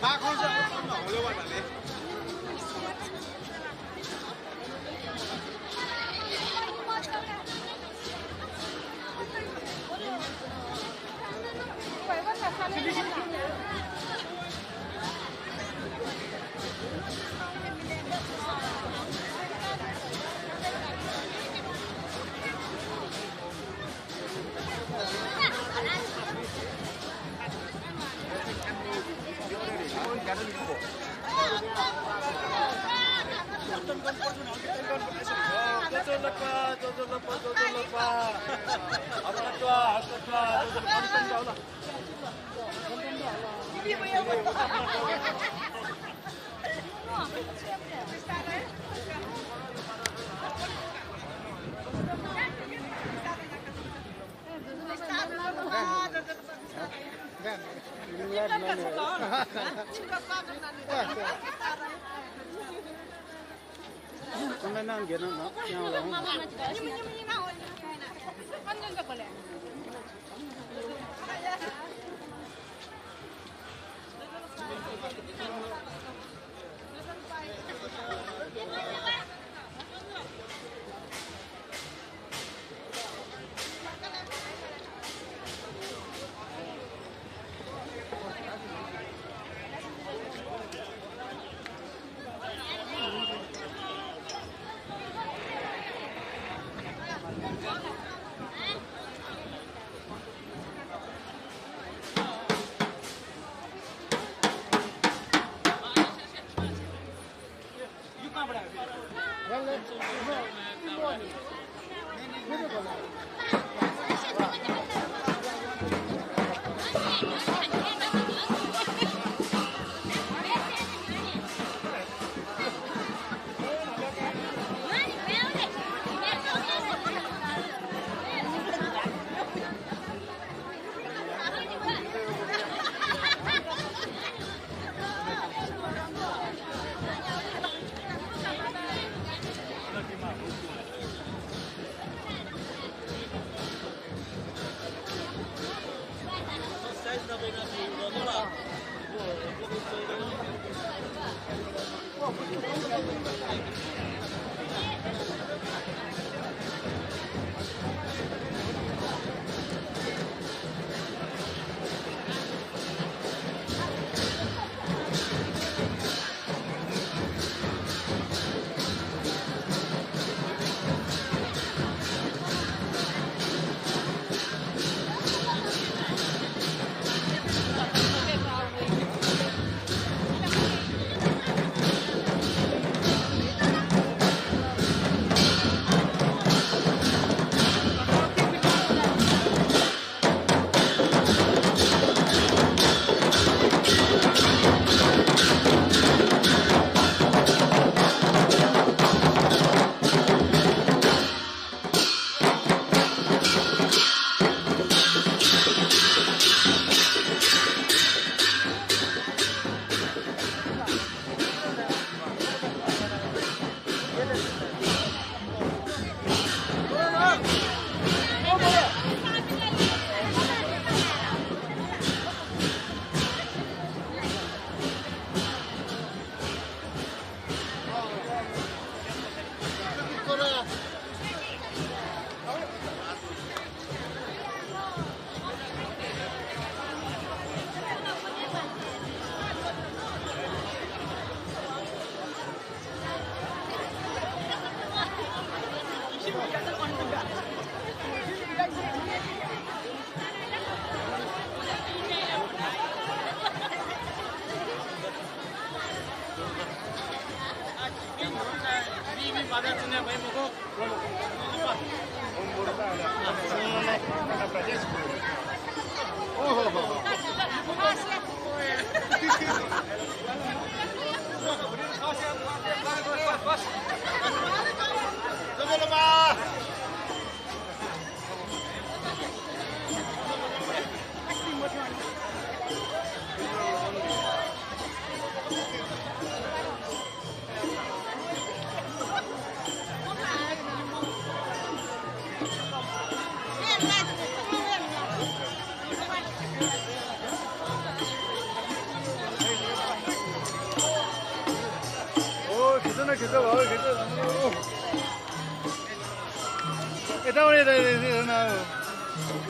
Ba con sợ con nhỏ luôn bạn này. Kemenangan gitu, no? Yang lain.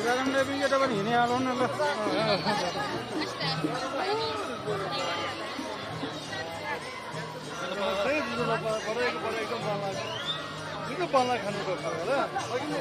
Kita भी kita bani ini alon lah. Saya dulu pada ekam bala, itu bala kan itu lah. Lagi ni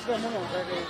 Sudah mau dari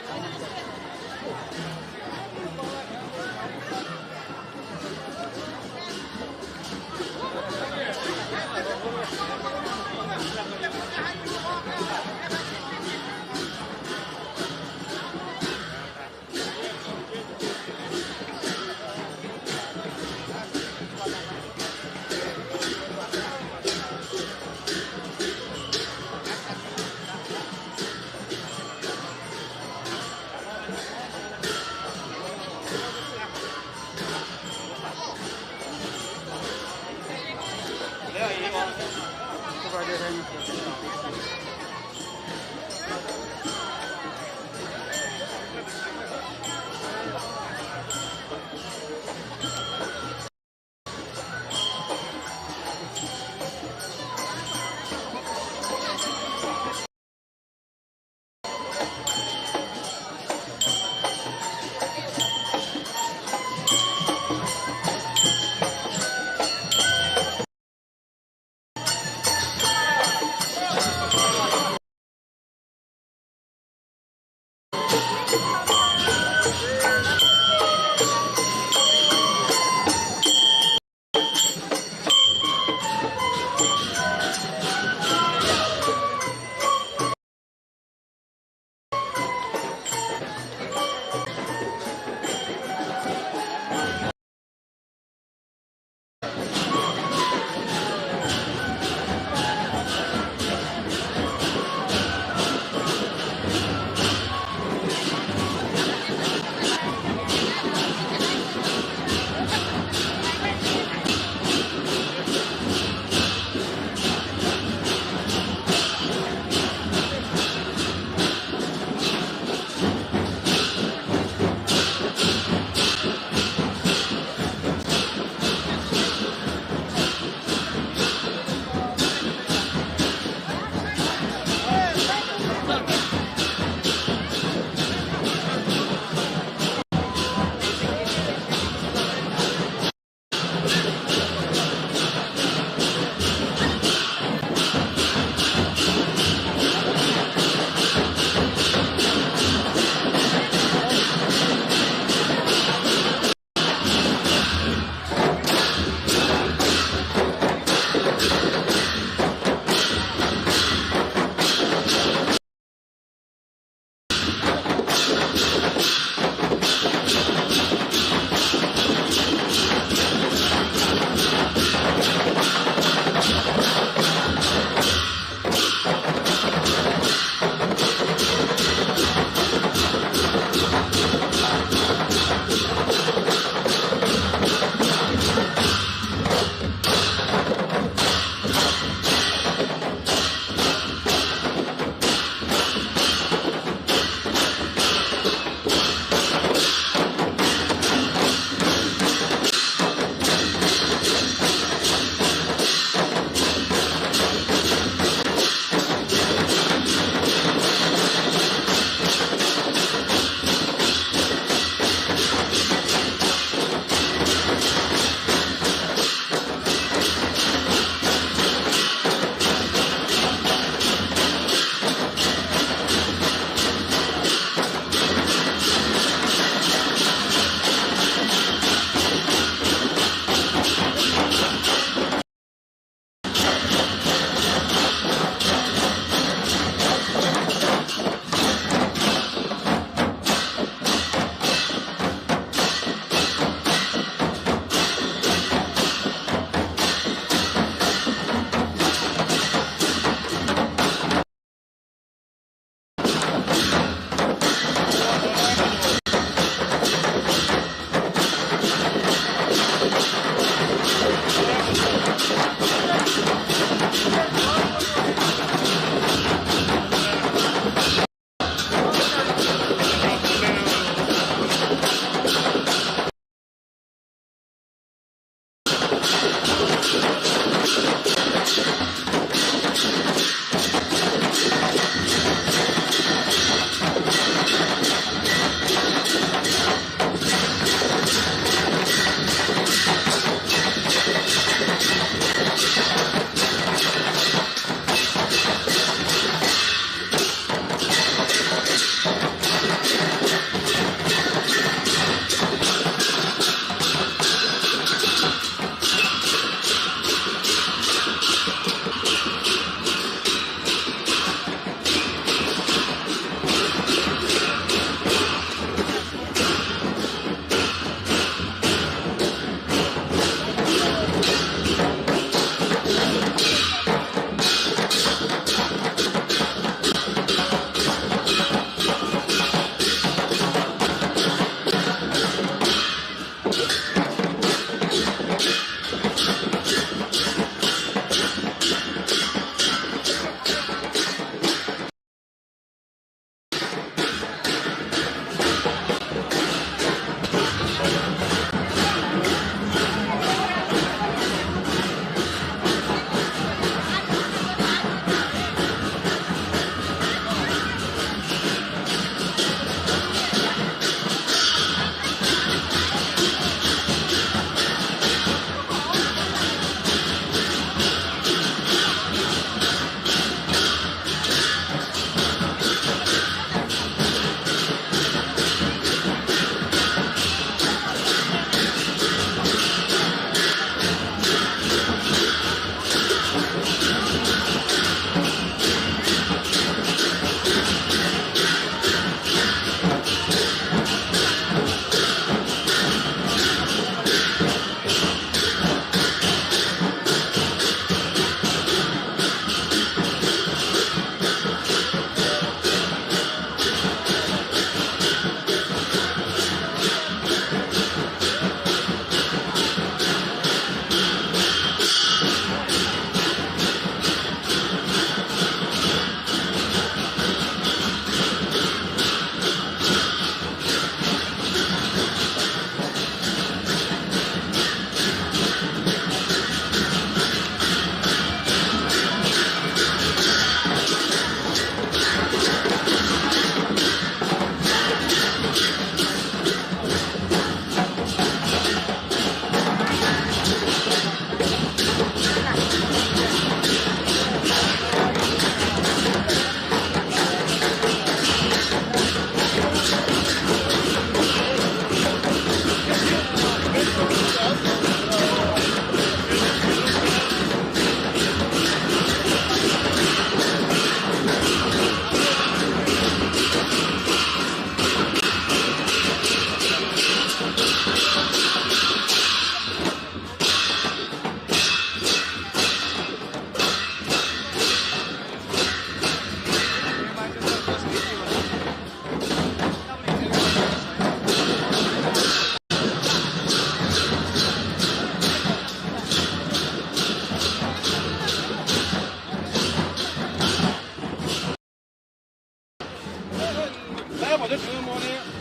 还把这成猫呢？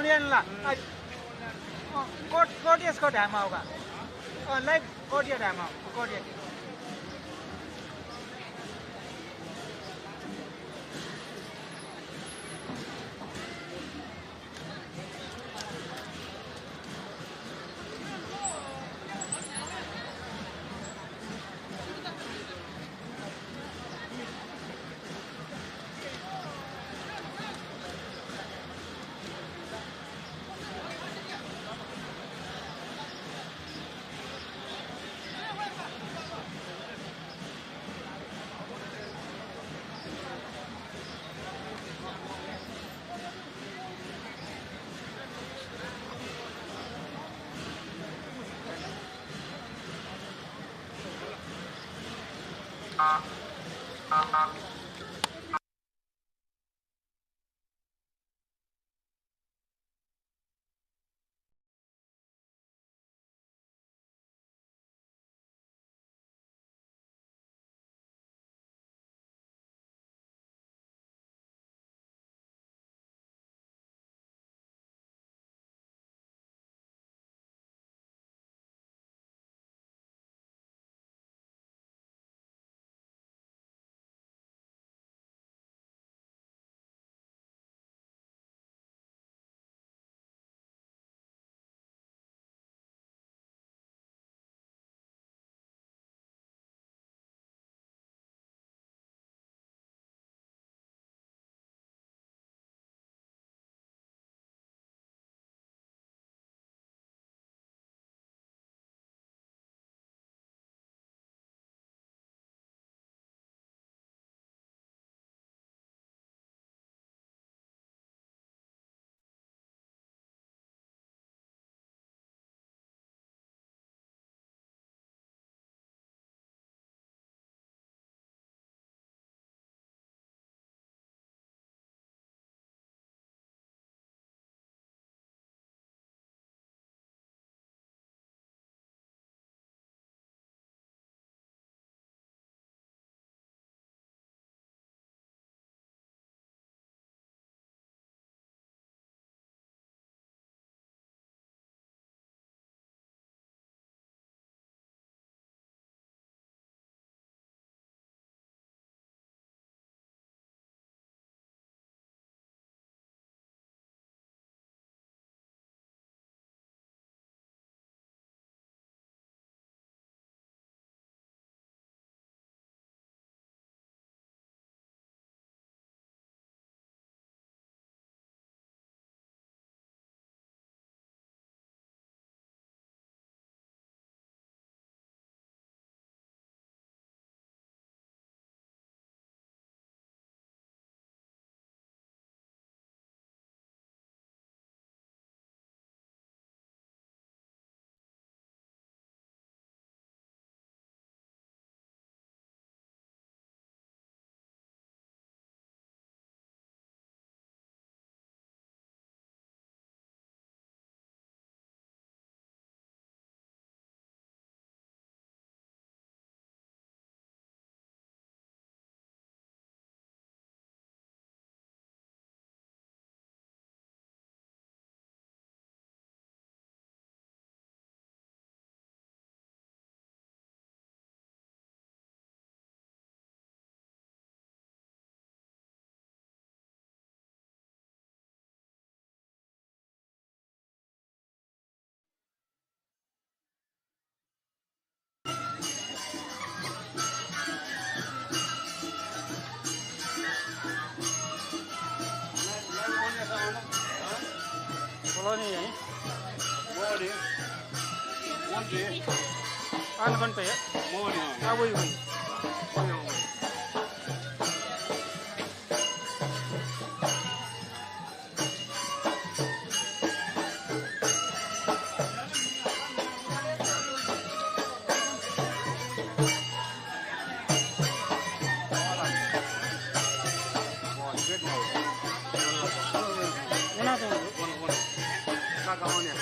เรียนล่ะโคตรเยสโคตรแดมเอากะไลฟ์โคตรเยสแดมเอาโคตรเยสKoloni ya? Morning. One day. Ano kan pa ya? Morning. Woi. Mana tu? Kakak ni.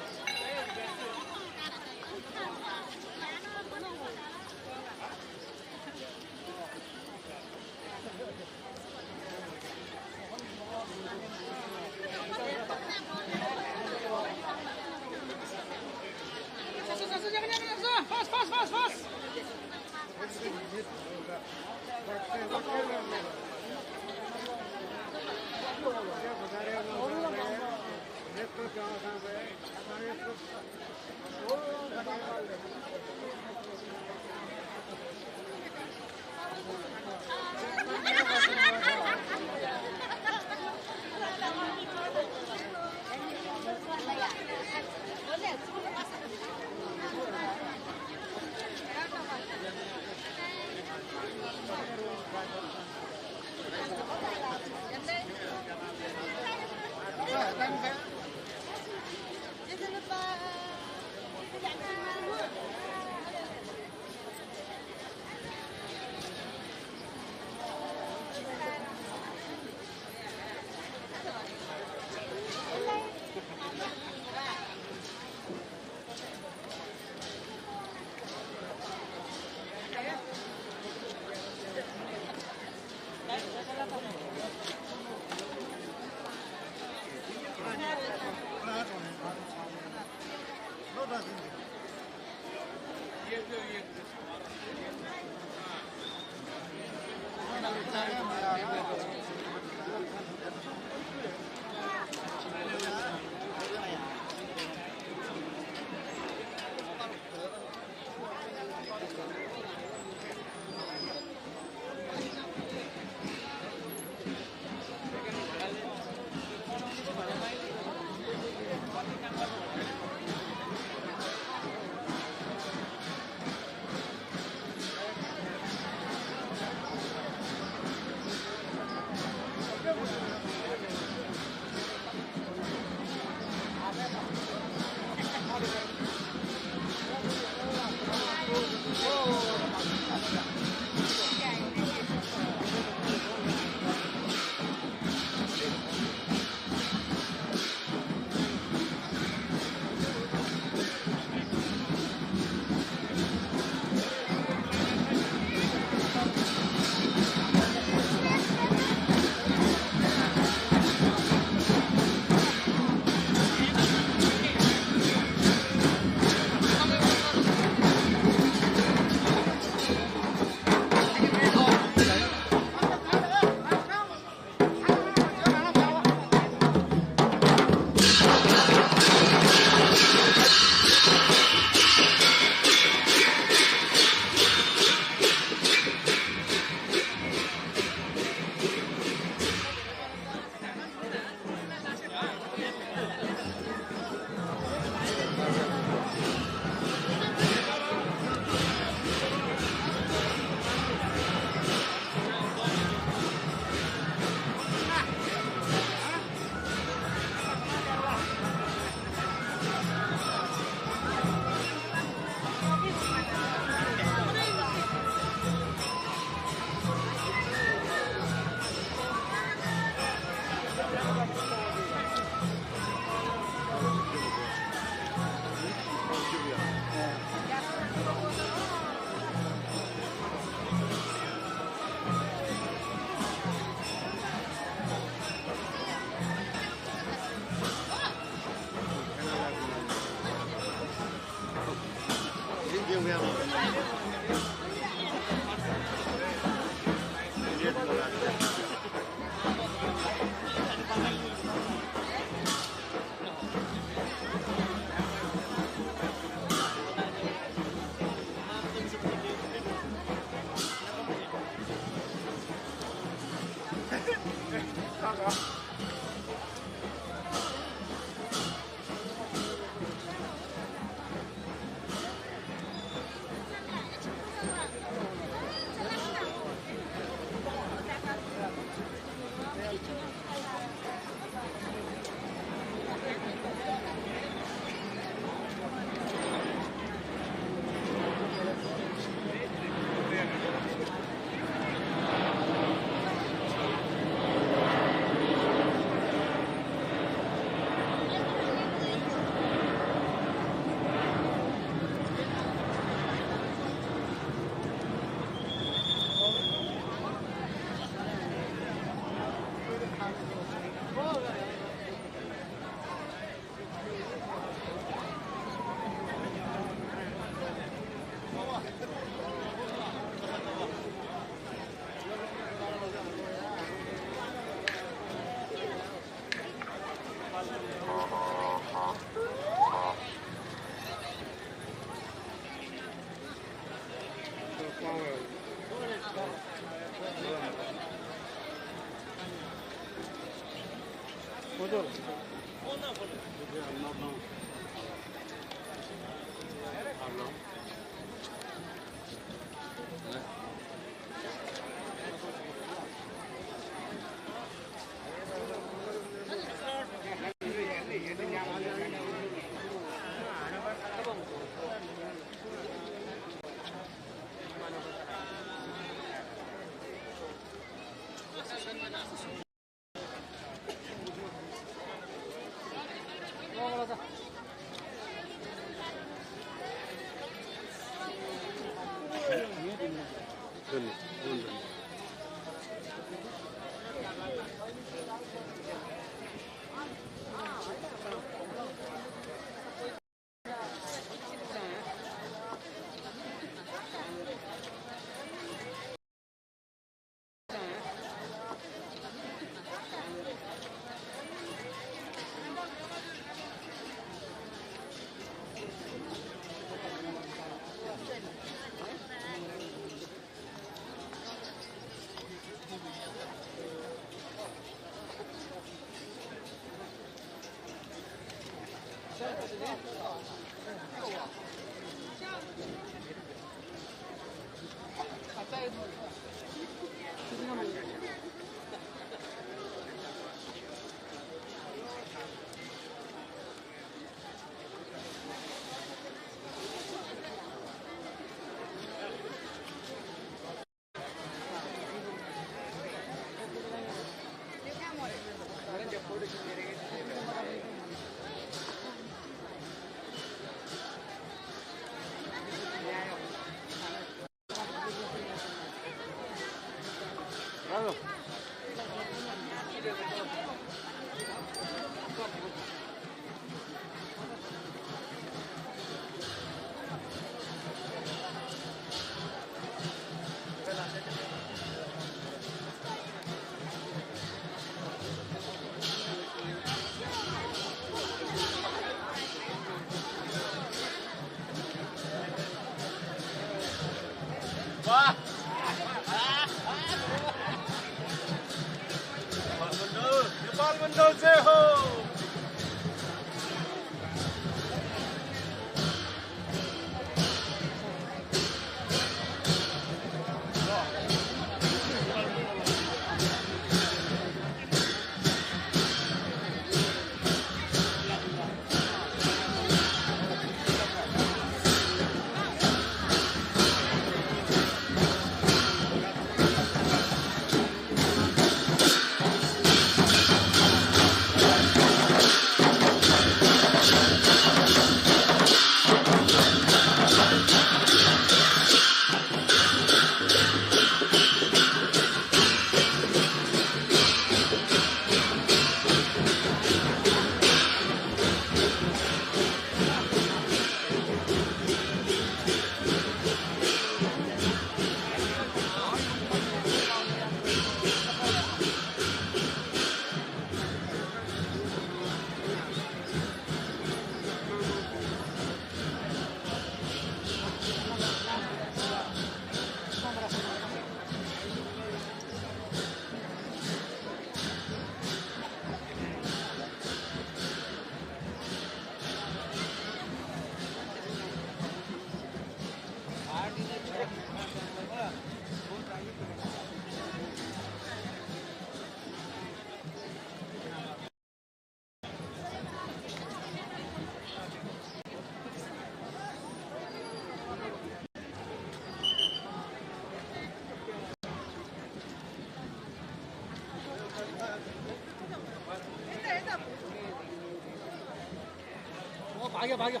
भाग्यो भाग्यो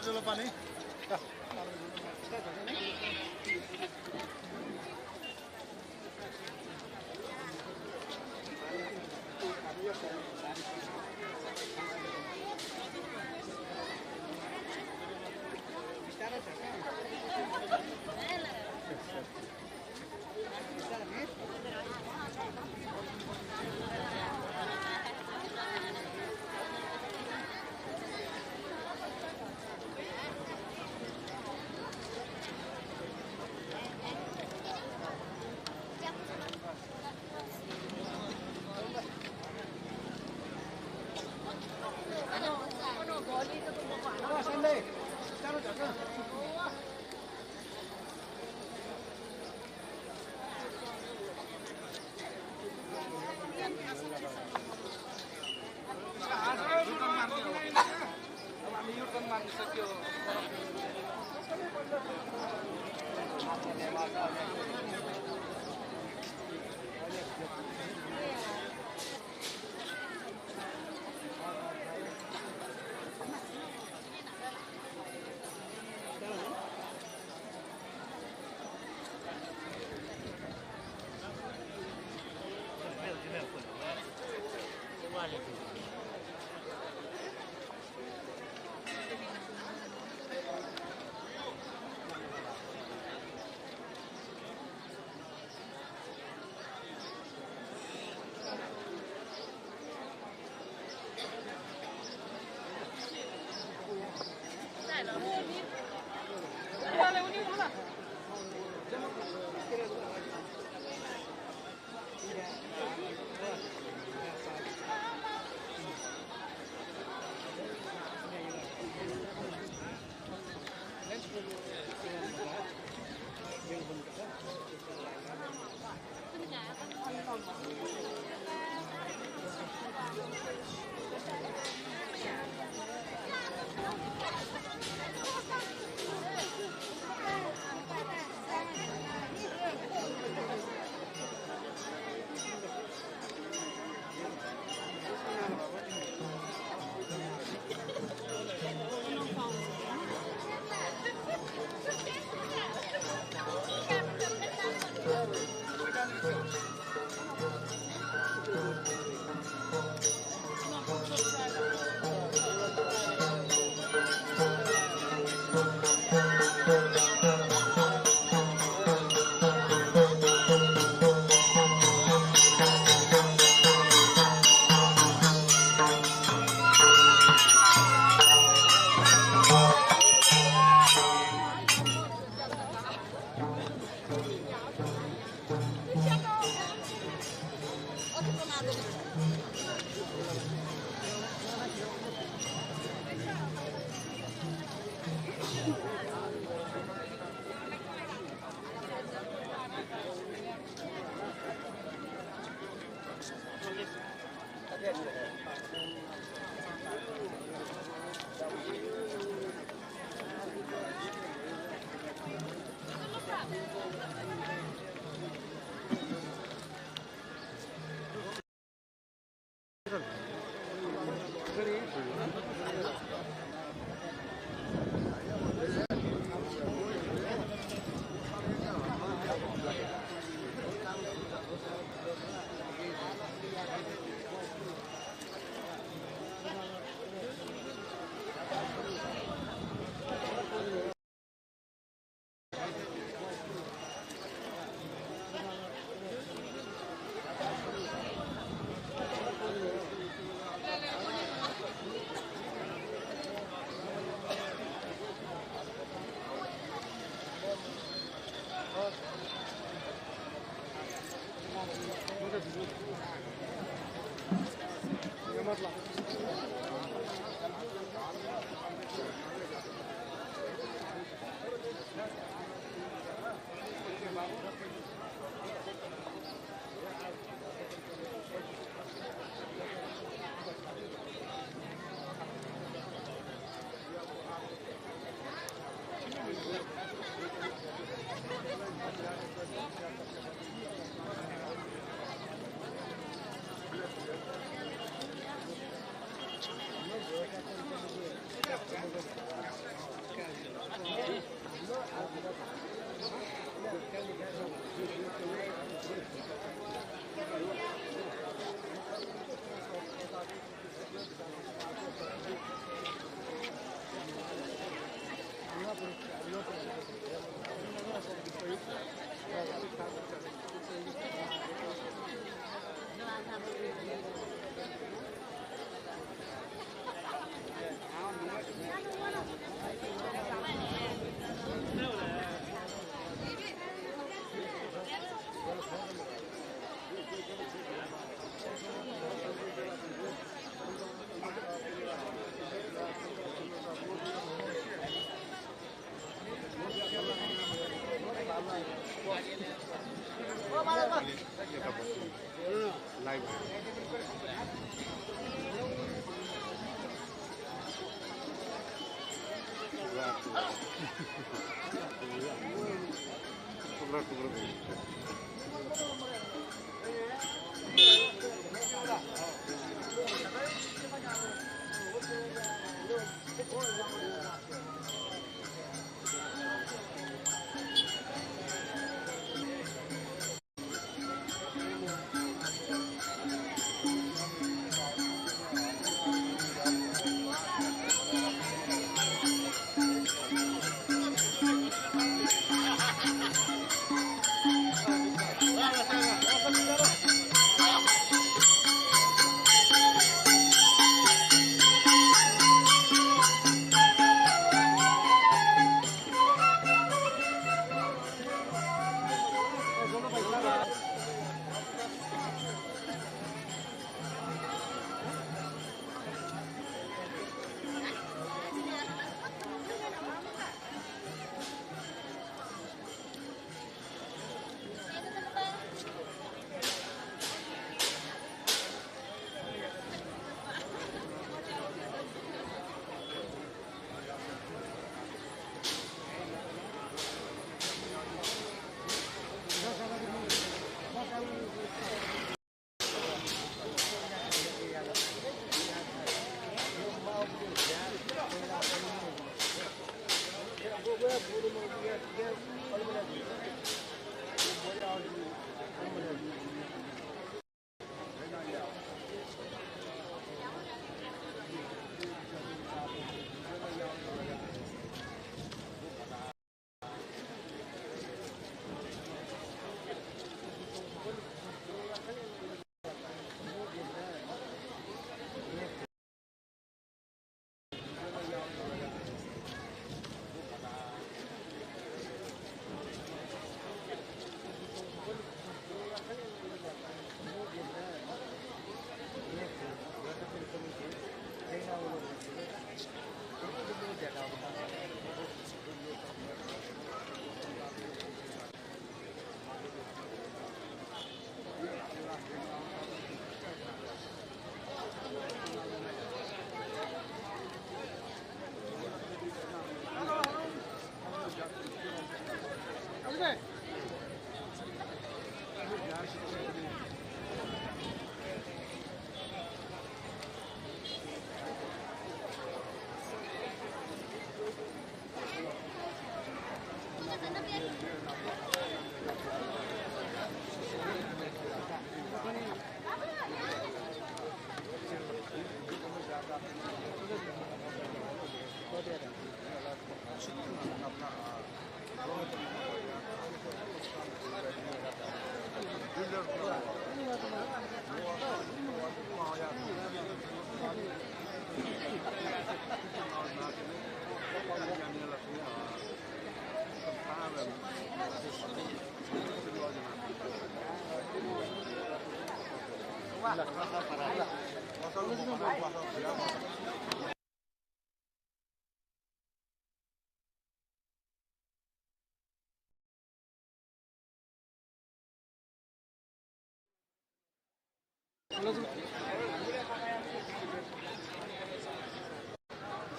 Jangan lupa nih.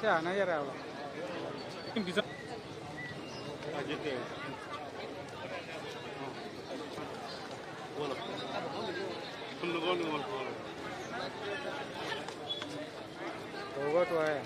क्या नहीं रहा वो होगा तो है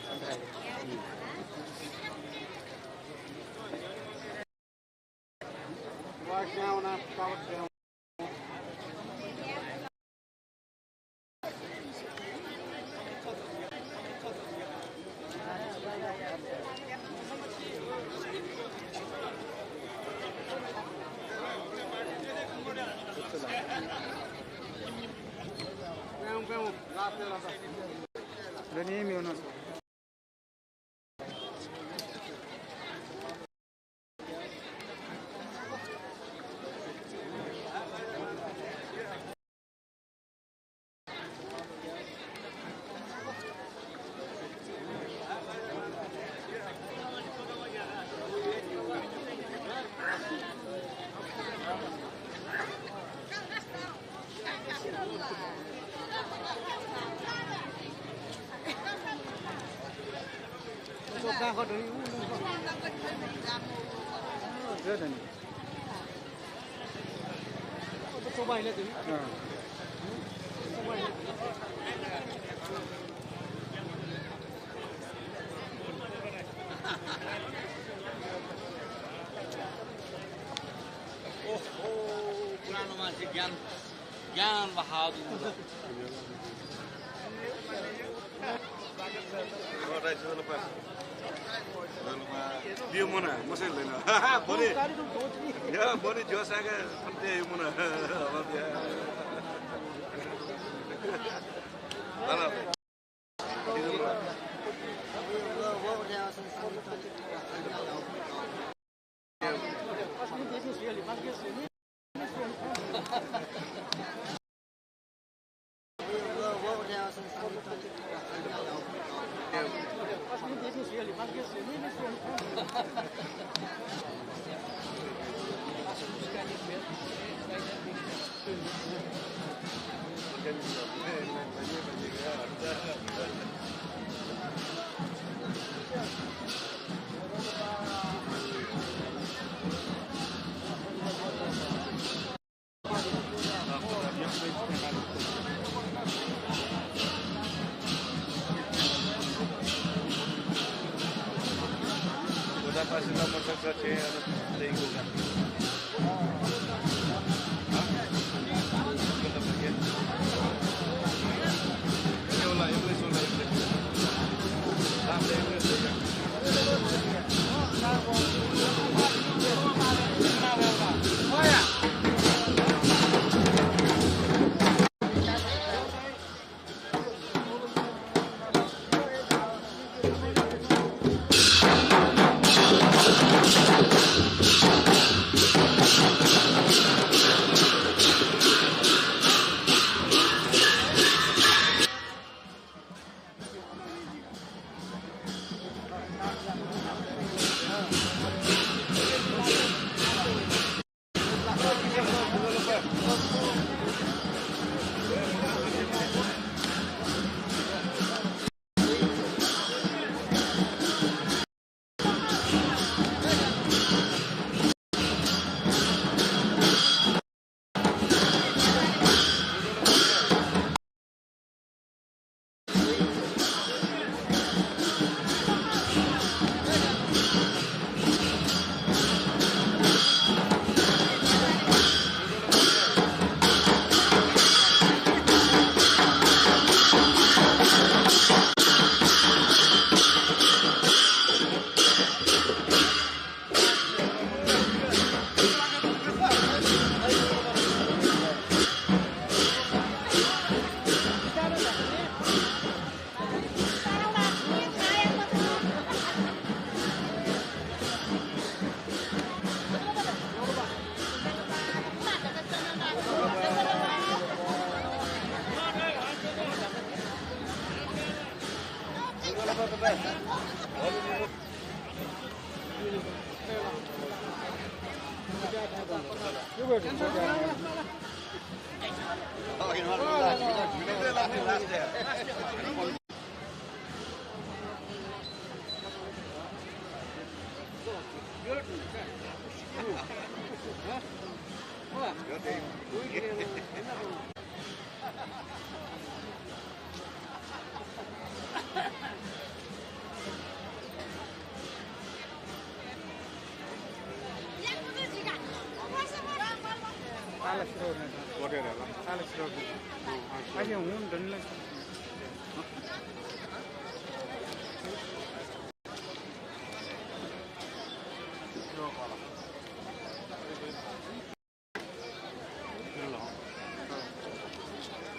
Ini Miunos. पुरानो मान्छे ज्ञान ज्ञान Bahadur Dia mana? Masih lena. Boleh. Ya, boleh jual saya dia mana? Apa dia? Mana? Itu mana? Pasti nomor sesuatu yang diinginkan. Alex Road. Alex Road. Aja umum dan lah.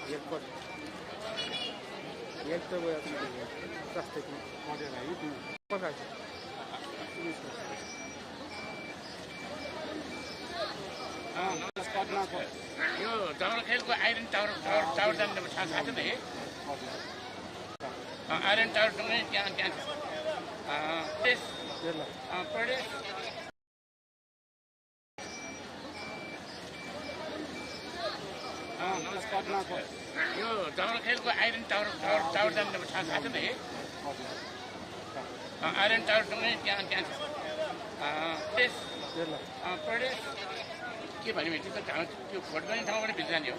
Airport. Airport boleh apa? Plastik. Model itu. Apa saja? यो जङ्गलखेलको iron tower जाने थाहा छ नि iron टावरसँगै त्यहाँ त्यहाँ प्रदेश यो जङ्गलखेलको iron tower जाने थाहा छ नि आइरन टावरसँगै त्यहाँ त्यहाँ प्रदेश के भन्यो भने त्यो भोट गर्ने ठाउँबाट भित्र जाने हो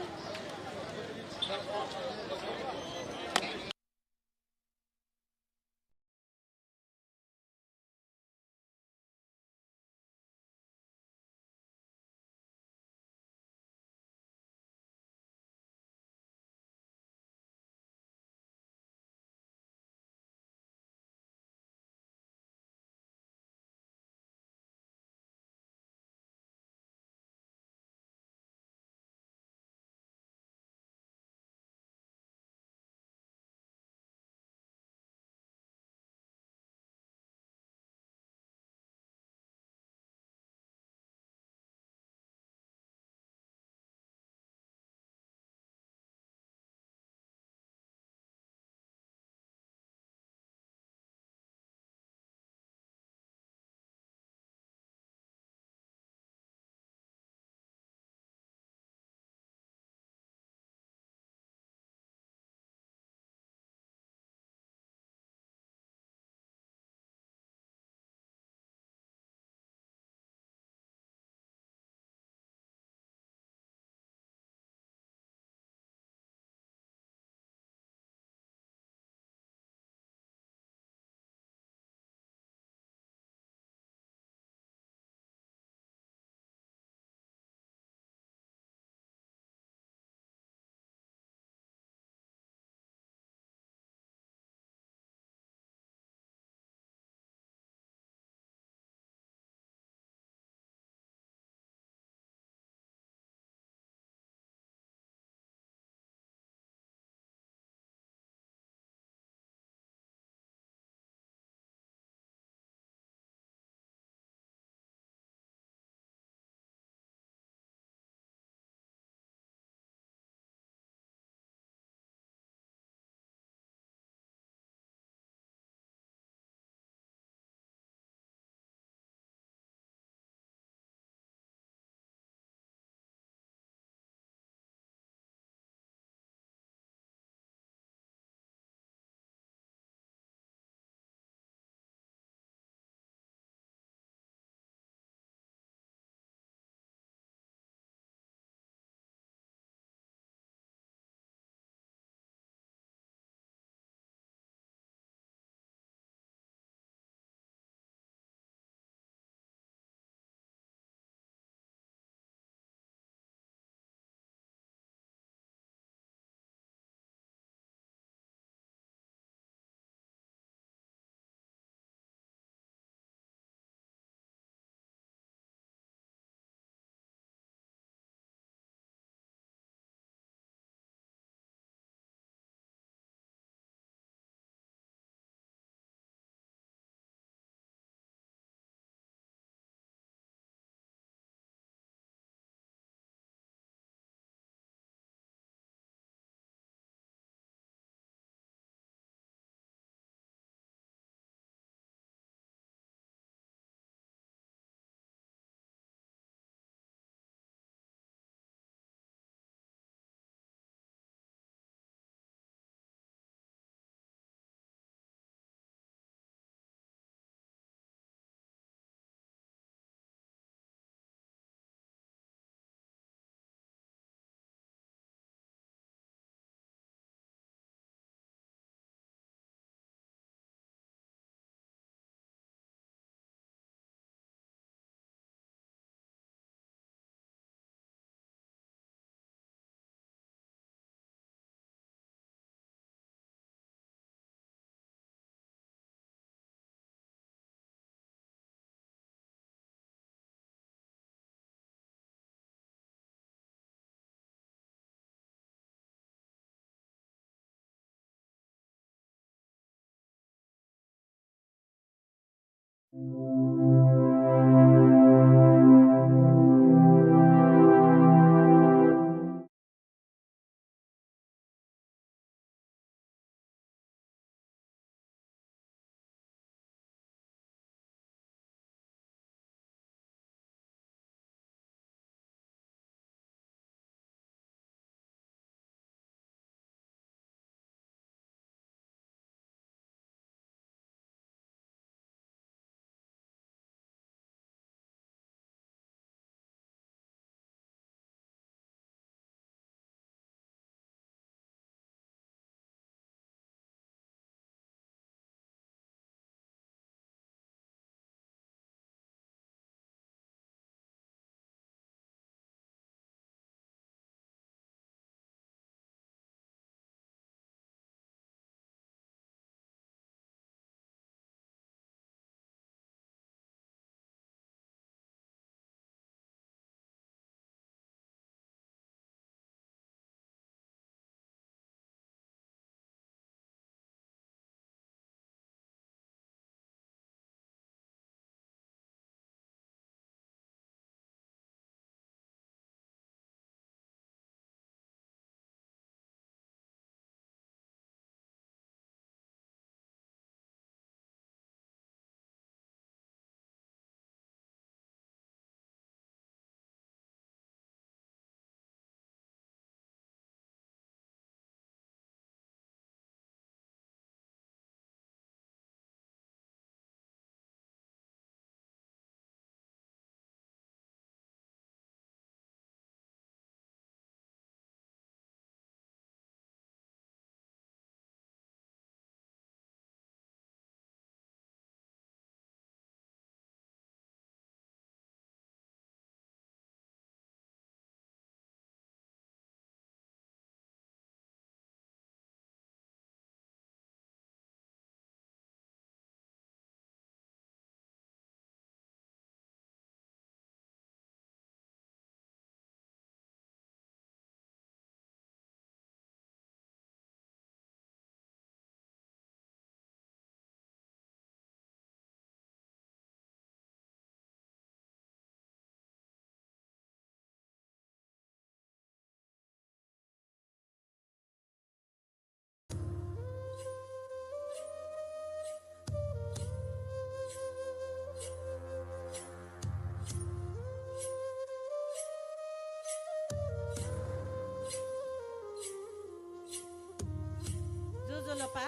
जोजोलपा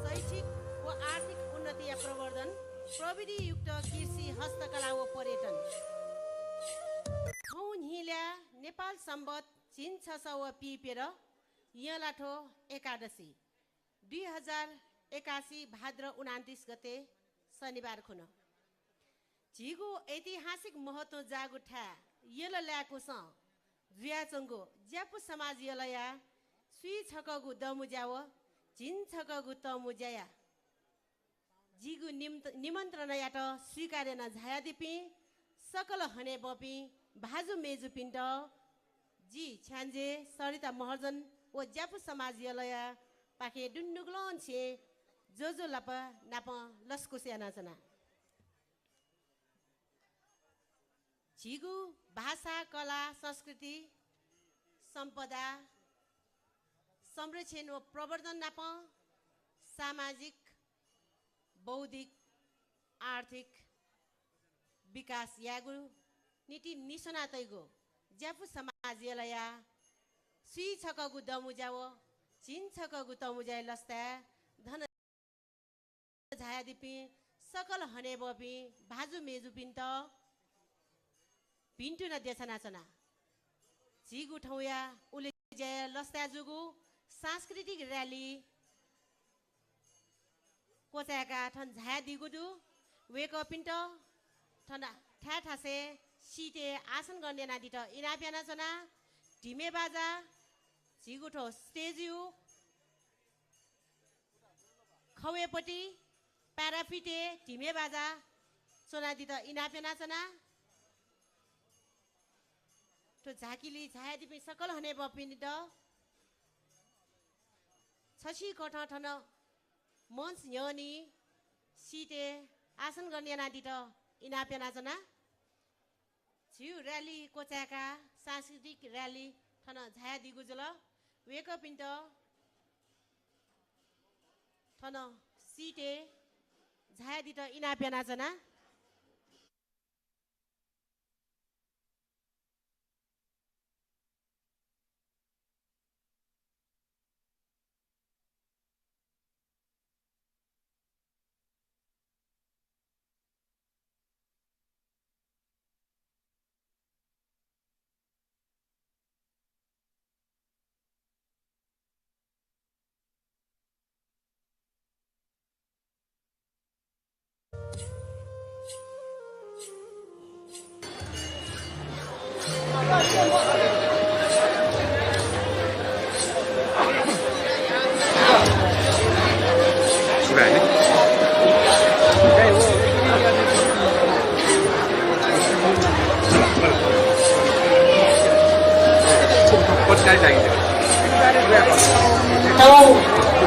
शैक्षिक व आर्थिक उन्नति या प्रवर्धन प्रविधियुक्त कृषि हस्तकला व पर्यटन हिल्या नेपाल सम्बत चिन 600 पिपेर यलाठो एकादशी 2081 भाद्र 29 गते शनिबार खुन झिगो ऐतिहासिक महत्व जागुठा यल ल्याएको छ जुयाचंगो ज्यापु समाज यलया सुई छकगु दमुज्याव झिन छकगु तमुज्याया जिगु निमन्त्रण याट स्वीकारेन झायादिपी सकल हने बपी भाजु मेजु पिण्ड जी छ्यान्जे सरिता महर्जन व ज्यापु समाज यलया पाखे डुन्नुग्लोन छे जोजो लाप नाप लस्कुसिया नाचना झिगु भाषा कला संस्कृति सम्पदा संरक्षण व प्रवर्धन नाप सामाजिक बौद्धिक आर्थिक विकास यागु नीति निशना तैगो ज्यापु समाज यलया सुई छकगु दमुजाव चिन छकगु तमुजाय लस्ता धन झायादिपी सकल हने बपी भाजु मेजु पिन्ट पिन्टु न देशनाचना झिगु ठौया उले जय लस्ता जुगु सांस्कृतिक र्याली कोचाका ठन झाया दिगुदु वेक पिन्ट ठन ठ्याठासे सीटे आसन गर्ने नादि त इनाप्याना चना ढिमे बाजा झिगुठो स्टेजिउ खवेपटी प्याराफिटे ढिमे बाजा चोनादि त इनाप्याना चना तो झाकिली झायादिपी सकल हने बपिनि द छसी कठ ठन मन्स यनी सिटे आसन गर्ने नादिट इनापेना जना झिउ र्याली कोचाका सांस्कृतिक र्याली ठन झाया दिगुजुल वेक पिन्ट ठन सिटे झाया दिट इनापेना जना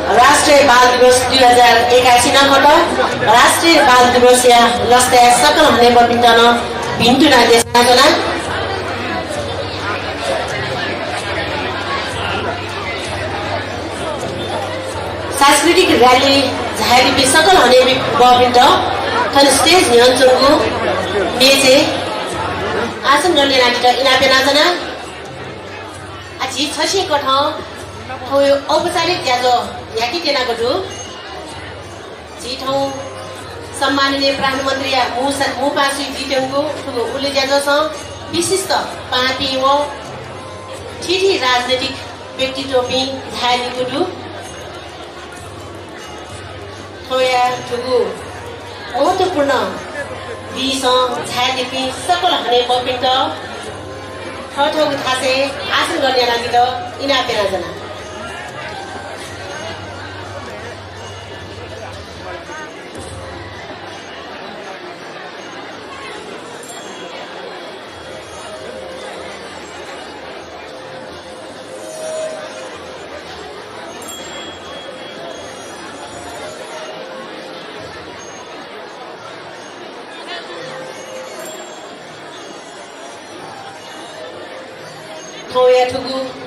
राष्ट्रिय बाल दिवस 2081 नखट राष्ट्रिय बाल दिवस या लस्ते सकल हमने बबिन्तन भिन्तुना देशना सांस्कृतिक रैली झारी पे सकल हने बबिन्त थन स्टेज नियन्त्रणको मेचे आसन गर्ने नाटक इनापे नाजना आछि छसे कठ हो औपचारिक ज्याजो याकी तेना गडु जी ठाउँ सम्माननीय प्रधानमन्त्री या मुपासु जितेङको ठुलो उले ज्याजो छ विशिष्ट पापी हो ठिठी राजनीतिक व्यक्तित्व पि धाली गुडु थोया ठुगु महत्त्वपूर्ण विष झादिपि सकल हने बपिन्ट ठठौ थासे आसन गर्ने लागि त इनापेना जना Toya Tugu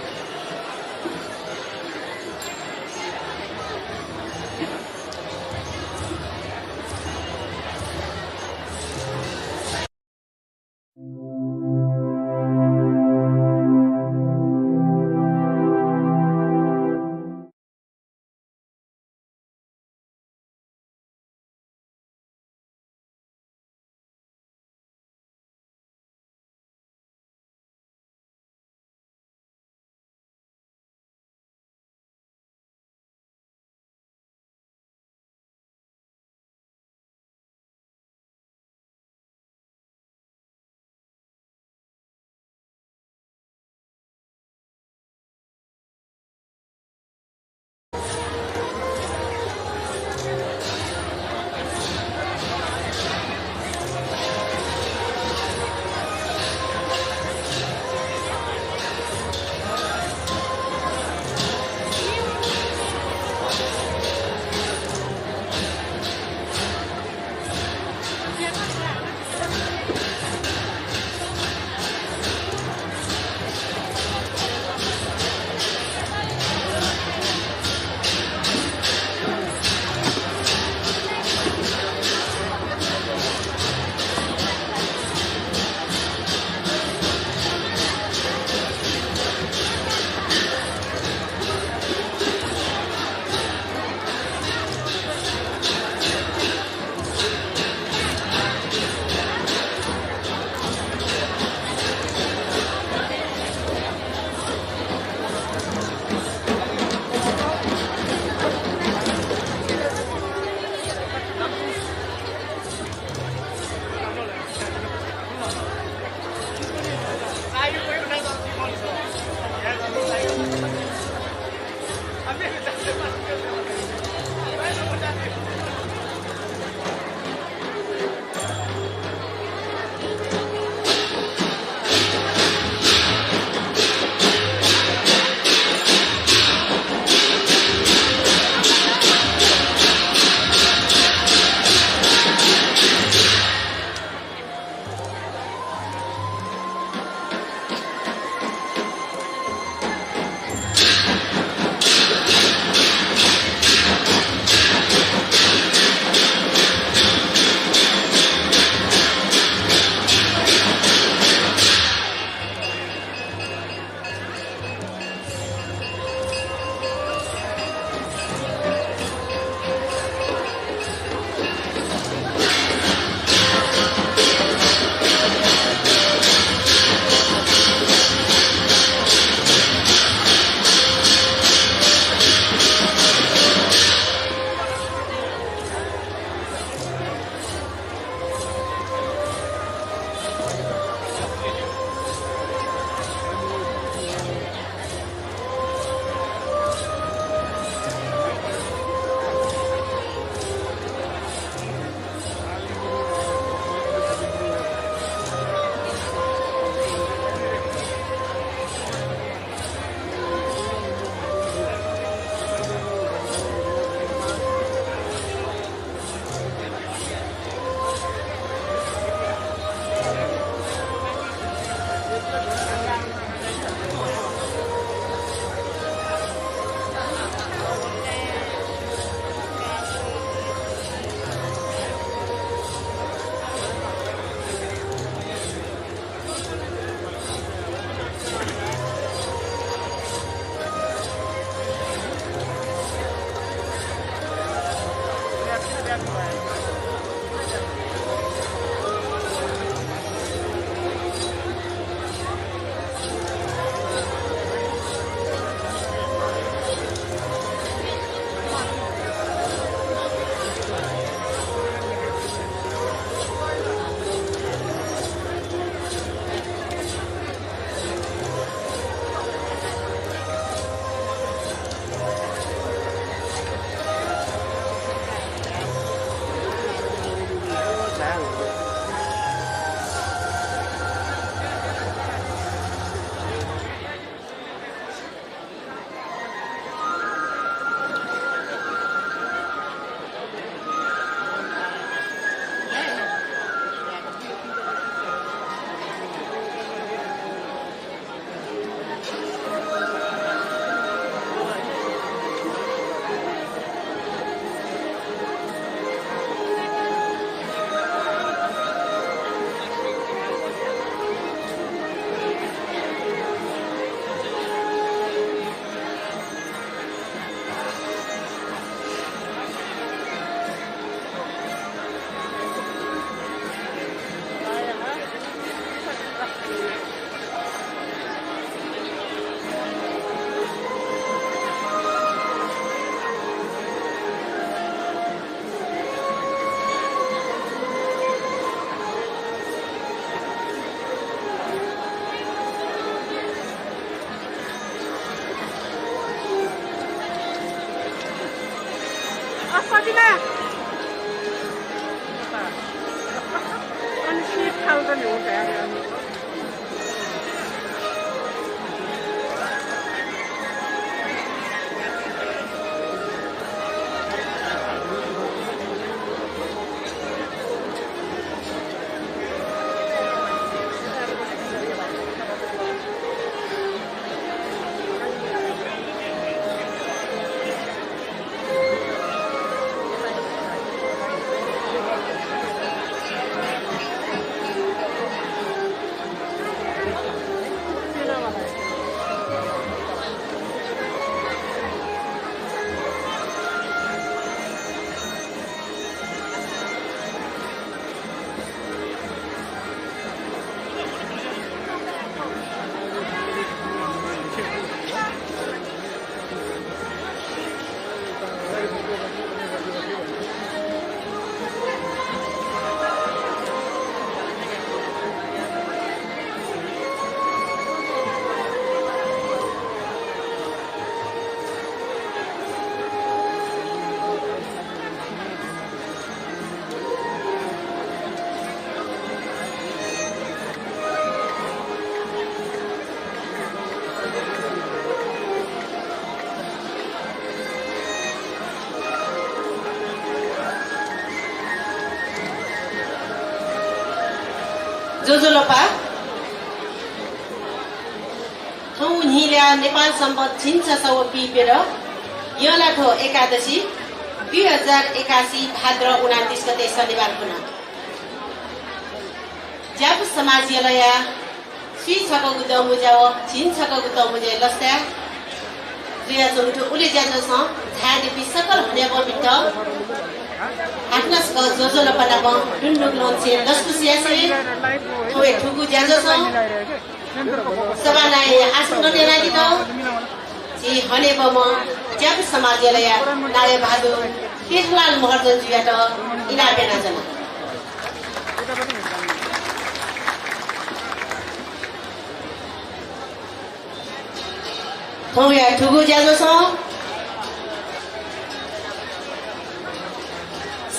जोजोलोपा थौ हिल्या नेपाल सम्बत छिन्छ सौ पिपेर यलाठो एकादशी 2081 भाद्र 29 गते शनिबार खुना ज्याप समाज यलया श्री छको गुदौ मुजाव छिन छको गुदौ मुजे लस्ता दुया चौथो उले ज्याजो छ झादी सकल हुनेबो बिट आफ्नास क जोजोलोपा नाम दुन्दुक लोन्से दसको सियासे थोए ठुगु ज्याजो छ सबालाई आसन गर्ने लागि त जी हने बम ज्याप समाजलया नाय भादु केशलाल महर्जन जुयाट इना बेना जना थोया ठुगु ज्याजो छ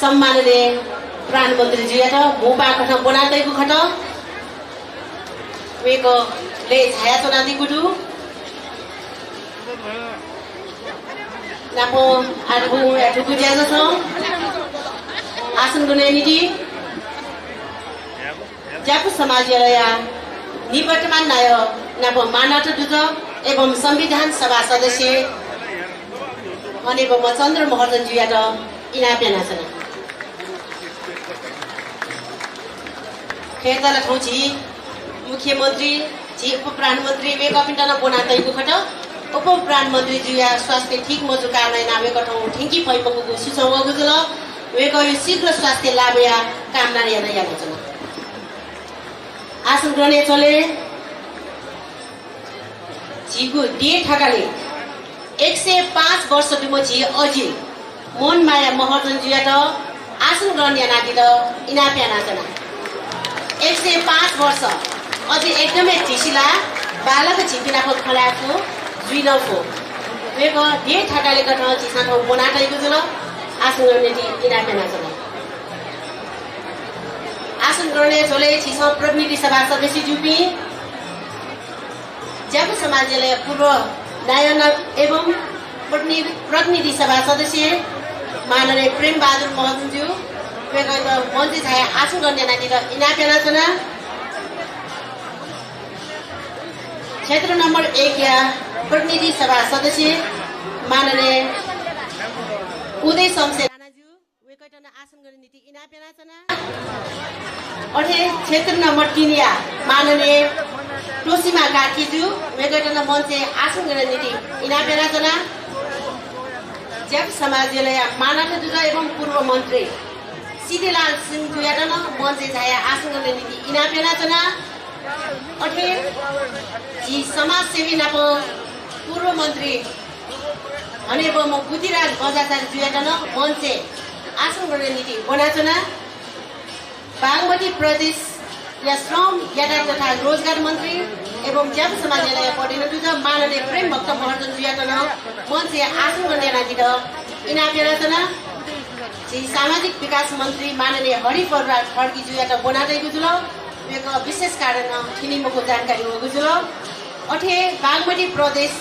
सम्मानले प्रधानमन्त्री जुयाट मुपा कठ बनादैको खट वेको ले छाया चनादी गुडु नापो आरबु एठुकु ज्याजो छ आसन गुने नीति ज्यापु समाजलया निवर्तमान नाय नापो मानट दुज एवं संविधान सभा सदस्य अनेको चन्द्र महर्जन जुयाट इना पेना छन् खेतला ठौची मुख्यमन्त्री जी उप प्रधानमन्त्री वे कपिन्टन बनातैको खट उप प्रधानमन्त्री जुया स्वास्थ्य ठीक मजु कारणे नामे कठौ ठिंकी फैपको सुसंग गुजल वे कयो शीघ्र स्वास्थ्य लाभया कामना याना याना छन् आसन गर्ने चले जीगु डे ठकाले 105 वर्ष बिमछि अझि मन माया महर्जन जुयाट आसन गर्ने नाति त इना प्याना छन् 105 वर्ष अझै एकदमै टिसिला बालक छिपिनाको खलाको जुइनौको वेको डे ठकाले कठ चिसाको बनाटैको जुल आसन गर्ने इना प्याना छन् आसन गर्ने झोले छिस प्रतिनिधि सभा सदस्य जुपी ज्यापु समाजले पूर्व नायन एवं प्रतिनिधि सभा सदस्य माननीय प्रेम बहादुर महर्जनज्यू वेको मन्त्री छाया आसन गर्ने नाति र इना पेना छन् क्षेत्र नम्बर 1 या प्रतिनिधि सभा सदस्य माननीय उदय शमशेर राणाज्यू वेकटन आसन गर्ने नीति इना पेना छन् अठे क्षेत्र नम्बर 3 या माननीय टोसीमा कार्कीज्यू वेकटन मन्त्री आसन गर्ने नीति इना पेना छन् ज्याप समाजले मानव दुज एवं पूर्व मन्त्री सिद्धिलाल सिंह जुयाटन मन्त्री छाया आसन गर्ने नीति इना पेना छन् अठे जी समाजसेवी नाप पूर्व मन्त्री अनेब म बुद्धिराज बजाचार्य जुयाटन मन्त्री आसन गर्ने नीति बना छन् बागमती प्रदेश या श्रम यातायात तथा रोजगार मन्त्री एवं ज्याप समाजले पढिन दुज माननीय प्रेम भक्त महर्जन जुयाटन मन्त्री आसन गर्ने नाति त इना पेना छन् जी सामाजिक विकास मन्त्री माननीय हरिप्रसाद खड्की जुयाट बनादैको जुल का विशेष कारण ठिनीमुखको जानकारी हो गुजुलो अठे बागमती प्रदेश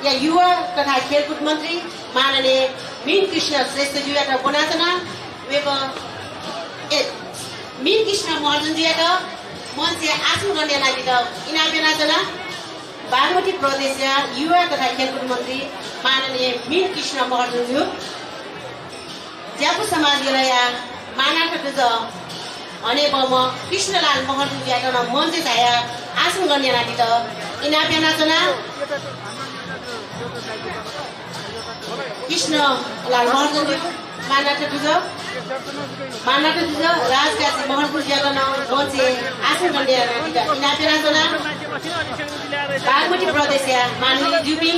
या युवा तथा खेलकुद मन्त्री माननीय मीन कृष्ण श्रेष्ठ जुयाका बनातना वेको मीन कृष्ण महर्जन जुयाका मञ्चे आसन गर्ने लागि त इनाबेना जना बागमती प्रदेश या युवा तथा खेलकुद मन्त्री माननीय मीन कृष्ण महर्जन ज्यू ज्यापु समाजलाई मानाको तुझ अनि बम कृष्णलाल महर्जन ज्याका मञ्चे छाया आसन गर्ने लागि त इनाबेना जना कृष्णलाल महर्जन ज्यू मानाको तुझ राजकाजी महर्जन ज्याका मञ्चे आसन गर्ने लागि त इनाबेना जना बागमती प्रदेश या माननीय जुपी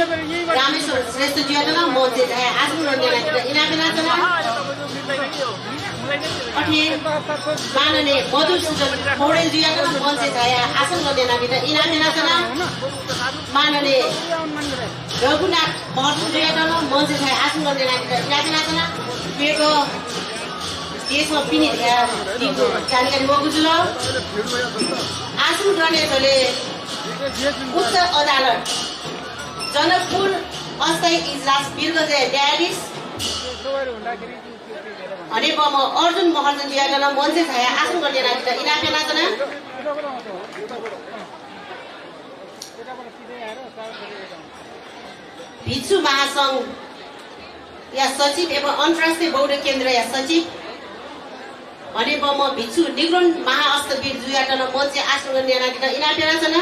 रामेश्वर श्रेष्ठ ज्याका मञ्चे छाया आसन गर्ने लागि त इनाबेना जना माननीय मधुसूदन पौडेल जुयाका मञ्चे छाया आसन गर्ने लागि त इनाबेना जना माननीय रघुनाथ महर्जन जुयाका मञ्चे छाया आसन गर्ने लागि त इनाबेना जना मेरो देशमा पिने दिनको जानकारी हो गुजुल आसन गर्नेहरूले उच्च अदालत जनकपुर अस्थायी इजलास वीरगञ्ज न्यायाधीश अनि बम अर्जुन महर्जन ज्याका मञ्चे छाया आसन गर्ने लागि त इनाबेना जना भिक्षु महासंघ या सचिव एवं अन्तर्राष्ट्रिय बौद्ध केन्द्र या सचिव अनि बम भिक्षु निग्रोन महाअस्तवीर जुयाका मञ्चे आसन गर्ने लागि त इनाबेना जना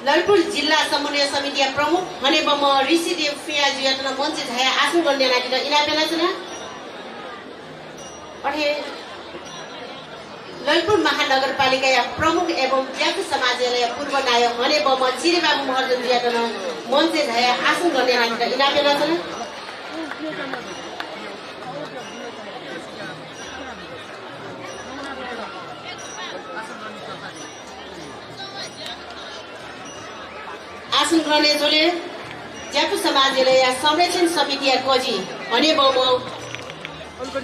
ललितपुर जिल्ला समन्वय समिति प्रमुख अनि बम ऋषिदेव फिया जुयाका मञ्चे छाया आसन गर्ने लागि त इनाबेना जना अनि ललितपुर महानगरपालिका या प्रमुख एवं ज्यापु समाजले पूर्व नायक अनि बम चिरेबाबु महर्जन जुयाका मञ्चे छाया आसन गर्ने लागि त इनाबेना जना आसन गर्ने जोले ज्यापु समाजले या संरक्षण समिति या कोजी भने बम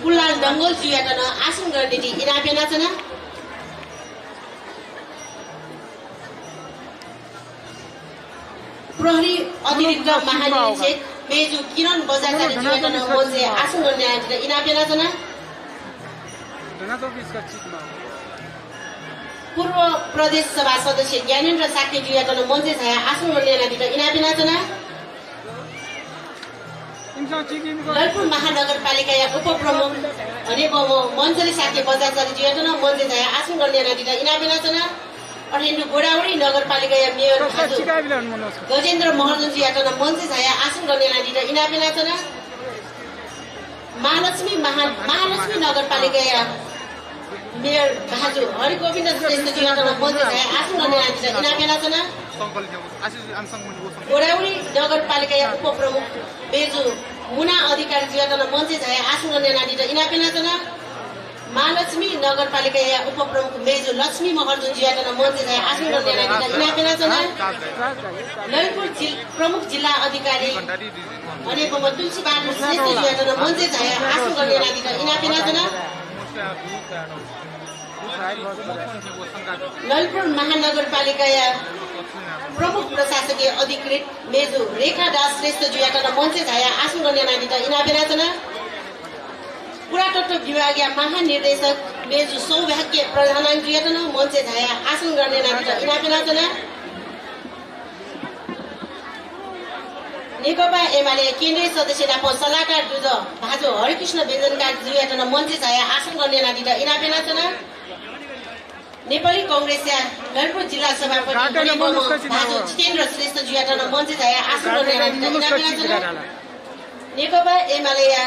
कुलाल डङ्गोल जुयाका आसन गर्ने दि इनाबेना जना प्रहरी अतिरिक्त महानिरीक्षक मेजु किरण बजाचार्य जुयाका मञ्चे आसन गर्ने लागि त इनाबेना जना पूर्व प्रदेश सभा सदस्य ज्ञानेन्द्र साक्य जुयाका मञ्चे छाया आसन गर्ने लागि त इनाबेना जना ललितपुर महानगरपालिका या उपप्रमुख अनि मञ्चले साक्य बजाचार्य जुयाका मञ्चे छाया आसन गर्ने लागि त इनाबेना जना अनि गोडावडी नगरपालिका या मेयर गजेन्द्र महर्जन जुयाका मञ्चे छाया आसन गर्ने लागि त इनाबेना जना महालक्ष्मी नगरपालिका या मेयर भाजु हरिगोविन्द श्रेष्ठ जुयाका मञ्चे छाया आसन गर्ने लागि त इनाबेना जना गोडावडी नगरपालिका या उपप्रमुख मेजु मुना अधिकारी जुयाका मञ्चे छाया आसन गर्ने लागि त इनाबेना जना महालक्ष्मी नगरपालिका या उपप्रमुख मेजु लक्ष्मी महर्जन जुयाका मञ्चे छाया आसन गर्ने लागि त इनाबेना जना ललितपुर प्रमुख जिल्ला अधिकारी अनि तुलसी बहादुर श्रेष्ठ जुयाका मञ्चे छाया आसन गर्ने लागि त इनाबेना जना ललितपुर महानगरपालिका या प्रमुख प्रशासकीय अधिकृत मेजु रेखा दास श्रेष्ठ जुयाका मञ्चे छाया आसन गर्ने लागि त इनाबेना जना पुरातत्व विभाग या महानिर्देशक मेजु सौभाग्य प्रधान जुयाका मञ्चे छाया आसन गर्ने लागि त इनाबेना जना नेकपा एमाले केन्द्रीय सदस्य डापो सल्लाहकार दुज भाजो हरिकृष्ण बेजनकार जुयाका मञ्चे छाया आसन गर्ने लागि त इनाबेना जना नेपाली कांग्रेस या ललितपुर जिल्ला सभापति भाजु जितेन्द्र श्रेष्ठ जुयाका मञ्चे छाया आसन गर्ने लागि त इनाबेना जना नेकपा एमाले या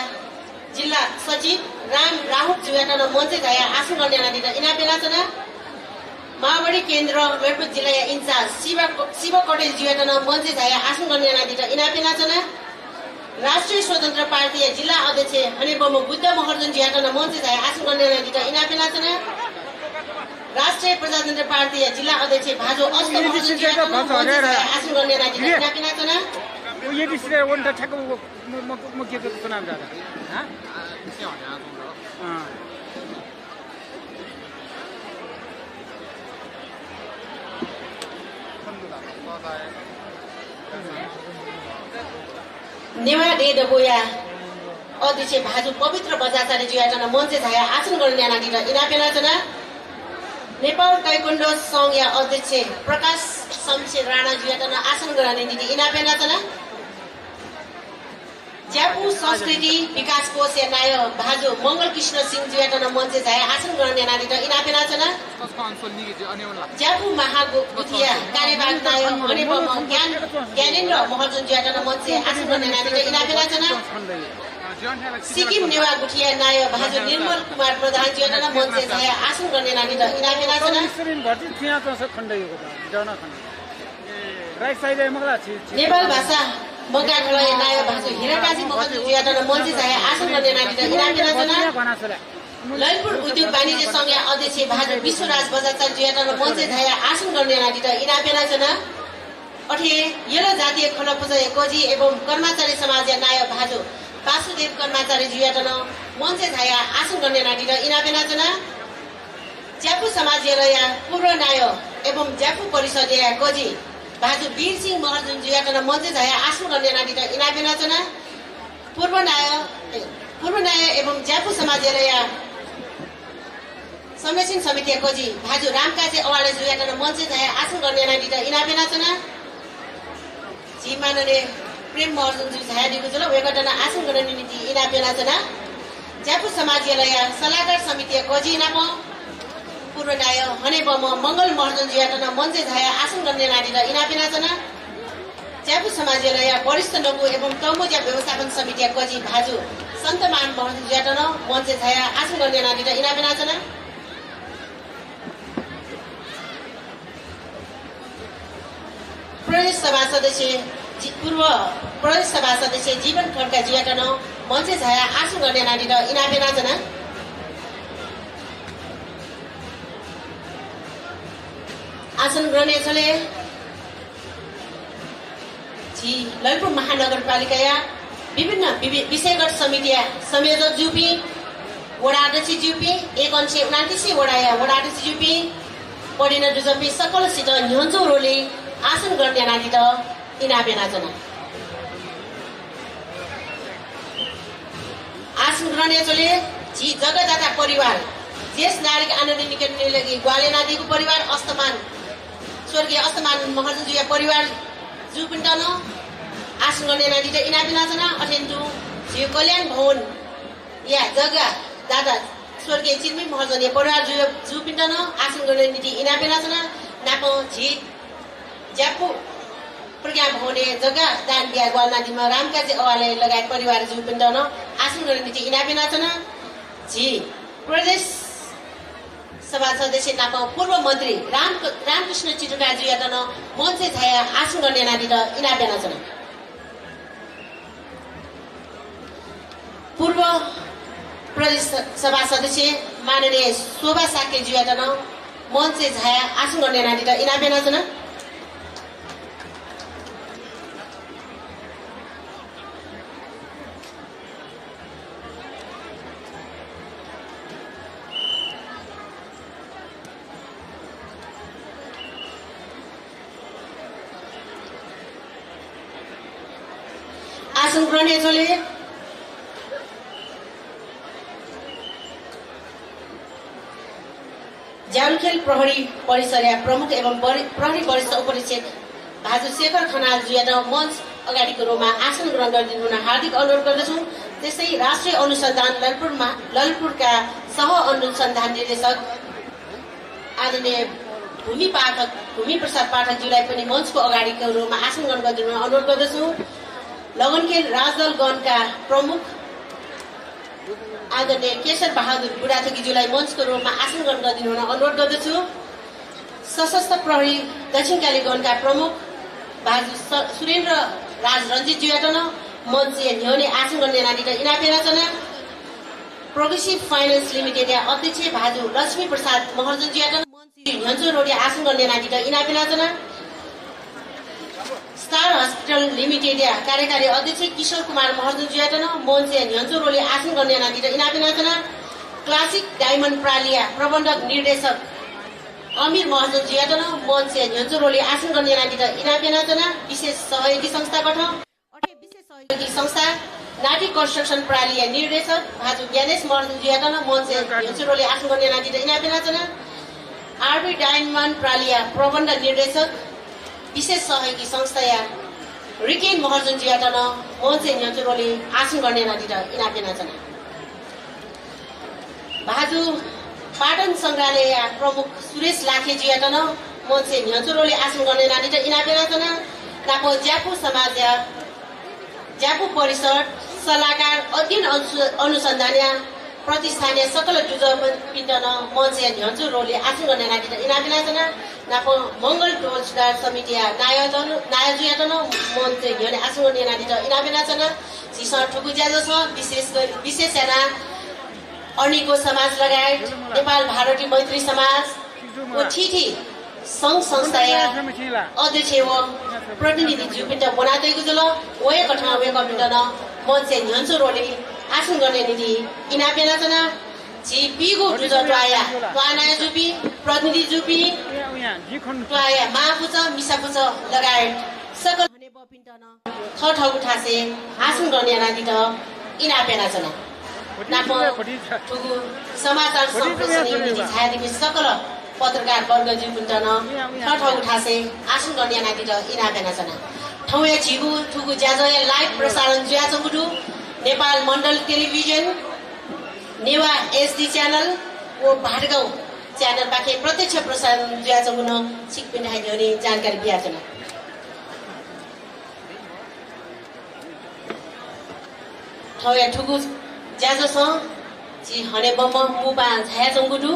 जिल्ला सचिव राम राहुल जुयाका मञ्चे छाया आसन गर्ने लागि त इनाबेना जना माओवादी केन्द्र ललितपुर जिल्ला या इन्चार्ज शिव कटेल जुयाका मञ्चे छाया आसन गर्ने लागि त इनाबेना जना राष्ट्रिय स्वतन्त्र पार्टी या जिल्ला अध्यक्ष अनि बम बुद्ध महर्जन जुयाका मञ्चे छाया आसन गर्ने लागि त इनाबेना जना राष्ट्रिय प्रजातन्त्र पार्टी या जिल्ला अध्यक्ष भाजो अस्त महर्जन जुयाका मञ्चे छाया आसन गर्ने लागि त इनाबेना जना ये डिस्ट्रिक्ट वन ठ्याक्क म के को नाम जादा नेवा डे डबोया अध्यक्ष भाजु पवित्र बजाचार्य जुयाटन मञ्चे झाया आसन गर्ने नानीर इनापेनाचना नेपाल ताइक्वान्डो संघ या अध्यक्ष प्रकाश शमशेर राणा जुयाटन आसन गर्ने नीति इनापेनाचना ज्यापु संस्कृति विकास कोष या नाय भाजु मंगल कृष्ण सिंह जुयाटन मञ्चे झाया आसन गर्ने नानीर इनापेनाचना ज्यापु महागुथिया कार्यवाहक नाय हनेबम ज्ञानेन्द्र महर्जन जुयाटन मञ्चे आसन गर्ने नानीर इनापेनाचना सिक्किम नेवा गुठिया नाय भाजु निर्मल कुमार प्रधान जुयाटन मञ्चे झाया आसन गर्ने नानीर इनापेनाचना नेपाल भाषा मगाखलय नाय भाजु हिराकाजी महर्जन जुयाटन मञ्चे झाया आसन गर्ने नानीर इनापेनाचना ललितपुर उद्योग वाणिज्य संघ अध्यक्ष भाजु विश्वराज बजाचार्य जुयाटन मञ्चे झाया आसन गर्ने नानीर इनापेनाचना अठे यलो जातीय खलपुजा कोजी एवं कर्मचारी समाज नाय भाजु वासुदेव कर्मचारी जुयाटन मञ्चे झाया आसन गर्ने नानीर इनापेनाचना ज्यापु समाज या पूर्व नाय एवं ज्यापु परिषद या कोजी भाजु वीर सिंह महर्जन जुयाटन मञ्चे झाया आसन गर्ने नानीर इनापेनाचना पूर्व नाय एवं ज्यापु समाज या संरक्षण समिति कोजी भाजु रामकाजी अवाले जुयाटन मञ्चे झाया आसन गर्ने नानीर इनापेनाचना जी माननीय प्रेम महर्जन जु झाया दिगु जुल वेगटन आसन गर्ने नीति इनापेनाचना ज्यापु समाज या सल्लाहकार समिति कोजी नाम पूर्व नाय हनेबम मंगल महर्जन जुयाटन मञ्चे झाया आसन गर्ने नानीर इनापेनाचना ज्यापु समाज या वरिष्ठ लघु एवं तमुजा व्यवस्थापन समिति कोजी भाजु सन्तमान महर्जन जुयाटन मञ्चे झाया आसन गर्ने नानीर इनापेनाचना प्रदेश सभा सदस्य पूर्व प्रदेश सभा सदस्य जीवन खड्का जुयाटन मञ्चे झाया आसन गर्ने नानीर इनापेनाचना आसन गर्ने छले ललितपुर महानगरपालिका विभिन्न विषयगत समिति संयोजक जुपी वडा अध्यक्ष जुपी 129 वडा वडा अध्यक्ष जुपी पढिन जुपी सकलसित न्यन्चो रोले आसन गर्ने नानीर इनापेनाचना आसन गर्ने छले जगदाता परिवार ज्येष्ठ नागरिक आनन्द निकेतन लागि ग्वाले नादीको परिवार अस्तमान स्वर्गीय अस्तमान महर्जन जुया परिवार जुपिन्टन आसन गर्ने नानीर इनापेनाचना अठेन्टु जियो कल्याण भवन या जग्गा दादा स्वर्गीय चिर्मी महर्जन या परिवार जुपिन्टन आसन गर्ने नीति इनापेनाचना नापो झी ज्यापु प्रज्ञा भवन जग्गा दान बिहा ग्वाल नादीमा रामकाजी अवाले लगायत परिवार जुपिन्टन आसन गर्ने नीति इनापेनाचना झी प्रदेश सभा सदस्य नाप पूर्व मन्त्री रामकृष्ण चिटुका जुयाटन मञ्चे झाया आसन गर्ने नानीर इनापेनाचना पूर्व प्रदेश सभा सदस्य माननीय शोभा साके जुयाटन मञ्चे झाया आसन गर्ने नानीर इनापेनाचना आसन ग्रहण छले ज्यालखेल प्रहरी परिसर प्रमुख एवं प्रहरी वरिष्ठ उपरीक्षक भाजु शेखर खनाल जुयाटन मञ्च अगाडिको रोमा आसन ग्रहण गरिदिनु हुन हार्दिक अनुरोध गर्दछु। त्यसै राष्ट्रिय अनुसन्धान ललितपुरका सह अनुसन्धान निर्देशक आदरणीय भूमि प्रसाद पाठकज्यूलाई पनि मञ्चको अगाडिको रोमा आसन ग्रहण गरिदिनु हुन अनुरोध गर्दछु। लगनखेल राजदल गणका प्रमुख आदरणीय केशर बहादुर बुढाथोकीज्यूलाई मञ्चको रोमा आसन ग्रहण गरिदिनु हुन अनुरोध गर्दछु। सशस्त्र प्रहरी दक्षिणकाली गणका प्रमुख भाजु सुरेन्द्र राज रञ्जित जुयाटन मञ्चे न्यौने आसन गर्ने नानीर इनापेनाचना। प्रोग्रेसिभ फाइनान्स लिमिटेड अध्यक्ष भाजु लक्ष्मी प्रसाद महर्जन जुयाटन मञ्चे न्यन्चो रोडे आसन गर्ने नानीर इनापेनाचना। स्टार हस्पिटल लिमिटेड कार्यकारी अध्यक्ष किशोर कुमार महर्जन जुयाटन मञ्चे न्यन्चो रोडे आसन गर्ने नानीर इनापेनाचना। क्लासिक डायमन्ड प्रालिया प्रबन्धक निर्देशक अमीर महसुल जियाटन मञ्चे न्यन्चुरोले आसन गर्ने नाटी त इनापेनाचना विशेष सहयोगी संस्था गठन अठे विशेष सहयोगी संस्था नाटी कन्स्ट्रक्सन प्रणाली निर्देशक भाजु ज्ञानेश महसुल जियाटन मञ्चे न्यन्चुरोले आसन गर्ने नाटी त इनापेनाचना आरबी डायमन्ड प्रालिया प्रबन्ध निर्देशक विशेष सहयोगी संस्था या रिकेन महर्जन जियाटन मञ्चे न्यन्चुरोले आसन गर्ने नाटी त इनापेनाचना भाजु पाटन संग्रहालय प्रमुख सुरेश लाखे जियाटन मञ्चे न्यन्चुरोले आसन गर्ने नाटी त इनापेनाचना नापो ज्यापु समाज या ज्यापु परिषद सल्लाहकार अध्ययन अनुसन्धान या प्रतिष्ठानीय सकल जुजपिण्डन मञ्चे न्यन्चुरोले आसन गर्ने नाटी त इनापेनाचना नापो मङ्गल रोजगार समिति या नायजुयाटन मञ्चे न्यने आसन गर्ने नाटी त इनापेनाचना सिस ठुकु ज्याजो छ विशेष याना अनिको समाज लगायत नेपाल भारतीय मैत्री समाज ओ ठिठी सङ्घ संस्था या अध्यक्ष व प्रतिनिधि जुपिण्ड बनातेको जुल वय कठमा वय कपिण्डन मञ्चे न्यन्चुरोले आसन गर्ने नीति इनापेनाचना जी पिगो जुज ट्वाया ट्वानाया जुपी प्रतिनिधि जुपी ट्वाया मापुच मिसापुच लगायत सकल हने बपिण्डन ठठौ उठासे आसन गर्ने नाति त इनापेनाचना नापो ठुगु समाचार सम्प्रेषण युनिटी छायादेखि सकल पत्रकार वर्ग जुपिण्डन ठठौ उठासे आसन गर्ने नाति त इनापेनाचना ठौया झिगु ठुगु ज्याजया लाइभ प्रसारण ज्याचमुडु नेपाल मण्डल टेलिभिजन नेवा एसडी च्यानल ओ भाटगाउँ च्यानल बाखे प्रत्यक्ष प्रसारण ज्याचमुन सिकपिन हाइदिने जानकारी बियाचना ठौया ठुगु ज्याजो छ जी हने बम मुबा झाया जंगुडु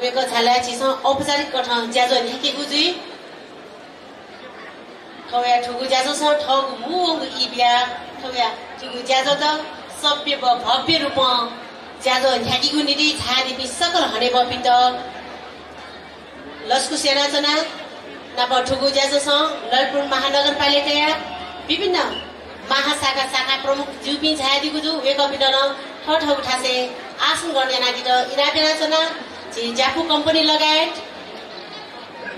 वेको झाला छिस औपचारिक कठ ज्याजो नेकेगु जुई ठौया ठुगु ज्याजो छ ठगु मुंग इबिया ठौया ठुगु ज्याजो त सभ्य भव्य रूप ज्याजो न्याकीगु निधि छादिपि सकल हने बपिन्द लस्कु सेनाचना नाप ठुगु ज्याजो छ ललितपुर महानगरपालिका विभिन्न महाशाखा शाखा प्रमुख जुपिन छादिगु जु वेकपिडन ठठौ उठासे आसन गर्ने नाति त इनापेनाचना जी ज्यापु कम्पनी लगायत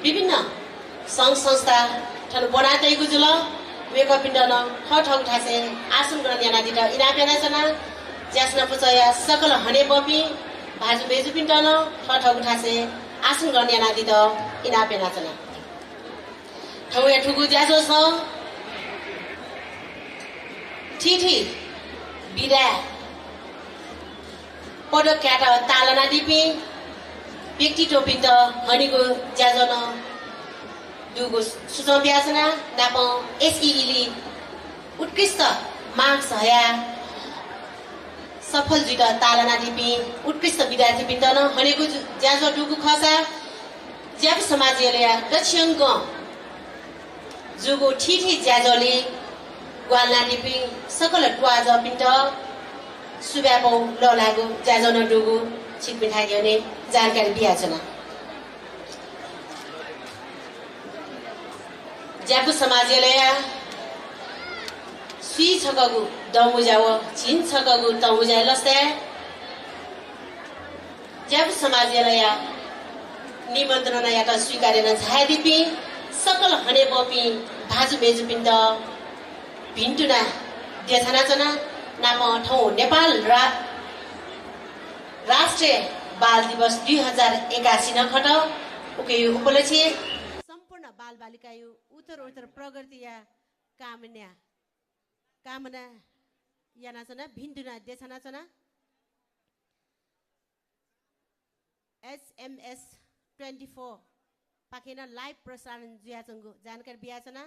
विभिन्न सङ्घ संस्था ठन बनातेको जुल वेकपिण्डन ठठौ उठासे आसन गर्ने नाति त इनापेनाचना ज्यास्न पुचया सकल हने बपी भाजु बेजुपिण्डन ठठौ उठासे आसन गर्ने नाति त इनापेनाचना ठौया ठुगु ज्याजो छ ठिठी बिदा पडक क्याट तालना दिपी व्यक्ति टोपिन्द हनिको ज्याजन दुगो सुसम्ब्यासना नाप एसइली उत्कृष्ट मार्क्स हया सफल जुट तालना दिपी उत्कृष्ट विद्यार्थी पिण्डन हनेको ज्याजो दुगु खसा ज्याप समाजले दक्षिणक जुगो ठिठी ज्याजोले ग्वालना दिपी सकल ट्वाज पिण्ड सुब्यापौ ललागु ज्याजन दुगु छिकपिठाइ दिने जानकारी बियाचना ज्यापु समाजले सुई छकगु दमुजाव छिन छकगु तमुजा लस्ते ज्यापु समाजले निमन्त्रणा यात स्वीकारेन झादिपि सकल हने बपी भाजु बेजुपिण्ड भिन्टुना देछनाचना नाम ठौ नेपाल राष्ट्रिय बाल दिवस 2081 नखट उके उपलक्ष्य सम्पूर्ण बाल बालिका यो उत्तर प्रगति या कामना यानाचना भिन्टुना देछनाचना SMS 24 पाकेना लाइभ प्रसारण ज्याचंगु जानकारी बियाचना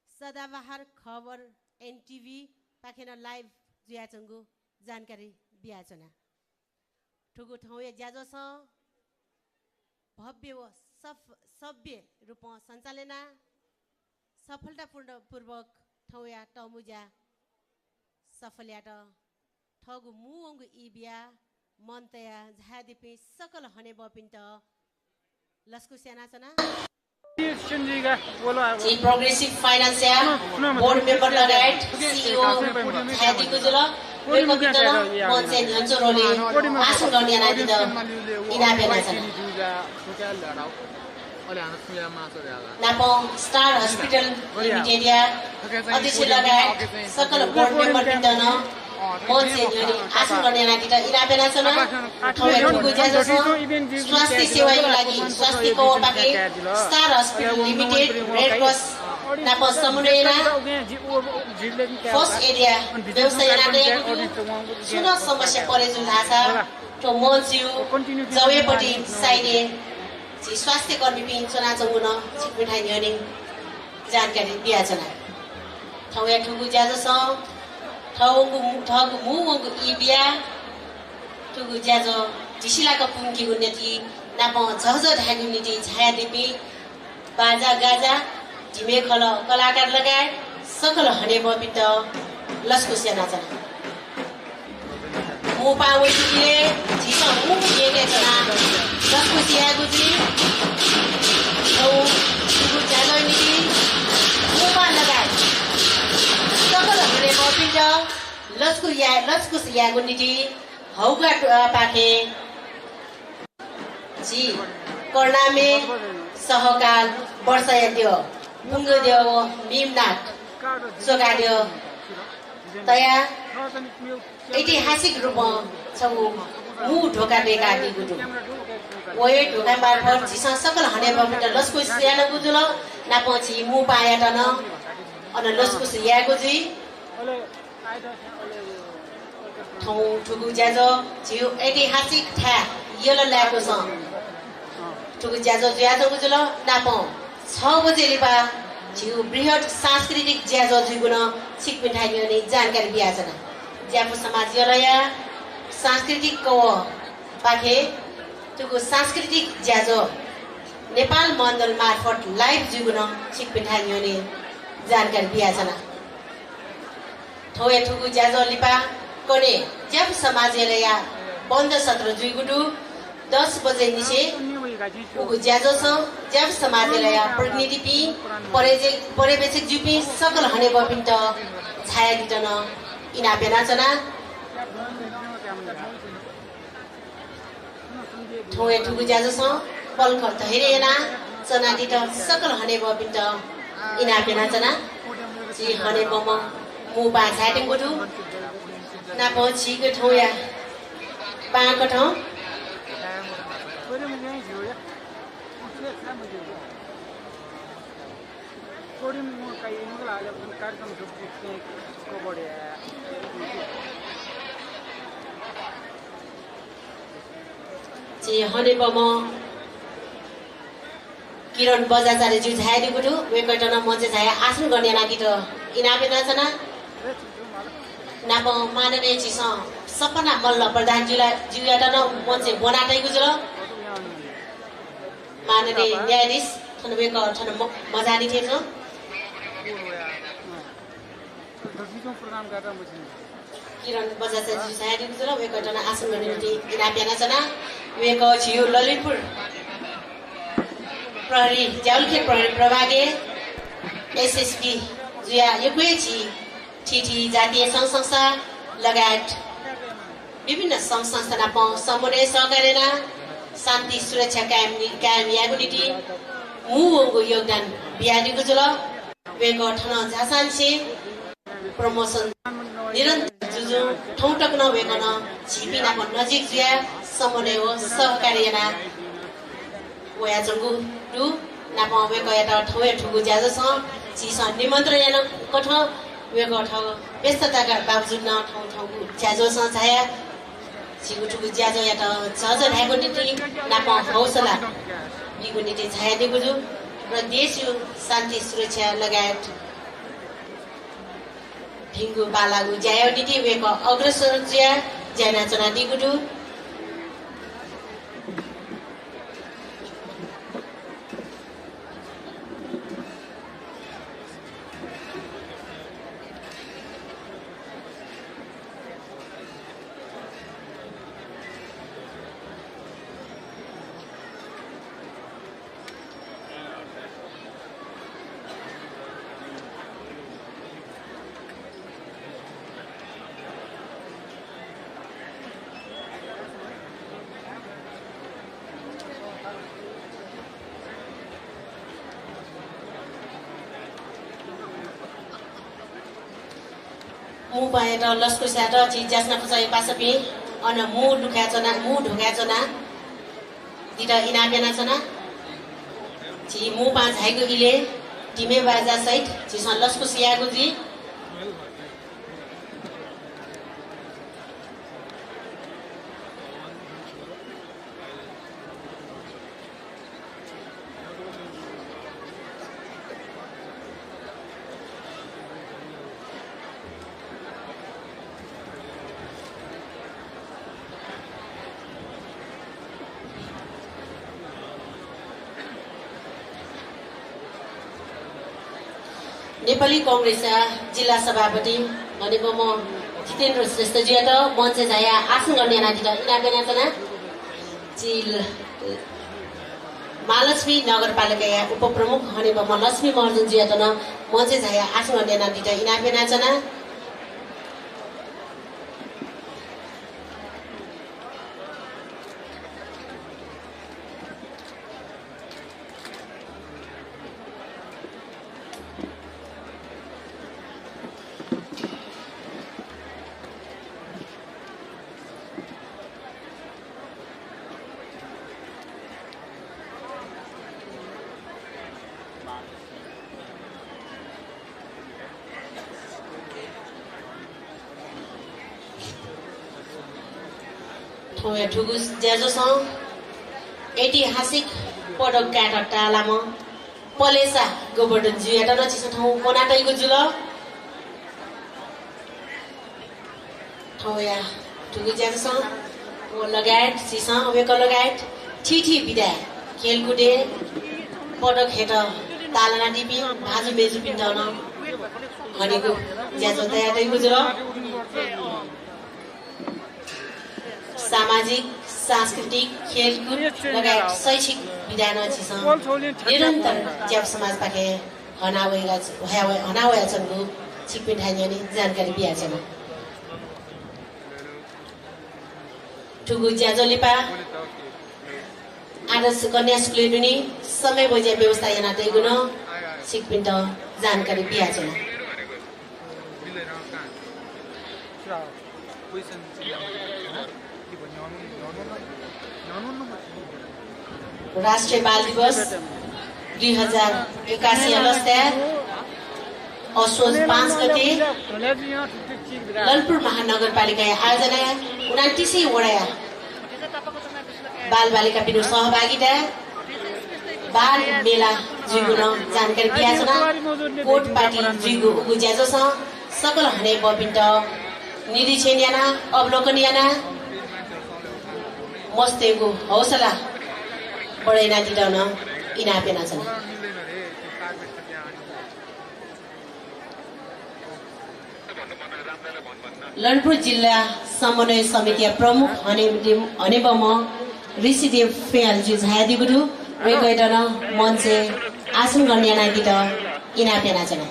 सदाबहार खबर NTV पाखेना लाइभ ज्याचंगु जानकारी बियाचना ठुगु ठाउँ ज्याजो छ भव्य व सभ्य रूप सञ्चालना सफलतापूर्वक ठाउँ या टमुजा सफल्याट ठगु मुंगु इबिया मन्तया झादिपि सकल हने बपिन्ट लस्कु सेनाचना प्रोग्रेसिभ फाइनान्स बोर्ड मेम्बर लगायत CEO झादिको जुल वेको बितन मन्छे न्यन्चोरोले आसन गर्ने नाति त इनाबे नाछन् नापो स्टार हस्पिटल लिमिटेड अध्यक्ष लगायत सकल बोर्ड मेम्बर बितन मन्छे न्यनि आसन गर्ने नाति त इनाबे नाछन् ठौया ठुगु ज्याजो स्वास्थ्य सेवाको लागि स्वास्थ्यको बाके star hospital limited red cross नापो समन्वयना फर्स्ट एरिया व्यवसाय नाते सुन समस्या परे जुन आशा तो मन्सिउ जवेपट्टि साइने स्वास्थ्य कर्मी पिन चना चंगुन छिकमिठाइ न्यनि जानकारी दियाछना ठौया ठुगु ज्याजो स ठौगु मुगु इबिया ठुगु ज्याजो दिसिलाको पुंकी गुन्नेति नापो झझ ढागुनिति छाया दिपी बाजा गाजा ढिमे खल कलाकार लगायत सकल हने बबित लस्कु सेना छन् मु पावैले झिसा मु येले जना लस्कु सियागु जी औ सुगु जालैनि मु पा लगायत सकल हने बबित लस्कु सियागु निति हौगा पाखे जी कर्णामे सहकाल वर्षयन्त्यो बुङ्गदेव भीमनाथ सोगाड्यो तया ऐतिहासिक रूपमा छौ मु ढोका बेका गुजु ओए ढोका मार्फत जिसा सकल हने बबिट लस्कु सियाना गुजुल नापछि मु पाया तन अन लस्कु सियागु जी ठौ ठुगु ज्याजो जिउ ऐतिहासिक ठा यलो ल्याको छ ठुगु ज्याजो गुजुल नापौ 6 बजे लिपा जिउ बृहत सांस्कृतिक ज्याजो जुगुन छिकमिठाइ न्यनि जानकारी दियाछन् ज्यापु समाज यलया सांस्कृतिक को पाखे तुगु सांस्कृतिक ज्याजो नेपाल मण्डल मार्फत लाइभ जुगुन छिकमिठाइ न्यनि जानकारी दियाछन् ठौया ठुगु ज्याजो लिपा कोने ज्यापु समाज यलया बन्द सत्र जुगुडु 10 बजे निसे उगु ज्याजो छ ज्याप समाजले प्रतिनिधि पि पर्यवेक्षक जुपि सकल हने बपिन्ट छाया दिटन इना बेनाचना ठोए ठुगु ज्याजो छ बलखर धैर्यना चना दिट सकल हने बपिन्ट इना बेनाचना जी हने बम मु बा छाटे गुडु ना पछि के ठोया पाको ठौ जी हने बम किरण बजाचार्य जु झायदि गुडु वेकटन मञ्चे झाय आसन गर्ने लागि त इनाबे नचना नाप माननीय चिस सपना मल्ल प्रधान जुयाटा न मञ्चे बनाटै गुजुल माननीय न्यायाधीश थनवेक थन मजानी थिएछ किरण बजाचार्य जु झायदि गुजुल वेकटन आसन गर्ने निम्ति इनाबे नचना वेक छियो ललितपुर प्रहरी ज्याउलखेल प्रहरी प्रभागे एसएसपी जुया युक्वेची ठिठी जातीय सङ्घ संस्था लगायत विभिन्न सङ्घ संस्था समन्वय सहकार्यना शान्ति सुरक्षा कायम यागु निति मुको योगदान बिहारीको जुल वेको ठन झासानसे प्रमोसन निरन्तर जुजु ठौटक नभेकन छिपिनाको नजिक जुया समन्वय हो सहकार्यना वया जंगु टु नापा वेको एटा ठौए ठुगु ज्याजो छ चिस निमन्त्रण यान कठ वेको ठौ व्यस्तताका बावजुद न ठौ ज्याजो छ छाया छिगु ठुगु ज्याजो एटा झझ ढाको निति नापा हौसला दिगु निति छाया दिगु जु र देश शान्ति सुरक्षा लगायत ढिंगु बालागु ज्यायो निति वेको अग्रसर ज्या ज्याना चना दिगु दु mu pae to lasku sa to chi jasna phasai pasapi ana mu ढोका चना दिटा इनापेना चना ची मु पा झाइको इले टिमे बाजा सहित ची लस्को सियाको जी नेपाली कांग्रेस जिल्ला सभापति भनेको म जितेन्द्र श्रेष्ठ जी त मञ्च झाया आसन गर्ने नाति इनापेना जना जिल महालक्ष्मी नगरपालिका उपप्रमुख भनेको म लक्ष्मी महर्जन जी त मञ्च झाया आसन गर्ने नाति इनापेना जना ठुगु ज्याजोसँग ऐतिहासिक पदक काट टालामा पलेसा गोवर्धन जुयाट नचिस ठाउँ बनाटैको जुल ठाउँया ठुगु ज्याजोसँग लगायत सिसा अवेक लगायत ठिठी बिदा खेलकुदे पदक हेट तालना टिपी भाजु मेजु पिन्डाउन भनेको ज्याजो तयारैको जुल सामाजिक सांस्कृतिक खेलकुद लगायत शैक्षिक विधान निरन्तर ज्याप समाज पाके हनावया चंगु छिकपिन ठाइनी जानकारी बिया छन् ठुगु ज्याजोलिपा आदर्श कन्या स्कुल दुनी समय बजे व्यवस्था yana तैगुन छिकपिन त जानकारी बिया छन् राष्ट्रिय बाल दिवस 2081 अलस्ता असोज 5 गते ललितपुर महानगरपालिका आयोजना 29 वडा बाल बालिका पिनु सहभागिता बाल मेला जुगुन जानकारी बियाजना कोट पार्टी जुगु उगु ज्याजोस सकल हने बबिन्ट निरीक्षण याना अवलोकन याना मस्तेको हौसला बढाइना दिटाउन इनापेना छन् ललितपुर जिल्ला समन्वय समिति प्रमुख हनेबम ऋषिदेव फेलजी झायादिगुरु वेगैटन मञ्चे आसन गर्ने नागित इनापेना छन्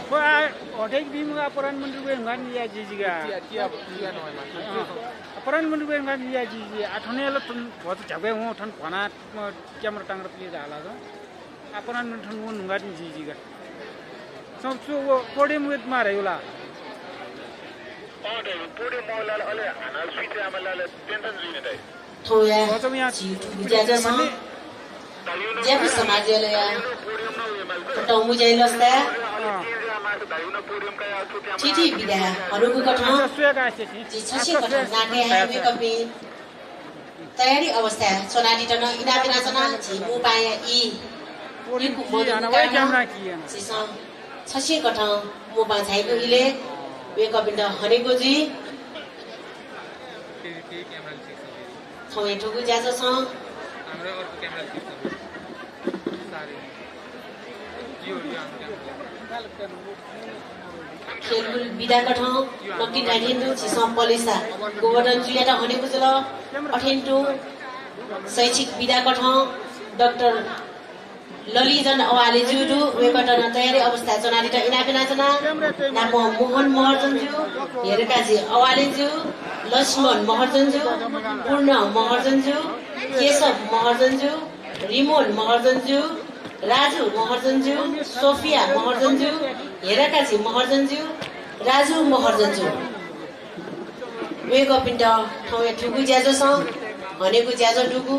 प्रधानमन्त्री बेंगाल लिया जी आठने ल बहुत जगह हो ठन फना क्यामेरा टांगर पे जाला दो प्रधानमन्त्री ठन वो नुंगा जी का सब वो पोडियम विथ मारे होला पोडियम मोला अले हाना सुइते आमलाले टेन्सन जुइने दाइ थोया ज्याजोसँग ज्यापु समाजले टौमु जैलस्ता चिठी बिदा हरुको कठा छसे कठा नाके हाइवे कपी तयारी अवस्था सोनाली टन इनापेना जना झिमु पाया इ पुरीको मदन क्यामेरा किए सिसा छसे कठा मु पा झाइको इले वे कपिन्द हरेको जी थोय ठुगु ज्याजो छ हाम्रो अर्को क्यामेरा सारे यो खेलकुद बिदाका ठाउँ नक्की ढाइन्टु छिसम पलेसा गोवर्धन जुयाटा हनेको जुल अठेन्टु शैक्षिक बिदाका ठाउँ डाक्टर ललिजन अवाले जुडु वेकटन तयारी अवस्था जनालिटा इनापेना जना नाम मोहन महर्जन जु हेरकाजी अवाले जु लक्ष्मण महर्जन जु पूर्ण महर्जन जु केशव महर्जन जु रिमोन महर्जन जु राजु महर्जनज्यू सोफिया महर्जनज्यू हेराकाजी महर्जनज्यू राजु महर्जनज्यू वेको पिन्ट ठाउँ ठुगु ज्याजो छ भनेको ज्याजो डुगु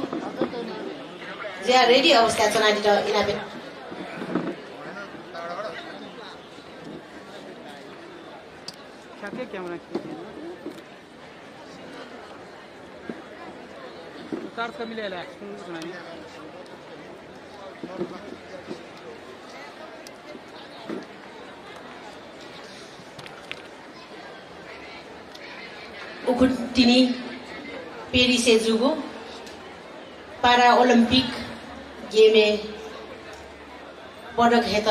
ज्या रेडी अवस्था चनादि त इनाबे ठ्याक्कै क्यामेरा चार्ज कमी ल्याएर सुन्नु उखुटिनी पेरिसे जुगु पारा ओलम्पिक गेमे पदक हेत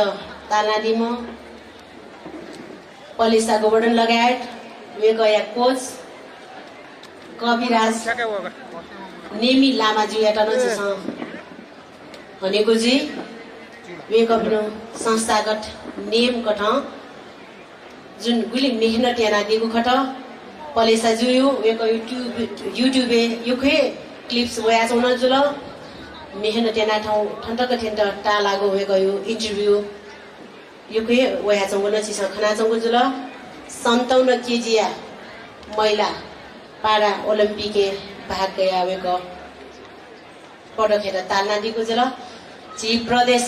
तालादिमो पलिसा गोवर्धन लगायत वे गया कोच कविराज नेमी लामाजी याटन भनेको जी वे कबिनो संस्थागत नेम कठ जुन गुली मेहनत याना दिगु खट पलेसा जुयु वे को युट्युब युखे क्लिप्स वया छ न जुल मेहनत याना ठाउँ ठन्टक ठेन्ट टा लागो वे को इन्टरभ्यु युखे वया छ न छिस खना चंगु जुल 57 केजिया महिला पारा ओलम्पिके भाग गया वे को पदक हेर तालना दिगु जुल जी प्रदेश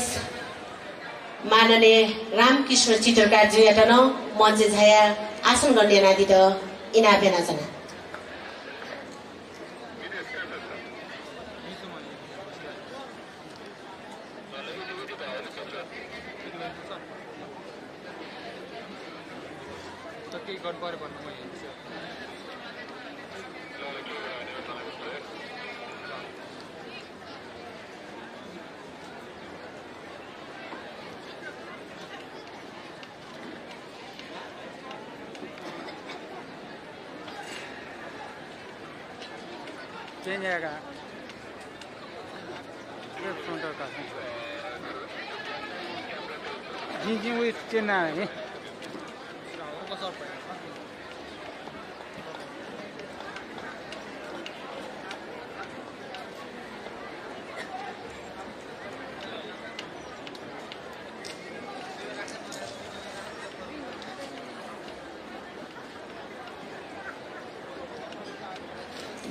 माननीय रामकृष्ण चित्रकार जुयाटन मञ्च झाया आसन गर्ने नादी त इनाबेना जना चेंज आएगा फ्रंट का जी वो चेन्ना है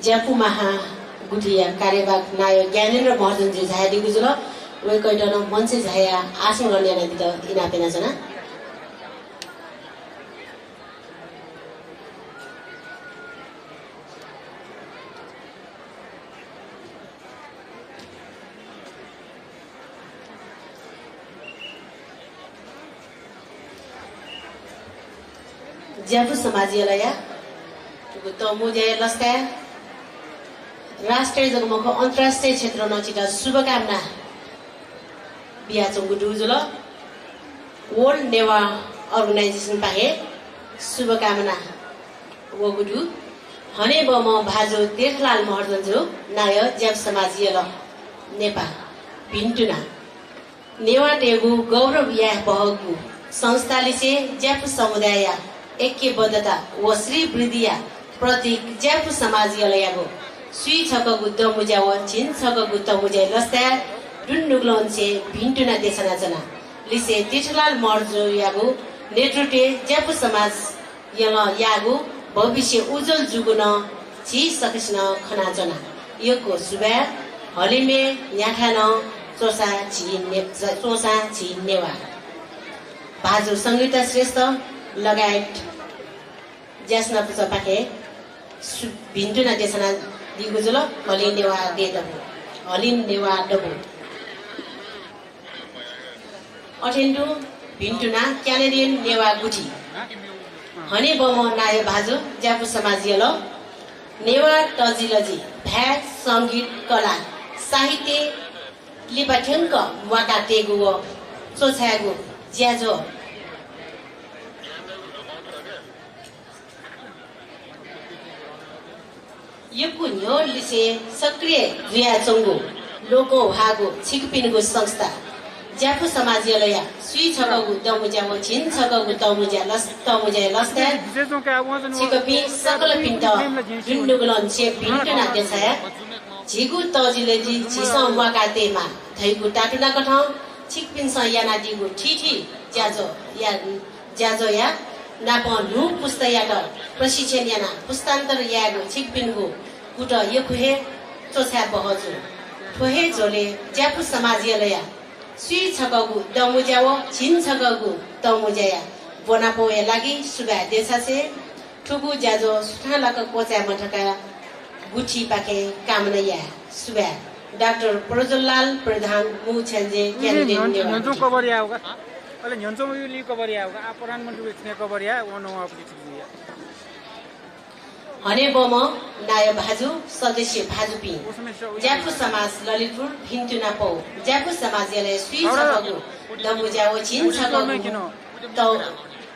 ज्यापु महा गुठिया कार्यवाहक नायक ज्ञानेन्द्र महर्जन जी झाया दिगु जुल वे कैटन मञ्चे झाया आसन गर्ने नादी त इनापेना जना ज्यापु समाजियालया तो मुझे लस्ता राष्ट्रिय जगमको अन्तर्राष्ट्रिय क्षेत्र नचित शुभकामना बिहा चंगु दुजुल वर्ल्ड नेवा अर्गनाइजेसन पाहे शुभकामना वगुडु हने बम भाजो तीर्थलाल महर्जन जो नाय ज्याप समाजियल नेपा भिन्टुना नेवा टेगु गौरव या बहगु संस्थाले से ज्याप समुदाय ऐक्यबद्धता व श्री वृद्धिया प्रतीक ज्याप समाजियलयागो सुई छक गुद्द मुजा व छिन छक गुद्द मुजा लस्ता डुन्नुग्लोन से भिन्टुना देशना जना लिसे तीर्थलाल महर्जो यागु नेतृत्व ज्याप समाज यल यागु भविष्य उज्जवल जुगुन छि सकिसन खना जना यको सुबा हलिमे याठान चोसा छि नेवा भाजु संगीता श्रेष्ठ लगायत ज्यास्ना पुचा पाखे भिन्टुना देशना दिगु जुल हलिन नेवा डबु अटेन्डु भिन्टुना क्यानेडियन नेवा गुठी हने बम नाय भाजु ज्यापु समाजियल नेवा टजिलजी भ्याट संगीत कला साहित्य लिपाठ्यङ्क वाका तेगु व चोछागु ज्याजो यकु न्यो लिसे सक्रिय जुया चंगु लोको हागु छिकपिनको संस्था ज्यापु समाजियलया सुई छगु दमुज्यामो छिन छगु तमुज्या लस्ता छिकपि सकल पिन्ट जुन्नुगलन छे भिन्टुना देसाया झिगु तजिलेजी झिस मका तेमा धैगु टाटुना कठ छिकपिन स याना दिगु ठिठी ज्याजो या नापनु पुस्तयाट प्रशिक्षण याना पुस्तान्तर यागो छिकपिनको कुट यो खुहे चोछा बहजु ठोहे झोले ज्यापु समाजियलया सुई छगगु दमुज्याव छिन छगगु दमुज्याया बोनापोए लागि सुबा देछासे ठुगु ज्याजो सुठालाक कोचा मठका गुठी पाके कामनया सुबा डाक्टर प्रज्वललाल प्रधान मु छन्जे क्यान्डिडेट न्यन्चो कबरिया होगा अले न्यन्चो युली कबरिया होगा प्रधानमन्त्री वेचने कबरिया वनो अपनी छिया हने बम नाय भाजु सदस्य भाजुपी ज्यापु समाज ललितपुर भिन्टुना पौ ज्यापु समाजले सुई छगगु दमुज्याव छिन छगगु तौ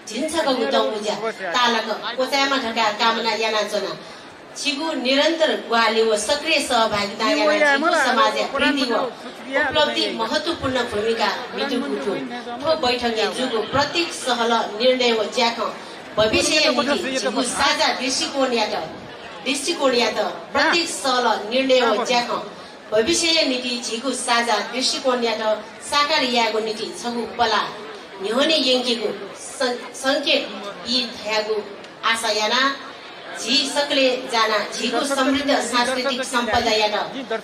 छिन छगगु दमुज्या तालक कोचामा ढका कामना याना जना छिगु निरन्तर ग्वाली व सक्रिय सहभागिता याना छिगु समाज प्रीति व उपलब्धि महत्वपूर्ण भूमिका मिटुगुटु ठो बैठकले जुगु प्रत्येक सहल निर्णय व ज्याक भविष्य नीति छिगु साझा दृष्टिकोण यात प्रत्येक सहल निर्णय व ज्याक भविष्य नीति छिगु साझा दृष्टिकोण यात साकार यागु नीति छगु पला न्योने यंकेगु संकेत यी थयागु आशा याना झी सकले जाना झीको समृद्ध सांस्कृतिक सम्पदा यात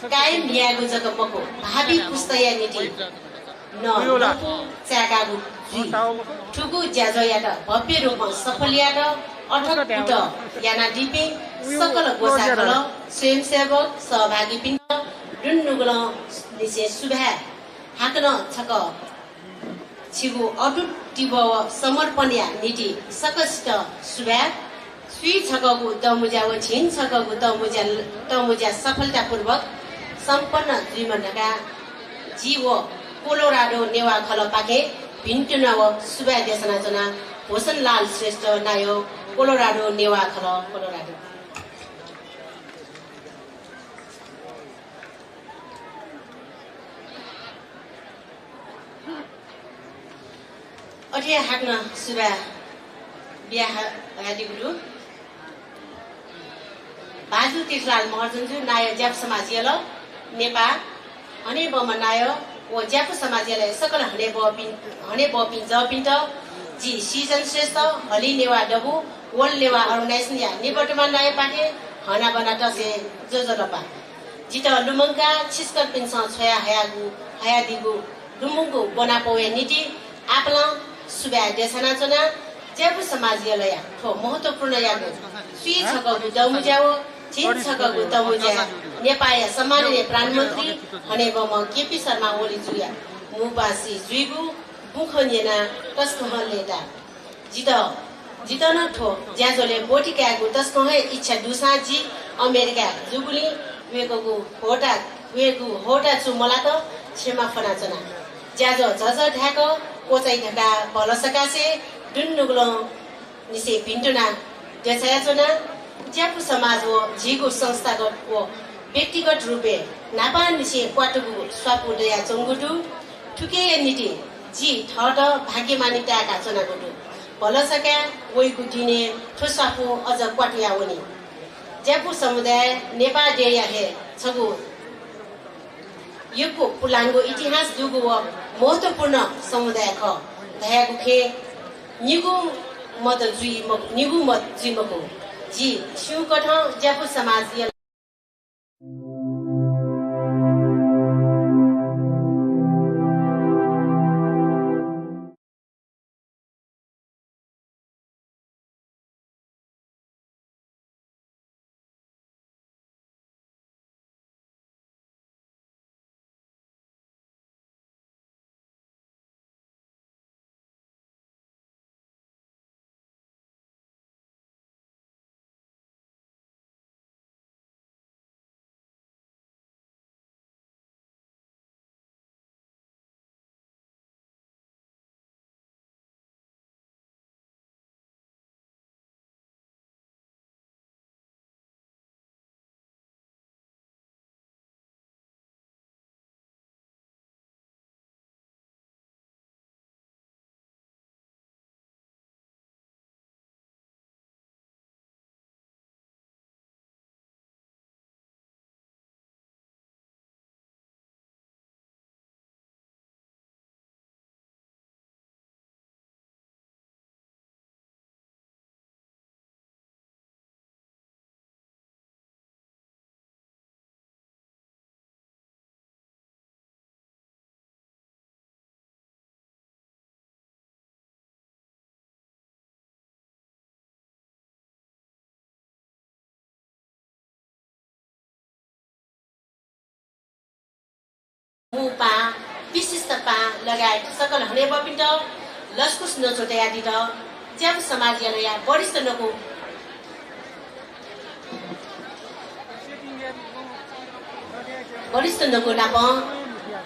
कायम न्यागु जगमको भावी पुस्तया नीति न चाकागु जी ठुगु ज्याजो यात भव्य रूपमा सफल यात अठक पुट याना दिपे सकल गोसाखल स्वयंसेवक सहभागी पिण्ड दुन्नुगुल निसे सुभा हाकन छक छिगु अटुट टिब समर्पणया नीति सकस्ट सुभा सुई छगगु दमुज्या व छिन छगगु दमुज्या सफलतापूर्वक सम्पन्न जीवनका जीव कोलोराडो नेवा खल पाके भिन्टुना व सुबा देशना जना भूषणलाल श्रेष्ठ नायो कोलोराडो नेवा खल कोलोराडो अठे हाक्न सुबा बिहा हादिगुरु बाजु तीर्थलाल महर्जनजु नाय ज्याप समाजियल नेपा हने बम नाय ओ ज्याप समाजियल सकल हने बपिन जपिन्ट जी सीजन श्रेष्ठ हली नेवा डबु वल नेवा अर्गनाइजेसन या निबटमा नाय पाके हना बना तसे जोजलपा जित लुमंगा छिस्कर पिन्छ छया हयादिगु लुमुंगु बनापोए नीति आपला सुबा देशना चना ज्यापु समाजियलया ठो महत्वपूर्ण यागु सुई छगगु दमुज्याव छिन छगगु दमुज्या नेपाया सम्माननीय प्रधानमन्त्री हने बम केपी शर्मा ओली जुया मुबासी जुइगु बुखनियना तस्कहलेटा जितन ठो ज्याजोले बोटिकागु तस्कहे इच्छा दुसाजी अमेरिका जुगुली वेगु होटा छु मला त क्षमा फना जना ज्याजो झझ ढाक कोचाइ ढका भलसकासे दुन्नुगुलो निसे भिन्टुना देछया चना ज्यापु समाज हो झीगु संस्थागत हो व्यक्तिगत रूपे नापा निसे क्वाटुगु स्वापु दया चंगुटु ठुके नीति जी ठट भाग्यमानी टाका चना गुटु भलसका वइगु दिने ठोसापु अझ क्वाटिया वनी ज्यापु समुदाय नेपाल देया हे छगु युगको पुलाङ्गो इतिहास जुगु महत्वपूर्ण समुदाय ख दयागु खे निगु मत जुइ मको जी शिव कठ ज्यापु समाज लगायत सकल हने बपिन्ट लस्कुस नचोटे आदिट ज्याप समाज या वरिष्ठ नको वरिष्ठ नको नाप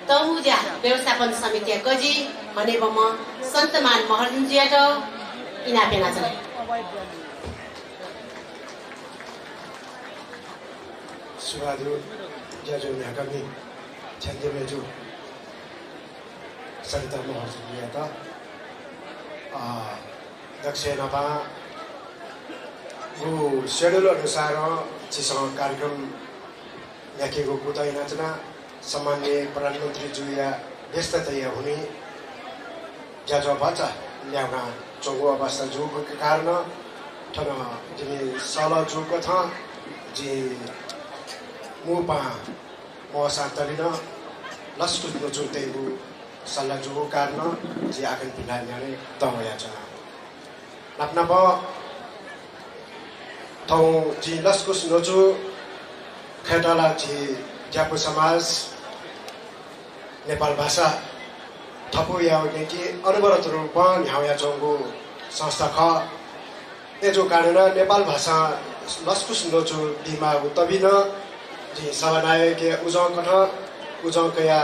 तमुज्या व्यवस्थापन समिति गजी हने बम सन्तमान महर्जुन्जियाट इनापेना छ सुहादु ज्याजो याकमी छन्देमेजु सरिता महर्जुन्जियाट दक्षिणमा वो शेड्युल अनुसार चिसँग कार्यक्रम लेखेको कुदाइ नाचना सामान्य प्रधानमन्त्री जुया व्यस्ततया हुने ज्याजो बच्चा ल्याउन चौगो अवस्था जोको कारण ठन जिनी सल जोको छ जे मुपा मसा तलिन लस्कु जोतेको सल्लाह जोको कारण जे आगन पिलाने तमया छ नाप्नाप थौ जी लस्कुस नजो खेटाला जी ज्यापु समाज नेपाल भाषा थपु या कि अनवरत रूपमा न्याउया चौगो संस्था ख एजो कारण नेपाल भाषा लस्कुस नजो दिमा उतबिन जी सभानाय के उजौ कठ उजौ कया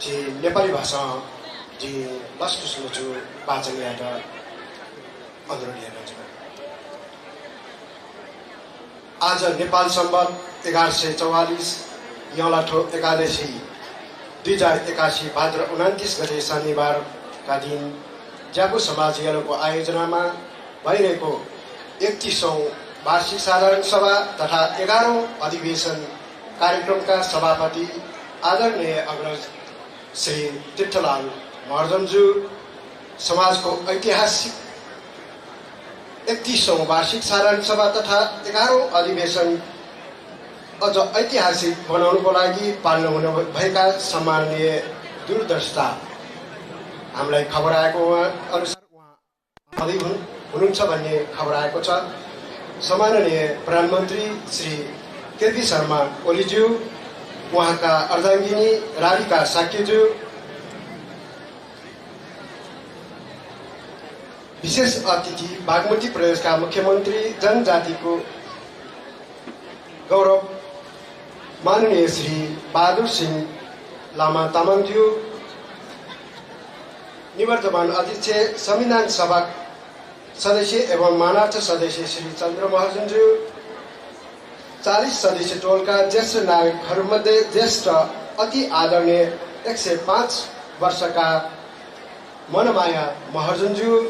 जी नेपाली भाषा जी लस्कुस नजो पाचन याट अनुरोध आज नेपाल सम्बत 1144 यौलाठो एकादशी 2081 भाद्र 29 गते शनिबारका दिन ज्यापु समाज यलोको आयोजनामा भइरहेको 31औं वार्षिक साधारण सभा तथा 11औं अधिवेशन कार्यक्रमका सभापति आदरणीय अग्रज श्री तीर्थलाल महर्जनज्यू समाजको ऐतिहासिक 31औं वार्षिक साधारण सभा तथा 11औं अधिवेशन अझ ऐतिहासिक बनाउनुको लागि पाल्नु हुने भएका सम्माननीय दूरदर्शिता हामीलाई खबर आएको अनुसार उहाँ हुनुहुन्छ भन्ने खबर आएको छ। सम्माननीय प्रधानमन्त्री श्री केपी शर्मा ओलीज्यू, उहाँका अर्धाङ्गिनी राधिका साक्यज्यू, विशेष अतिथि बागमती प्रदेशका मुख्यमन्त्री जनजातिको गौरव माननीय श्री बहादुर सिंह लामा तामाङज्यू, निवर्तमान अध्यक्ष संविधान सभा सदस्य एवं मानार्थ सदस्य श्री चन्द्र महर्जनज्यू, 40 सदस्य टोलका ज्येष्ठ नागरिकहरूमध्ये ज्येष्ठ अति आदरणीय 105 वर्षका मनमाया महर्जनज्यू,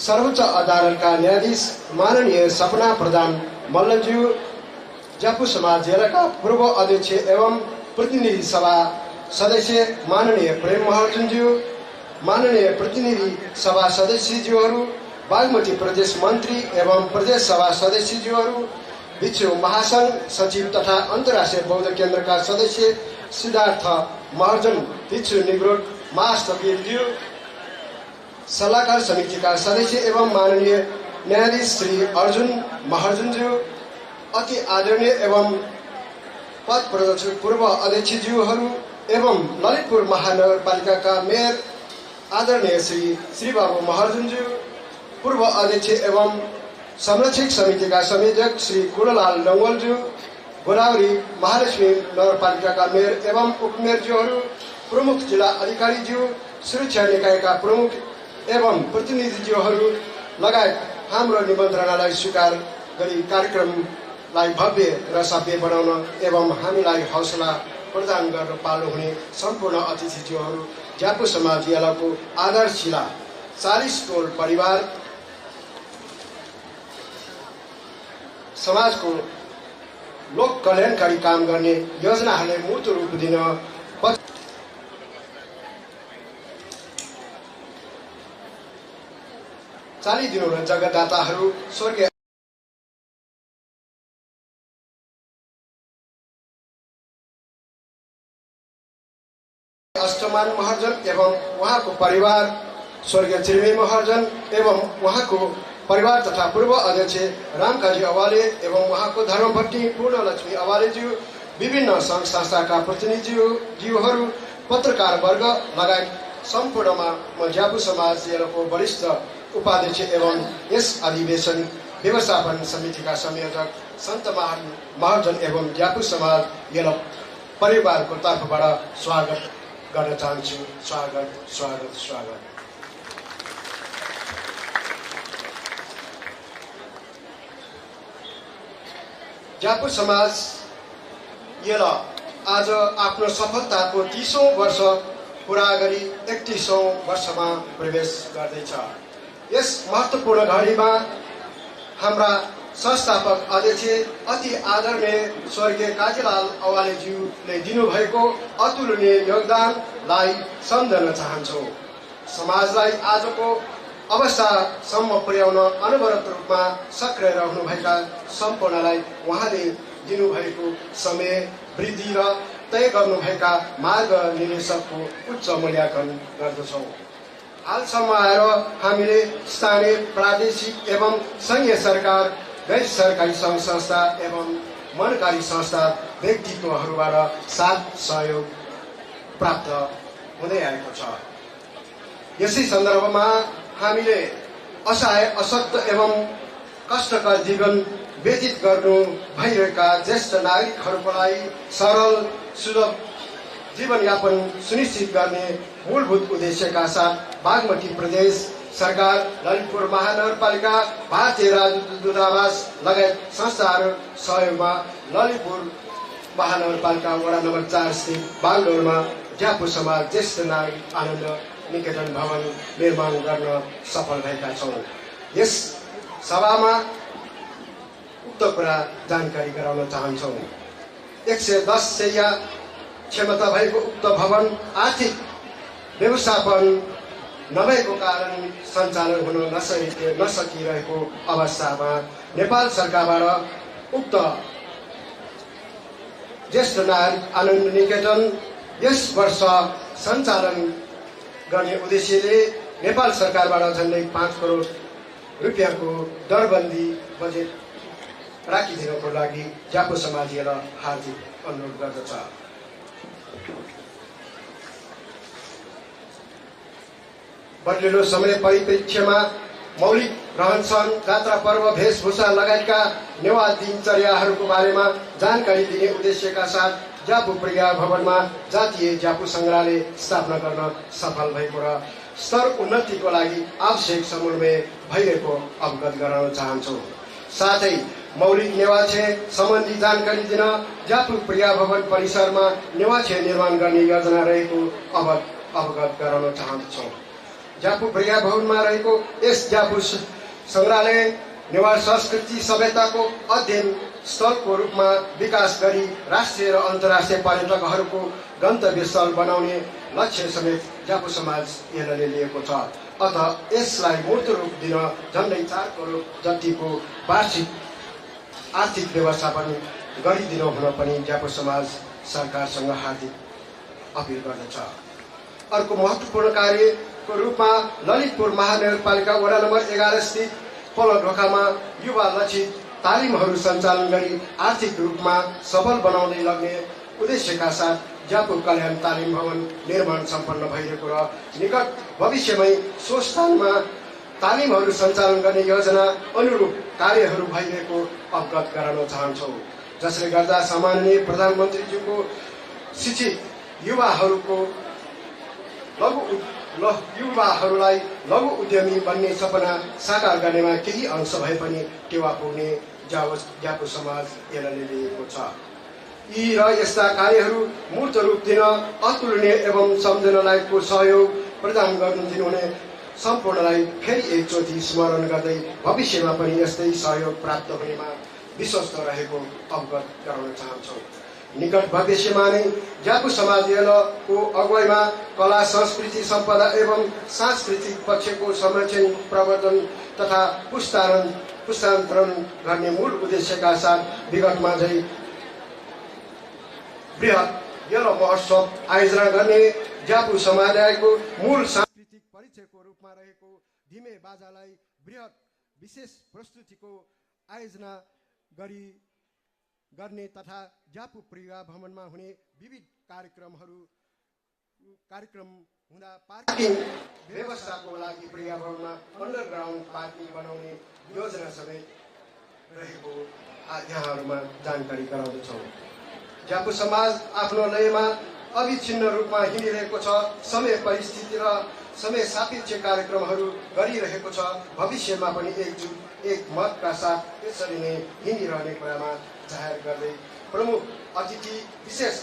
सर्वोच्च अदालतका न्यायाधीश माननीय सपना प्रधान मल्लज्यू, ज्यापु समाज जिल्लाका पूर्व अध्यक्ष एवं प्रतिनिधि सभा सदस्य माननीय प्रेम महर्जनज्यू, माननीय प्रतिनिधि सभा सदस्यज्यूहरू, बागमती प्रदेश मन्त्री एवं प्रदेश सभा सदस्यज्यूहरू, विश्व महासंघ सचिव तथा अन्तर्राष्ट्रिय बौद्ध केन्द्रका सदस्य सिद्धार्थ महर्जन, विश्व निग्रोध महास्थवीरज्यू, सल्लाहकार समितिका सदस्य एवं माननीय न्यायाधीश श्री अर्जुन महर्जनज्यू, अति आदरणीय एवं पद प्रदर्शक पूर्व अध्यक्षज्यूहरू एवं ललितपुर महानगरपालिकाका मेयर आदरणीय श्री बाबु महर्जनज्यू, पूर्व अध्यक्ष एवं संरक्षक समितिका संयोजक श्री कुललाल नंगोलज्यू, गोदावरी महालक्ष्मी नगरपालिकाका मेयर एवं उपमेयरज्यूहरू, प्रमुख जिल्ला अधिकारीज्यू, सुरक्षा निकायका प्रमुख एवं प्रतिनिधिज्यूहरू लगायत हाम्रो निमन्त्रणालाई स्वीकार गरी कार्यक्रमलाई भव्य र सभ्य बनाउन एवं हामीलाई हौसला प्रदान गर्न पाल्नु हुने सम्पूर्ण अतिथिज्यूहरू, ज्यापु समाज यालाको आधारशिला 40 टोल परिवार समाजको लोक कल्याणकारी काम गर्ने योजनाहरूलाई मूर्त रूप दिन चालिदिनुहुन जगतदाताहरू स्वर्गीय अष्टमान महर्जन एवं उहाँको परिवार, स्वर्गीय त्रिवे महर्जन एवं उहाँको परिवार तथा पूर्व अध्यक्ष रामकाजी अवाले एवं उहाँको धर्मपत्नी पूर्णलक्ष्मी अवालेज्यू, विभिन्न सङ्घ संस्थाका प्रतिनिधिज्यूहरू, पत्रकार वर्ग लगायत सम्पूर्णमा म ज्यापु समाज येलोको वरिष्ठ उपाध्यक्ष एवं यस अधिवेशन व्यवस्थापन समितिका संयोजक सन्त महाजन एवं ज्यापु समाज येलो परिवारको तर्फबाट स्वागत गर्न चाहन्छु। स्वागत स्वागत स्वागत। ज्यापु समाज येलो आज आफ्नो सफलताको 30औं वर्ष पुरा गरी 31औं वर्षमा प्रवेश गर्दैछ। यस महत्त्वपूर्ण घडीमा हाम्रा संस्थापक अध्यक्ष अति आदरणीय स्वर्गीय काजीलाल अवालेज्यूले दिनुभएको अतुलनीय योगदानलाई सम्झन चाहन्छौँ। समाजलाई आजको अवस्थासम्म पुर्याउन अनवरत रूपमा सक्रिय रहनुभएका सम्पूर्णलाई उहाँले दिनुभएको समय वृद्धि र तय गर्नुभएका मार्ग निर्देशकको उच्च मूल्याङ्कन गर्दछौँ। हालसम्म आएर हामीले स्थानीय प्रादेशिक एवं सङ्घीय सरकार, गैर सरकारी सङ्घ संस्था एवं मनकारी संस्था व्यक्तित्वहरूबाट साथ सहयोग प्राप्त हुँदै आएको छ। यसै सन्दर्भमा हामीले असहाय, अशक्त एवं कष्टकर जीवन व्यतीत गर्नु भइरहेका ज्येष्ठ नागरिकहरूको लागि सरल सुलभ जीवनयापन सुनिश्चित गर्ने मूलभूत उद्देश्यका साथ बागमती प्रदेश सरकार, ललितपुर महानगरपालिका, भारतीय राजदूत दूतावास लगायत संस्थाहरू सहयोगमा ललितपुर महानगरपालिका वडा नम्बर 4 स्थित बागडोरमा ज्यापु समाज ज्येष्ठ नागरिक आनन्द निकेतन भवन निर्माण गर्न सफल भएका छौँ। यस सभामा उक्त कुरा जानकारी गराउन चाहन्छौँ। 110 शैय्या क्षमता भएको उक्त भवन आर्थिक व्यवस्थापन नभएको कारण सञ्चालन हुन नसकिरहेको अवस्थामा नेपाल सरकारबाट उक्त ज्येष्ठ नागरिक आनन्द निकेतन यस वर्ष सञ्चालन गर्ने उद्देश्यले नेपाल सरकारबाट झन्डै 5 करोड रुपियाँको दरबन्दी बजेट राखिदिनको लागि ज्यापु समाजलाई हार्दिक अनुरोध गर्दछ। बदलिलो समय परिप्रेक्ष्यमा मौलिक रहनसहन, जात्रा पर्व, वेशभूषा लगायतका नेवा दिनचर्याहरूको बारेमा जानकारी दिने उद्देश्यका साथ ज्यापु प्रिया भवनमा जातीय ज्यापु सङ्ग्रहालय स्थापना गर्न सफल भएको र स्तर उन्नतिको लागि आवश्यक समन्वय भइरहेको अवगत गराउन चाहन्छौँ। साथै मौलिक नेवाक्षे सम्बन्धी जानकारी दिन ज्यापु प्रिया भवन परिसरमा नेवाक्षे निर्माण गर्ने योजना रहेको अवगत गराउन चाहन्छौँ। ज्यापु प्रिया भवनमा रहेको यस ज्यापु सङ्ग्रहालय नेवार संस्कृति सभ्यताको अध्ययन स्थलको रूपमा विकास गरी राष्ट्रिय र अन्तर्राष्ट्रिय पर्यटकहरूको गन्तव्य स्थल बनाउने लक्ष्य समेत ज्यापु समाज यसले लिएको छ। अतः यसलाई मूर्त रूप दिन झन्डै 4 करोड जतिको वार्षिक आर्थिक व्यवस्थापन गरिदिनु हुन पनि ज्यापु समाज सरकारसँग हार्दिक अपिल गर्दछ। अर्को महत्त्वपूर्ण कार्यको रूपमा ललितपुर महानगरपालिका वडा नम्बर 11 स्थित पलढोकामा युवा लक्षित तालिमहरू सञ्चालन गरी आर्थिक रूपमा सबल बनाउँदै लग्ने उद्देश्यका साथ ज्यापु कल्याण तालिम भवन निर्माण सम्पन्न भइरहेको र निकट भविष्यमै सो स्थानमा तालिमहरू सञ्चालन गर्ने योजना अनुरूप कार्यहरू भइरहेको अवगत गराउन चाहन्छौँ। जसले गर्दा सम्माननीय प्रधानमन्त्रीज्यूको शिक्षित युवाहरूलाई लघु उद्यमी बन्ने सपना साकार गर्नेमा केही अंश भए पनि टेवा पुग्ने ज्यापु समाज यसले लिएको छ। यी र यस्ता कार्यहरू मूर्त रूप दिन अतुलनीय एवं सम्झनालायकको सहयोग प्रदान गर्नु दिनुहुने सम्पूर्णलाई फेरि एकचोटि स्मरण गर्दै भविष्यमा पनि यस्तै सहयोग प्राप्त हुनेमा विश्वस्त रहेको अवगत गराउन चाहन्छौँ। निकट भविष्यमा नै ज्यापु समाजको अगुवाईमा कला, संस्कृति, सम्पदा एवं सांस्कृतिक पक्षको संरक्षण, प्रवर्धन तथा पुस्तान्तरण गर्ने मूल उद्देश्यका साथ विगतमा झै बृहत यलो महोत्सव आयोजना गर्ने ज्यापु समुदायको मूल सांस्कृतिक परिचयको रूपमा रहेको धिमे बाजालाई बृहत विशेष प्रस्तुतिको आयोजना गर्ने तथा ज्यापु प्रिया भवनमा हुने विविध कार्यक्रमहरू कार्यक्रम हुँदा पार्किङ व्यवस्थाको लागि पर्यावरणमा अन्डरग्राउन्ड पार्किङ बनाउने योजना समेत रहेको यहाँहरूमा जानकारी गराउँदछौँ। ज्यापु समाज आफ्नो लयमा अविच्छिन्न रूपमा हिँडिरहेको छ। समय परिस्थिति र समय सापेक्ष कार्यक्रमहरू गरिरहेको छ। भविष्यमा पनि एकजुट एक मतका साथ यसरी नै हिँडिरहने कुरामा जाहेर गर्दै प्रमुख अतिथि विशेष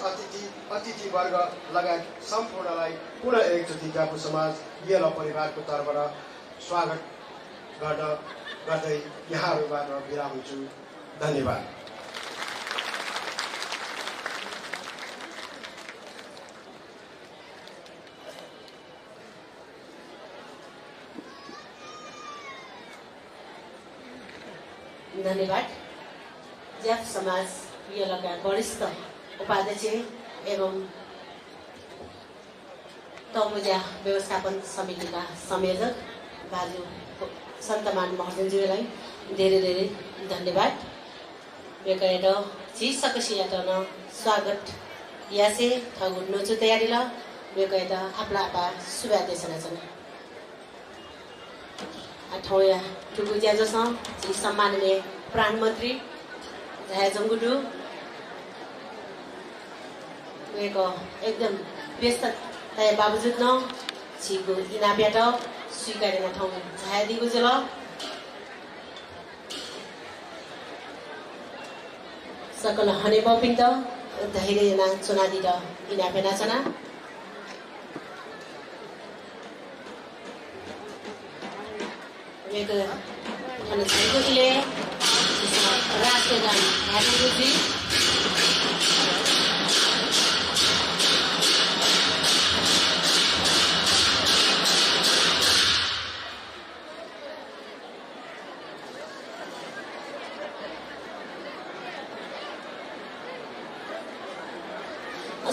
अतिथिवर्ग लगायत सम्पूर्णलाई पुनः एकचोटि ज्यापु समाज येलो परिवारको तर्फबाट स्वागत गर्दै यहाँहरूबाट बिदा हुन्छु। धन्यवाद। धन्यवाद। ज्याप समाज येलोका वरिष्ठ उपाध्यक्ष एवं तमुजा व्यवस्थापन समितिका संयोजक बाजु सन्तमान महर्जनज्यूलाई धेरै धेरै धन्यवाद। बेकायद जी सकसियाटन स्वागत यासे थगु नोचु तयारीला बेकायद आपला आपा शुभादेशना छन्। अठौया टुगु ज्याजस जी सम्माननीय प्रधानमन्त्री झाया जंगुडु वेको एकदम व्यस्तता बावजुद न छिगु इनाब्याट स्वीकारेन ठाउँ झाया दिगु जल सकल हने बपिन्द धैर्य ना चुनादी र इनाबेना चना वेको हने छिगुले राष्ट्रगान भागुजी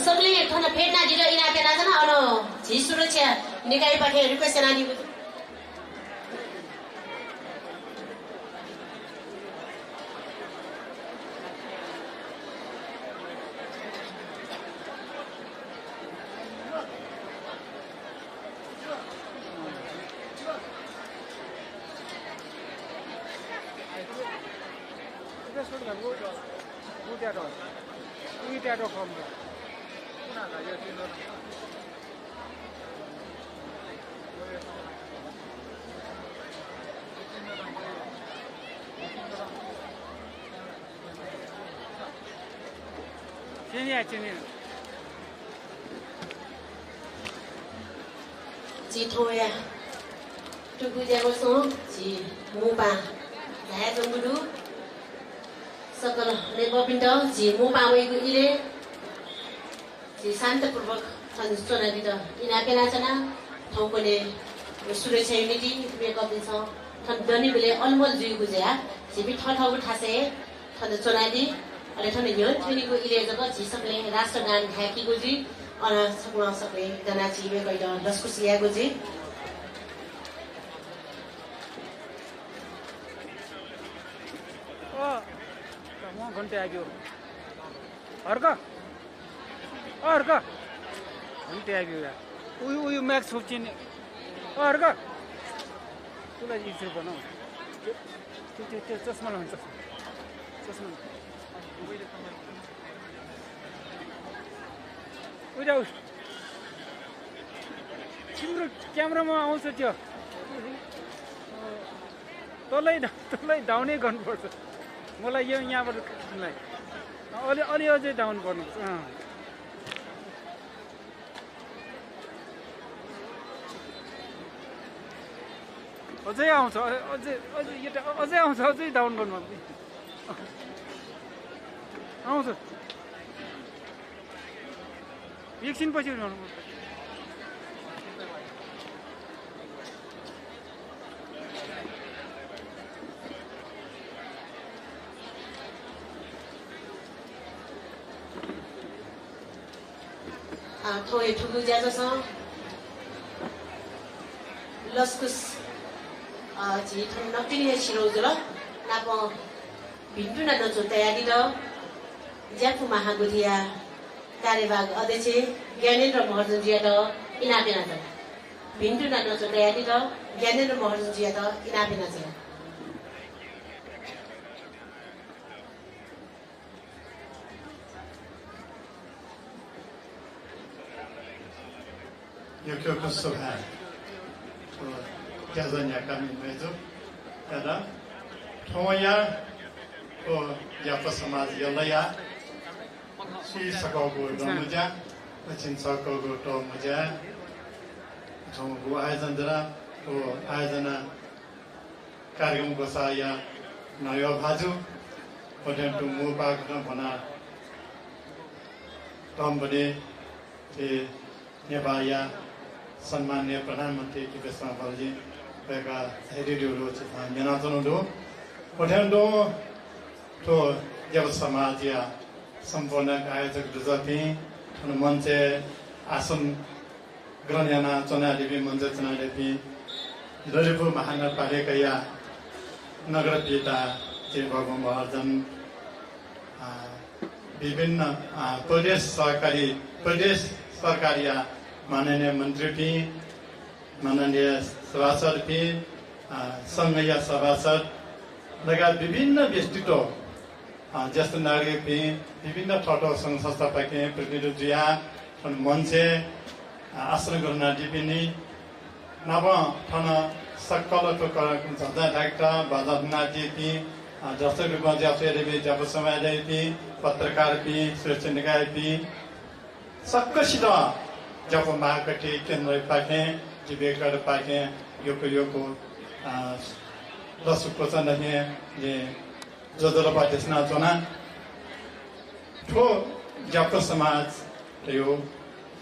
सबले ठन फेर्ना दिलो इनाके नाजन अनो झी सुरक्षा निकाय पाखे रिक्वेस्ट नानी Citoya Tugu Jagoso Ci Mupa Zaya Junggudu Sakal Nebo Pinto Ci Mupa Wegu Ile Ci Santa Purvak Sanjuna Dito Inapena Chana Thongkone Surecha Unity Makeup Dinso Than Dani Bile Almol Jugu Jaya Ci Bi Thothagu Thase Than Chonadi Ale Than Nyon Thunigu Ile Jago Ci Sakle Rastragan Haki Guji Ana Sakuna Sakle Dana Ci Be Koido Daskusia Guji घंटे आगे और का घंटे आगे उयो max सोचिन और का तुला इज्जत बनाऊ त्यो चस्मा लाउनु चस्मा उयो तिम्रो क्यामेरामा आउँछ त्यो तँलाई डाउनै गर्नुपर्छ मलाई यो यहाँबाट अलि अझै डाउन गर्नुपर्छ अझै आउँछ अझै आउँछ अझै डाउन गर्नु आउँछ एकछिन पछि गर्नुपर्छ Thôi Tugu Jagoso Loskus Ci Thun Nokini Shirozula Napo Binduna no Tayadi do Japu Mahagudia कार्यवाहक अध्यक्ष ज्ञानेन्द्र महर्जनजी त इनापिना छ भिन्टु नानो चोटयाटी त ज्ञानेन्द्र महर्जनजी त इनापिना छ यो क्यों सभा क्या जानिया कमी में जो क्या ठोया ओ याप समाज यलया सी सकोगो मुजा चिन सकोगो तो मुजा ठोगो आयोजन जरा ओ आयोजना कार्यक्रम को साया नयो भाजु पटेन टु मुपा बना तम बने ते नेपालया सम्मान्य प्रधानमन्त्री केपी शर्मा ओलीजी भएका रेडियोहरू जनाजनहरू पठ्यान्डो तो जब समाज या सम्पूर्ण आयोजक जति मञ्चे आसन ग्रहणयाना चनादेवी मञ्च चनादेवी ललितपुर महानगरपालिका या नगरपिता श्री भगवान महर्जन विभिन्न प्रदेश सरकारी माननीय मंत्री भी माननीय सभासद भी संघीय सभासद लगायत विभिन्न व्यक्तित्व ज्येष्ठ नागरिक भी विभिन्न ठाउँ संघ संस्था पाके प्रतिनिधि मञ्चे आसन गर्न दिपिनी नव ठन सक्कल टोकर झदा डाक्टर बदना दिपी जस्तो रूपमा ज्याफेरेबी जब समय दिपी पत्रकार भी श्रेष्ठ निकाय भी सक्कसित जब मार्केटी केन्द्र पाके जीवेकर पाके योको 10% नहीं ये जो पाकिस्तान चुना तो जब समाज यो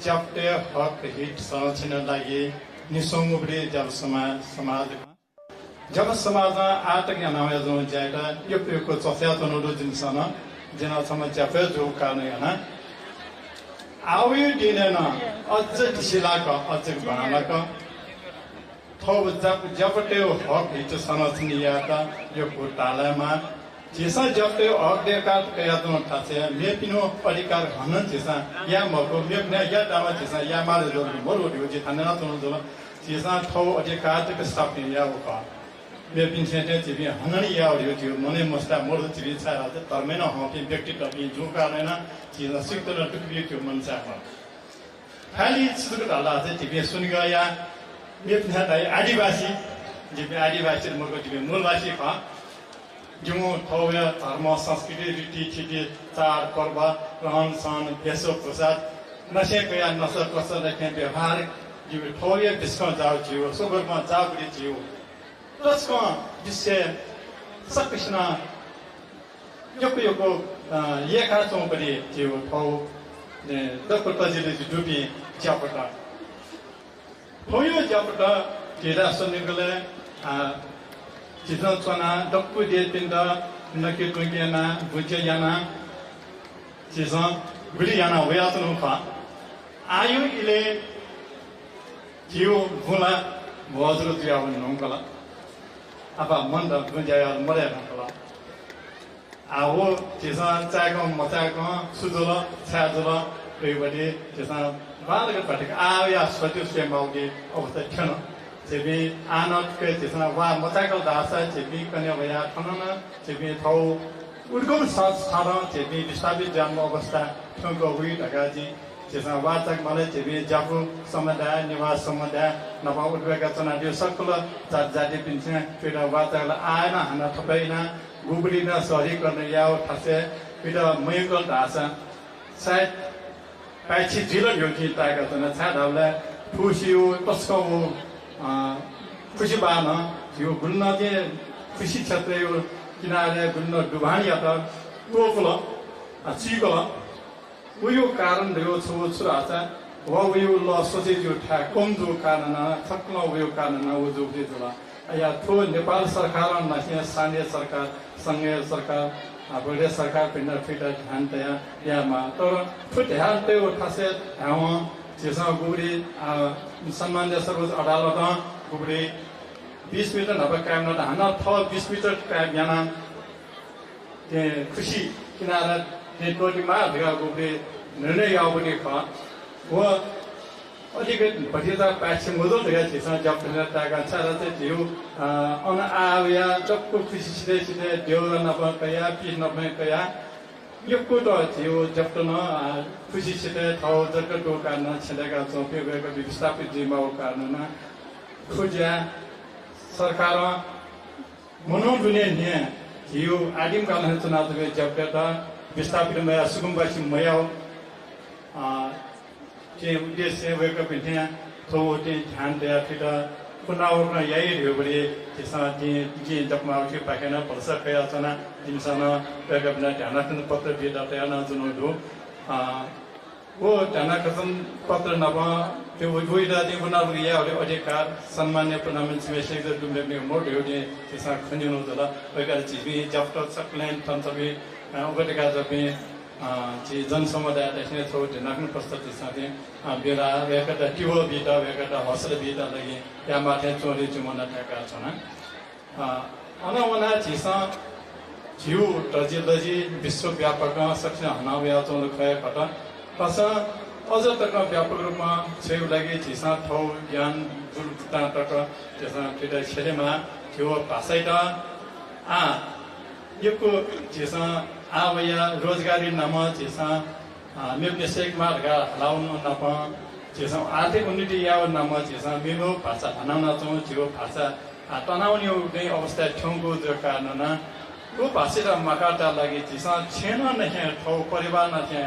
जब हक हित संरक्षण लगी निसंगुबरी जब समाज जब समाज आटक या नाम जो जाएगा यो चौथा तो नोडो जिनसन जना समाज जब जो कारण है ना आवे दिने ना अज्ज दिशिला का अज्ज बनाला का थो जब ते हक हित संरक्षण याता यो कोटाला मा जैसा जब ते हक देखा कया तो थासे मे पिनो अधिकार हनन जैसा या मको मे ने या दामा जैसा या मारे जो मोरो दियो जे थाना तो जो जैसा थो अधिकार ते स्टाफ ने या वो का मे पिन से ते जे हनन या दियो जो मने मस्ता मोरो जिबि छारा त तरमे न हो कि व्यक्ति त बि जो कारण जैसा सिक्त न टुकि त्यो मन सा खाली सुदुक डाला से जे सुन गया ये आदिवासी जिबि आदिवासी मको जिबि मूलवासी का जो थौया धर्म संस्कृति रीति चाड पर्व रहन सहन वेशभूषा नशे गया नशा प्रसर रखे व्यवहार जो थौया विश्व जाओ जियो सुगरमा जागरी जियो त्यसको जिससे सकृष्ण योको ये खासों पनि जियो थौ दको तजिले जुबी ज्यापटा थौयो ज्यापटा केरा सनिगले जिजन चना डक्कु देपिन्दा नके टुकेना बुझयाना जिजन गुलियाना वयातनु खा आयु इले जियो भुला वज्र जियावन नंगला अब मन द गुंजाया मरे नंगला आहो जिजन चाको मचाको सुदुला छादुला बेबडी जिजन बालक पटक आया सत्य सेमाउगे अवस्था थिएन जेबी आनत के जिसना वा मचाकल दासा जेबी कन्या भया ठनना जेबी थौ उर्गम सारा जेबी विस्थापित जन्म अवस्था ठंको हुई ढगाजी जिसना वाचक मले जेबी जाफु समुदाय निवास समुदाय नभा उठ्वेका चनादियो सकल जाति पिन्छे फेरि वाचकल आएन हाना थपैना गुबुलिन सरी गर्न याव थासे पिता मयकल दासा सायद पाइछि जिल योगी ताका तना छाडले फुसियो तस्को खुसी बान यो गुन्न के खुसी क्षेत्र यो किनारे गुन्न डुबानी आता टोकल चिकल उयो कारण यो छु छुराचा व उयो ल सोचे जो ठा कम जो कारण थक्न उयो कारण उ जो दे जोला या थो नेपाल सरकार नसिया स्थानीय सरकार संघीय सरकार बडे सरकार पिन फिटर ध्यान तया यामा तर फुट ध्यान ते उठासे हावा जेसा गुबरी सम्मान्य सर्वोच्च अदालत गुबरी 20 मिटर नभए काम न हाना थ 20 मिटर काम याना ते खुशी किनारा ने टोलीमा भेगा गुबरी निर्णय यावने खा वो अधिक भटिजा पैसे मदो लगा जैसा जब ताका सारा से दियो अन आया जब को खुशी से दियो न कया पी न कया यो कुटो दियो जब तो न खुशी से थाउ जक तो कारण छेका चोपे गएको विस्थापित जिम्मा कारण न खुजा सरकार मनोदुने ने दियो आदिम काल चुनाव के जब का विस्थापित में सुकुम्बासी मयाव के उद्देश्य वेक पिन्या थोटे ध्यान दिया फिर पुनाव का यही हो बड़े जैसा जी जब माउची पाकेना परसा कया चना जिनसान वेक अपना ध्यान पत्र भी दाते ना जुनो दो वो ध्यान कसम पत्र नवा जो वो इधर पुनाव ये और अधिकार सम्मान्य पुनामन स्पेशल जो तुम लोग ने मोड़ हो जे जैसा खंजनो जला वेक चीज भी जब तक सकलें तंत्र सभी उपधिकार जब भी जी जनसमुदाय देखने थोड़े नागन प्रस्तुति साथे बेरा वेकटा टिवो बीटा वेकटा हौसला बीटा लगी या माथे चोरी जुमना ठेका छना अनवना चिसा जिउ टजिलजी विश्वव्यापक सक्रिय हनाव्या चोल खय कटा तस अझ तक व्यापक रूपमा छेउ लागि चिसा थौ ज्ञान जुलता तक जसा फिटा छेलेमा थियो भाषाइटा योको चिसा आवया रोजगारी नाम जैसा मेरे सेक मार का लाउन नापा जैसा आर्थिक उन्नति या नाम जैसा मेरो भाषा हनाउन चाहूँ जो भाषा तनाउने उठ्ने अवस्था ठेउको जो कारण न वो भाषा र मकाटा लागि जैसा छेन नहीं थौ परिवार न थे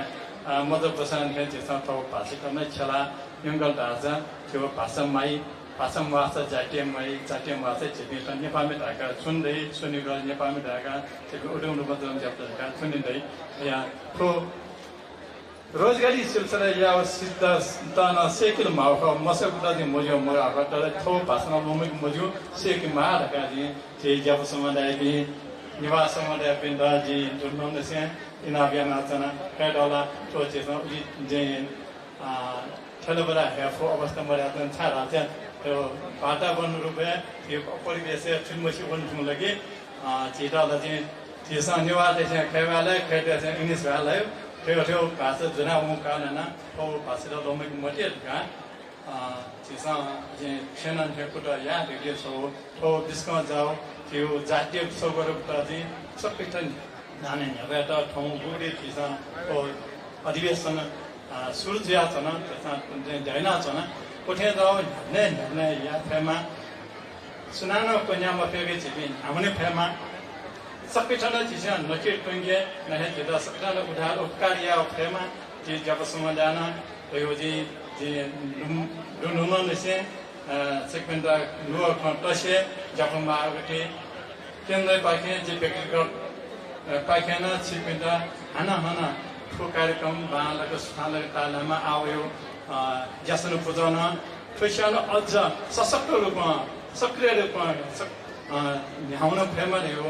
मदद प्रसारण थे जैसा थौ भाषा नै छला यंगल राजा जो भाषा माई भाषा भाषा जातीय भाषा चाहिँ नेपालमै ढाका सुन्दै सुनेको नेपालमै ढाका त्यो उठाउनु पर्छ ढाका सुनिँदै यहाँ थो रोजगारी सिलसिला या सिद्ध तन सेकिल माउका मसकुटा दिन मज्यो मरा तर थो भाषामा मम्मीको मज्यो सेक मा ढाका जी जे जब समुदाय भी निवास समुदाय पिंड जी जुर्नौन से इना बियाना चना कैडला तो चाहिँ जे ठलबरा हेफो अवस्था मर्यादा छारा चाहिँ त्यो वातावरण रूपे त्यो परिवेश ठुलमसी बन्नु लागि छिटाला चाहिँ त्यसमा निवास चाहिँ खेवाले खेते चाहिँ इंग्लिश वाला त्यो भाषा जना उ कानना ओ भाषा लोमेक मटिया का त्यसमा चाहिँ छेनन ठेकुटा या देखे छौ ओ डिस्का जाऊ त्यो जातीय सगरता चाहिँ सबै त जाने भएता ठाउँ गुडी थिसा ओ अधिवेशन सुरु जिया छ न त्यसमा दैना छ न कोठे जाओ ने या फेमा सुनानो कन्यामा फेगे छिपि हामीले फेमा सबै ठाउँ चिसा नके टंगे नहे जदा सबै उधार उपकार या फेमा जे जब समाधान भयो जी दुनुनो नसे सेकेन्डा नुवा खटसे जपमा आगथे केन्द्र पाखे जे व्यक्तिगत पाखेना छिपिन्दा हाना ठो कार्यक्रम बालको स्थानले तालामा आयो जसन पुजाउन खुसियान अझ सशक्त रूपमा सक्रिय रूपमा ल्याउन फेमा हो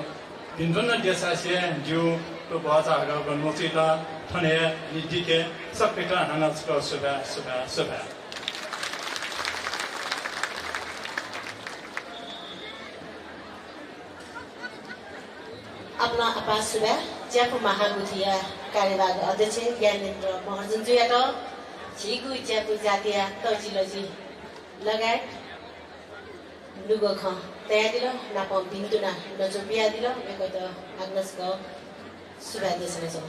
जुन देशसे जिउ तो भाषाहरू गर्नुचित थने निदिके सबै हानाचको सुभा अपना अपास सुबह ज्यापो महागुथिया कार्यवाहक अध्यक्ष ज्ञानेन्द्र महर्जनज्यूबाट झिगु ज्यापो जातीय तजिलजी लगायत लुगो ख तयार दिल नापम बिन्दुना नजो बिया दिल एकत आग्नसको सुबह देशले छ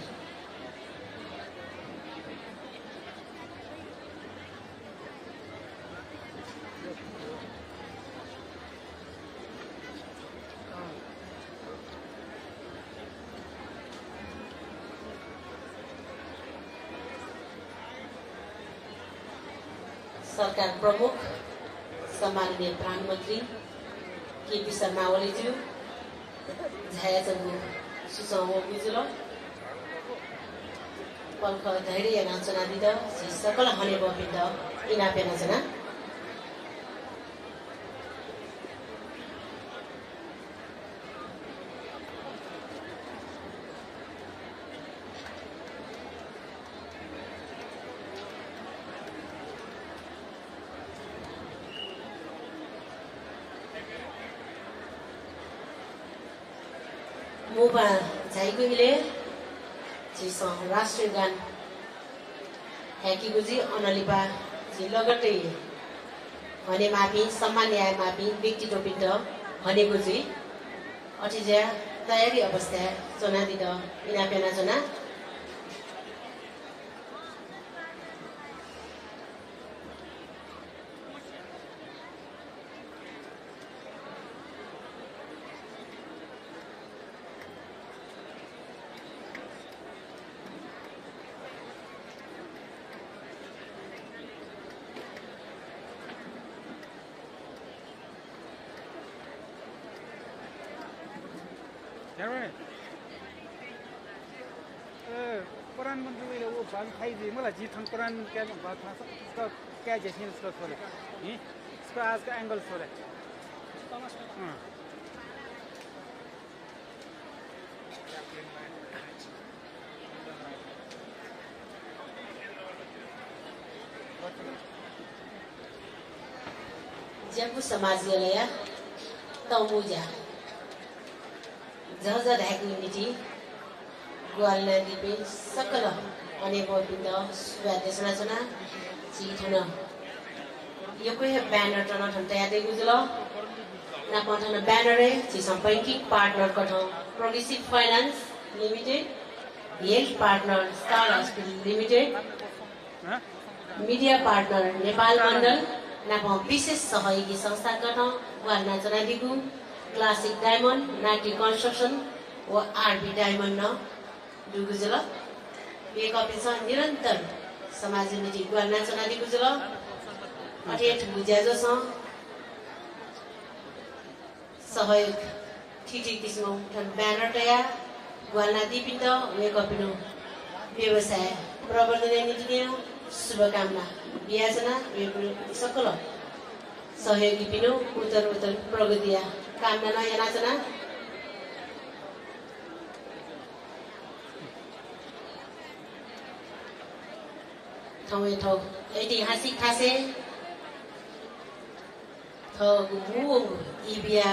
सरकार प्रमुख सम्माननीय प्रधानमन्त्री केपी शर्मा ओलीज्यू झायाचंगु सुसंहो बिजुलो पल्ख धैर्य नाचना दिद सकल हने बपिन्द इनापे नाचना मुबा झाइगुले जिसं राष्ट्रिय गान ह्याकीगुजी अनलिपा लगट्टै भने मापी सम्मान न्याय मापी व्यक्ति टोपिन्ट भनेगुजी अटिज्या तयारी अवस्था चना दिद इनापेना जना प्रधानमन्त्रीले वो भाग खाइदिए मलाई जिठन प्रधान क्या बात था उसका क्या जैसे उसका छोड़े इसका आज का एंगल छोड़े ज्यापु समाज गलया तमुजा जहाँ ढाक युनिटी ग्वालना दिपे सकल अनेक बिन्द सुवादेश रचना चिठन यो कोही ब्यानर टन ठन तयार गुजुल ना पठन ब्यानर छि सम्पैकिक पार्टनर कठौ progressive finance limited health partner star hospital limited media partner Nepal मण्डल नापा विशेष सहयोगी संस्था कठौ ग्वालना चनादिगु क्लासिक डायमन्ड नाटी कन्स्ट्रक्सन व आरबी डायमन्ड न दुगुजल एक अफिस निरन्तर समाज युनिटी ग्वालना चनादी गुजल अठेठ बुझ्याजो छ सहयोग ठिठी किसिमौ ठन ब्यानर तयार ग्वालना दिपिन्द एक अपिनो व्यवसाय प्रवर्धन नीति शुभकामना बियाजना सकल सहयोगी पिनो उत्तर प्रगतिया कामना नयाँ नाचना ठाउँ ऐतिहासिक खासे इबिया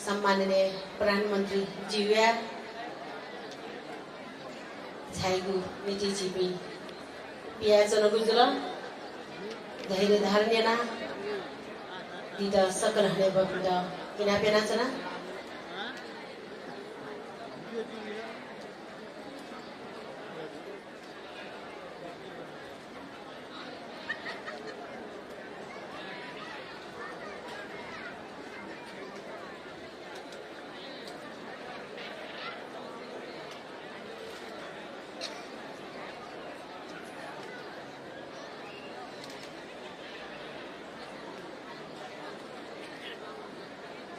सम्माननीय प्रधानमन्त्री जिया झाइगु नीति जीवी पिया जनगुजुल धैर्य धारणेना दिद सकल हने बपिद किना पेनाचना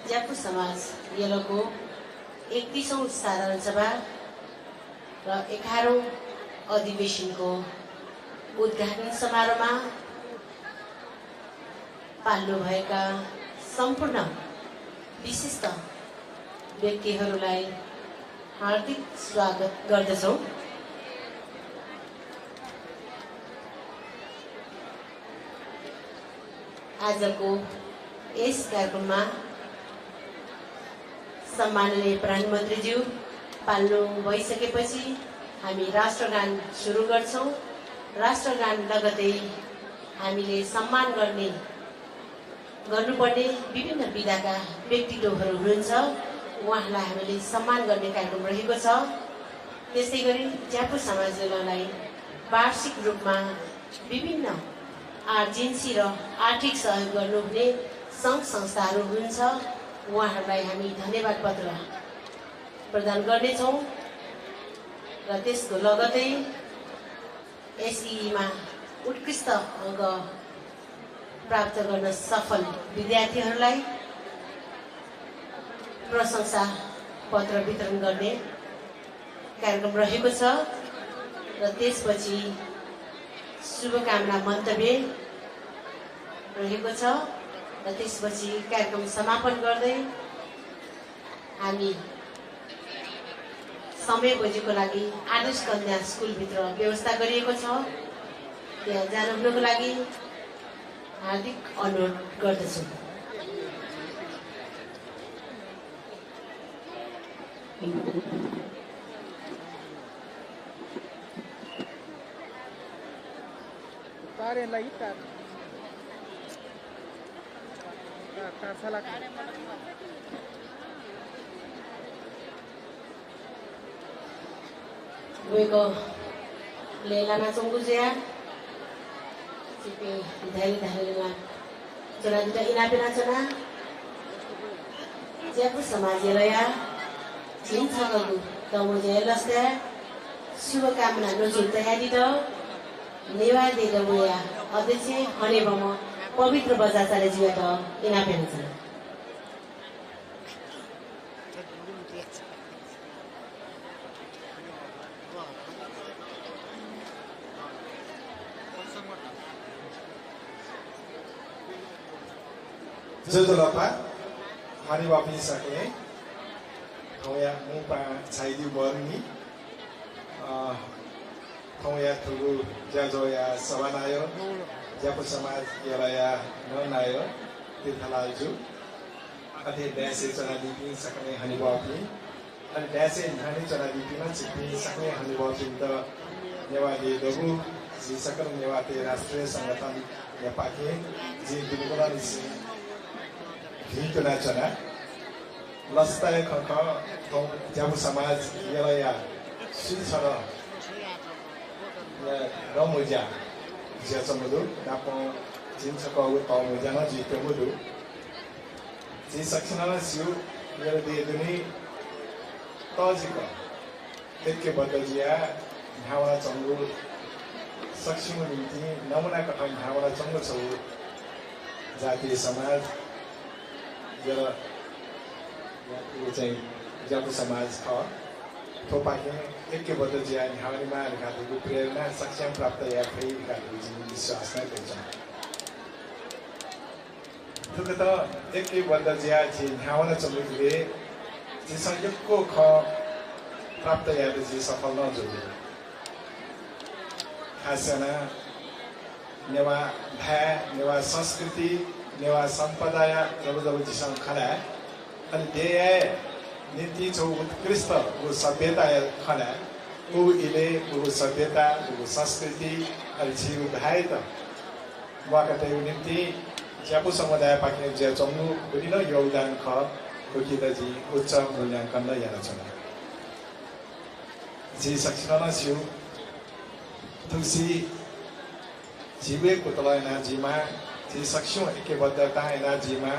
ज्यापु समाज यलोको 31औं साधारण सभा र 11औं अधिवेशनको उद्घाटन समारोहमा पाल्नु भएका सम्पूर्ण विशिष्ट व्यक्तिहरूलाई हार्दिक स्वागत गर्दछौं। आजको यस कार्यक्रममा सम्माननीय प्रधानमन्त्रीज्यू पाल्नु भइसकेपछि हामी राष्ट्रगान सुरु गर्छौं। राष्ट्रगान लगतै हामीले सम्मान गर्नुपर्ने विभिन्न विधाका व्यक्तित्वहरू हुनुहुन्छ, उहाँलाई हामीले सम्मान गर्ने कार्यक्रम रहेको छ। त्यसै गरी ज्यापु समाजलाई वार्षिक रूपमा विभिन्न एजेन्सी र आर्थिक सहयोग गर्नुहुने सङ्घ संस्थाहरू हुनुहुन्छ, उहाँहरूलाई हामी धन्यवाद पत्र प्रदान गर्नेछौँ। र त्यसको लगतै एसईमा उत्कृष्ट अङ्क प्राप्त गर्न सफल विद्यार्थीहरूलाई प्रशंसा पत्र वितरण गर्ने कार्यक्रम रहेको छ। र त्यसपछि शुभकामना मन्तव्य रहेको छ। र त्यसपछि कार्यक्रम समापन गर्दै हामी समय बजेको लागि आदर्श कन्या स्कुलभित्र व्यवस्था गरिएको छ, त्यहाँ जानुहुनको लागि हार्दिक अनुरोध गर्दछु। तारे लगी तार साला Wego Leilana Sunggusia Sipi Dari dengan Cona juga inapin acana Siapa sama jelaya Cinta lagu Kamu jelas deh Suka kamu nak nujul tayari dah Newa de kamu ya Audisi hane bamo Pavitra bazar sare jiwa dah inapin acana Jodoh apa? Hari wapi sakit. Kau ya muka cai di borni. Kau ya tunggu jago ya savanayo. Jago sama ya nonayo. Tirthalaju. Ati dasi cana dipi sakit hari wapi. Ati dasi hari cana dipi na cipi sakit hari wapi itu nyawa di dobu. Si sakit nyawa di Rashtriya Sanggatan ya pakai. Ji dibukulan isi. Itu nacana, lastai kakak, jamu samaj, ya, suci ya, ramuja, jasa mudu, dapat cinta kau tahu muja na jitu mudu, ji saksana siu, ya di dunia, tahu jika, dekke badajia, hawa canggu, saksi mudu ini, namun aku kan hawa canggu canggu, jati samaj. जरा वो चाहिँ जापु समाज छ थोपाके एक के बदल जिया हमारी मां खाते प्रेरणा सक्षम प्राप्त या फेरि खाते जीवन विश्वास नै हुन्छ तो त एक के बदल जिया जी हावना चम्बुले जी संयोगको ख प्राप्त या जी सफल न जोडे खासना नेवा भा नेवा संस्कृति नेवा सम्पदा जब जिसम खना अनि देय नीति जो उत्कृष्ट वो सभ्यता खना वो इले वो सभ्यता वो संस्कृति अनि जीव भाइ त वाकते नीति ज्यापु समुदाय पाके जे चम्नु बुदिन योगदान ख बुकित जी उच्च मूल्याङ्कन याना छ जी सक्षम छु तुसी जीवे कुतलायना जीमा जी सक्छौं ऐक्यबद्धता एनर्जीमा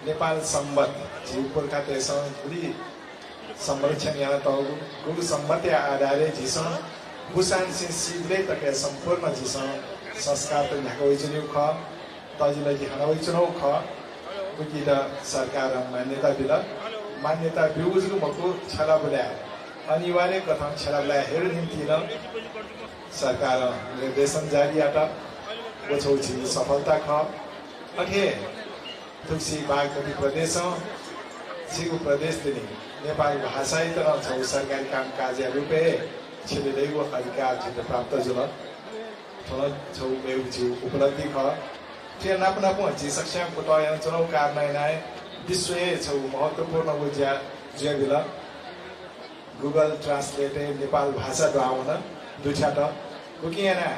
नेपाल सम्बत जीव पुर्खा त्यसौं गुडी संरक्षण यहाँ त गुरु सम्बत आधारे जिसौं बुसान से सिद्रे तक सम्पूर्ण जिसौं संस्कार त ढाको इजन्यु ख तजिलाई दिखाना इजन्यु ख गुकी द सरकार मान्यता दिल मान्यता बिउजु मको छला बल्या अनिवार्य कथन छला बल्या हेर निम्ति न सरकार निर्देशन जारी आटा वछौछि सफलता ख अखे तुक्सी बागमती प्रदेश सिगु प्रदेश दिने नेपाली भाषा तर छौ सरकारी काम काज रूपे छिलेदैको अधिकार क्षेत्र प्राप्त जुल थोन छौ मेउछि उपलब्धि ख के नापना पहुँची सक्षम पुतय चुनाव कार्यान्वयन विश्व छौ महत्त्वपूर्ण उज्या ज्याबिल गुगल ट्रान्सलेट नेपाल भाषा द्वावन दुछाट कुकियाना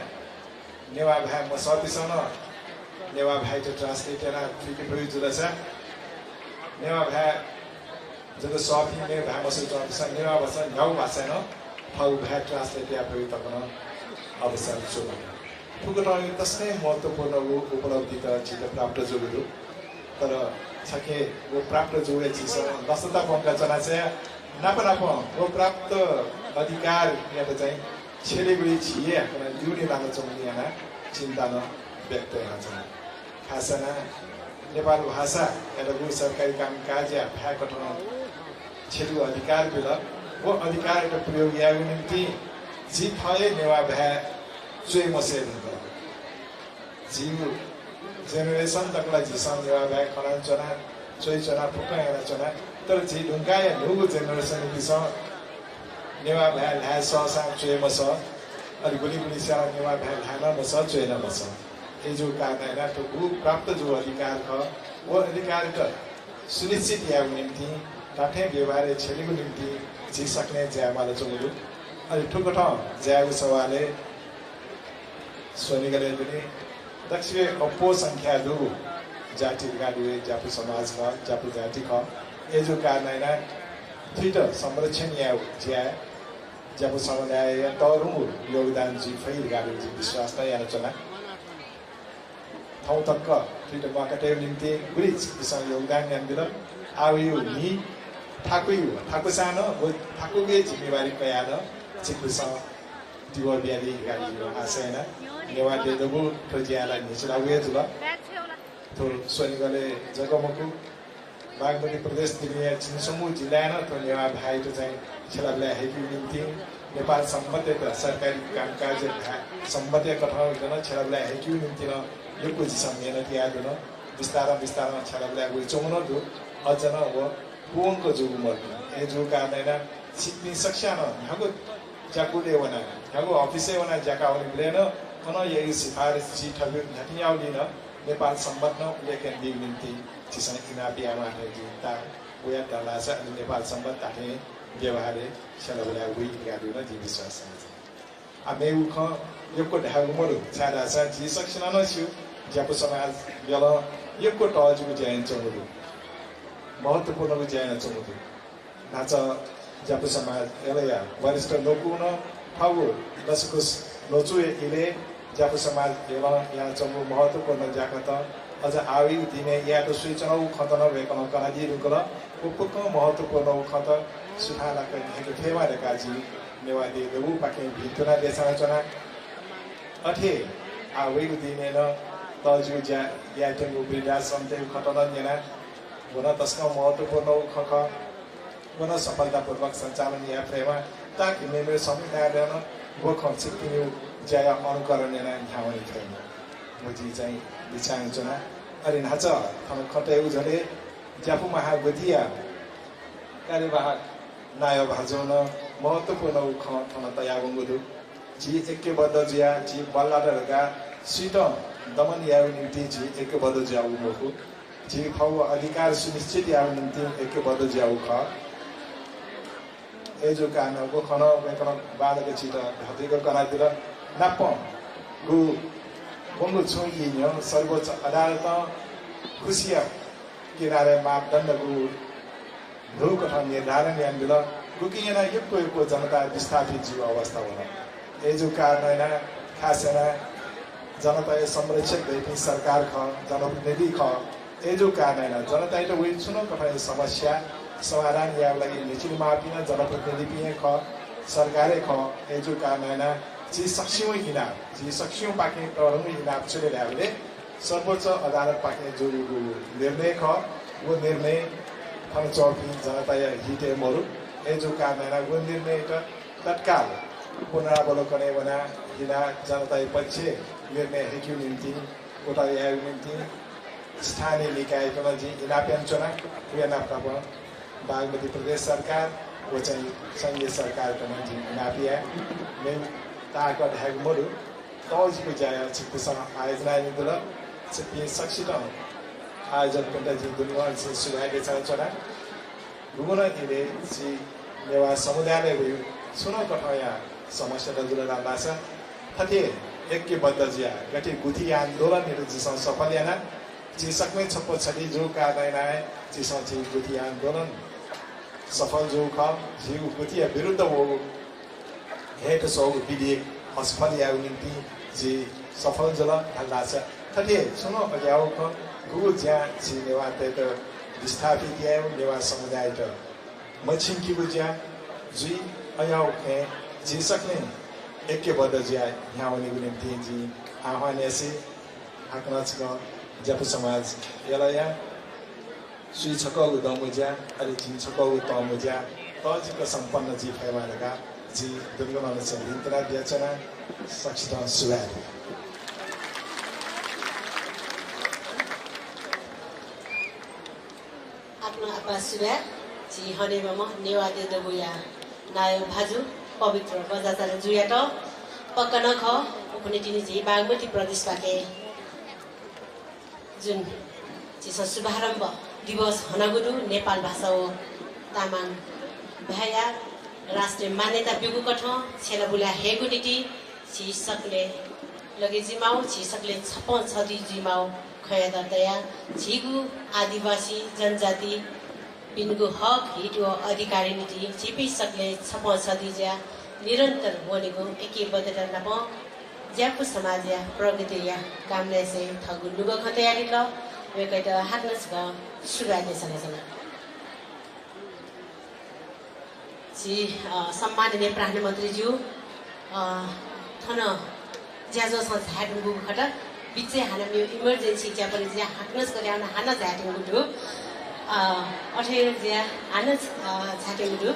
नेवा भाइ म सर्भिसन नेवा भाइ जो ट्रान्सलेट ना फिके प्रयोग जुलसा नेवा भाइ जब सॉफी में भाइ मसु ट्रान्सलेसन नेवा भाषा गाउँ भाषा न फाउ भाइ ट्रान्सलेट या प्रयोग तकन अवसर छु फुकटाउ तस्मै महत्त्वपूर्ण उपलब्धि त छिटो प्राप्त जोगु तर छके वो प्राप्त जोगे छिस दसता पंका चना चाहिँ नाप वो प्राप्त अधिकार या त चाहिँ छेलेगुडी छिए हैन ड्युटी लाग्न चम्नी हैन चिन्ता न व्यक्त हुन्छ खासना नेपाल भाषा एदगु सरकारी काम काज या भ्या कठन छेलु अधिकार बिल वो अधिकार को प्रयोग या निम्ति जी थए नेवा भ्या चुई मसे जीव जेनेरेसन तकला जिसम नेवा भ्या खना चना चुई चना फुका या चना तर जी ढुंगा या ढुगु जेनेरेसन दिस नेवा भ्या ला ससा चुई मस अनि गुली सा नेवा भ्या लाना मस चुई न मस ये जो कारण है तो वो प्राप्त जो अधिकार का वो अधिकार का सुनिश्चित या निम्ति ताठे व्यवहार छेलीको निम्ति जी सक्ने ज्यामाले चोगु अनि ठुकठ ज्यागु सवाले सोनिगले पनि दक्षिण अप्पो संख्या दु जाति गाडुए जापु समाज का जापु जाति का ये जो कारण है ना थीटर संरक्षण या ज्या जापु समुदाय या तरुमु योगदान जी फैल गाडु जी विश्वास त यार चला ठाउँ तक थीटर माकटे निम्ति ब्रिज विषय योगदान यान्दिर आयु नि ठाकु सानो ठाकुगे जिम्मेवारी कयाद चिकित्सा दिवा बियाली गाडी आसेना नेवा देदबु प्रज्याला निचला वे जुला तो सोनिगले जगमकु बागमती प्रदेश दिने छिनसमु जिल्ला न तो नेवा भाइ तो चाहिँ छलाबले हेकु निम्ति नेपाल सम्बन्धित सरकारी कामकाज सम्बन्धित कथा गर्न छलाबले हेकु निम्ति न यो पोजिसन मेहनत याद न विस्तारमा छलाबले उ चोमन दु अझन हो कुंको जो मर्नु ए जो कारणैना सिक्ने सक्छा न हागो जाकुले वना हागो अफिसै वना जाकाउने ब्लेन कन यही सिफारिस जी ठगु नटियाउलिन नेपाल सम्बन्ध उल्लेखन दिग निम्ति चिसन इनापिया माथे जिता उया तलासा अनि नेपाल सम्बन्ध ताथे व्यवहारले छलबला उइ गाडु न जी विश्वास आमे उख यको ढागु मरु छाडा सा जी सक्छन न छु जापु समाज बेल यको टजु ज्यान चमुदु महत्त्वपूर्ण विजय चमुदु नाच जापु समाज एलया वरिष्ठ लोकुन फाउ दशकुस लोचुए इले जापु समाज एला यहाँ चमु महत्त्वपूर्ण जाकत अझ आवी दिने या त सूचना खतन वेकन कनादि रुकल उपक महत्त्वपूर्ण खत सुधाला कहि फेवा रेकाजी नेवादी देउ पाके भितरा देशना चना अथे आवी दिने न तजु ज्या या त बिदा सन्ते खतन नेना गुना तस्का महत्त्वपूर्ण खख गुना सफलतापूर्वक सञ्चालन या प्रेमा ताकि मेरो समुदायले वो खर्चिनु ज्या अनुकरण नेना ठाउँनि छैन मुजी चाहिँ विचारना अरे नाच हम खटे उजले जापु महागतिया कार्यवाहक नाय भाजन महत्त्वपूर्ण उख थन तयार गंगुदु जी एकबद्ध जिया जी बल्लाडरका सिट दमन या निम्ति जी एकबद्ध जिया उमोखु जी फाउ अधिकार सुनिश्चित या निम्ति एकबद्ध जिया उख ए जो कारण को खन वेकन बालक चित हतिको करातिर नाप गु बंगु छोइन्यो सर्वोच्च अदालत खुसिया किनारे मापदण्ड गु ढोक निर्धारण यान्दिल गुकिना यको जनता विस्थापित जीव अवस्था हुन ए जो कारण हैन खासना जनता संरक्षक दैपि सरकार ख जनप्रतिनिधि ख ए जो कारण हैन जनता त वे सुनो कथा समस्या समाधान या लागि निचिल मापिन जनप्रतिनिधि ख सरकारै ख ए जो कारण हैन जी सक्सियो हिना जी सक्सियो पाके तरंग हिना छले ल्याले सर्वोच्च अदालत पाके जो निर्णय ख वो निर्णय हम चौकी जनता या हिते मरु ए जो कारण हैन वो निर्णय त तत्काल पुनरावलोकन वना हिना जनता पक्ष निर्णय हेक्यु निम्ति उता या निम्ति स्थानीय निकाय कन जी इनाप्यान चना उया नाप्ताप बागमती प्रदेश सरकार वो चाहिँ संघीय सरकार कन जी इनापिया मे ताको ढाग मरु तौजको जाय चिकित्सा आयोजना निदल चिपि सक्षित आयोजन कंटा जी दुनिया से सुधार चना गुना दिले जी नेवा समुदायले भयो सुनो कथया समस्या त जुल लासा थथे एकबद्ध जिया गति गुथि आन्दोलन निर जिसन सफल याना जी सकमे छप्पो छडी जो कारण आए जिसन जी गुथि आन्दोलन सफल जो ख जी गुथि विरुद्ध हो हेट सौ विधेयक असफल या निम्ति जी सफल जल लासा थथे सुनो अग्याउ ख गु ज्या जी नेवा त विस्थापित या नेवा समुदाय त मछिन कि बुझ्या जी अयाउ खे जी सक्ने एकबद्ध जिया यहाँ हुने निम्ति जी आह्वान ऐसे आकनाच का जापु समाज यलाया सुई छको दमुज्या अरे जी छको तमुज्या तजिक सम्पन्न जी फेवालका जी दुर्गमा से भिन्तना दियाचना सक्षिता सुवार आफ्नो आपा सुवार जी हनेमा नेवादे दबुया नायो भाजु पवित्र बजाचार जुयाट पक्का नख उखने तिनी जी बागमती प्रदेश पाके जुन चिस शुभारम्भ दिवस हनगुरु नेपाल भाषा हो तामाङ भाया राष्ट्रिय मान्यता बिगु कठ छेलाबुला हेगु नीति शीर्षकले लगे जिमाउ छिसकले छप छदी जिमाउ खयदा दया झिगु आदिवासी जनजाति बिनको हक हित व अधिकारी नीति छिपी सकले छप छदी ज्या निरन्तर बनेको एकीबद्धता नप ज्यापु समाज या प्रगति या कामले से थगु नुगो खतयारी ल वेकैत हाग्नस ग सुगाने सँग जी सम्माननीय प्रधानमन्त्रीज्यू थन ज्याजो झाटुङगु खट बिचे हाना मेरो इमर्जेन्सी ज्या पनि ज्या हाक्नस गरे आउन हाना झाटुङगु दु अठेर ज्या हाना झाटुङगु दु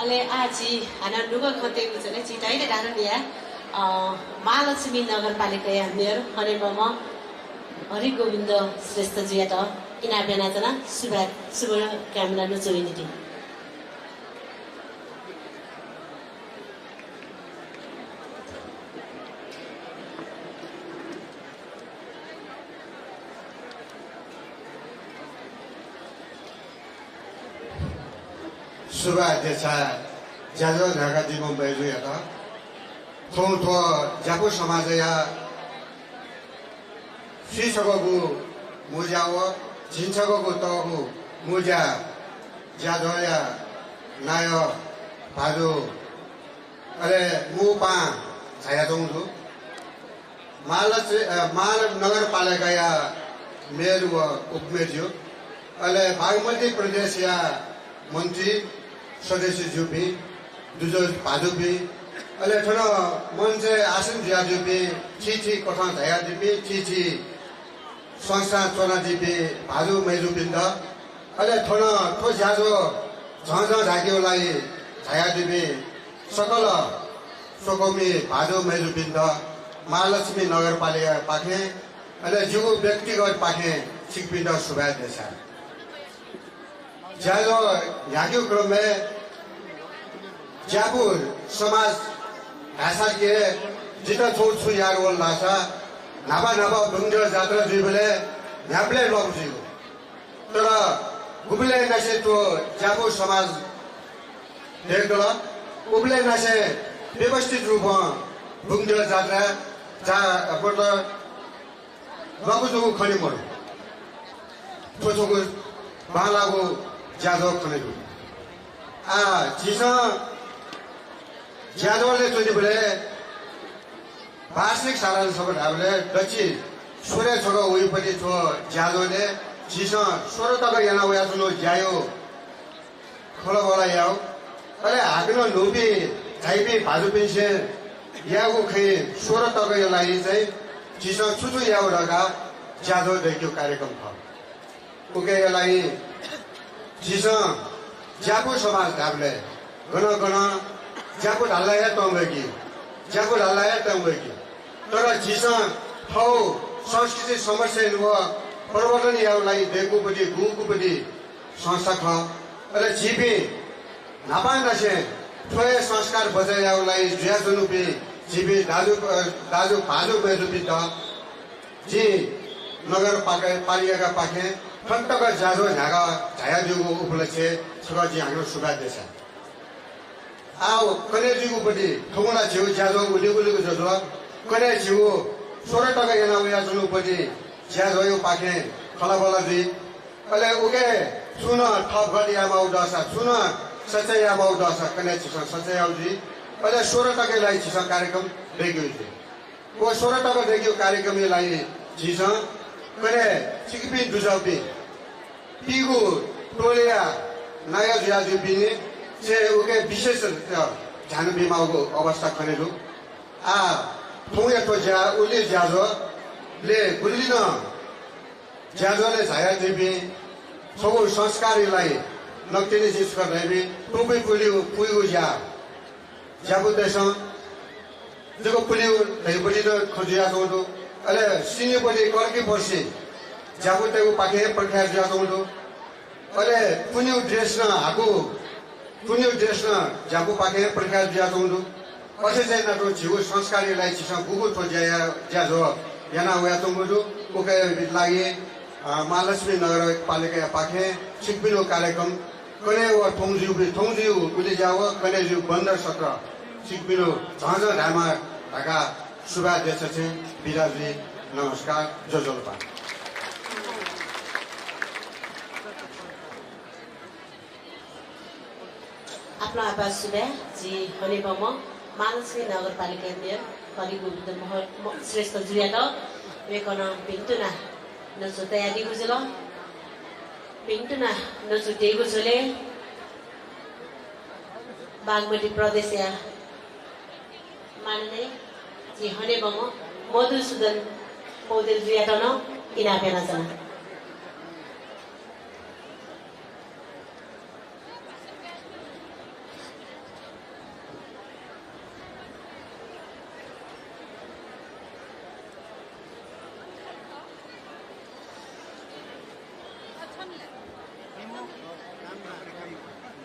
अले आछि हाना नुगो खते गुचले चिटाइले डारनिया महालक्ष्मी नगरपालिका या मेयर हरेबम हरि गोविन्द श्रेष्ठ जी त इना बेनाजना शुभ कामना नुचोइनिति सुभाध्यक्ष ज्याजो ढाका दिगो बैजु यता थो ज्यापु समाज या श्रीसगोगु मुजाव झिन्छगोगु तगु मुजा ज्याजो या नाय भाजु अरे मुपा छायाजोंदु माल नगरपालिका या मेयर व उपमेयर अले बागमती प्रदेश या मन्त्री सदस्य जुपी दुजो भाजुपी अले ठनो मन्चे आसन ज्याजुपी छिछि कथा झया दिपी छिछि संस्था चोना दिपी भाजु मेजुपिन्द अले ठनो ठो ज्याजो झझ झाक्योलाई झया दिपी सकल सोकोमी भाजु मेजुपिन्द महालक्ष्मी नगरपालिका पाखे अले जुगु व्यक्तिगत पाखे सिकपिन्द सुभाध्यक्ष ज्याजो याक्यो क्रम में ज्यापुर समाज भाषा के जिता छोड़ छु यार बोल भाषा नाबा बंगल जात्रा जी बोले न्यापले लोग जी तर गुबले नसे तो ज्यापुर समाज देख दो गुबले नसे व्यवस्थित रूप बंगल जात्रा जा अपन बाबू जो खनी मरो तो को बालागो ज्यादो खनेदु चिसा ज्यादोले चोनि बोले वार्षिक सारांश सब ढाबले दक्षि सूर्य छगो उइपति छो ज्यादोले चिसा 16 तक याना वया सुनो ज्यायो खोला बोला याओ अरे आग्नो नोबी जाइबी भाजु पिसे यागो खे 16 तक यलाई चाहिँ चिसा छुछु याओ रगा ज्यादो देखियो कार्यक्रम थ ओके यलाई जिसा ज्यापु समाज ढाबले गण ज्यापु ढालाया तंगकी ज्यापु ढालाया तंगकी तर जिसा हौ संस्कृति समस्या नुव परिवर्तन याउलाई देखुपति गुकुपति संस्था ख अरे जीपी नापा नसे थोय संस्कार बजाय याउलाई ज्या जनुपि जीपी दाजु भाजु मेजुपि त जी नगर पालिका पाखे फंटका ज्याजो झागा झाया जुगु उपलक्ष्य छगजी हाम्रो सुभाध्यक्ष आओ कने जुगु पटी ठोंगला जिउ ज्याजो उलिगुलिगु जदो कने जिउ 16 टका याना उया जुनु पटी ज्याजो यो पाखे खलाबला दि अले उके सुन थप गडिया माउ दसा सुन सचया माउ दसा कने छिस सचया उजी अले 16 टका लाई छिस कार्यक्रम देखियो दि वो 16 टका देखियो कार्यक्रम लाई छिस कने सिकपि दुजाउपि पिगु टोलिया नयाँ ज्याजु बिने से उके विशेष झानु बिमाको अवस्था खनेलु थोया तो ज्या उले ज्याजो ले बुझलिन ज्याजोले झाया देबी सबु संस्कारीलाई नक्तिने जिस गर्दैबी टोपी पुलिउ ज्याबु देश जको पुलिउ दैबडी त खोजिया जोदु अले सिनेपडी कर्की पर्सी ज्याबु तेगु पाखे प्रख्यात ज्या जोदु अले पुनिउ ड्रेस न हाकु पुनिउ ड्रेस न ज्याबु पाखे प्रख्यात ज्या जोदु असे चाहिँ न तो जिउ संस्कारीलाई छिस गुगु तो ज्या जो याना वया तंगुदु ओके लागि महालक्ष्मी नगरपालिका पाखे सिकबिलो कार्यक्रम कने व थोंजिउ उले जाव कने जिउ बन्दर सत्र सिकबिलो झझ ढामा ढाका शुभाध्यक्ष चाहिँ विराजी नमस्कार जोजोलपा आफ्नो आवाज सुबा जी हनेबम मानसी नगरपालिका मेयर करिगोविन्द श्रेष्ठ जुयाट वेकन पिन्टुना नसु तयारी गुजल पिन्टुना नसु टेगु जुले बागमती प्रदेश या मान्ने जी हनेबम मधुसूदन पौडेल जुयाटन इनापेना छन्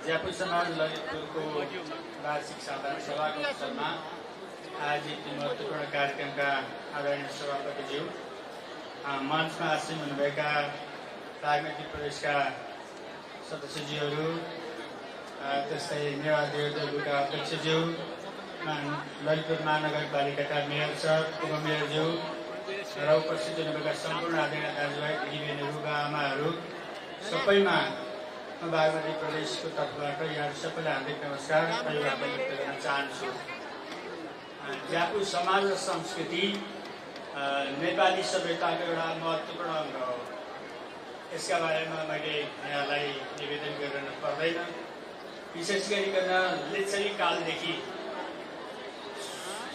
ज्यापु समाज ललितपुरको वार्षिक साधारण सभाको अवसरमा आयोजित महत्त्वपूर्ण कार्यक्रमका आदरणीय सभापतिज्यू, मञ्चमा आसीन हुनुभएका बागमती प्रदेशका सदस्यज्यूहरू, त्यस्तै मेवादेवका अध्यक्षज्यू, ललितपुर महानगरपालिकाका मेयर सर, उपमेयरज्यू र उपस्थित हुनुभएका सम्पूर्ण आदरणीय दाजुभाइ दिदीबहिनीहरू, आमाहरू सबैमा बागमती प्रदेशको तर्फबाट यहाँ सबैलाई हार्दिक नमस्कार परिवार व्यक्त गर्न चाहन्छु। ज्यापु समाज र संस्कृति नेपाली सभ्यताको एउटा महत्त्वपूर्ण अङ्ग हो। यसका बारेमा मैले यहाँलाई निवेदन गर्न पर्दैन। विशेष गरिकन लिच्छवी कालदेखि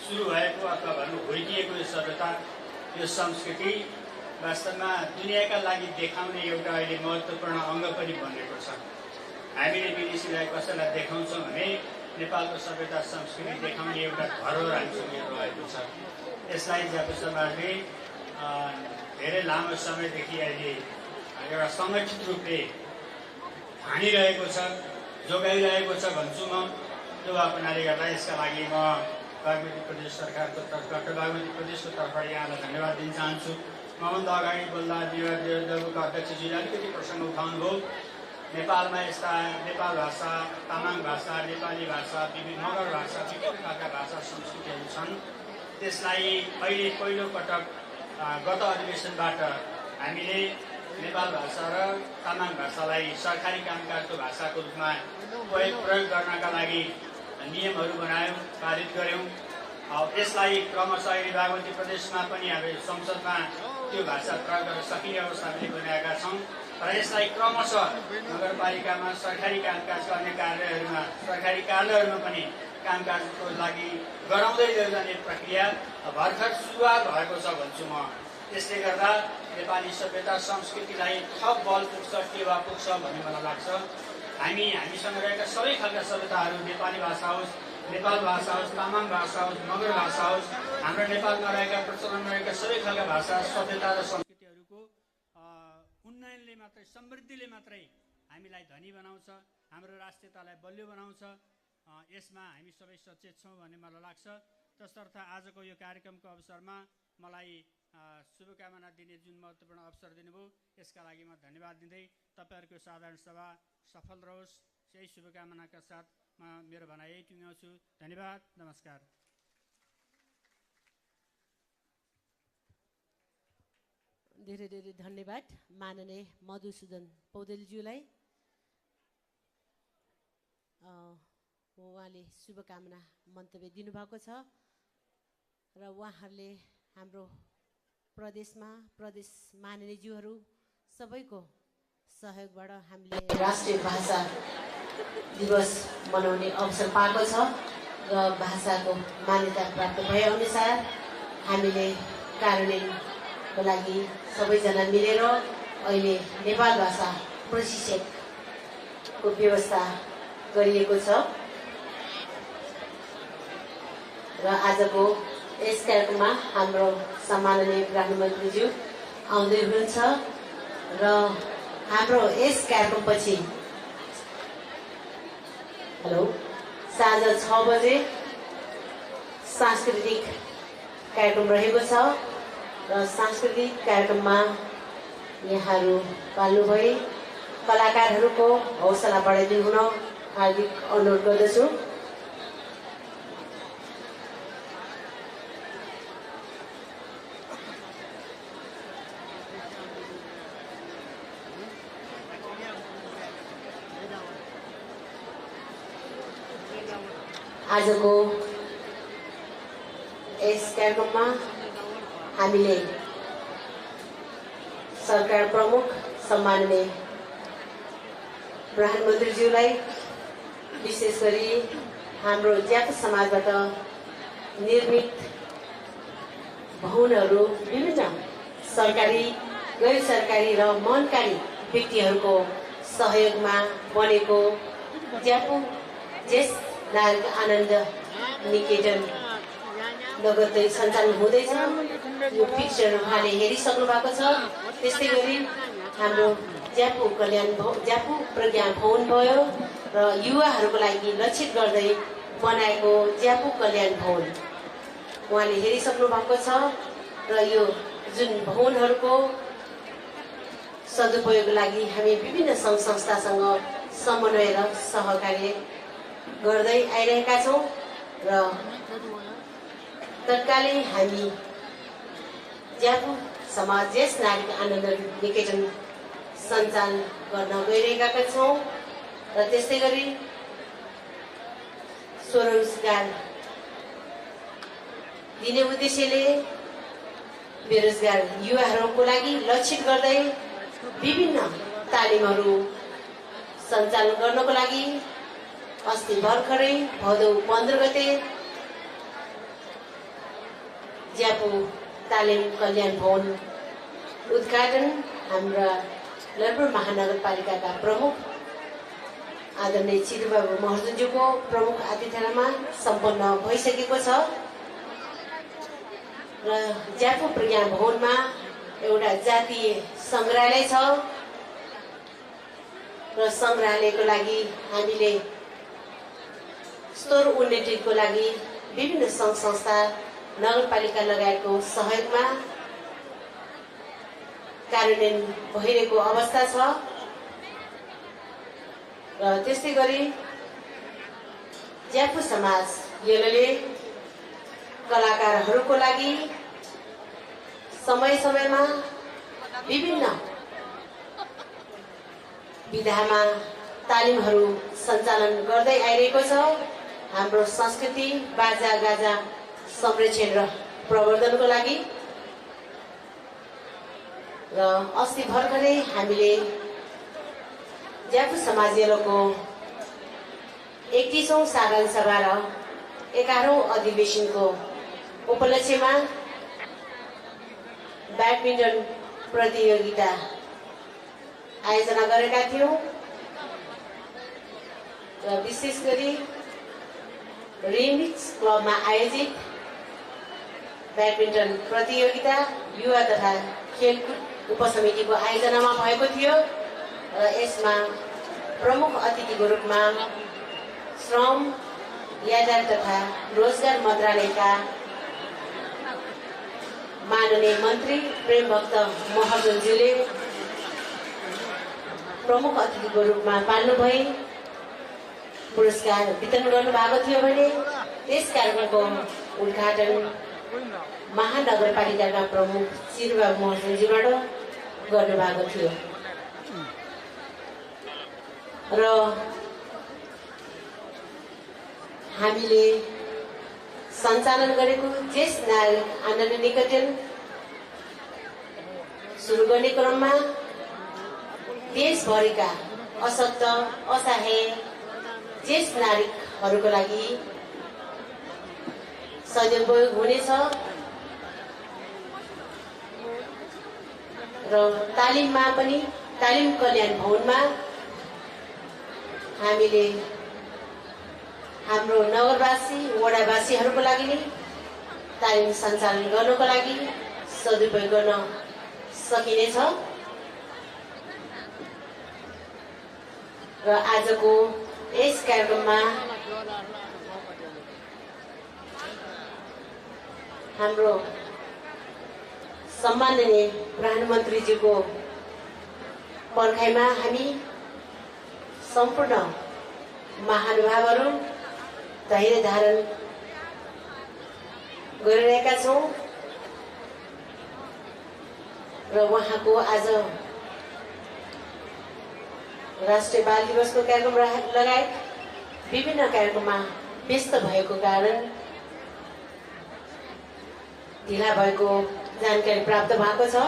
सुरु भएको अथवा भन्नु हुर्किएको यो सभ्यता, यो संस्कृति वास्तवमा दुनियाँका लागि देखाउने एउटा अहिले महत्त्वपूर्ण अङ्ग पनि बनेको छ। हामीले विदेशीलाई कसैलाई देखाउँछौँ भने नेपालको सभ्यता संस्कृति देखाउने एउटा धरोहर हामीसँग रहेको छ। यसलाई ज्यापु समाजले धेरै लामो समयदेखि अहिले एउटा सङ्गठित रूपले हानिरहेको छ, जोगाइरहेको छ भन्छु म। त्यो हुनाले गर्दा यसका लागि म बागमती प्रदेश सरकारको तर्फबाट, बागमती प्रदेशको तर्फबाट यहाँलाई धन्यवाद दिन चाहन्छु। मभन्दा अगाडि बोल्दा देवका अध्यक्षजीले अलिकति प्रसङ्ग उठाउनुभयो। नेपालमा यस्ता नेपाल भाषा, तामाङ भाषा, नेपाली भाषा, विविध मगर भाषा, विविध प्रकारका भाषा संस्कृतिहरू छन्। त्यसलाई अहिले पहिलोपटक गत अधिवेशनबाट हामीले नेपाल भाषा र तामाङ भाषालाई सरकारी कामकाजको भाषाको रूपमा प्रयोग गर्नका लागि नियमहरू बनायौँ, पारित गऱ्यौँ। यसलाई क्रमशः अहिले बागमती प्रदेशमा पनि हामी संसदमा त्यो भाषा प्रयोग गर्न सकिने अवस्था पनि बनाएका छौँ र यसलाई क्रमशः नगरपालिकामा सरकारी कामकाज गर्ने कार्यालयहरूमा, सरकारी कार्यालयहरूमा पनि कामकाजको लागि गराउँदै जाने प्रक्रिया भर्खर सुरुवात भएको छ भन्छु म। यसले गर्दा नेपाली सभ्यता संस्कृतिलाई थप बल पुग्छ, टेवा पुग्छ भन्ने मलाई लाग्छ। हामीसँग रहेका सबै खालका सभ्यताहरू, नेपाली भाषा होस्, नेपाल भाषा होस्, तामाङ भाषा होस्, मगर भाषा होस्, हाम्रो नेपालमा रहेका प्रचलनमा रहेका सबै खालका भाषा, सभ्यता र संस्कृतिहरूको उन्नयनले मात्रै, समृद्धिले मात्रै हामीलाई धनी बनाउँछ, हाम्रो राष्ट्रियतालाई बलियो बनाउँछ। यसमा हामी सबै सचेत छौँ भन्ने मलाई लाग्छ। तसर्थ आजको यो कार्यक्रमको अवसरमा मलाई शुभकामना दिने जुन महत्त्वपूर्ण अवसर दिनुभयो, यसका लागि म धन्यवाद दिँदै तपाईँहरूको साधारण सभा सफल रहोस्, यही शुभकामनाका साथ म मेरो भनाइ यही टुङ्ग्याउँछु। धन्यवाद, नमस्कार। धेरै धेरै धन्यवाद माननीय मधुसूदन पौडेलज्यूलाई। उहाँले शुभकामना मन्तव्य दिनुभएको छ र उहाँहरूले हाम्रो प्रदेशमा प्रदेश माननीयज्यूहरू सबैको सहयोगबाट हामीले राष्ट्रिय भाषा दिवस मनाउने अवसर पाएको छ र भाषाको मान्यता प्राप्त भए अनुसार हामीले कार्यान्वयनको लागि सबैजना मिलेर अहिले नेपाल भाषा प्रशिक्षकको व्यवस्था गरिएको छ र आजको यस कार्यक्रममा हाम्रो सम्माननीय गृहमन्त्रीज्यू आउँदै हुनुहुन्छ र हाम्रो यस कार्यक्रमपछि साँझ 6 बजे सांस्कृतिक कार्यक्रम रहेको छ र सांस्कृतिक कार्यक्रममा यहाँहरू पाल्नुभए कलाकारहरूको हौसला बढाइदिनु हुन हार्दिक अनुरोध गर्दछु। आजको यस कार्यक्रममा हामीले सरकार प्रमुख सम्माननीय प्रधानमन्त्रीज्यूलाई विशेष गरी हाम्रो ज्यापु समाजबाट निर्मित भवनहरू विभिन्न सरकारी गैर सरकारी र मनकारी व्यक्तिहरूको सहयोगमा बनेको ज्यापु जेस नागरिक आनन्द निकेतन लगत्तै सञ्चालन हुँदैछ। यो पिक्चर उहाँले हेरिसक्नु भएको छ। त्यस्तै गरी हाम्रो ज्यापु प्रज्ञा भवन भयो र युवाहरूको लागि लक्षित गर्दै बनाएको ज्यापु कल्याण भवन उहाँले हेरिसक्नु भएको छ र यो जुन भवनहरूको सदुपयोगको लागि हामी विभिन्न सङ्घ संस्थासँग समन्वय र सहकार्य गर्दै आइरहेका छौँ र तत्कालै हामी ज्यापु समाज जेस नागरिक आनन्द निकेतन सञ्चालन गर्न गइरहेका छौँ र त्यस्तै गरी स्वरोजगार दिने उद्देश्यले बेरोजगार युवाहरूको लागि लक्षित गर्दै विभिन्न तालिमहरू सञ्चालन गर्नको लागि अस्ति भर्खरै भदौ 15 गते ज्यापु तालिम कल्याण भवन उद्घाटन हाम्रा ललितपुर महानगरपालिकाका प्रमुख आदरणीय चिरुबाबु महर्जनज्यूको प्रमुख आतिथ्यमा सम्पन्न भइसकेको छ र ज्यापु प्रज्ञा भवनमा एउटा जातीय सङ्ग्रहालय छ र सङ्ग्रहालयको लागि हामीले स्तर उन्नतिको लागि विभिन्न सङ्घ संस्था नगरपालिका लगायतको सहयोगमा कार्यान्वयन भइरहेको अवस्था छ र त्यस्तै गरी ज्यापु समाज यसले कलाकारहरूको लागि समय समयमा विभिन्न विधामा तालिमहरू सञ्चालन गर्दै आइरहेको छ। हाम्रो संस्कृति बाजा गाजा संरक्षण र प्रवर्धनको लागि र अस्ति भर्खरै हामीले ज्यापु समाजको 31औं साधारण सभा र 11औं अधिवेशनको उपलक्ष्यमा ब्याडमिन्टन प्रतियोगिता आयोजना गरेका थियौं र विशेष गरी रिमिक्स क्लबमा आयोजित ब्याडमिन्टन प्रतियोगिता युवा तथा खेलकुद उपसमितिको आयोजनामा भएको थियो र यसमा प्रमुख अतिथिको रूपमा श्रम यातायात तथा रोजगार मन्त्रालयका माननीय मन्त्री प्रेमभक्त महर्जनज्यूले प्रमुख अतिथिको रूपमा पाल्नुभए पुरस्कार वितरण गर्नुभएको थियो भने त्यस कार्यक्रमको उद्घाटन महानगरपालिकाका प्रमुख चिरुबाबु महर्जनज्यूबाट गर्नुभएको थियो र हामीले सञ्चालन गरेको जेस नागरिक आनन्द निकेतन सुरु गर्ने क्रममा देशभरिका अशक्त असहाय जेस नागरिकहरूको लागि सदुपयोग हुनेछ र तालिममा पनि तालिम कल्याण भवनमा हामीले हाम्रो नगरवासी वडावासीहरूको लागि नै तालिम सञ्चालन गर्नको लागि सदुपयोग गर्न सकिनेछ र आजको यस कार्यक्रममा हाम्रो सम्माननीय प्रधानमन्त्रीज्यूको पर्खाइमा हामी सम्पूर्ण महानुभावहरू धैर्य धारण गरिरहेका छौँ र उहाँको आज राष्ट्रिय बाल दिवसको कार्यक्रम लगायत विभिन्न कार्यक्रममा व्यस्त भएको कारण ढिला भएको जानकारी प्राप्त भएको छ।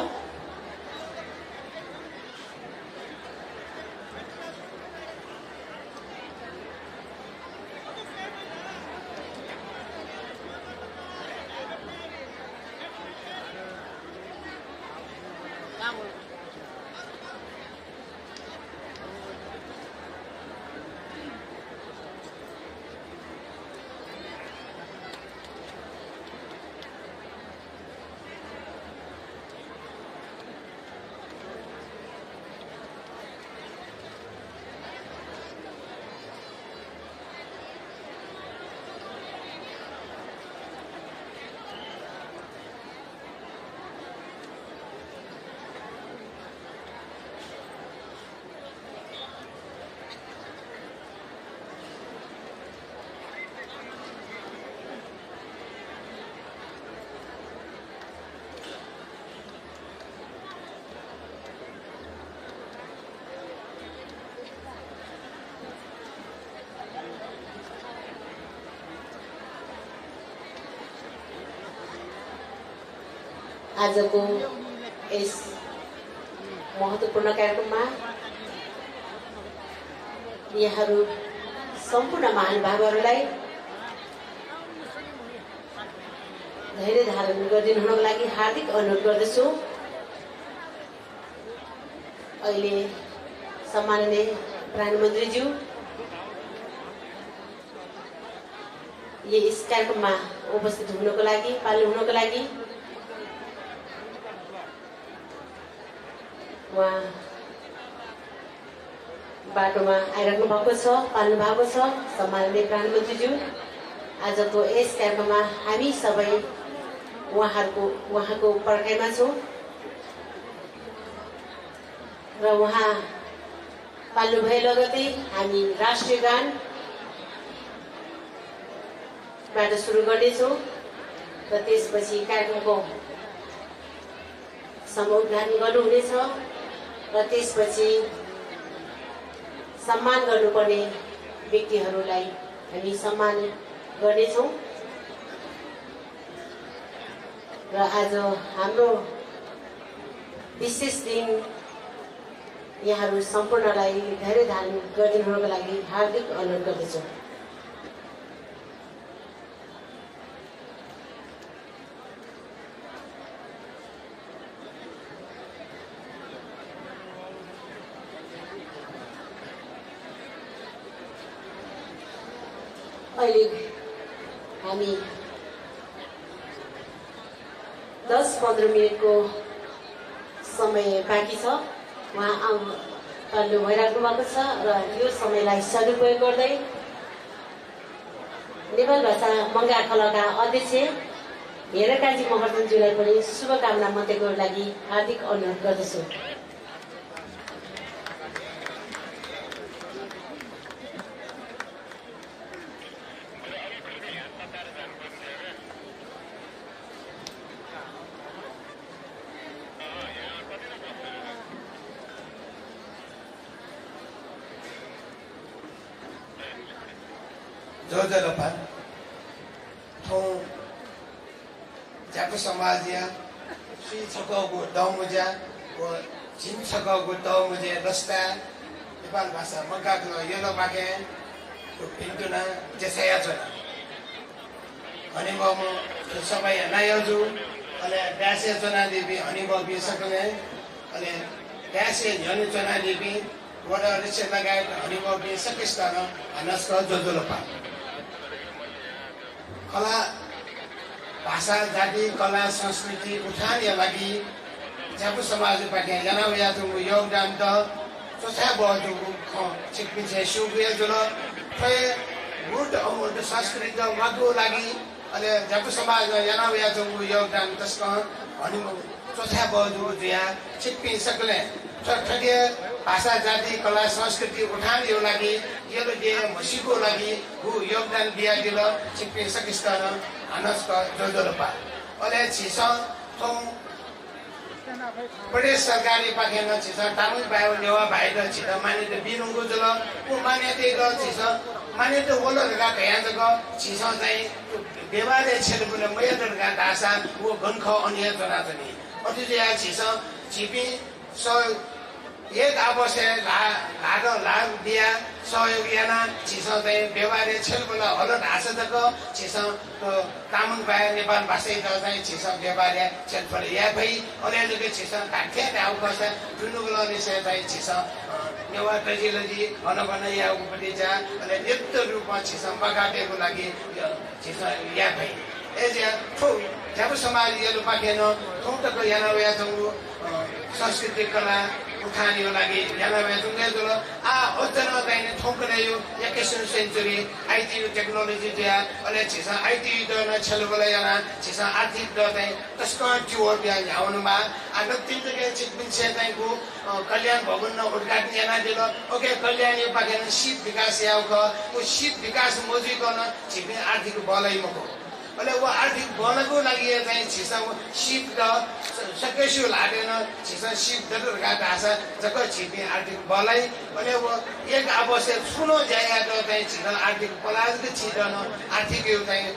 आजको यस महत्त्वपूर्ण कार्यक्रममा यहाँहरू सम्पूर्ण महानुभावहरूलाई धैर्य धारण गरिदिनु हुनको लागि हार्दिक अनुरोध गर्दछु। अहिले सम्माननीय प्रधानमन्त्रीज्यू यस कार्यक्रममा उपस्थित हुनको लागि पाल्नु हुनको लागि उहाँ बाटोमा आइराख्नु भएको छ, पाल्नु भएको छ। सम्माननीय प्रधानमन्त्रीज्यू आजको यस कार्यक्रममा हामी सबै उहाँको पर्खाइमा छौँ र उहाँ पाल्नु भए लगतै हामी राष्ट्रिय गानबाट सुरु गर्नेछौँ र त्यसपछि कार्यक्रमको समुद्घाटन गर्नुहुनेछ र त्यसपछि सम्मान गर्नुपर्ने व्यक्तिहरूलाई हामी सम्मान गर्नेछौँ र आज हाम्रो विशेष दिन यहाँहरू सम्पूर्णलाई धेरै धारण गरिदिनुको लागि हार्दिक अनुरोध गर्दछु। अहिले हामी 10-15 मिनटको समय बाँकी छ। उहाँ पाल्नु भइराख्नु भएको छ र यो समयलाई सदुपयोग गर्दै नेपाल भाषा मङ्गा खलका अध्यक्ष हेरकाजी महर्जनज्यूलाई पनि शुभकामना मध्यको लागि हार्दिक अनुरोध गर्दछु। जोजलपा थौं जाको समाजिया श्री छकौको दौमुजा व जिन छकौको दौमुजे रस्ता नेपाल भाषा मग्गाको यलो बाके पिन्टुना जेसाया छ हनिबम समय नायजु अले दासे जना देवी हनिबम बि सकले अले दासे झनु जना देवी वडा रिसे लगायत हनिबम बि सकिस्तान अनस्क जोजलपा कला भाषा जाति कला संस्कृति उठानका लागि जापु समाजपाटे जनावयाजुको योगदान त चोथा बजुको छिकपिछे सुगुया जुल फे गुड अमूर्त संस्कृति मागो लागि अले जापु समाज जनावयाजुको योगदान तस्क अनि चोथा बजुको जुया छिकपि सकले ठठिए भाषा जाति कला संस्कृति उठान यो लागि यो दे मसिको लागि हु योगदान दिया दिल छिकपि सकिस्तान अनस्क जोजलपा अले छिस थौं बडे सरकारी पाखेन छिस टामु बायो नेवा भाइद छिस माने बिरुङको जल को माने ते ग छिस माने त वलरगा कयाजग छिसा चाहिँ व्यवहार क्षेत्रले मयदरगा दासा वो गन्ख अन्य जनाजनी अति चाहिँ छिसा छिपी स एक आवश्य लाग दिया सहयोग याना छिसा चाहिँ व्यवहार क्षेत्रले अलग आशजग छिसा कामन पाए नेपाल भाषा चाहिँ छिसा व्यवहार क्षेत्र या भई अनेजके छिसा काठ्या गाउँ कसा दुनुगला निसे चाहिँ छिसा नेवा टजिलजी अनबन या उपति जा अनि नित्य रूपमा छिसा बगाटेको लागि छिसा या भई एजे ठो जब समाज यलो पाकेन ठोटको याना या जंगु सांस्कृतिक कला उठानीको लागि याना या जंगु जल आ अझन चाहिँ ठोकने यो 21वीं सेन्चुरी आईटी टेक्नोलोजी दिया अनि छिसा आईटी दन छलबला याना छिसा आर्थिक द चाहिँ तस्को जुवर बिया आउनुमा आगत तिनजगे चिकपिन सेताइको कल्याण भवन न उद्घाटन याना दिल ओके कल्याण यो पाकेन शिव विकास याउको ओ शिव विकास मोजी गर्न छिपिन आर्थिक बलै मको अहिले वो आर्थिक बलको लागि चाहिँ छिसा शिव द सकेसु लागेन छिसा शिव दरगा भाषा जक छिपि आर्थिक बलै अनि वो एक आवश्यक सुनो जाया त चाहिँ छिसा आर्थिक पलाजको छिदन आर्थिक यो चाहिँ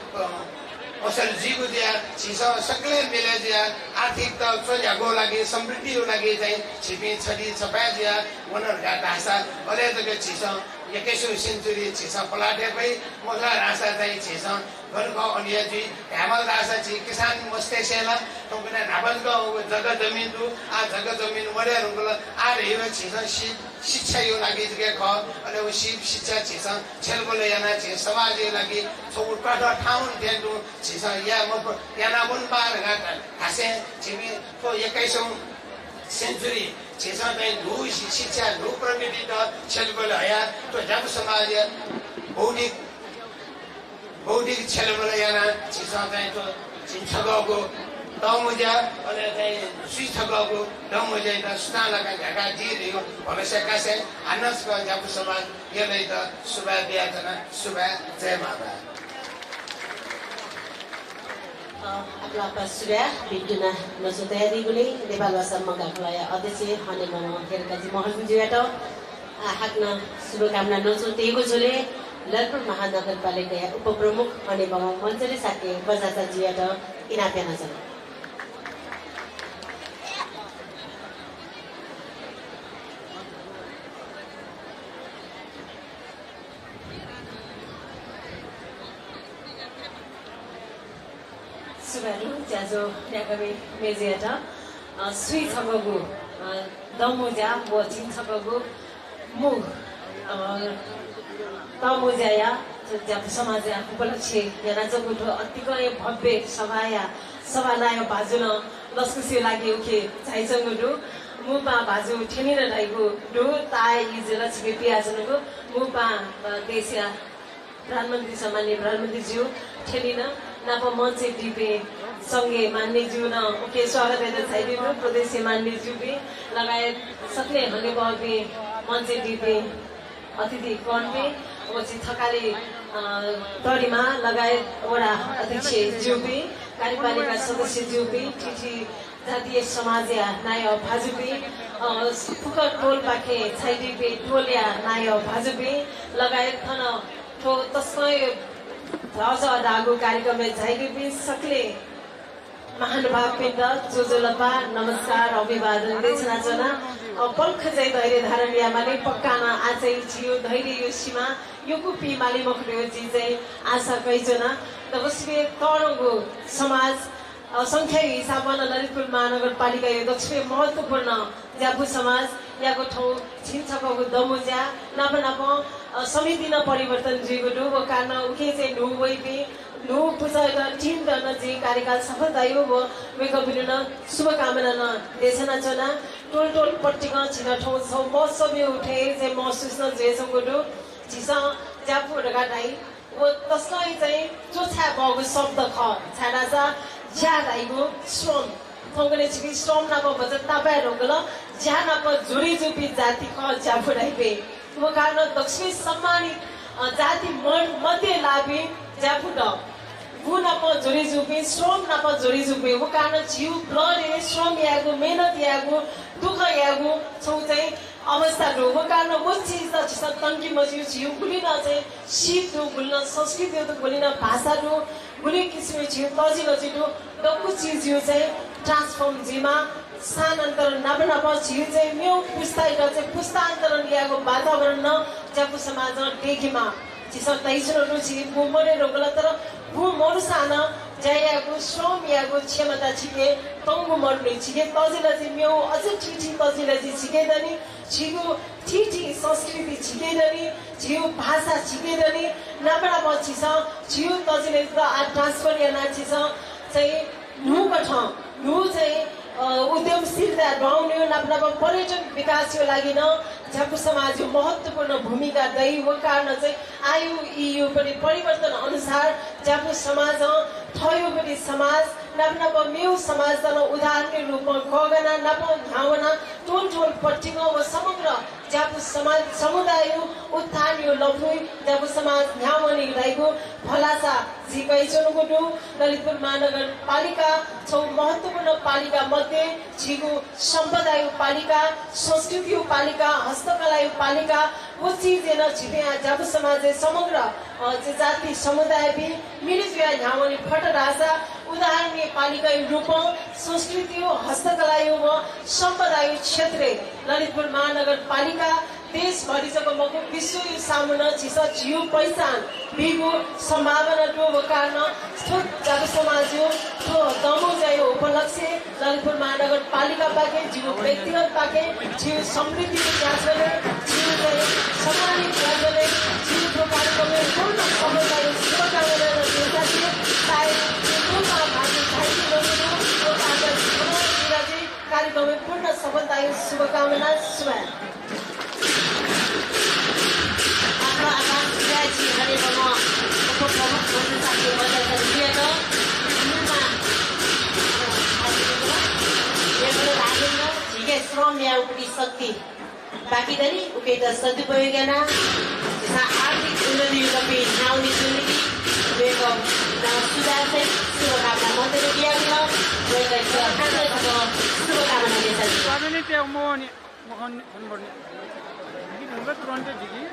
असल जीवो दिया छिसा सक्ले मिले दिया आर्थिक त चल्याको लागि समृद्धिको लागि चाहिँ छिपि छडी छपाया दिया वनरगा भाषा अहिले त छिसा 21वीं सेन्चुरी छिसा पलाटे भई मजा रासा चाहिँ छिसा घरको अन्यजी ह्यामल रासा छि किसान मस्ते सेला तोकना नाबलको जग्गा जमिन दु आ जग्गा जमिन मरे रुगल आ रेव छिसा शिक्षा यो लागि के ख अनि वो शिक्षा छिसा छेलबले याना छि समाज यो लागि छोट पाठ ठाउँ देदु छिसा या म याना बन बार गात हासे छिमी तो 21औं सेन्चुरी छिसा चाहिँ ढु शिक्षा ढु प्रविधि त छेलबले हया तो जब समाज बौद्धिक छेलबले याना छिसा चाहिँ तो छिन्छगको दमुजा अनि चाहिँ सुइछगको दमुजा त सुना लगा घाका दियो भविष्यका से अनसको जब समाज यसले त सुबा दियाजना सुबा जय माता आपला पसुरा बिटुना नसुतयादी गुले नेपाल भाषा मगाखलाया अध्यक्ष हने मम हेरकाजी महलजुबाट हाक्न शुभकामना नसुतेको जोले ललितपुर महानगरपालिका उपप्रमुख हने मम मञ्चले साके बजाता जियाट इनाप्याना छन् सुबारु ज्याजो न्याकबे मेजियाटा सुई छगगु दमुजा वचिन छगगु मु तमुजाया जब समाज उपलक्ष्य याना जगुठो अतिकै भव्य सभालाय बाजुन लस्कुसी लागि उखे चाइजंगु मुपा बाजु ठेनिन लाइगु दु ताइ इजला छिपि आजनको मुपा देशया प्रधानमन्त्री सम्माननीय प्रधानमन्त्री ज्यू ठेनिन नाप मञ्चे डिपे सँगै मान्य ज्यू न ओके स्वागत हेर्दै छैदिनु प्रदेश मान्य ज्यू बे लगायत सक्ने हने बबे मञ्चे डिपे अतिथि कन्वे ओछि थकाली तरिमा लगायत वडा अध्यक्ष ज्यू बे कार्यपालिका सदस्य ज्यू बे टिटी जातीय समाजया नाय भाजुबे फुकर टोल पाखे छैडिबे टोलया नाय भाजुबे लगायत थन ठो तस्मै ध्वज दागु कार्यक्रम में जाइबे सकले महानुभाव पिण्ड जोजोलपा नमस्कार अभिवादन देशना जना पल्ख चाहिँ धैर्य धारण यामाले पक्कामा आजै जियो धैर्य यो सीमा यो कुपी माली मखरियो जी चाहिँ आशा कैजना तबस्वे तणगु समाज संख्या हिसाबमा ललितपुर महानगरपालिका यो दक्षिण महत्त्वपूर्ण ज्यापु समाज याको ठाउँ छिन्छको दमुजा नाप समिति न परिवर्तन जिगो डुबो कारण उके चाहिँ नु वइबे नु पुजागा टिम गर्न जे कार्यकाल सफलता यो व वेकबिन शुभकामना न देशना जना टोल पट्टिका छिना ठाउँ छ मौसम उठे जे महसुस न जे संगडु छिसा ज्यापु रगाटाइ व तस्कै चाहिँ चोछा बगु शब्द ख छाडासा ज्यादा आइगो श्रम थोंगने छिकी श्रम नाप बजट तापा रोगल ज्या नाप जुरी जुपी जाति ख ज्याफुडाइबे वो कारण दक्षिण सम्मानित जाति मध्य लाभे ज्याफुड वो नाप जुरी जुपी श्रम नाप जुरी जुपी वो कारण जिउ ब्लड श्रम यागो मेहनत यागो दुख यागो छौ चाहिँ अवस्था ढोको कारण वो चीज त जिस तंगी मजियो जियो गुली ना चाहिँ शीत दो गुलना संस्कृति तो गुली ना भाषा दो गुली किस्म जियो तजी लजी दो डक्कु चीज यो चाहिँ ट्रान्सफर्म जिमा स्थानान्तरण नबनाप जियो चाहिँ म्यौ पुस्ताइका चाहिँ पुस्तान्तरण ल्याएको वातावरण न जापु समाज देखेमा जिस तैजनो रुचि बुमरे रोगला तर बु मोरसाना जायाको श्रम याको क्षमता छिके तंगु मर्ने छिके तजिला चाहिँ म्यौ अझ ठिठी तजिला चाहिँ छिकेदनी छिगु ठिठी संस्कृति छिकेदनी छिउ भाषा छिकेदनी नबडा पछि छ छिउ तजिले त आ ट्रान्सफर या नाछि छ चाहिँ नु कठ नु चाहिँ उद्यमशीलता बढाउने नबडा पर्यटन विकासको लागि न जापु समाज महत्त्वपूर्ण भूमिका दै वो कारण चाहिँ आयु इयु पनि परिवर्तन अनुसार जापु समाज थयो पनि समाज नब मेउ समाज तल उदाहरण रूपमा गगना नब भावना टोल टोल पट्टिको व समग्र जापु समाज समुदाय उत्थान यो लफुई जापु समाज न्यावनी रहेको फलासा झिकैचनको दु ललितपुर महानगरपालिका छौ महत्त्वपूर्ण पालिका मध्ये छिगु सम्पदा पालिका संस्कृति पालिका हस्तकला पालिका वो चीज न छिटे जापु समाज समग्र जाति समुदाय भी मिलिजुया न्यावनी फट राजा उदाहरणीय पालिका रूप संस्कृति हस्तकला व सम्पदा क्षेत्र ललितपुर महानगरपालिका देशभरिको मको विश्व सामुना छिस जियो पहिचान बिगु सम्भावना टो कारण जापु समाज तो दमो जायो उपलक्ष्य ललितपुर महानगरपालिका पाके जियो व्यक्तिगत पाके जियो समृद्धि विकास गर्ने जियो चाहिँ सम्मानित गर्ने जियो को कार्यक्रमले पूर्ण समुदाय शुभकामना दिएका थिए सायद पूर्ण भाषा साहित्य कार्यक्रम पूर्ण सफलता शुभकामना शुभ श्रम या उपरी शक्ति बाकी दरी उकेटा सदुपयोग ना जसा आर्थिक उन्नति कपि नाउनी जुनिकी वेको सुधार चाहिँ शुभकामना मन्त्री दिएको वेको शुभकामना दिन्छ साधने त्यो मोहन खनबर्ने नि भन्छ तुरन्त दिदी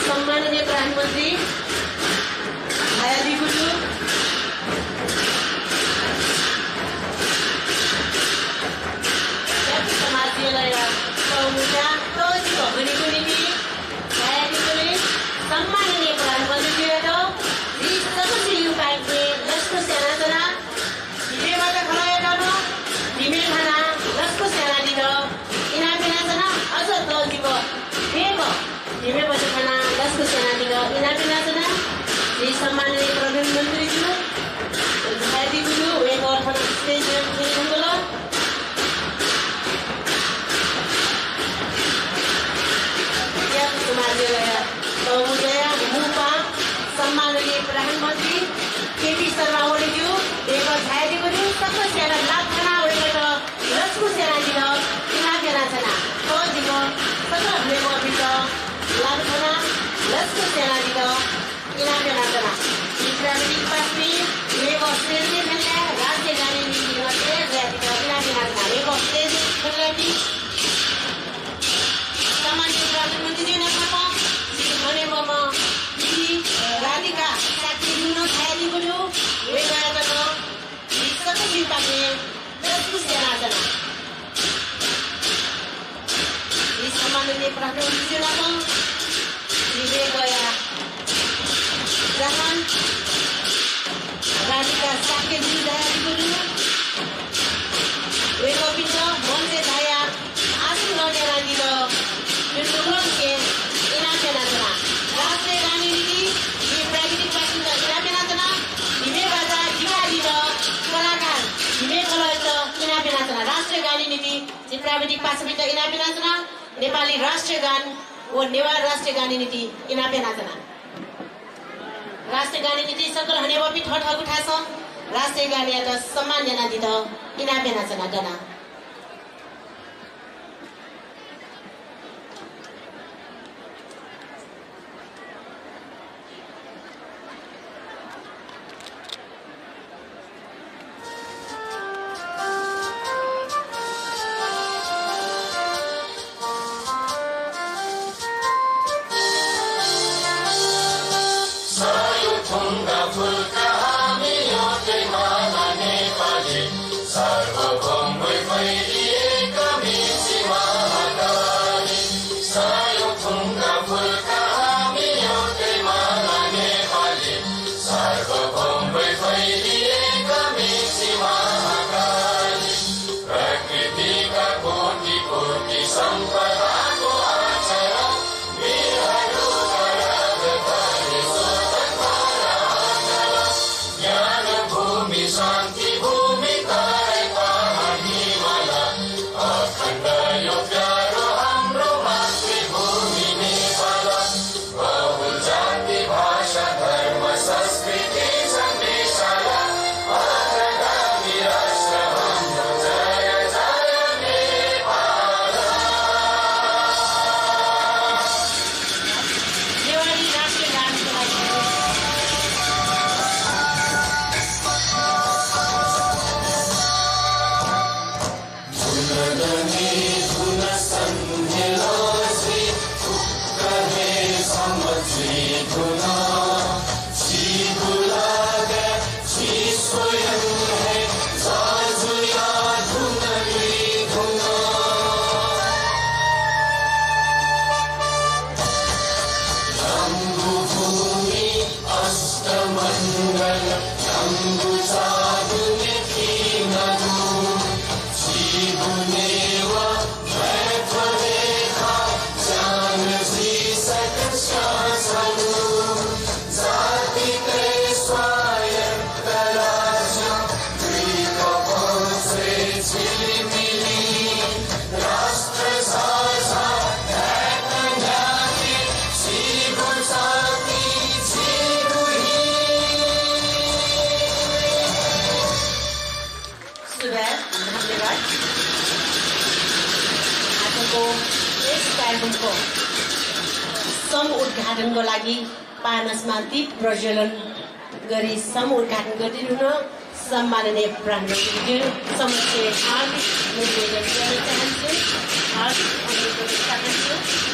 सम्माननीय प्रधानमन्त्री समाजलाई जस्तो सेनातिर इनापेनाजना प्राविधिक पासमी लेको स्टेजले खेल्ने राष्ट्रिय गाने नीति मध्ये ज्यातिर इनापेनाजना लेको स्टेज खेल्ने सामान्य प्रधानमन्त्री नेताको भने ममा दिदी राधिका साथी दुनो खायली गुरु वेगायतको विश्वको चिन्ताले जस्तो सेनाजना सामान्य प्रधानमन्त्री नेताको विवेकया जहान राधिका साके जुदाई गुरु वेगो पिछो मनसे धाया आसु लगे राधिलो निर्दुलन के इनाके नाचना राष्ट्रिय गाने नीति ये प्राकृतिक पासिंदा इनाके नाचना हिमे बाजा दिवाली र कलाकार हिमे कलर इनाके नाचना राष्ट्रिय गाने नीति जे प्राकृतिक पासिंदा इनाके नाचना नेपाली राष्ट्रिय गान वो नेवार राष्ट्रिय गाने नीति इनाके नाचना राष्ट्रिय गाने नीति सकल हने वपि ठठ उठाछ राष्ट्रिय गाने त सम्मान जना दित इनाके नाचना जना उद्घाटनको लागि पानसमा दीप प्रज्वलन गरी उद्घाटन गरिदिनु सम्माननीय प्रधानमन्त्री समक्ष हार्दिक निवेदन गर्न चाहन्छु हार्दिक अनुरोध चाहन्छु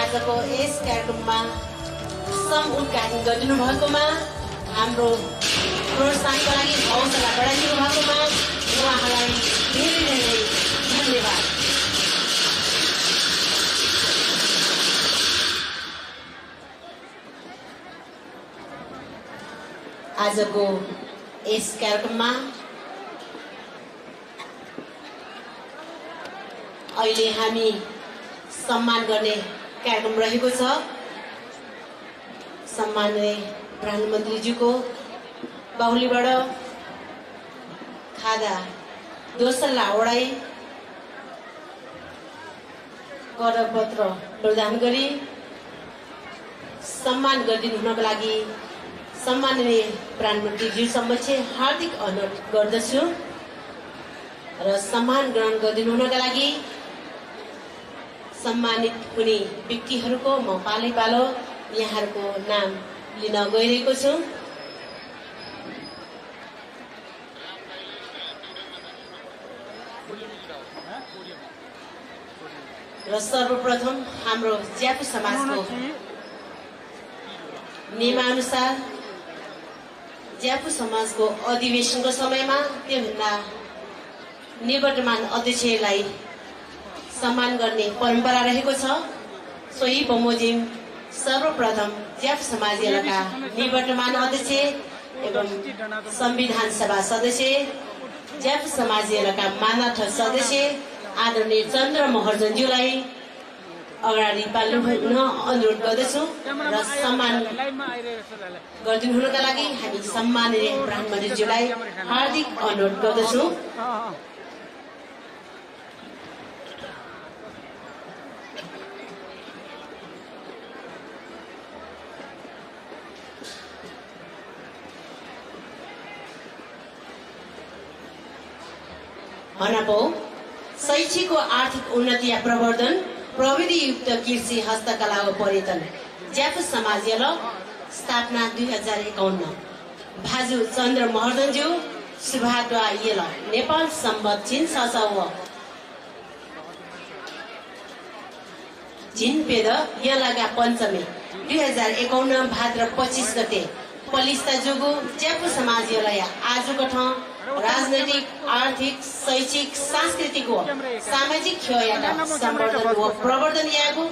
आजको यस कार्यक्रममा सम उद्घाटन गरिदिनु भएकोमा हाम्रो प्रोत्साहनका लागि हौसला बढाइदिनु भएकोमा उहाँहरूलाई धेरै धेरै धन्यवाद। आजको यस कार्यक्रममा अहिले हामी सम्मान गर्ने कार्यक्रम रहेको छ। सम्माननीय प्रधानमन्त्रीज्यूको बाहुलीबाट खादा दोसल्ला ओढाई करपत्र प्रदान गरी सम्मान गरिदिनु हुनको लागि सम्माननीय प्रधानमन्त्रीज्यू समक्ष हार्दिक अनुरोध गर्दछु र सम्मान ग्रहण गरिदिनु हुनका लागि सम्मानित हुने व्यक्तिहरूको म पालै पालो यहाँहरूको नाम लिन गइरहेको छु। र सर्वप्रथम हाम्रो ज्यापु समाजको नियमानुसार ज्यापु समाजको अधिवेशनको समयमा त्योभन्दा निवर्तमान अध्यक्षलाई सम्मान गर्ने परम्परा रहेको छ। सोही बमोजिम सर्वप्रथम ज्यापु समाजका निवर्तमान अध्यक्ष एवं संविधान सभा सदस्य ज्यापु समाजका मानद सदस्य आदरणीय चन्द्र महर्जनज्यूलाई अगाडि पाल्नु हुन अनुरोध गर्दछु र सम्मान गरिदिनु हुनका लागि हामी सम्माननीय प्रधानमन्त्रीज्यूलाई हार्दिक अनुरोध गर्दछु। हनापौ शैक्षिक व आर्थिक उन्नति या प्रवर्धन प्रविधियुक्त कृषि हस्तकला व पर्यटन ज्यापु समाज स्थापना 2051 भाजु चन्द्र महर्जनज्यू सुभाद्वा येल नेपाल सम्बत छिन ससव झिनपेद यलागा पञ्चमी 2051 भाद्र 25 गते पलिस्ता जोगु ज्यापु समाज आजको ठाउँ राजनैतिक आर्थिक शैक्षिक सांस्कृतिक व सामाजिक क्षयता संवर्धन व प्रवर्धन यागु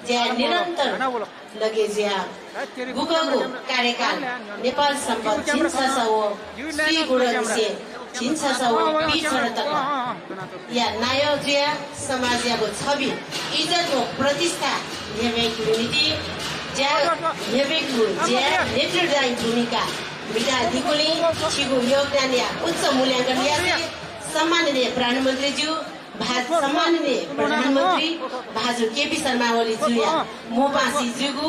ज्या निरन्तर लगे ज्या गुगगु कार्यकाल नेपाल सम्बत छिन्ससव श्री गुणविषय छिन्ससव पिछडतक या नाय ज्या समाजको छवि इज्जत व प्रतिष्ठा हेवेक नीति ज्या हेवेक ज्या नेतृत्वदायी भूमिका विद्यार्थीकोले छिगो योगदान या उच्च मूल्याङ्कन यासे सम्माननीय प्रधानमन्त्रीज्यू सम्माननीय प्रधानमन्त्री भाजु केपी शर्मा ओली जुया मोपासी जुगु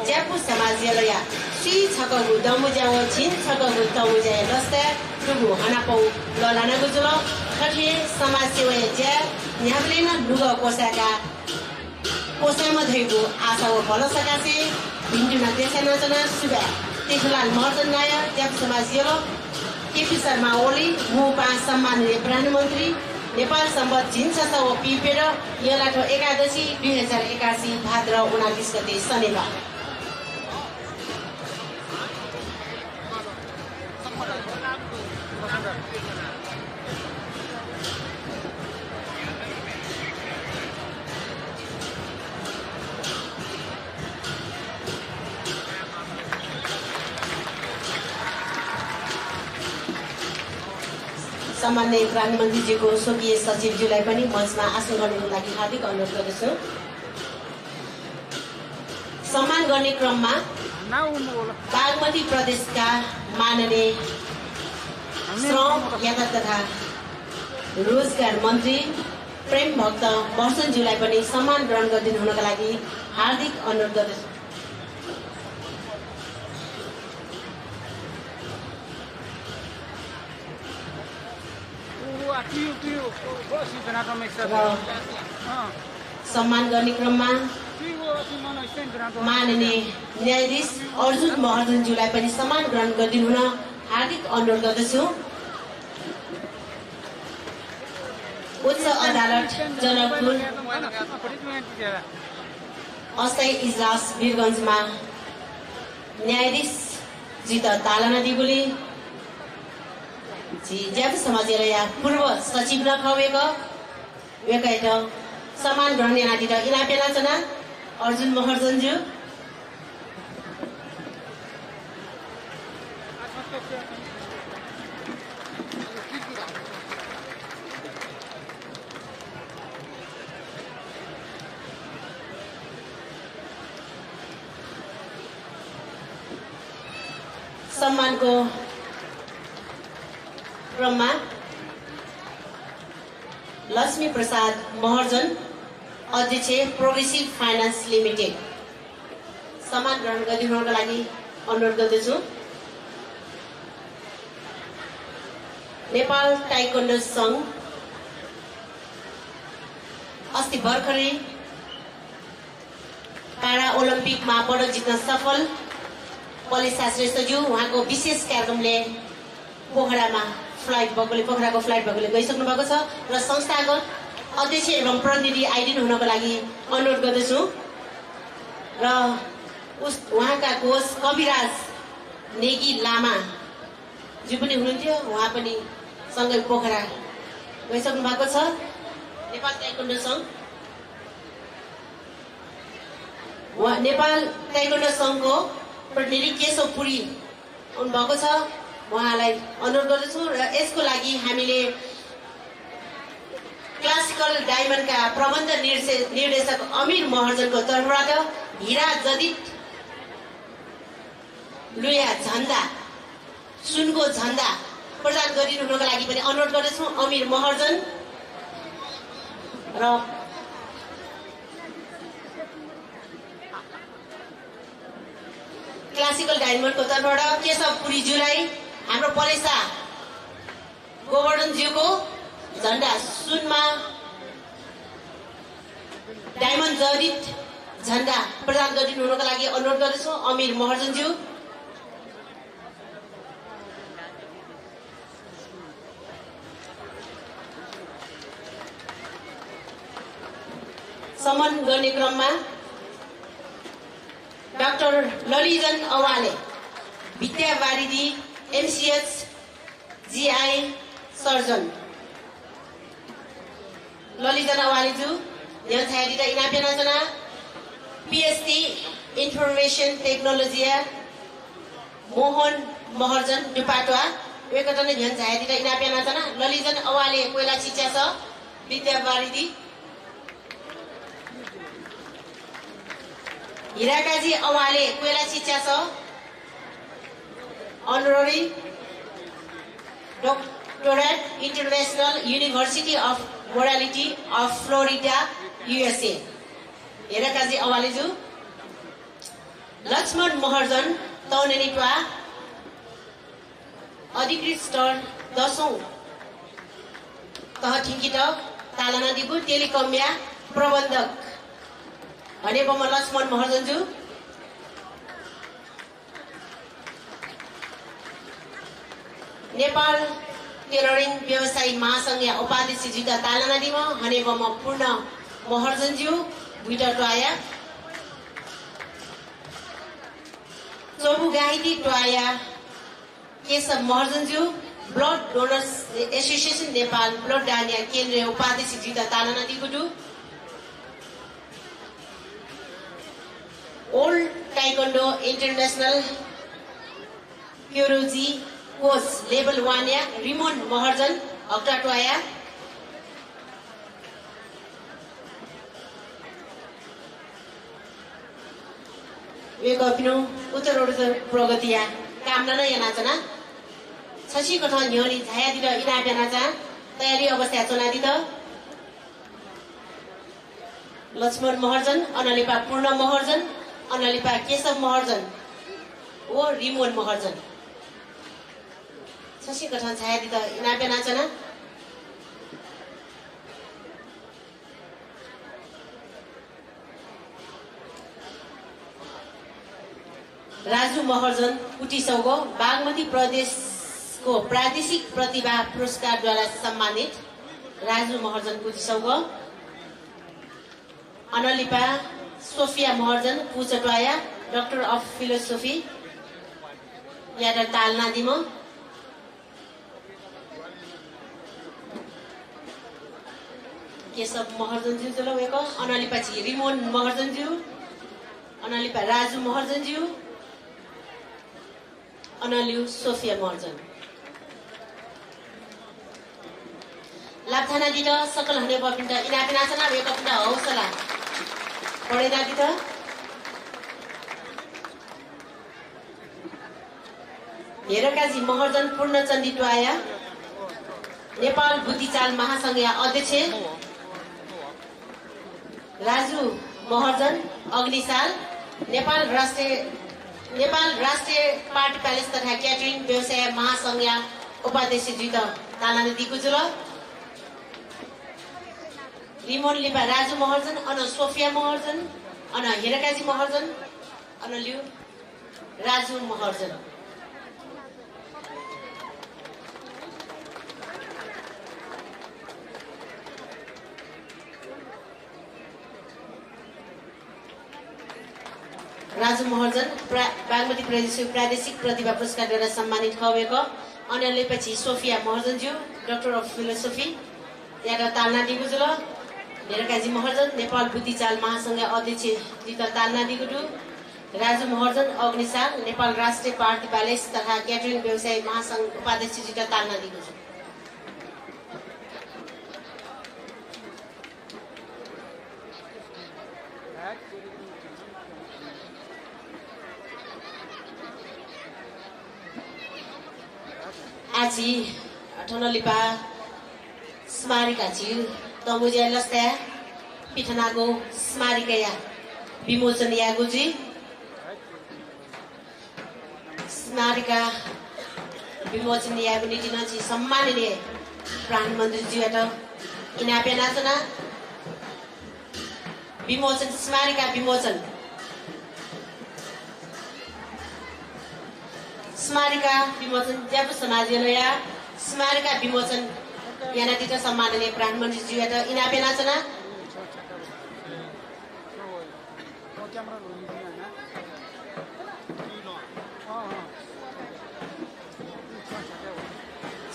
ज्यापु समाजया श्री छकगु दमुज्याओ छिन छकगु तमुज्या दस्ता टुगु हनापौ ललानागु जुल खठे समाज सेवा ज्या न्याब्लेन लुग कोसाका कोसामा धैगु आशा व भल सकासे भिन्डुना देशा नचना सुबा तेखलाल महर्जन नायर ज्यापु समाज केपी शर्मा ओली मोपा सम्माननीय प्रधानमन्त्री नेपाल सम्बत झिन्सस व पिपेर यलाठो एकादशी 2081 भाद्र 29 गते शनिबार। सम्माननीय प्रधानमन्त्रीज्यूको स्वकीय सचिवज्यूलाई पनि मञ्चमा आसन गर्नको लागि हार्दिक अनुरोध गर्दछु। सम्मान गर्ने क्रममा बागमती प्रदेशका माननीय श्रम यातायात तथा रोजगार मन्त्री प्रेम भक्त वर्षनज्यूलाई पनि सम्मान ग्रहण गरिदिनु हुनका लागि हार्दिक अनुरोध गर्दछु। सम्मान गर्ने क्रममा माननीय न्यायाधीश अर्जुन महर्जनज्यूलाई पनि सम्मान ग्रहण गरिदिनु हुन हार्दिक अनुरोध गर्दछु। उच्च अदालत जनकपुर अस्थायी इजलास वीरगञ्जमा न्यायाधीश जित तालना दिबुली जी ज्यादा समाजेर या पूर्व सचिव नखवेक वेकाइट सम्मान ग्रहण नाति र इनापे नाचना अर्जुन महर्जनज्यू सम्मानको क्रममा लक्ष्मी प्रसाद महर्जन अध्यक्ष प्रोग्रेसिभ फाइनान्स लिमिटेड सम्मान ग्रहण गरिदिनुको लागि अनुरोध गर्दछु। नेपाल ताइक्वान्डो संघ अस्ति भर्खरै पारा ओलम्पिकमा पदक जित्न सफल पलिसा श्रेष्ठज्यू उहाँको विशेष कार्यक्रमले पोखराको फ्लाइट भएकोले गइसक्नु भएको छ र संस्थागत अध्यक्ष एवं प्रतिनिधि आइदिनु हुनको लागि अनुरोध गर्दछु र उहाँका कोच कविराज नेगी लामा जो पनि हुनुहुन्थ्यो उहाँ पनि सँगै पोखरा गइसक्नु भएको छ। नेपाल ताइक्वान्डो संघ नेपाल ताइक्वान्डो संघको प्रतिनिधि केशव पुरी हुनुभएको छ उहाँलाई अनुरोध गर्दछु र यसको लागि हामीले क्लासिकल डायमन्डका प्रबन्ध निर्देशक अमीर महर्जनको तर्फबाट हीरा जदित लुया झण्डा सुनको झण्डा प्रदान गरिदिनुको लागि पनि अनुरोध गर्दछु अमीर महर्जन र क्लासिकल डायमन्डको तर्फबाट केशव पुरीज्यूलाई हाम्रो पलेसा गोवर्धनज्यूको झण्डा सुनमा डायमन्ड जडित झण्डा प्रदान गरिदिनुको लागि अनुरोध गर्दछु अमीर महर्जनज्यू। सम्मान गर्ने क्रममा डाक्टर ललिजन अवाले विद्यावारिधि MCH GI सर्जन ललिजन अवालेज्यू यहाँ छायादिता इनापे नाचना PhD information technology Mohan Maharjan डुपाटवा एकटा नै ध्यान छायादिता इनापे नाचना ललिजन अवाले कोइला शिक्षा छ विद्यावारिधि हिराकाजी अवाले कोइला शिक्षा छ Honorary Doctorate International University of Morality of Florida, USA. हेराकाजी अवालेज्यू Laxman Maharjan तौनेनिपा अधिकृत स्टोर 10औं तह ठिङ्किटक तालना दिगु टेलिकमया प्रबन्धक भनेकोमा लक्ष्मण महर्जनज्यू नेपाल टेलरिङ व्यवसायी महासंघ उपाध्यक्ष जिता तालना दिम हनेबम पूर्ण महर्जनज्यू भुइटा टोया चौबु गाइदी टोया केशव महर्जनज्यू blood donors association Nepal blood दानिया केन्द्रीय उपाध्यक्ष जिता तालना दिगुडु ओल्ड ताइक्वान्डो इन्टरनेशनल क्योरोजी कोच लेभल 1 या रिमोन महर्जन हक्टाटोया एक अपिनो उत्तरोत्तर प्रगतिया कामना नै नाचना छसी कथा न्योली झाया दिद इनाबे नाचा तयारी अवस्था चना दिद लक्ष्मण महर्जन अनलिपा पूर्ण महर्जन अनलिपा केशव महर्जन ओ रिमोन महर्जन छसी कथा झाया दिद इनाबे नाचना राजु महर्जन कुटीसौगो बागमती प्रदेशको प्रादेशिक प्रतिभा पुरस्कारद्वारा सम्मानित राजु महर्जन कुटीसौगो अनलिपा सोफिया महर्जन पुचटवाया डॉक्टर अफ फिलोसोफी याडा तालना दिमो केशव महर्जनज्यू चलो वेको अनालिपाची रिमोन महर्जनज्यू अनालिपा राजु महर्जनज्यू अनालिउ सोफिया महर्जन लाभथाना दिद सकल हने बपिन्ट इनापिनाचना वेको पिन्ट हौसला पढेना दिद हेरकाजी महर्जन पूर्णचन्दी ट्वाया नेपाल बुद्धिचाल महासंघ अध्यक्ष राजु महर्जन अग्निसाल नेपाल राष्ट्रिय पार्टी प्यालेस तथा क्याटरिङ व्यवसाय महासंघ उपाध्यक्ष जित तालाने दिकुजुल रिमोन लिपा राजु महर्जन अन सोफिया महर्जन अन हेरकाजी महर्जन अन लिउ राजु महर्जन राजु महर्जन बागमती प्रादेशिक प्रतिभा पुरस्कारद्वारा सम्मानित भएको अन्यलेपछि सोफिया महर्जनज्यू डॉक्टर अफ फिलोसोफी याडा तालना दिगुजुल हेरकाजी महर्जन नेपाल बुद्धिचाल महासंघ अध्यक्ष जित तालना दिगुडु राजु महर्जन अग्निसाल नेपाल राष्ट्रिय पार्टी प्यालेस तथा क्याटरिङ व्यवसाय महासंघ उपाध्यक्ष जित तालना दिगुजुल आजी ठनलिपा स्मारिका छि तमुजिया लस्ता पिठनागो स्मारिका विमोचन यागुजी स्मारिका विमोचन यागुनिटिन छि सम्माननीय प्रधानमन्त्रीज्यूबाट इनापेनाचना विमोचन स्मारिका विमोचन स्मारिका विमोचन ज्यापु समाजलय स्मारिका विमोचन यानातिर सम्माननीय प्रधानमन्त्रीज्यूबाट इनापेनाचना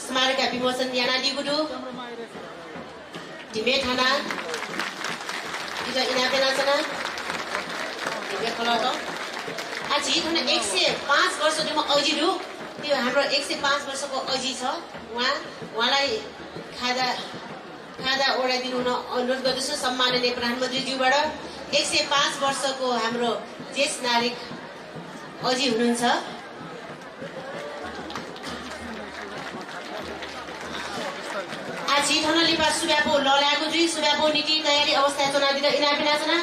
स्मारिका विमोचन यानादी गुडु टिमे थाना इता इनापेनाचना टिमे खलतो आज हिजो 105 वर्ष दिमा अजिरु त्यो हाम्रो 105 वर्षको अजी छ उहाँलाई खाजा ओडाइदिनु हुन अनुरोध गर्दछु सम्माननीय प्रधानमन्त्रीज्यूबाट 105 वर्षको हाम्रो ज्येष्ठ नागरिक अजी हुनुहुन्छ आज हिजो लिपा सुब्यापो लल्यागुजी सुब्यापो नीति तयारी अवस्था चुनाव दिँदा इनापिनाचना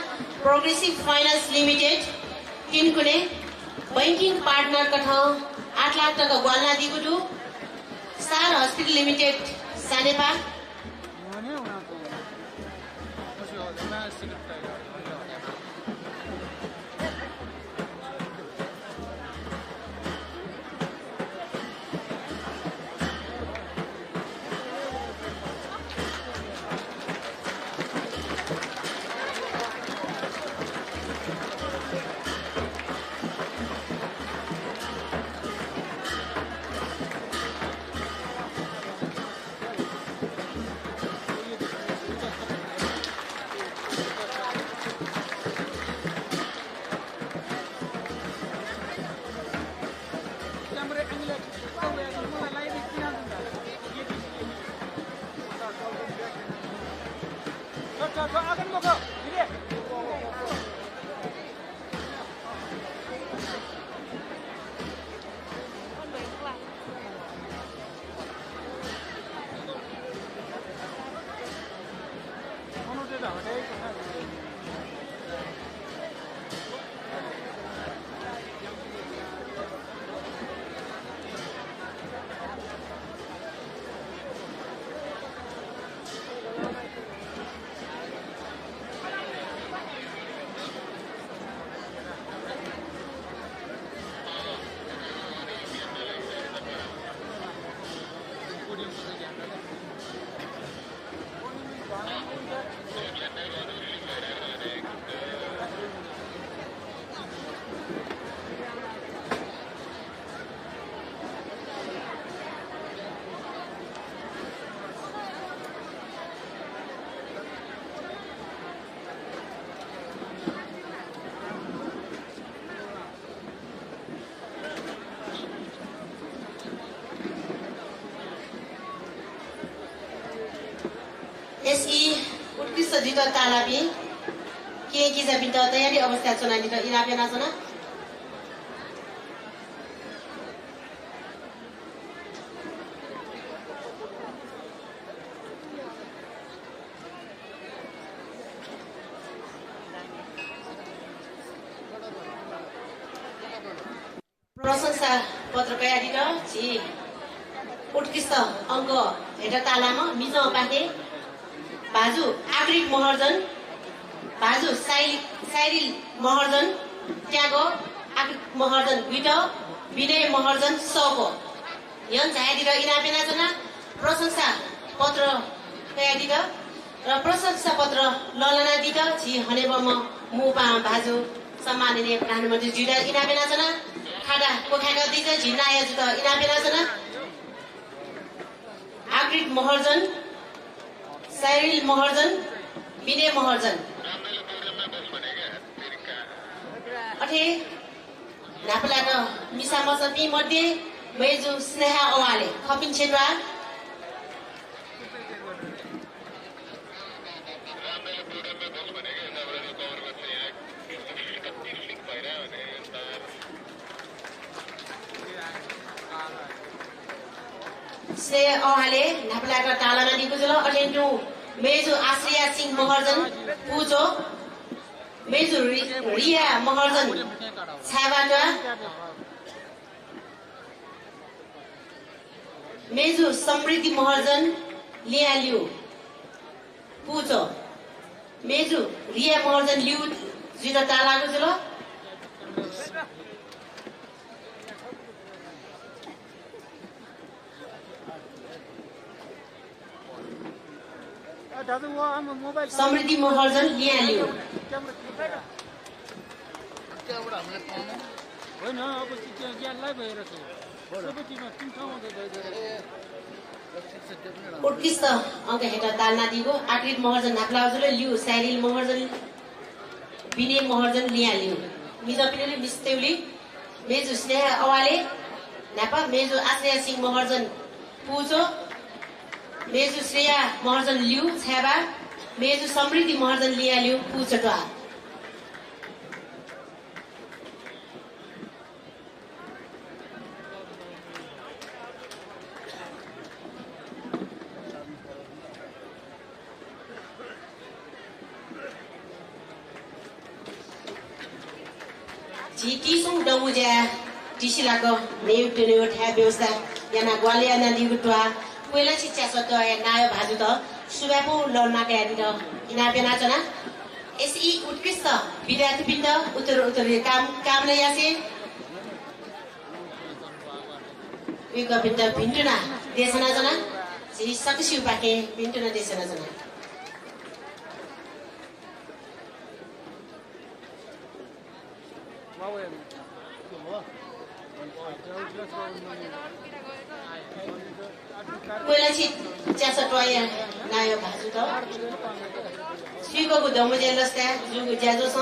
प्रोग्रेसिभ फाइनान्स लिमिटेड किनकुने बैंकिङ पार्टनर कथा 8 लाख टका ग्वालना दिगुडु स्टार हस्पिटल लिमिटेड सानेपा दुईटा तालाबी के किजा बिन्त तयारी अवस्था चुनाइदिट इनापे नाचना प्रशंसा पत्र कयादिट छि उत्कृष्ट अङ्क हेटा तालामा मिजो पाखे भाजु आग्रिक महर्जन भाजु साइरिल महर्जन त्यागो आग्रिक महर्जन बिट विनय महर्जन सको यन झायदिट इनापेना जना प्रशंसा पत्र कयादिट र प्रशंसा पत्र ललना दिट छि हनेबम मुपा भाजु सम्माननीय प्रधानमन्त्री जुदा इनापेना जना खाडा कोखाका दिज झिनाया जुत इनापेना जना आग्रिक महर्जन साइरिल महर्जन विनय महर्जन अठे नापलाट मिसा मसपी मध्ये मेजु स्नेहा अवाले खपिन क्षेत्र से अहाले नापलाट तालाना दिको जलो अटेन्टु मेजु आश्रिया सिंह महर्जन पूजो मेजु रिया महर्जन छाबाटा मेजु समृद्धि महर्जन लियालिउ पूजो मेजु रिया महर्जन लिउ जुदा तालाको जलो समृद्धि महर्जन लियालिउ उत्कृष्ट अङ्क हेटा तालना दिगो आकृत महर्जन नाप्लाउजुले लिउ साइरिल महर्जन विनय महर्जन लियालिउ मिजपिनेले मिस्तेउली मेजु स्नेहा अवाले नापा मेजु आश्रया सिंह महर्जन पूजो मेजु श्रेया महर्जन लिउ छ्याबा मेजु समृद्धि महर्जन लिया लिउ पूचटवा Tisung damuja tisilago neutene utha व्यवस्था yana gwaliya na digutwa कोइला शिक्षा सत्य नायो भाजु त सुबापु लौना कयादि त इना पेना चना एसई उत्कृष्ट विद्यार्थी बिन्द उत्तर काम नै यासे विक बिन्द भिन्टुना देशना जना जी सक्सिउ पाके भिन्टुना देशना जना कोइला चिचा टोया नायो भाजु त स्वीको दमजे लस्ता जुगु ज्याजो छ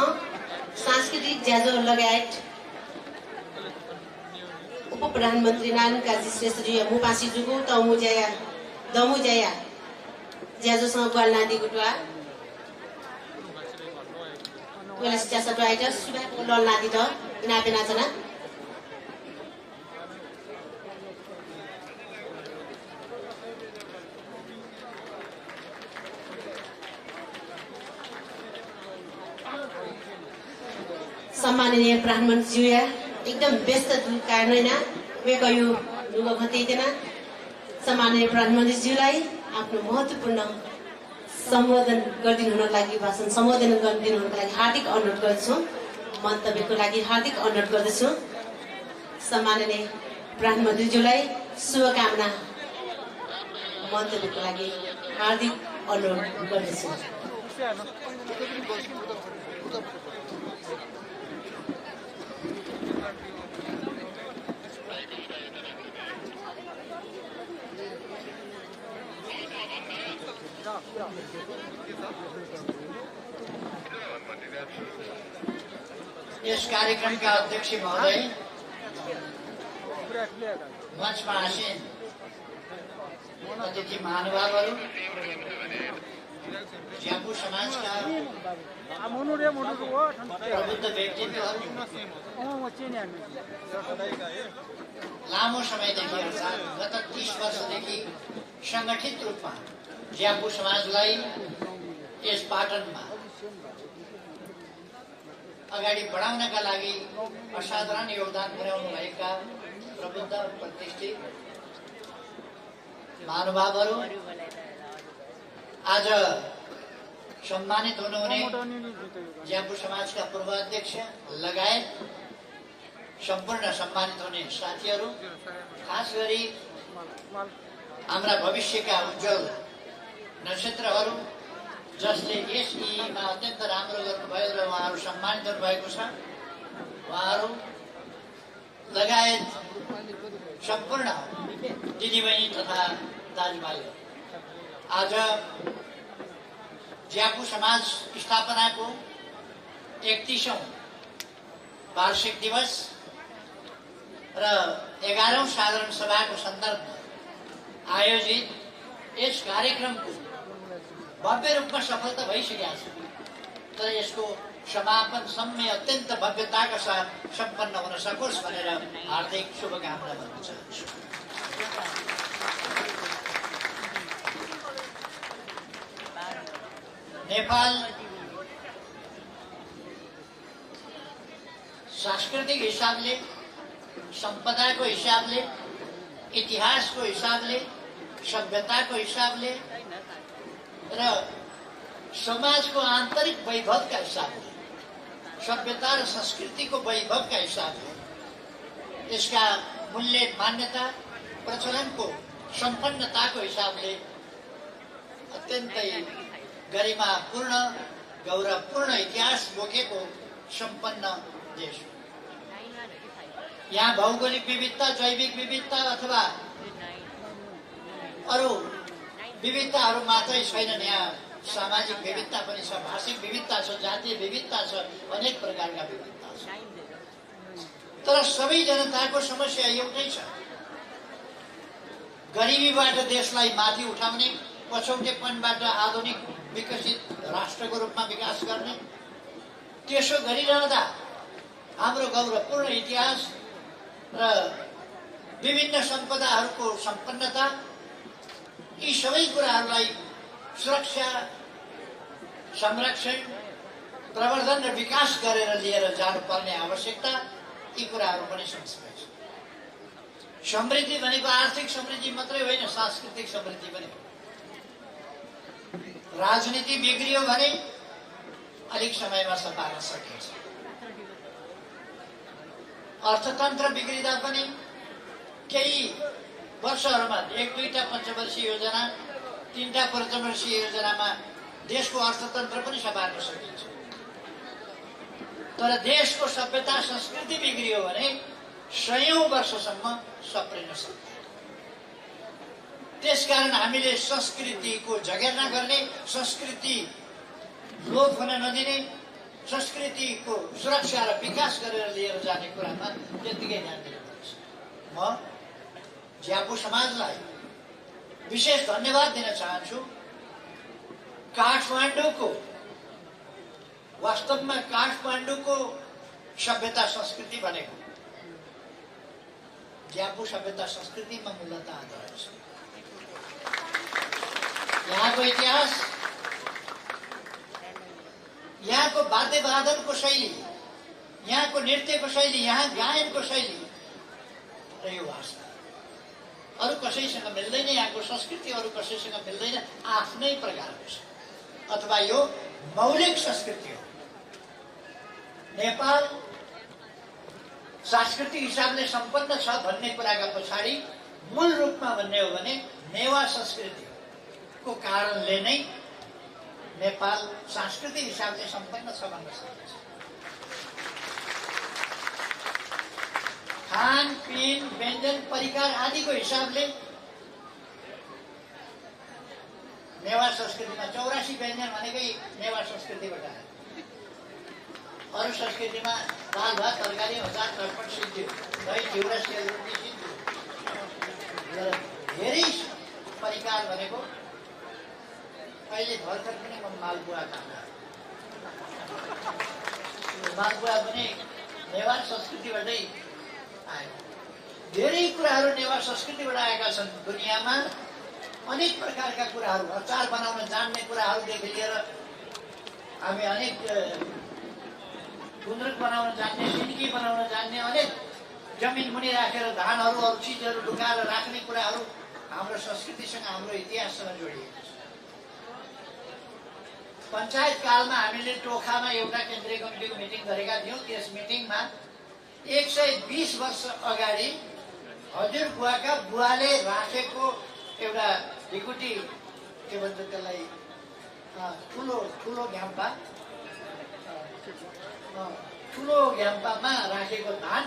सांस्कृतिक ज्याजो लगायत उप प्रधानमन्त्री नारायण काजी श्रेष्ठजी मुपासी जुगु दमु जया ज्याजो छ ग्वालना दिगुटवा कोइला चिचा टोया त सुबा ललना दि त इना पेना जना सम्माननीय प्रधानमन्त्री ज्यूया एकदम व्यस्त कारण वे गयो लुगा खतेदैन सम्माननीय प्रधानमन्त्री ज्यूलाई आफ्नो महत्त्वपूर्ण सम्बोधन गरिदिनु हुनको लागि भाषण सम्बोधन गरिदिनु हुनको लागि हार्दिक अनुरोध गर्दछु मन्तव्यको लागि हार्दिक अनुरोध गर्दछु सम्माननीय प्रधानमन्त्री ज्यूलाई शुभकामना मन्तव्यको लागि हार्दिक अनुरोध गर्दछु यस कार्यक्रमका अध्यक्ष महोदय मञ्चमा आसीन अतिथि महानुभावहरू ज्यापू समाजका प्रबुद्ध व्यक्तित्वहरू लामो समयदेखि अर्थात् गत 30 वर्षदेखि सङ्गठित रूपमा ज्यापू समाजलाई यस पाटनमा अगाडि बढाउनका लागि असाधारण योगदान पुर्याउनु भएका प्रबुद्ध प्रतिष्ठित महानुभावहरू आज सम्मानित हुनुहुने ज्यापू समाजका पूर्व अध्यक्ष लगायत सम्पूर्ण सम्मानित हुने साथीहरू, खास गरी हाम्रा भविष्यका उज्जवल नक्षत्रहरू जसले यस ईमा अत्यन्त राम्रो गर्नुभयो र उहाँहरू सम्मानित हुनुभएको छ, उहाँहरू लगायत सम्पूर्ण दिदीबहिनी तथा दाजुभाइहरू, आज ज्यापू समाज स्थापनाको 31औं वार्षिक दिवस र 11औं साधारण सभाको सन्दर्भमा आयोजित यस कार्यक्रमको भव्य रूपमा सफलता भइसकेको छ, तर यसको समापन समय अत्यन्त भव्यताका साथ सम्पन्न हुन सकोस् भनेर हार्दिक शुभकामना भन्न चाहन्छु। नेपाल सांस्कृतिक हिसाबले, सम्पदाको हिसाबले, इतिहासको हिसाबले, सभ्यताको हिसाबले र समाजको आन्तरिक वैभवका हिसाबले, सभ्यता र संस्कृतिको वैभवका हिसाबले, यसका मूल्य मान्यता प्रचलनको सम्पन्नताको हिसाबले अत्यन्तै गरिमापूर्ण गौरवपूर्ण इतिहास बोकेको सम्पन्न देश हो। यहाँ भौगोलिक विविधता, जैविक विविधता अथवा अरू विविधताहरू मात्रै छैनन्, यहाँ सामाजिक विविधता पनि छ, भाषिक विविधता छ, जातीय विविधता छ, अनेक प्रकारका विविधता छ। तर सबै जनताको समस्या एउटै छ, गरिबीबाट देशलाई माथि उठाउने, पछौटेपनबाट आधुनिक विकसित राष्ट्रको रूपमा विकास गर्ने। त्यसो गरिरहँदा हाम्रो गौरवपूर्ण इतिहास र विभिन्न सम्पदाहरूको सम्पन्नता, यी सबै कुराहरूलाई सुरक्षा, संरक्षण, प्रवर्धन र विकास गरेर लिएर जानुपर्ने आवश्यकता, यी कुराहरू पनि सँगसँगै छ। समृद्धि भनेको आर्थिक समृद्धि मात्रै होइन, सांस्कृतिक समृद्धि पनि हो। राजनीति बिग्रियो भने अलिक समयमा सपार्न सकिन्छ। अर्थतन्त्र बिग्रिँदा पनि केही वर्षहरूमा 1-2टा पञ्चवर्षीय योजना, 3टा पञ्चवर्षीय योजनामा देशको अर्थतन्त्र पनि सपार्न सकिन्छ। तर देशको सभ्यता संस्कृति बिग्रियो भने 100औं वर्षसम्म सप्रिन सक्दैन। त्यसकारण हामीले संस्कृतिको जगेर्ना गर्ने, संस्कृति लोप हुन नदिने, संस्कृतिको सुरक्षा र विकास गरेर लिएर जाने कुरामा त्यतिकै ध्यान दिनुपर्छ। म ज्यापू समाजलाई विशेष धन्यवाद दिन चाहन्छु। काठमाडौँको, वास्तवमा काठमाडौँको सभ्यता संस्कृति भनेको ज्यापू सभ्यता संस्कृतिमा मूलतः आधारित छ। यहाँको इतिहास, यहाँको वाद्यवादनको शैली, यहाँको नृत्यको शैली, यहाँ गायनको शैली र यो भाषा अरू कसैसँग मिल्दैन। यहाँको संस्कृति अरू कसैसँग मिल्दैन, आफ्नै प्रकारको छ, अथवा यो मौलिक संस्कृति हो। नेपाल सांस्कृतिक हिसाबले सम्पन्न छ भन्ने कुराका पछाडि मूल रूपमा भन्ने हो भने नेवा संस्कृतिको कारणले नै नेपाल सांस्कृतिक हिसाबले सम्पन्न छ भन्न सकिन्छ। खानपिन, व्यञ्जन, परिकार आदिको हिसाबले नेवा संस्कृतिमा 84 व्यञ्जन भनेकै नेवा संस्कृतिबाट आयो। अरू संस्कृतिमा दाल भात तरकारी 1000 चटपट सिद्धियो, दही चिउरा सेलरोटी सिद्धियो। धेरै परिकार भनेको अहिले भर्खर पनि म मालपुवा खान मालपुवा पनि नेवार संस्कृतिबाटै आयो। धेरै कुराहरू नेवार संस्कृतिबाट आएका छन्। दुनियाँमा अनेक प्रकारका कुराहरू, अचार बनाउन जान्ने कुराहरूदेखि लिएर हामी अनेक गुन्द्रुक बनाउन जान्ने, सिन्की बनाउन जान्ने, अनेक जमिन मुनि राखेर धानहरू अरू चिजहरू लुकाएर राख्ने कुराहरू हाम्रो संस्कृतिसँग हाम्रो इतिहाससँग जोडिएको छ। पञ्चायत कालमा हामीले टोखामा एउटा केन्द्रीय कमिटीको मिटिङ गरेका थियौँ। त्यस मिटिङमा 120 वर्ष अगाडि हजुरबुवाका बुवाले राखेको एउटा ढिकुटी, के भन्छ त्यसलाई, ठुलो घ्याम्पामा राखेको धान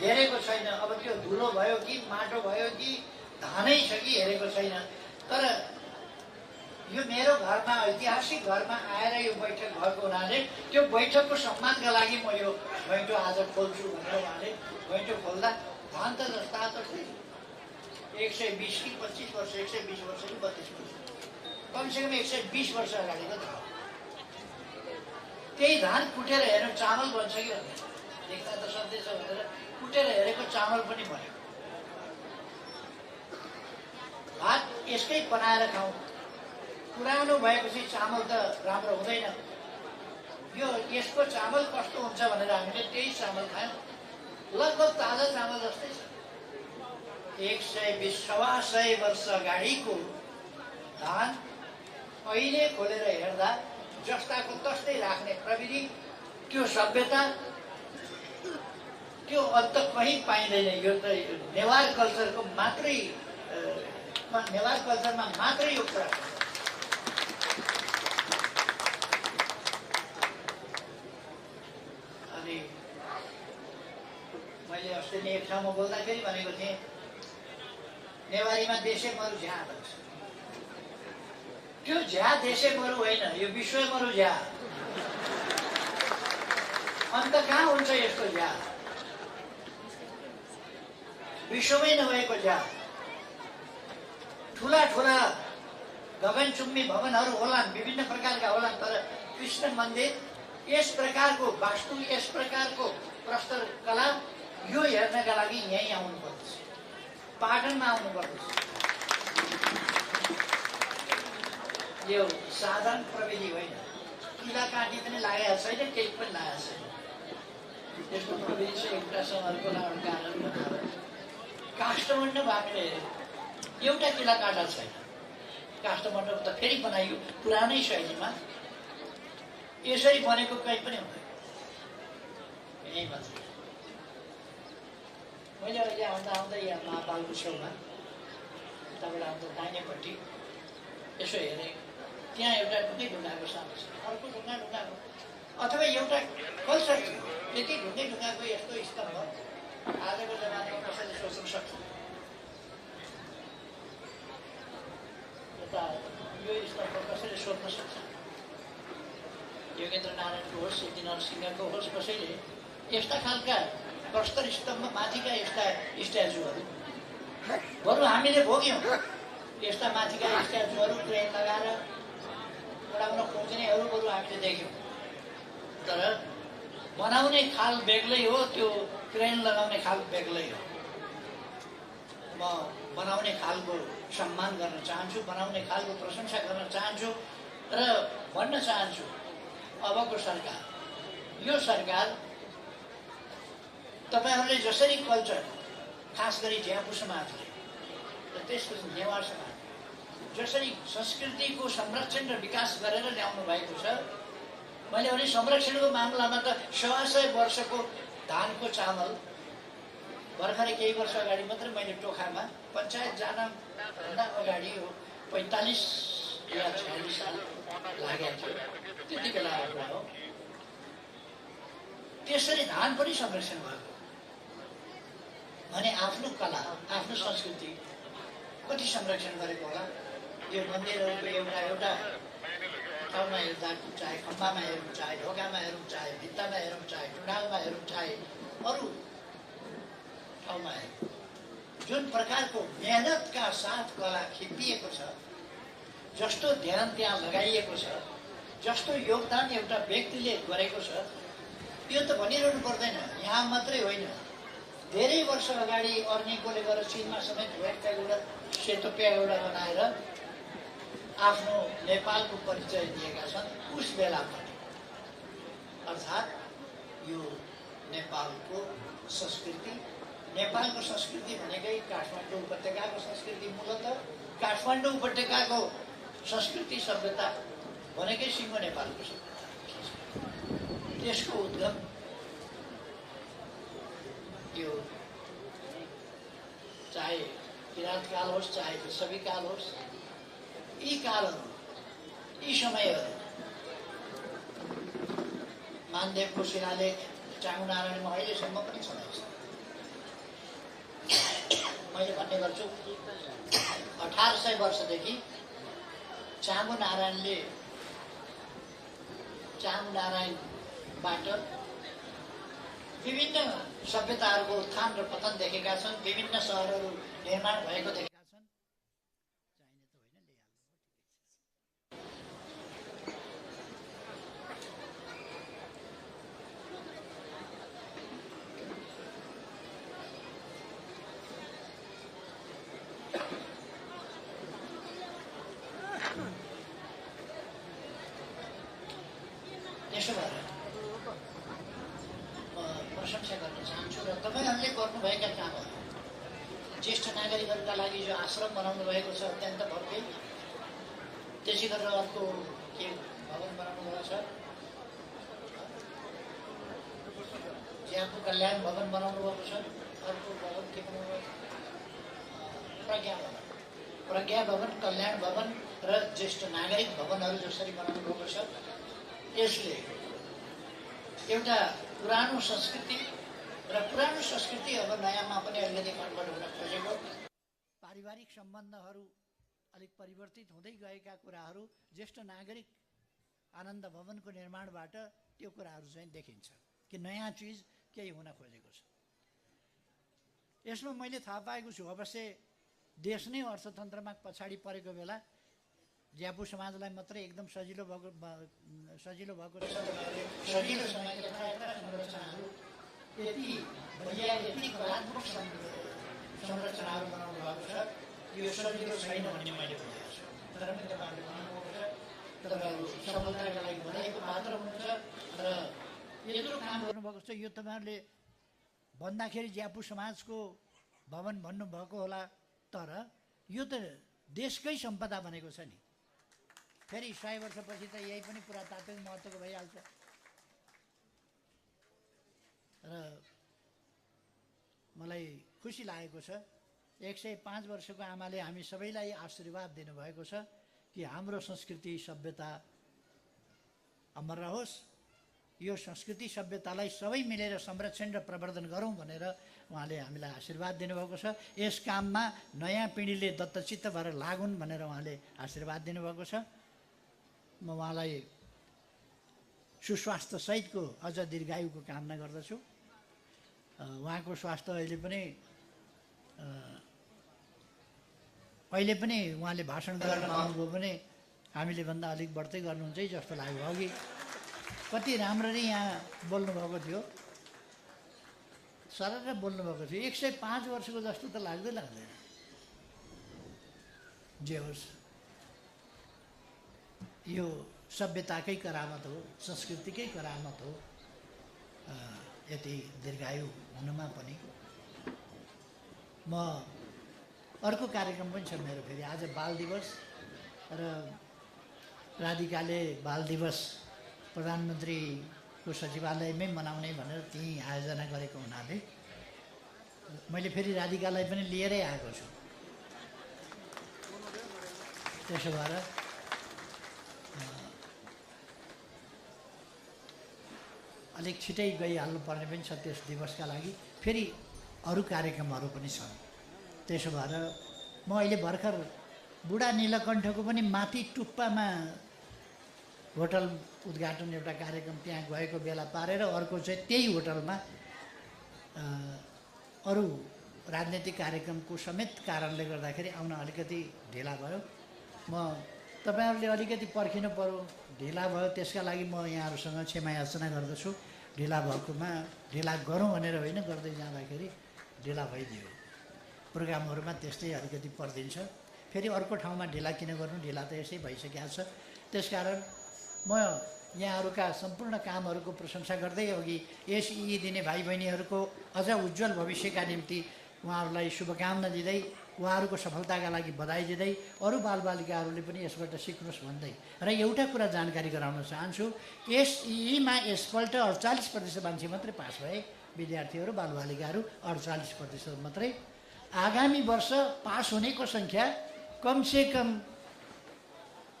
हेरेको छैन। अब त्यो धुलो भयो कि माटो भयो कि धानै छ कि हेरेको छैन। तर यो मेरो घरमा, ऐतिहासिक घरमा आएर यो बैठक भएको हुनाले त्यो बैठकको सम्मानका लागि म यो घैँटो आज खोल्छु भनेर उहाँले घैँटो खोल्दा धान त जस्ता त थिए 120 कि 25 वर्ष, 120 वर्ष कि 32 वर्ष, कमसेकम 120 वर्ष अगाडिको धान। त्यही धान कुटेर हेर्नु चामल बन्छ कि भनेर देख्दा त सधैँ छ भनेर कुटेर हेरेको चामल पनि बन्यो। भात यसकै बनाएर खाउँ। पुरानो भएपछि चामल त राम्रो हुँदैन। यो यसको चामल कस्तो हुन्छ भनेर हामीले त्यही चामल खायौँ। लगभग ताजा चामल जस्तै छ। 120-125 वर्ष अगाडिको धान अहिले खोलेर हेर्दा जस्ताको तस्तै राख्ने प्रविधि, त्यो सभ्यता, त्यो अन्त कहीँ पाइँदैन। यो त नेवार कल्चरको मात्रै, नेवार कल्चरमा मात्रै यो कुरा। अनि मैले अस्ति नै एक ठाउँमा बोल्दाखेरि भनेको थिएँ, नेवारीमा देशे मरु झ्या भन्छ। त्यो झ्या देशे मरु होइन, यो विश्व मरु झ्या। अन्त कहाँ हुन्छ यस्तो झ्या? विश्वमै नभएको झ्या। ठुला ठुला गगनचुम्बी भवनहरू होलान्, विभिन्न प्रकारका होलान्, तर कृष्ण मन्दिर यस प्रकारको वास्तु, यस प्रकारको प्रस्तर कला, यो हेर्नका लागि यहीँ आउनु पर्दछ, पाटनमा आउनु पर्दछ। यो साधारण प्रविधि होइन। किला काँटी पनि लागेको छैन, केही पनि लागेको छैन। त्यसको प्रविधि चाहिँ एउटा सहरको कारण काष्ठमण्डप हामीले हेऱ्यौँ, एउटा किला काँटा छैन। काष्ठमण्डप त फेरि बनाइयो पुरानै शैलीमा। यसरी बनेको कहीँ पनि हुँदैन, यहीँ मात्र। मैले अहिले आउँदा यहाँ महाकालको छेउमा उताबाट आउँदा दाहिनेपट्टि यसो हेरेँ, त्यहाँ एउटा ढुङ्गाको सानो छ, अर्को ढुङ्गाको, अथवा एउटा कल्चर थियो। यति ढुङ्गाको यस्तो स्तम्भ आजको जमानामा कसैले सोच्न सक्छ? यता यो स्तम्भ कसैले सोध्न सक्छ? योगेन्द्र नारायणको होस्, सिद्धि नरसिंहको होस्, कसैले यस्ता खालका प्रस्तर स्तम्भ माथिका यस्ता स्ट्याचुहरू बरु हामीले भोग्यौँ। यस्ता माथिका स्ट्याचुहरू क्रेन लगाएर उडाउन खोज्नेहरू बरु हामीले देख्यौँ। तर बनाउने खाल बेग्लै हो, त्यो क्रेन लगाउने खाल बेग्लै हो। म बनाउने खालको सम्मान गर्न चाहन्छु, बनाउने खालको प्रशंसा गर्न चाहन्छु र भन्न चाहन्छु, अबको सरकार, यो सरकार तपाईँहरूले जसरी कल्चर, खास गरी ज्यापु समाजले र त्यसपछि नेवार समाज जसरी संस्कृतिको संरक्षण र विकास गरेर ल्याउनु भएको छ, मैले भने संरक्षणको मामलामा त 125 वर्षको धानको चामल भर्खरै केही वर्ष अगाडि मात्रै मैले टोखामा पञ्चायत जानभन्दा अगाडि हो 45 या 46 साल लागेको थियो, त्यति बेलाको कुरा हो। त्यसरी धान पनि संरक्षण भएको भने आफ्नो कला, आफ्नो संस्कृति कति संरक्षण गरेको होला। यो मन्दिरहरूको एउटा ठाउँमा हेर्दा, चाहे खम्बामा हेरौँ, चाहे ढोकामा हेरौँ, चाहे भित्तामा हेरौँ, चाहे टुँडालमा हेरौँ, चाहे अरू ठाउँमा हेरौँ, जुन प्रकारको मेहनतका साथ कला खिपिएको छ, जस्तो ध्यान त्यहाँ लगाइएको छ, जस्तो योगदान एउटा व्यक्तिले गरेको छ, यो त भनिरहनु पर्दैन। यहाँ मात्रै होइन, धेरै वर्ष अगाडि अर्निकोले गरेर चीनमा समेत भएका एउटा सेतो प्यागोडा बनाएर आफ्नो नेपालको परिचय दिएका छन् उस बेलापट्टि। अर्थात् यो नेपालको संस्कृति, नेपालको संस्कृति भनेकै काठमाडौँ उपत्यकाको संस्कृति, मूलतः काठमाडौँ उपत्यकाको संस्कृति सभ्यता भनेकै सिङ्गो नेपालको सभ्यता। त्यसको उद्गम यो चाहे किराँत काल होस्, चाहे सबै काल होस्, यी कालहरू, यी समयहरू मानदेवको शिलालेख चामुनारायणमा अहिलेसम्म पनि छँदैछ। मैले भन्ने गर्छु 1800 वर्षदेखि चामुनारायणबाट विभिन्न सभ्यताहरूको उत्थान र पतन देखेका छन्, विभिन्न सहरहरू निर्माण भएको देखेका छन्। त्यसो भएर प्रशंसा गर्न चाहन्छु र तपाईँहरूले गर्नुभएका कामहरू, ज्येष्ठ नागरिकहरूका लागि जो आश्रम बनाउनु भएको छ अत्यन्त भव्य, त्यसै गरेर अर्को के भवन बनाउनु भएको छ, ज्यापु कल्याण भवन बनाउनु भएको छ, अर्को भवन के बनाउनु भएको छ, प्रज्ञा भवन, कल्याण भवन र ज्येष्ठ नागरिक भवनहरू जसरी बनाउनु भएको छ, यसले एउटा पुरानो संस्कृति र पुरानो संस्कृति अब नयाँमा पनि अलिकति कन्भर्ट हुन खोजेको, पारिवारिक सम्बन्धहरू अलिक परिवर्तित हुँदै गएका कुराहरू ज्येष्ठ नागरिक आनन्द भवनको निर्माणबाट त्यो कुराहरू चाहिँ देखिन्छ कि नयाँ चिज केही हुन खोजेको छ। यसमा मैले थाहा पाएको छु, अवश्य देश नै अर्थतन्त्रमा पछाडि परेको बेला ज्यापु समाजलाई मात्रै एकदम सजिलो भएको सजिलो समयका संरचनाहरू यति बलिया, यति कलात्मक संरचनाहरू बनाउनु भएको छ, यो सजिलो छैन भन्ने मैले बुझेको छु। तर पनि तपाईँहरूले भन्नुभएको छ, तपाईँहरू सफलताका लागि बनाएको पात्र हुनुहुन्छ र यत्रो काम गर्नुभएको छ। यो तपाईँहरूले भन्दाखेरि ज्यापु समाजको भवन भन्नुभएको होला, तर यो त देशकै सम्पदा भनेको छ नि। फेरि 100 वर्षपछि त यही पनि पुरातात्विक महत्त्वको भइहाल्छ। र मलाई खुसी लागेको छ, 105 वर्षको आमाले हामी सबैलाई आशीर्वाद दिनुभएको छ कि हाम्रो संस्कृति सभ्यता अमर रहोस्, यो संस्कृति सभ्यतालाई सबै मिलेर संरक्षण र प्रवर्धन गरौँ भनेर उहाँले हामीलाई आशीर्वाद दिनुभएको छ। यस काममा नयाँ पिँढीले दत्तचित्त भएर लागुन् भनेर उहाँले आशीर्वाद दिनुभएको छ। म उहाँलाई सुस्वास्थ्य सहितको अझ दीर्घायुको कामना गर्दछु। उहाँको स्वास्थ्य अहिले पनि उहाँले भाषण गर्न पाउनुभयो भने हामीले भन्दा अलिक बढ्दै गर्नुहुन्छ है जस्तो लाग्यो। अघि कति राम्ररी यहाँ बोल्नुभएको थियो, सरर बोल्नुभएको थियो। 105 वर्षको जस्तो त लाग्दैन। जे होस्, यो सभ्यताकै करामत हो, संस्कृतिकै करामत हो। यति दीर्घायु हुनुमा पनि म अर्को कार्यक्रम पनि छ मेरो। फेरि आज बाल दिवस र राधिकाले बाल दिवस प्रधानमन्त्रीको सचिवालयमै मनाउने भनेर त्यहीँ आयोजना गरेको हुनाले मैले फेरि राधिकालाई पनि लिएरै आएको छु। त्यसो भएर अलिक छिटै गइहाल्नु पर्ने पनि छ त्यस दिवसका लागि। फेरि अरू कार्यक्रमहरू पनि छन्। त्यसो भएर म अहिले भर्खर बुढा नीलकण्ठको पनि माथि टुप्पामा होटल उद्घाटन एउटा कार्यक्रम त्यहाँ गएको बेला पारेर अर्को चाहिँ त्यही होटलमा अरू राजनीतिक कार्यक्रमको समेत कारणले गर्दाखेरि आउन अलिकति ढिला भयो। म तपाईँहरूले अलिकति पर्खिनु पर्यो, ढिला भयो, त्यसका लागि म यहाँहरूसँग क्षमा याचना गर्दछु। ढिला भएकोमा ढिला गरौँ भनेर होइन, गर्दै जाँदाखेरि ढिला भइदियो। प्रोग्रामहरूमा त्यस्तै अलिकति परिदिन्छ, फेरि अर्को ठाउँमा ढिला किन गर्नु, ढिला त यसै भइसकेको छ। त्यसकारण म यहाँहरूका सम्पूर्ण कामहरूको प्रशंसा गर्दै अघि यस यी दिने भाइ बहिनीहरूको अझ उज्जवल भविष्यका निम्ति उहाँहरूलाई शुभकामना दिँदै, उहाँहरूको सफलताका लागि बधाई दिँदै, अरू बालबालिकाहरूले पनि यसबाट सिक्नुहोस् भन्दै र एउटा कुरा जानकारी गराउन चाहन्छु, यस यीमा यसपल्ट 48% मान्छे मात्रै पास भए, विद्यार्थीहरू बालबालिकाहरू 48% मात्रै। आगामी वर्ष पास हुनेको सङ्ख्या कमसेकम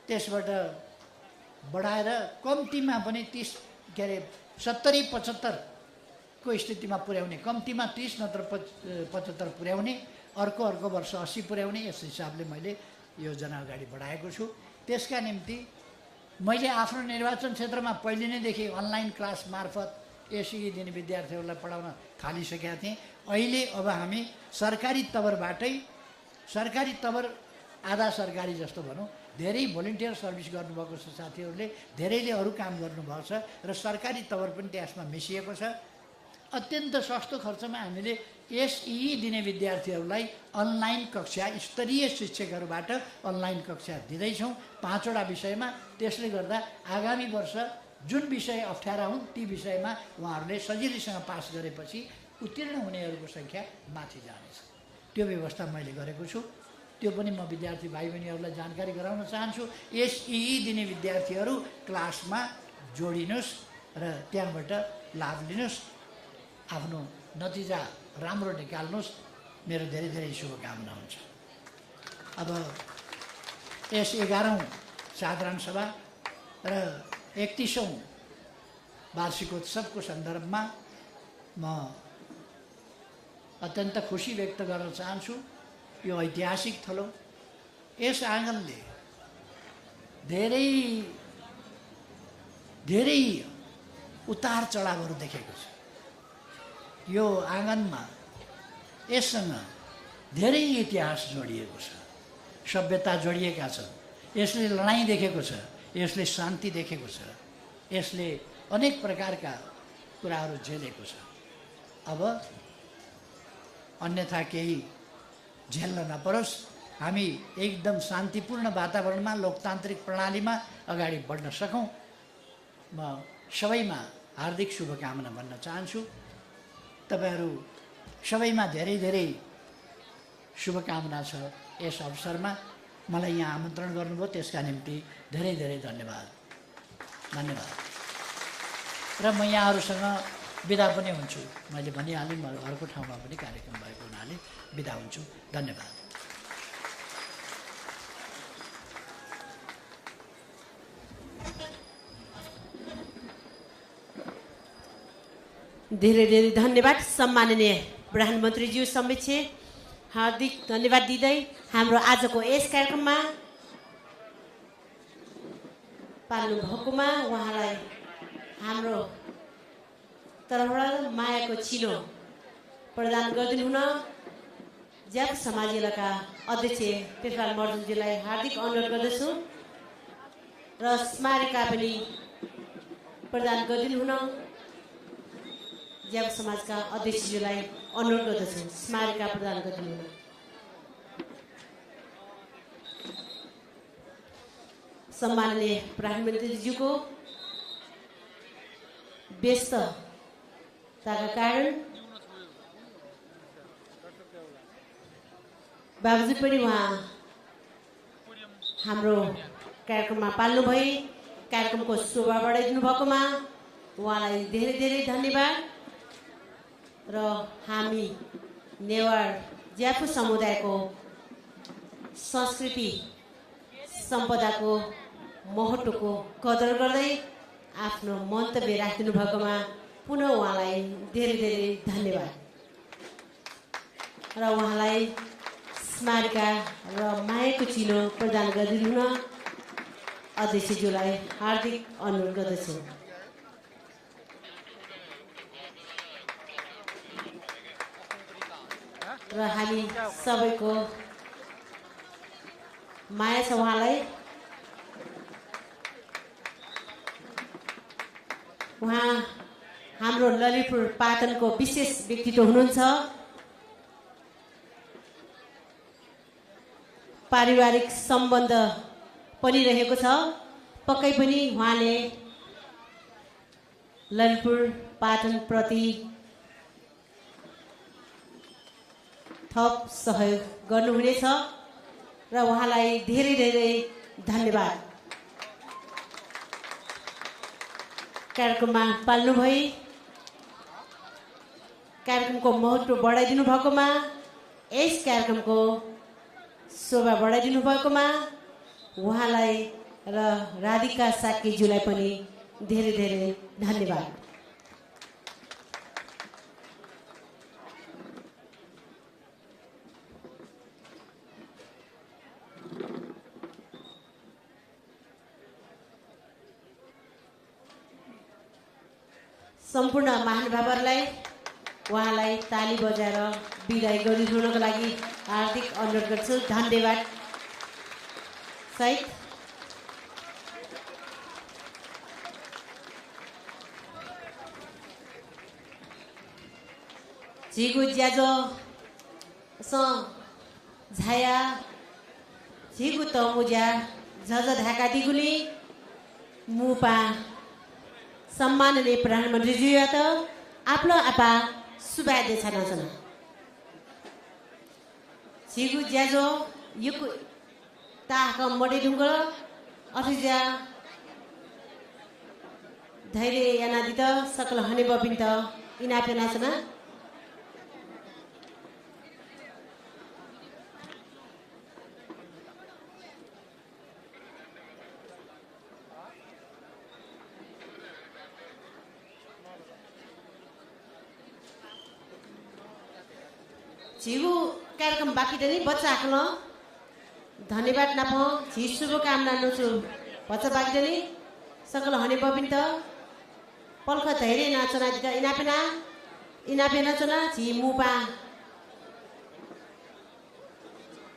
त्यसबाट बढाएर कम्तीमा पनि 70-75 को स्थितिमा पुर्याउने, कम्तीमा 30 नत्र 75 पुर्याउने, अर्को वर्ष 80 पुर्याउने, यस हिसाबले मैले योजना अगाडि बढाएको छु। त्यसका निम्ति मैले आफ्नो निर्वाचन क्षेत्रमा पहिले नैदेखि अनलाइन क्लास मार्फत एसई दिने विद्यार्थीहरूलाई पढाउन थालिसकेका थिएँ। अहिले अब हामी सरकारी तवरबाटै, सरकारी तवर आधा सरकारी जस्तो भनौँ, धेरै भोलिन्टियर सर्भिस गर्नुभएको छ साथीहरूले, धेरैले अरू काम गर्नुभएको छ र सरकारी तवर पनि त्यसमा मिसिएको छ। अत्यन्त सस्तो खर्चमा हामीले एसई दिने विद्यार्थीहरूलाई अनलाइन कक्षा, स्तरीय शिक्षकहरूबाट अनलाइन कक्षा दिँदैछौँ 5वटा विषयमा। त्यसले गर्दा आगामी वर्ष जुन विषय अप्ठ्यारा हुन् ती विषयमा उहाँहरूले सजिलैसँग पास गरेपछि उत्तीर्ण हुनेहरूको सङ्ख्या माथि जानेछ। त्यो व्यवस्था मैले गरेको छु। त्यो पनि म विद्यार्थी भाइ बहिनीहरूलाई जानकारी गराउन चाहन्छु। एसई दिने विद्यार्थीहरू क्लासमा जोडिनुहोस् र त्यहाँबाट लाभ लिनुहोस्, आफ्नो नतिजा राम्रो निकाल्नुहोस्। मेरो धेरै धेरै शुभकामना हुन्छ। अब यस 11औं साधारण सभा र 31औं वार्षिकोत्सवको सन्दर्भमा म अत्यन्त खुसी व्यक्त गर्न चाहन्छु। यो ऐतिहासिक थलो, यस आँगनले धेरै धेरै उतार चढावहरू देखेको छ। यो आँगनमा यससँग धेरै इतिहास जोडिएको छ, सभ्यता जोडिएका छन्। यसले लडाइँ देखेको छ, यसले शान्ति देखेको छ, यसले अनेक प्रकारका कुराहरू झेलेको छ। अब अन्यथा केही झेल्न नपरोस्, हामी एकदम शान्तिपूर्ण वातावरणमा लोकतान्त्रिक प्रणालीमा अगाडि बढ्न सकौँ। म सबैमा हार्दिक शुभकामना भन्न चाहन्छु। तपाईहरू सबैमा धेरै धेरै शुभकामना छ। यस अवसरमा मलाई यहाँ आमन्त्रण गर्नुभयो, त्यसका निम्ति धेरै धेरै धन्यवाद। र म यहाँहरूसँग बिदा पनि हुन्छु। मैले भनिहालेँ, म अर्को ठाउँमा पनि कार्यक्रम भएको हुनाले बिदा हुन्छु। धन्यवाद। धेरै धेरै धन्यवाद सम्माननीय प्रधानमन्त्रीज्यू समक्ष हार्दिक धन्यवाद दिँदै हाम्रो आजको यस कार्यक्रममा पाल्नु भएकोमा उहाँलाई हाम्रो तर्फबाट मायाको चिनो प्रदान गरिदिनु हुन ज्याप समाज इलाका अध्यक्ष पेशवाल मर्जुनजीलाई हार्दिक अनुरोध गर्दछु र स्मारिका पनि प्रदान गरिदिनु हुन ज्याप समाजका अध्यक्षज्यूलाई अनुरोध गर्दछु। स्मारिका प्रदान गरिदिनु हुन। सम्माननीय प्रधानमन्त्रीज्यूको व्यस्तताका कारण बावजुद पनि उहाँ हाम्रो कार्यक्रममा पाल्नु भए, कार्यक्रमको शोभा बढाइदिनु भएकोमा उहाँलाई धेरै धेरै धन्यवाद। र हामी नेवार ज्यापु समुदायको संस्कृति सम्पदाको महत्त्वको कदर गर्दै आफ्नो मन्तव्य राखिदिनु भएकोमा पुनः उहाँलाई धेरै धेरै धन्यवाद। र उहाँलाई स्मारिका र मायाको चिनो प्रदान गरिदिनु हुन अध्यक्षज्यूलाई हार्दिक अनुरोध गर्दछु। र हामी सबैको माया छ उहाँलाई उहाँ हाम्रो ललितपुर पाटनको विशेष व्यक्तित्व हुनुहुन्छ। पारिवारिक सम्बन्ध पनि रहेको छ। पक्कै पनि उहाँले ललितपुर पाटनप्रति थप सहयोग गर्नुहुनेछ र उहाँलाई धेरै धेरै धन्यवाद। कार्यक्रममा पाल्नुभई कार्यक्रमको महत्त्व बढाइदिनु भएकोमा, यस कार्यक्रमको शोभा बढाइदिनु भएकोमा उहाँलाई र राधिका साकेज्यूलाई पनि धेरै धेरै धन्यवाद। सम्पूर्ण महानुभावहरूलाई उहाँलाई ताली बजाएर बिदाई गरिदिनुको लागि हार्दिक अनुरोध गर्छु। धन्यवाद सहित झिगु ज्याजो झाया झिगु तमुज्या झझ ढाका दिगुली मुपा सम्माननीय प्रधानमन्त्रीज्यू त आफ्नो आपा सुबादे छन् झिगु ज्याजो युकु ताक मडे ढुङ्गल अठिज्या धैर्य यानादित सकल हने बबिन्त इनापे नाचना झिगु कार्यक्रम बाँकी पनि बच्चा आक्लो धन्यवाद नापो झि शुभकामना नछु बच्चा बाँकी पनि सकल हने बबिन्त पल्ख धैर्य नाचना दिदा इनापे नाचना झि मुपा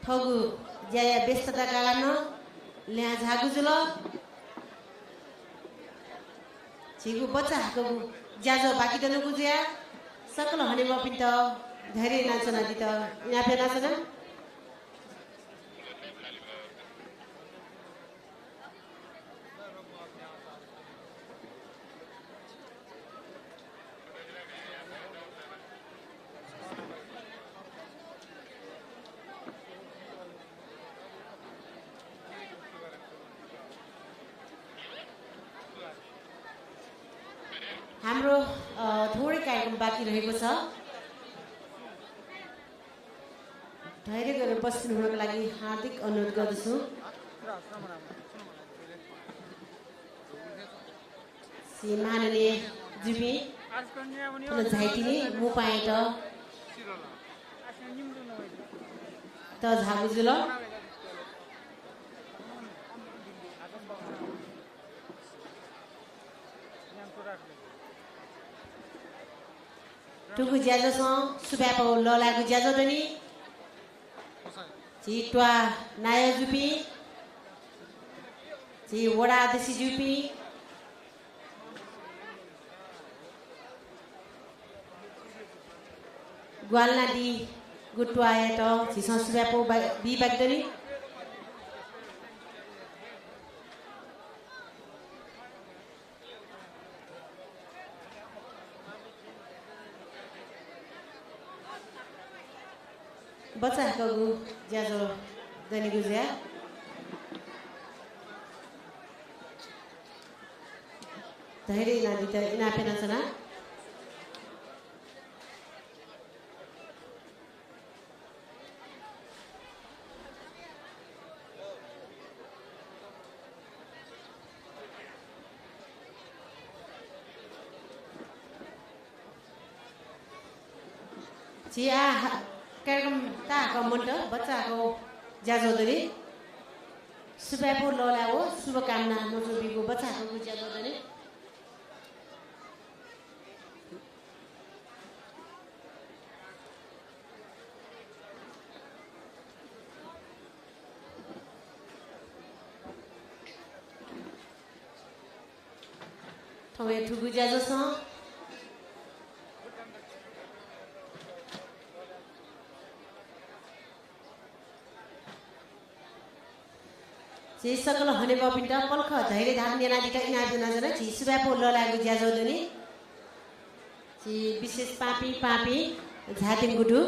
ठगु ज्याया व्यस्तता कारण ल्या झागु जुल झिगु बच्चा हाको ज्याजो बाँकी पनि गुज्या सकल हने बबिन्त धैर्य नाचना दित इनापे नाचना हाम्रो थोरै कार्यक्रम बाँकी रहेको छ। धैर्य गरेर बस्नु हुनको लागि हार्दिक अनुरोध गर्दछु। श्री माननीय जुपी झाइटिनी मु पाएँ त झागुजुल टुकु ज्याजो सुब्यापो ललागु ज्याजो दनी चिटवा नाया जुपी ची वडा अध्यक्ष जुपी ग्वालनादी गुटवा एटो ची संस्व्यापो बी बागदनी बच्चाको ज्याजो दनी गुज्या धैर्य नदी त इनापे नचना चिया कार्यक्रम ताको मन्ट बच्चाको ज्याजोदरी सुब्यापो ललाओ शुभकामना नजोबीको बच्चाको ज्याजोदरी ठाउँ ठुगु ज्याजो छ ची सकल हने बपिन्ट पल्ख धैर्य धान नेनादिका इनाजु नजन ची सुबापो ललागु ज्याजो दुनी ची विशेष पापी झातिङ गुडु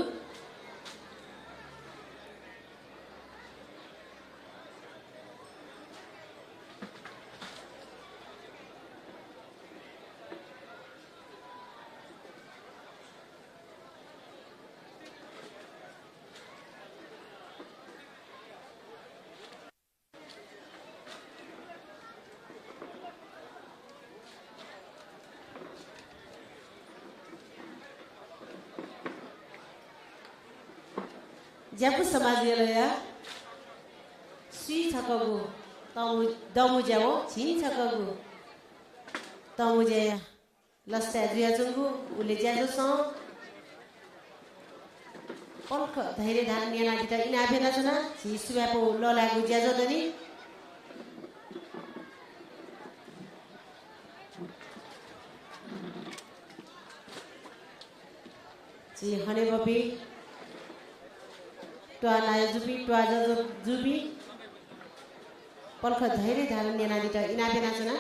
ज्यापु समाजले सुई छकगु दमु ज्याओ छिन छकगु तमु ज्या लस्ता जुया चंगु उले ज्याजो स पल्ख धैर्य धान नेना दिटा इना भेना छना छि सुबापो ललागु ज्याजो दनी छि हने बपी टुवा नाय जुबी टुवा जुबी पल्ख धैर्य धारण नेना दिटा इना बेना छना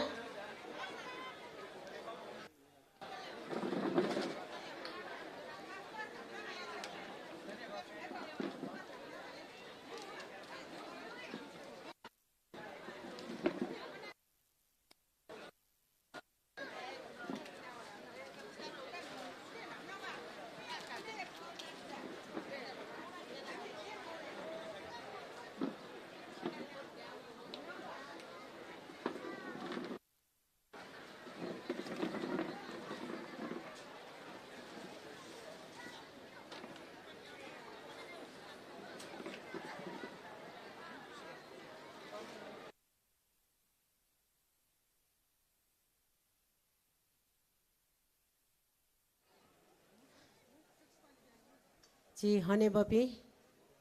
ची हने बपी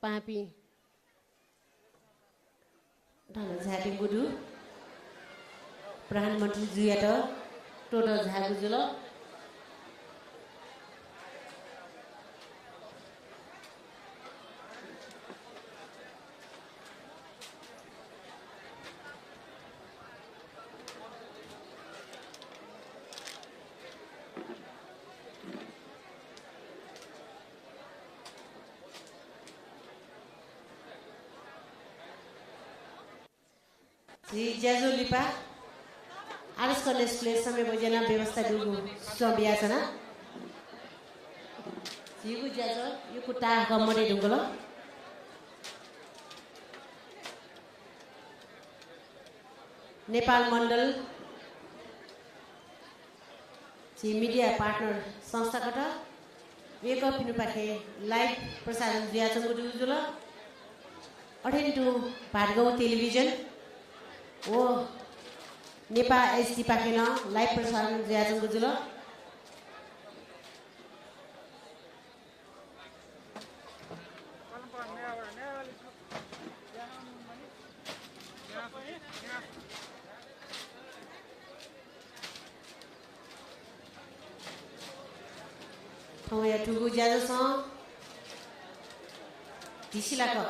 पापी ढाना झाटी गुडु प्रधानमन्त्री जुयाट टोटो झागु जुल श्री ज्याजो लिपा आरएस कलेजले समय बजना व्यवस्था दुगु सबियासना जिगु ज्याजो यो कुटा गमरे ढुंगल नेपाल मण्डल ची मिडिया पार्टनर संस्थाबाट वेक अप पिनुपाखे लाइभ प्रसारण ज्याजो गुजुल अठेन्टु भाटगाउँ टेलिभिजन ओ नेपाल एसटी पाकेन लाइभ प्रसारण ज्याजो गुजुल ठाउँ ठुगु ज्याजो छ ढिसिलाको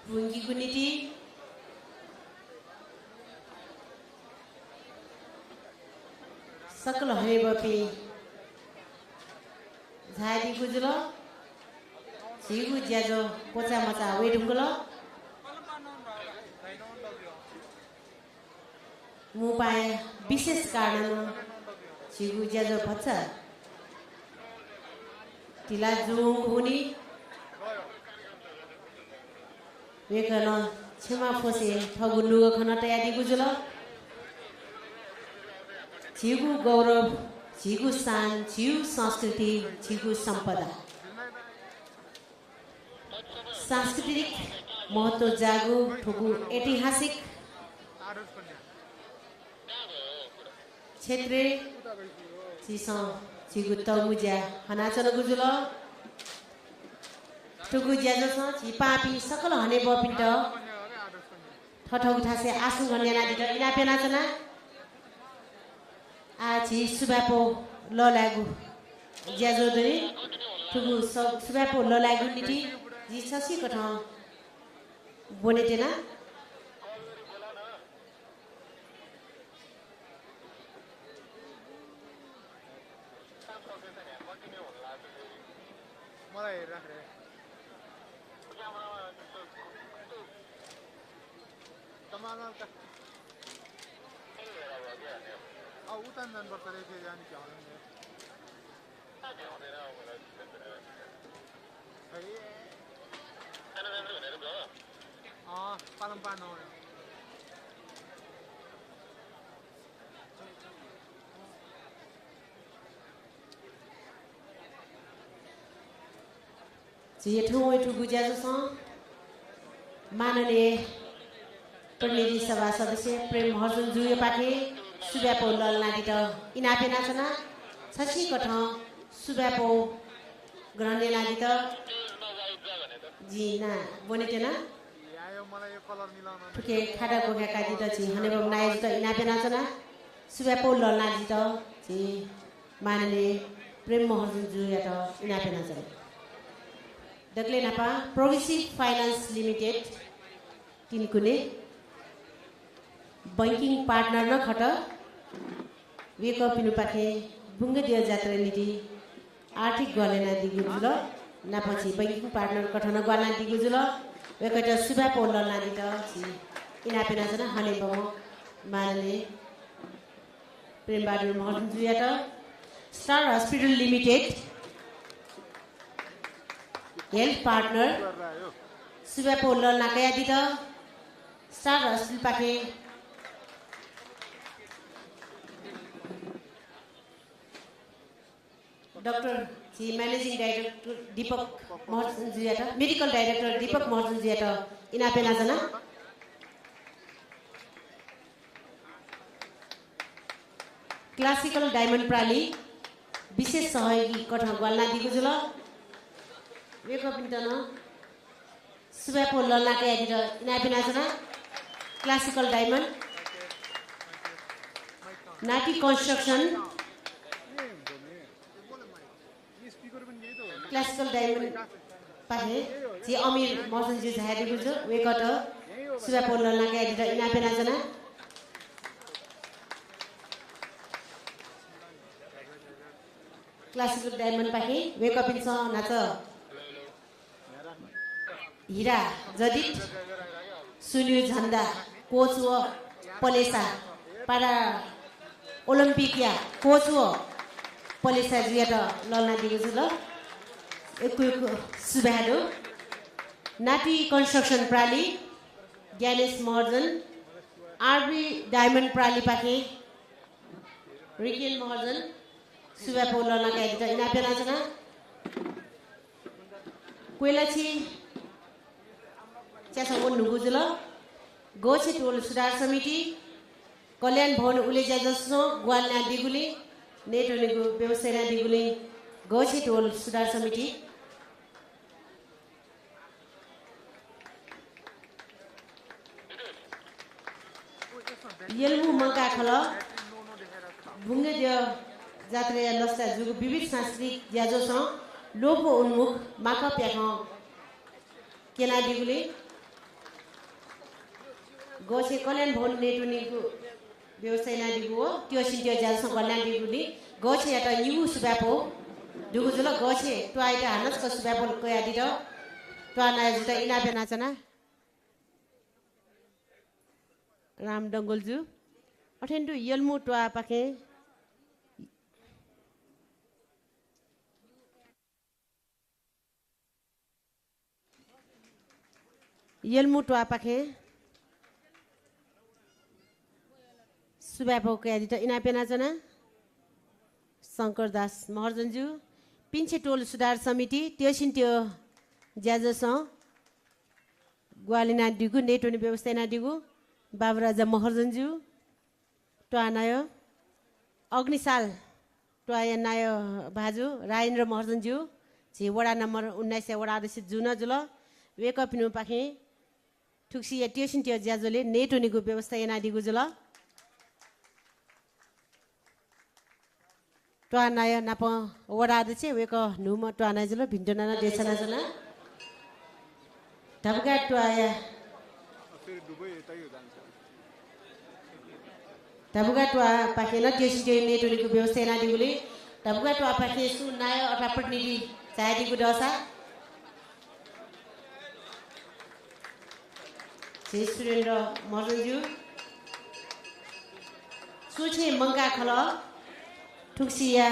भुङ्गीको नीति सकल हरे बपी झाडी गुजुल झिगु ज्याजो पोचा मचा वेडुङ्गल मु पाए विशेष कारण झिगु ज्याजो भच्छ तिला जुङ हुनी वेकन छेमा फोसे ठगु नुगो खन तयारी गुजुल झिगु गौरव झिगु शान झिगु संस्कृति झिगु सम्पदा सांस्कृतिक महत्व जागु ठगु ऐतिहासिक क्षेत्र चिस झिगु तमुज्या हनाचन गुजुल ठुगु ज्याजो झि पापी सकल हने बपिन्ट ठठौ ठासे आसु गन्याना दिट इना पेनाचना आछि सुबापो ललागु ज्याजोदरी ठुगु सुबापो ललागु निति जी ससी कथा बोनेटेना मलाई राख्रे कमाल का उता जानुपर्छ रे के जाने क्या पालम पार्न जेठो एठो गुज्याजो माननीय प्रतिनिधि सभा सदस्य प्रेम महर्जन जुए पाखे सुब्यापो ललनादि त इनापे नाचना छछि कठ सुब्यापो ग्रहण्य लादि त जी ना बोनेटेना ठुके खाडा गोगा दि त छि हने बम नाय त इनापे नाचना सुब्यापो ललनादि त छि माननीय प्रेम महर्जन जुए त इनापे नाचना दक्ले नापा progressive finance limited Tinkune banking partner न खट वेक पिनु पाखे बुंगे दिया जात्रा नीति आर्थिक गलेना दिगुजुल नापछि बैंकिङ पार्टनर कठन गलना दिगुजुल वेकट सुबा पोल लानी त छि इनापेना जना हने बम मानले प्रेम बहादुर महर्जन जुया त star hospital limited health partner सुबा पोल नाकया दि त स्टार हस्पिटल पाखे डॉक्टर जी मैनेजिंग डायरेक्टर दीपक महर्जन जुयाटा मेडिकल डायरेक्टर दीपक महर्जन जुयाटा इनापेना जना क्लासिकल डायमंड प्राली विशेष सहयोगी कठा गल्ला दिगुजुल वेको पिन्टन सुबापो लल्लाके यादिर इनापेना जना क्लासिकल डायमंड नाटी कंस्ट्रक्शन क्लासिकल डायमंड पाहे जे अमीर महर्जन जी झाडी गुजो वेकट सुबा पोल लगा एडिट इनापेना जना क्लासिकल डायमंड पाहे वेकअप इन नाच हीरा जदित सुनिल झन्डा कोच व पलेसा पारा ओलम्पिकिया कोच व पलेसा जुयाट लल्ना दिगुजु ल एक सुबाडो नाटी कंस्ट्रक्शन प्राली ज्ञानेश महर्जन आरबी डायमंड प्राली पाखे रिकेल महर्जन सुबा पोल लगा एडिट इनापेना जना कोइलाची च्यासंग नुगुजुल गोछे टोल सुधार समिति कल्याण भवन उलेजा जसो ग्वालना दिगुली नेटोनेगु व्यवसायना दिगुली गोछे टोल सुधार समिति येल्मु मंका खल बुंगे दियो जात्रा लस्ता जुगु विविध सांस्कृतिक ज्याजोस लोपो उन्मुख माका प्याख केला दिगुली गोछे कल्याण भवन नेटोनेगु व्यवसायना दिगु त्यो सिन्त्यो ज्याजोस कल्याण दिगुली गोछे यात न्यू सुबापो दुगुजुल गोछे ट्वाइटा हानस क सुबापो कया दिद ट्वाना जुटा इनाबे नाचना राम डंगोलजु अठेन्डु यल्मु ट्वा पाखे यल्मु ट्वा पाखे सुबापो कया दिद इनापेना जना शंकर दास महर्जनजु पिन्छे टोल सुधार समिति त्यो सिन्त्यो ज्याजस ग्वालिना दिगु नेटोनी व्यवस्थाना दिगु बाबुराजा महर्जनज्यू ट्वानाय अग्निशाल ट्वायनाय भाजु राजेन्द्र महर्जनज्यू झे वडा नम्बर 19 वडा अध्यक्ष जुन जुल वेकअप नु पाखे ठुक्सी ट्युसन त्यो ज्याजोले नेटोनीको व्यवस्था याना दिगु जुल Tuanaya napa wada de che we ko numa tuanaya jelo bintona na desana jana. Tabga tuaya. Tabga tua pakela desi jai ne tuli ku ବ୍ୟବସ୍ଥା na diguli. Tabga tua pakhe su naya ota प्रतिनिधि saya di kudosa. Saya Surendra Morunju. Suci mangga khalo Tuksia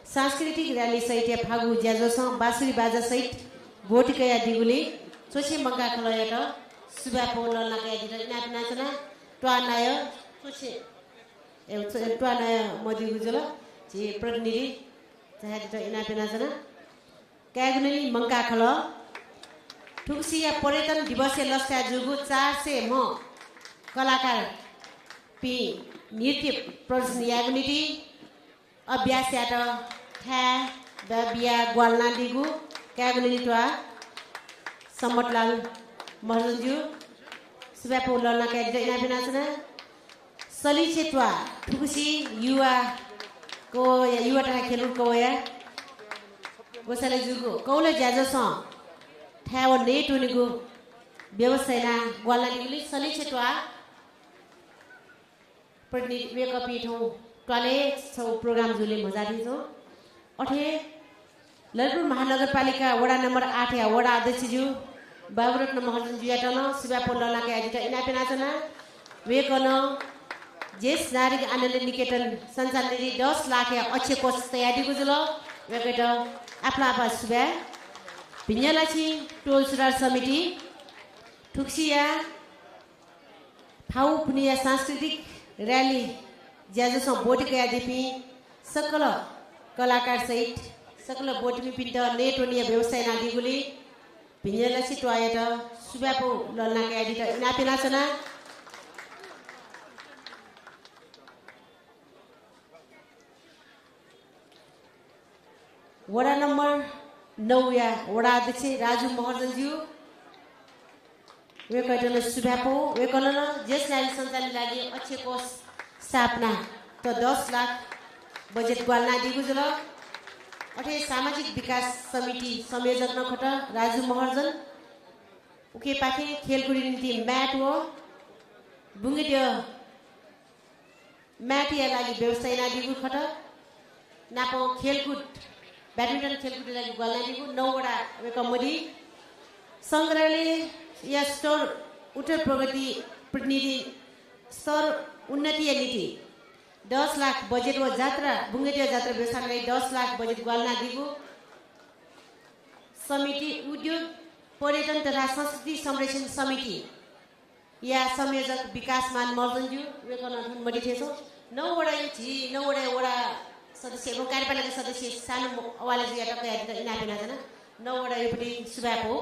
सांस्कृतिक rally सहित फागु ज्याजोसँग बाँसुरी बाजा सहित बोटिकया दिगुली सोचे मङ्गा खलयट सुबा पौल लगाय दिर नाचना ट्वानाय सोचे ट्वानाय मदि गुजल जे प्रतिनिधि चाहे दिर इनापे नाचना कागुनी मङ्गा खल ठुक्सिया पर्यटन दिवस लस्का जुगु 400 म कलाकार पि नृत्य प्रदर्शन यागुनीति अभ्यास यात था बिया ग्वालना दिगु कागुनी टवा सम्मतलाल महरजु सुबापो ललना का इना बिनासना सलिछे टवा ठुकुसी युवा को युवा टा खेलु को या गोसाले जुगु कौले ज्याजस थाव नेटुनिगु व्यवसायना ग्वालना दिगुली सलिछे टवा प्रतिनिधि वेकपी ठौ टले छौ प्रोग्राम जुले मजा दिन्छौ अठे ललितपुर महानगरपालिका वडा नम्बर 8 या वडा अध्यक्ष ज्यू बाबुरत्न महर्जन जुयाटन सुबापो ललाका आजित इनापे नाचना वेकन जेस नागरिक आनन्द निकेतन सञ्चालनले 10 लाख या अच्छे कोष तयारी गुजल वेकट आफ्ना आपा सुबा भिन्यलाछि टोल सुधार समिति ठुक्सिया फाउ पुनिया सांस्कृतिक रैली ज्याजोसँग बोटिकया दिपी सकल कलाकार सहित सकल बोटमी पिण्ड नेटोनिया व्यवसाय नादिगुली भिन्यलाछि टवायट सुबापो ललनाका आदित इनापे नाचना वडा नम्बर 9 या वडा अध्यक्ष राजु महर्जनज्यू वेकटन सुबापो वेकन जेस नारी सञ्चालन लागि अच्छे कोष स्थापना तो 10 लाख बजेट ग्वालना दिगुजल अठे सामाजिक विकास समिति संयोजक नखट राजु महर्जन उके पाखे खेलकुद नीति म्याट हो बुंगिदियो म्याट या लागि व्यवसाय ना दिगु खट नापो खेलकुद ब्याडमिन्टन खेलकुद लागि ग्वालना दिगु 9 वडा वेकमोदी संग्रहालय या स्टोर उत्तर प्रगति प्रतिनिधि स्तर उन्नति नीति 10 लाख बजेट व जात्रा बुंगेटिया जात्रा व्यवसायलाई 10 लाख बजेट ग्वालना दिगु समिति उद्योग पर्यटन तथा संस्कृति संरक्षण समिति या संयोजक विकासमान मर्जनज्यू वेकन मडी थिएछौ 9 वडा छि 9 वडा सदस्य एवं कार्यपालिका सदस्य सानो अवाले जिया टक्कै आदि इनापे नाजना 9 वडा एपटी सुबापो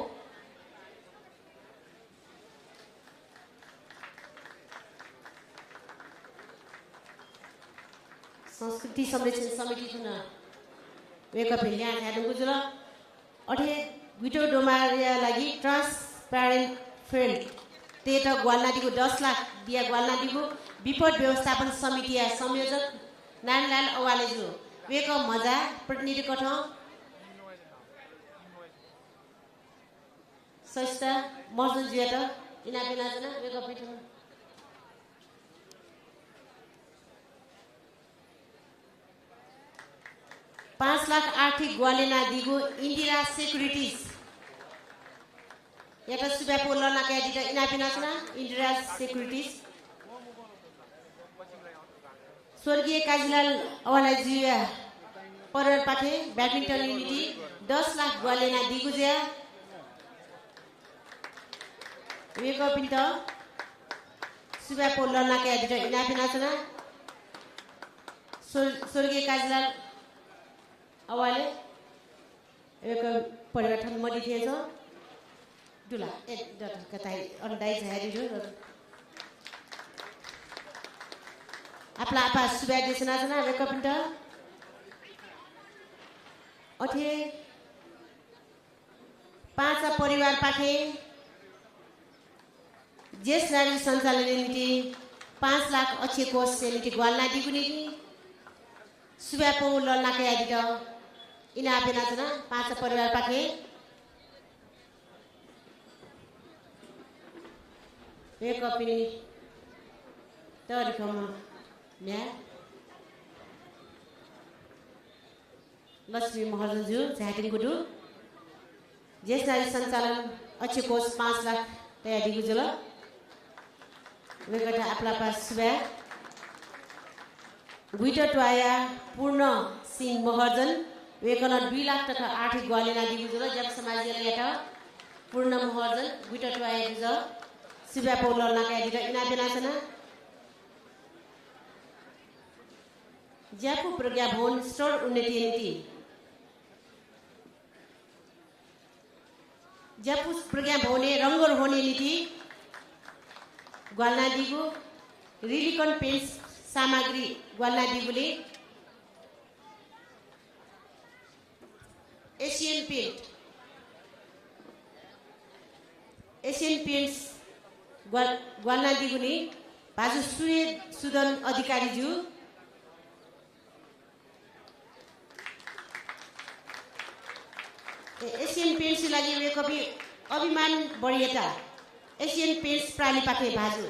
संस्कृति संरक्षण समिति थुन वेकअप ल्या ह्यादु गुजुल अठे गुटो डोमारिया लागि ट्रान्सप्यारेन्ट फिल्ड तेट ग्वालना दिगु 10 लाख दिया ग्वालना दिगु विपद व्यवस्थापन समिति या संयोजक नारायणलाल अवालेजु वेकअप मजा प्रतिनिधि कठ सस्ता मर्जन जियाट इनापे नाजना वेकअप पिठो 5 लाख आर्थिक ग्वालेना दिगु इन्दिरा सेक्युरिटीज याटा सुबापो ललनाका आदित इनापे नाचना इन्दिरा सेक्युरिटीज स्वर्गीय काजीलाल अवालाजिया परिवार पाखे ब्याडमिन्टन युनिटी 10 लाख ग्वालेना दिगु ज्या वेको पिन्ट सुबापो ललनाका आदित इनापे नाचना स्वर्गीय काजीलाल अवाले एक परिवर्तन मदि थिएछ दुला एक डट कतै अन्दाइ झारी जो आपला आपा सुबा देशना जना वेकपिन्ट अथे 5 परिवार पाखे जेस नारी सञ्चालन नीति 5 लाख अच्छे कोष नीति ग्वालना दिगु नीति सुब्यापो लल्लाके आदिट इना बेना जना पाँच परिवार पाके एक कपिनी तरिकमा म्या लक्ष्मी महर्जनज्यू झाटिङ गुडु ज्येष्ठ नारी सञ्चालन अच्छे कोष 5 लाख तयारी गुजुल वेगटा आपला पास सुब्या गुइटा टुवाया पूर्ण सिंह महर्जन वेकन 2 लाख टका 8 ग्वालेना दिगुजुल जब समाजले याटा पूर्ण महर्जन गुइटा टुवाया गुज सुब्या पौलना का दिटा इना बेनासना ज्यापु प्रज्ञा भवन स्टोर उन्नति नीति ज्यापु प्रज्ञा भवने रंगोर होने नीति ग्वालना दिगु रिलिकन पेन्स सामग्री ग्वालना दिगुले एशियन पेन्ट्स ग्वालना दिगुले भाजु सूर्य सुदन अधिकारी ज्यू एशियन पेन्ट्स लागि वे कवि अभिमान बढिएता एशियन पेन्ट्स प्राणी पाके भाजु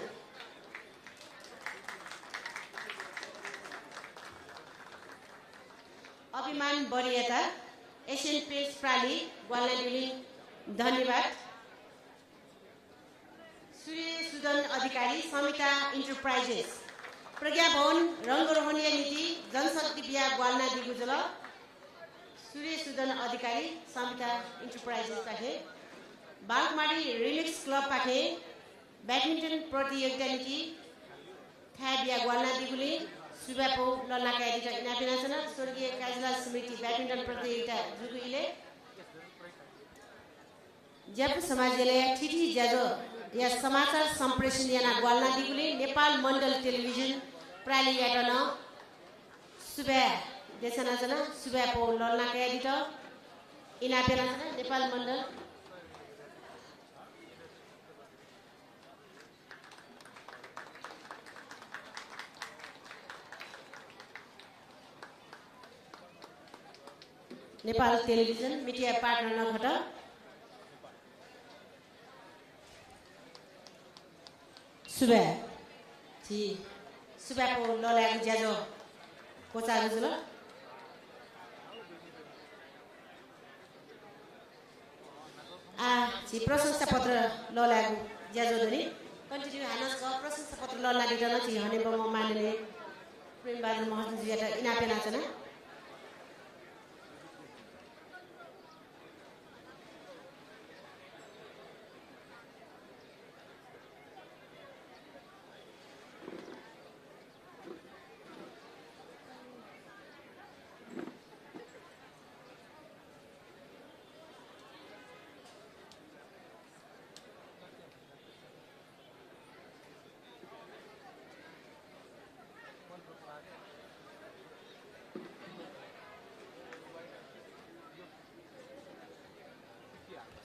अभिमान बढिएता एशियन पेन्ट्स प्राणी ग्वालना दिगुले धन्यवाद सूर्य सुदन अधिकारी समिता इन्टरप्राइजेस प्रज्ञा भवन रङ्गरोहणीय नीति जनशक्ति बिहा ग्वालना दिगुजल सूर्य सुदन अधिकारी समिता इन्टरप्राइजेस पाखे बागमारी रिमिक्स क्लब पाखे बैडमिन्टन प्रतियोगिता नीति खा बिहा ग्वालना दिगुले सुब्यापो लल्लाका एडिटर इनापिनासन स्वर्गीय काजलाल समिति बैडमिन्टन प्रतियोगिता जुगुइले जब समाजले ठिठी ज्याजो या समाचार सम्प्रेषण याना ग्वालना दिगुले नेपाल मण्डल टेलिभिजन प्राली याटन सुब्या देशना जना सुब्या पो लल्ना का एडिटर इनापेना जना नेपाल मण्डल नेपाल टेलिभिजन मिडिया पार्टनर नघट सुब्या जी सुब्या को लला ज्याजो कोचा जुल जी प्रशंसा पत्र लला ज्याजो धनी कन्टिन्यू हानस प्रशंसा पत्र लला दिदन छि हने बम मानले प्रेम बहादुर महर्जन जियाटा इनापे नाचना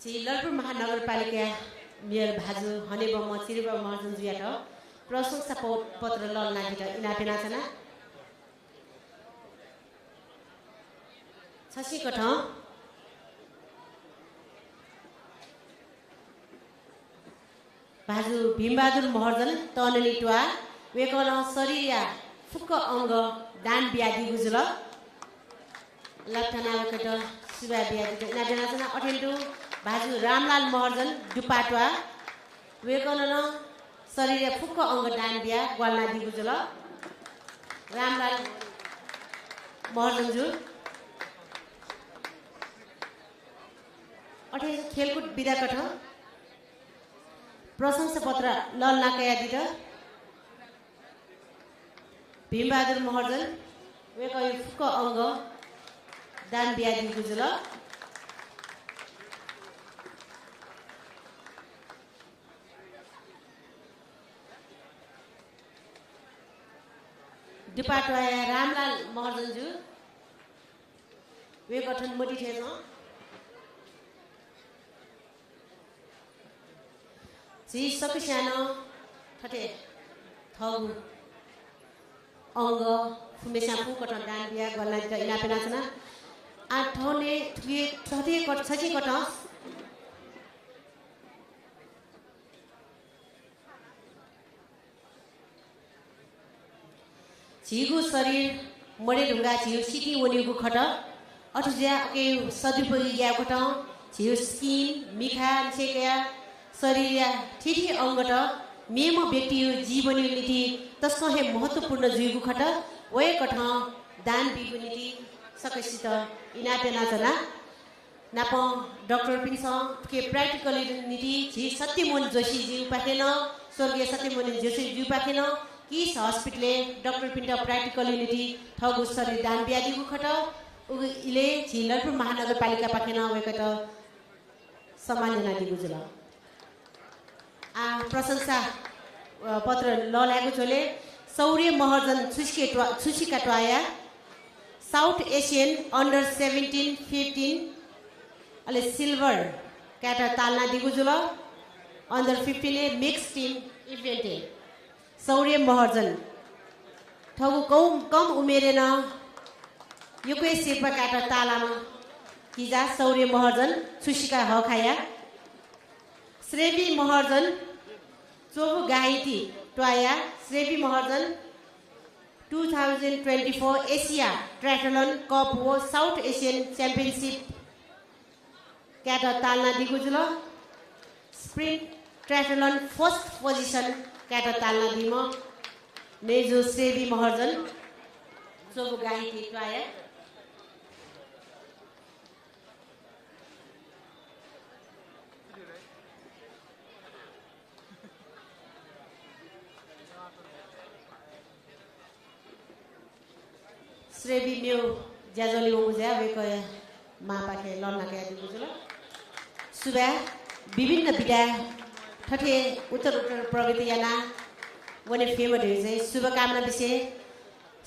ललितपुर महानगरपालिका मेयर भाजु हनेबम चिरिबा महर्जन जुयाट प्रशंसा पत्र लल्ना दिट इनापेना छना छसी कठ भाजु भीमबहादुर महर्जन तनली टुवा वेकन शरीर फुक्क अंग दान ब्यादि गुजुल लठना वकट सुबा ब्यादि इनापेना छना अठेन्टु भाजु रामलाल महर्जन डुपाटवा वेकनन शरीर फुक्क अंग दान बिया ग्वालना दिगुजल रामलाल महर्जन जु अठे खेलकुद विदा कठ प्रशंसा पत्र लल्ना कया दिट भीमबहादुर महर्जन वेक फुक्क अंग दान बिया दिगुजल डिपार्टमेन्ट रामलाल महर्जनजू वे गठन मोटी थे जी सकिसानो ठटे थगु अंग फुमेसा फु कटन दान बिया गर्न त इना पेना छना आ ठने ठुए ठथे कट छछि कट झिगु शरीर मडे ढुंगा झिउ सिटी वनिगु खट अठुज्या के सदुपरि या खट झिउ स्किन मिखा छेकया शरीर या ठिठी अंगट मेम व्यक्ति जीवन नीति तस्को हे महत्वपूर्ण जुइगु खट वय कठ दान बिगु नीति सकसित इना पेना जना नाप डाक्टर पिनस के प्रैक्टिकल नीति झि सत्यमोहन जोशी जी पाखेन स्वर्गीय सत्यमोहन जोशी जी पाखेन किस हस्पिटल डाक्टर पिन्ट प्रैक्टिकल यूनिटी ठगु शरीर दान ब्यादिगु खट इले झिलरपुर महानगरपालिका पाखेन वेकट सम्मानना दिगु जुल आ प्रशंसा पत्र ललागु छोले सौर्य महर्जन छुसिका ट्वाया साउथ एशियन अन्डर 17-15 अले सिल्भर क्याटर तालना दिगु जुल अन्डर 15 मिक्स टीम इभेन्ट सौर्य महर्जन ठगु कम उमेरेन युके शेर्पा काटा तालामा हिजा सौर्य महर्जन छुसिका हखाया श्रेवी महर्जन चोबु गाइती ट्वाया Shrevi Maharjan 2024 Asia triathlon cup वो साउथ एशियन च्याम्पियनशिप क्याटा तालना दिगुजुल स्प्रिन्ट ट्रायथलन फर्स्ट पोजिसन क्याटा तालना दिम नेजो श्रेवी महर्जन चोबु गाइती ट्वाया श्रेवी मेउ ज्याजली मुजा वेक मा पाखे लन्ना के दिगु जुल सुबा विभिन्न विधा ठठे उत्तर प्रगति याना वने फेमर हे चाहिँ शुभकामना विषय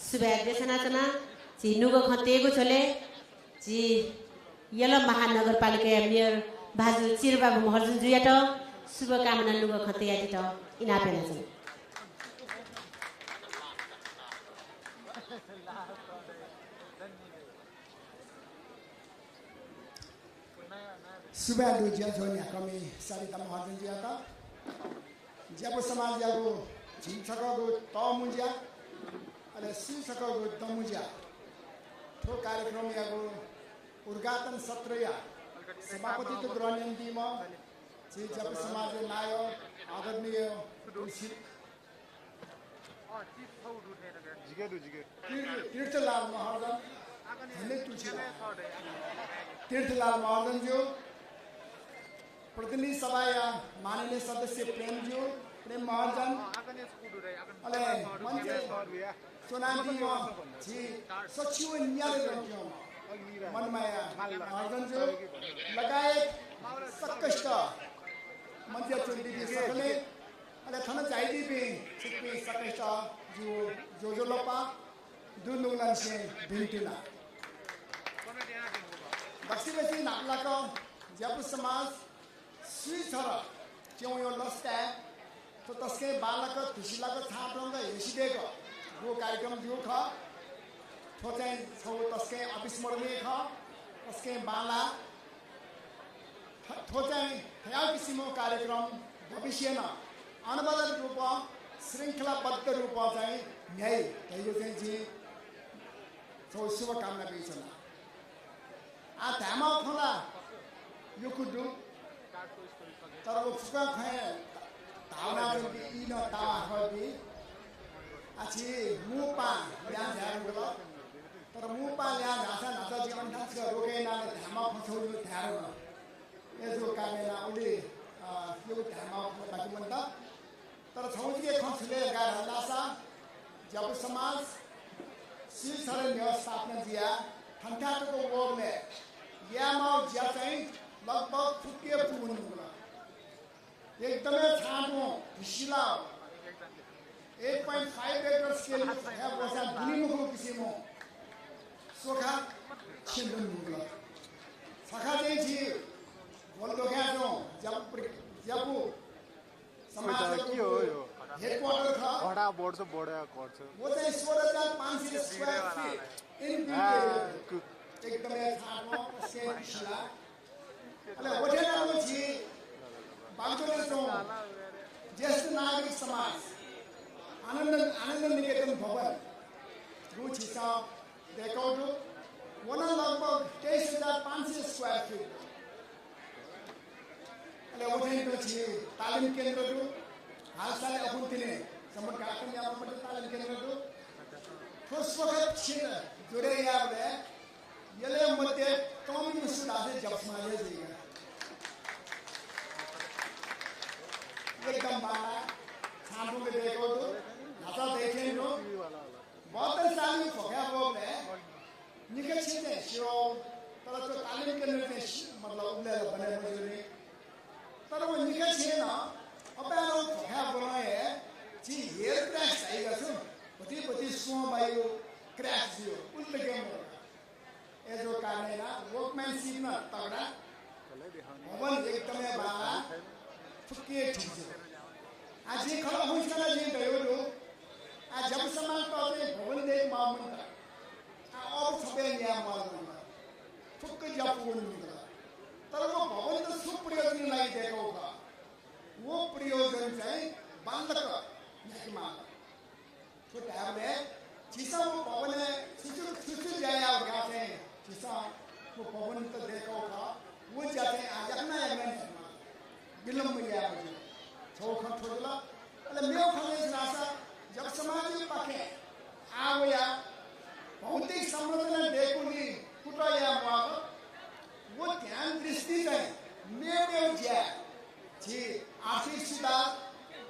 सुबा देशनाचना जी नुगो खतेगो छले जी यल महानगरपालिका मेयर भाजु चिरबाबु महर्जन जुयाट शुभकामना नुगो खते याति त इनापेना छ सुबह दो जिया जोनिया कमी सारिता महर्जन जिया का जब समाज जागो झिम छकगो त मुजिया अले सि छकगो त मुजिया ठो कार्यक्रम यागो उद्घाटन सत्र या सभापति तो ग्रहण म जी जब समाज नायो आदरणीय तीर्थलाल महर्जन तीर्थलाल महर्जन जो प्रतिनिधि सभा या माननीय सदस्य प्रेम महर्जन अले मंच सोनाली जी सचिव न्याय मनमाया महर्जन जो लगायत सकष्ट मंच चुंडी सकले अले थन चाहिदी भी छिपी सकष्ट जो लोपा दुनुलन से भिंटिला बक्सी बसी नापला को जब समाज स्वी छर क्यों यो लस्ता तो तस्के बालक तिसिला को छात्रंग हेसिदेको वो कार्यक्रम जो ख थोचे छौ तस्के अविस्मरणीय ख तस्के बाला थोचे हया किसिमको कार्यक्रम भविष्यमा अनबदल रूप श्रृंखलाबद्ध रूप चाहिँ न्याय तैको चाहिँ जी छौ शुभकामना बेचना आ धामा खोला यो कुदु तर वो फुका खाए धावना भी इन तावा हबी आछि मुपा या झारगो तर मुपा या झासा नाचा जीवन थाक्छ रोके नाले धामा फछौ यो धारो यसो कामेना उले यो धामा बाकी मनता तर छौके खछले गार हलासा जब समाज शिक्षण व्यवस्थापन जिया ठन्ठाको वर्गले यामा ज्या चाहिँ लगभग फुके पुग्नु एकदमै छामो ढिसिला 8.5 एक्टर स्केल या बसा दुनिमुखो किसिमो सोखा छिन्दन मुगला सखा चाहिँ जी बोल्दो गाजो जब समाज के हो यो हेडक्वार्टर था बड़ा बोर्ड से बड़ा कोर्ट से वो चाहिँ 16,500 स्क्वायर फिट एकदमै ठाडो कसे शिला अले वठेनाको छि बागडोग्रा चौक ज्येष्ठ नागरिक समाज आनन्द निकेतन भवन जो छिसा देखाउनु वना लगभग 23,500 स्क्वायर फिट अले वठेनाको छि तालिम केन्द्रहरू हालसालै अपुन्तिने सम्म काटन यामा तालिम केन्द्रहरू ठोस वखत छिन जोडे याबले यले मध्ये कमी सुधारे जपमाले दिगा एकदम बाला छापो के देखो तो नाता देखे नो बहुत सारी फोका बोले निकल छिने शो तर तो तालिम केन्द्र में मतलब उले बने मजूरी तर वो निकल छिने अब आलो फोका बोले जी हेयर क्रैश आएगा सो पति सो बायो क्रैश दियो उल्टे के एजो कानेना वर्कमैनशिप न तगड़ा भवन एकदमै बाला फुके ठीक आज ये खड़ा हुइसना जे गयो रो आ जब समान तो भवन दे मामन आ और सबे या मामन फुक जपुन तर वो भवन तो सुप्रयोजन लागि देखो का वो प्रयोजन चाहिँ बालक नकिमा तो ट्याबले चिसा वो भवन सुसु जाया हो गया थे चिसा वो भवन तो देखो का वो जाते आज अपना विलम्ब गया मुझे छोखन छोड़ला अरे मेरे खाने से रासा जब समाज में पके आवया भौतिक संरचना देखुनी कुटाया माग वो ध्यान दृष्टि है मेरे ज्या जी आर्थिक सुधार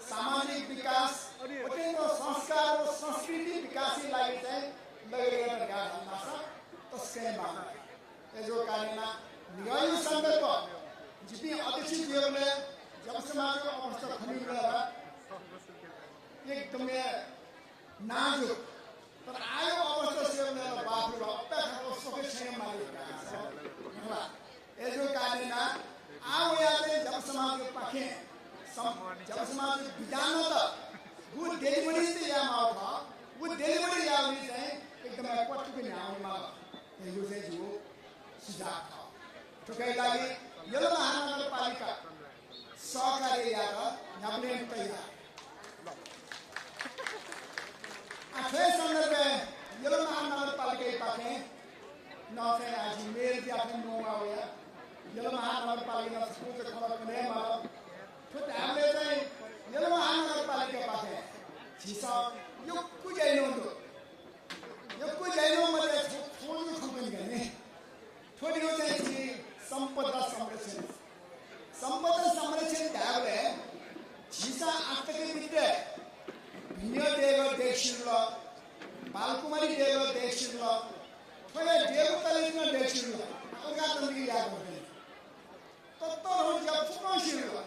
सामाजिक विकास अत्यंत संस्कार और संस्कृति विकासी लागे है लगेगा क्या रासा तो स्केल मांग ये जो कारणा निगाही संदर्भ जितनी अध्यक्ष जीवन में जब समाज को अवस्था खनी रहा एकदम नाजुक पर आयो अवस्था से में बाप रे बाप पे को सके छे मालिक का ये जो कारणा आओ याते जब समाज के पाखे जब समाज विधान था वो डिलीवरी से या माओ था वो डिलीवरी या भी से एकदम पट के नाम मा ये जो से जो सीधा था तो कह लागे ये महानगरपालिका सहकारी याद नबले तैयार आठवे संदर्भ में ये महानगरपालिका पाखे नौ से आज मेल के अपने नो आया ये महानगरपालिका स्कूल से खबर करने मारो तो हमने तो ये महानगरपालिका पाखे चीसा यो कुछ जाइनो मतलब थोड़ी कंपनी करने थोड़ी हो जाए संपदा संरक्षण त्यागले चीसा आटके बिट्टे भिन्न देव देशिरला बालकुमारी देव देशिरला थोड़े देवतालिन देशिरला अगा तंगी याद होते तो हम जब फुकाशिरला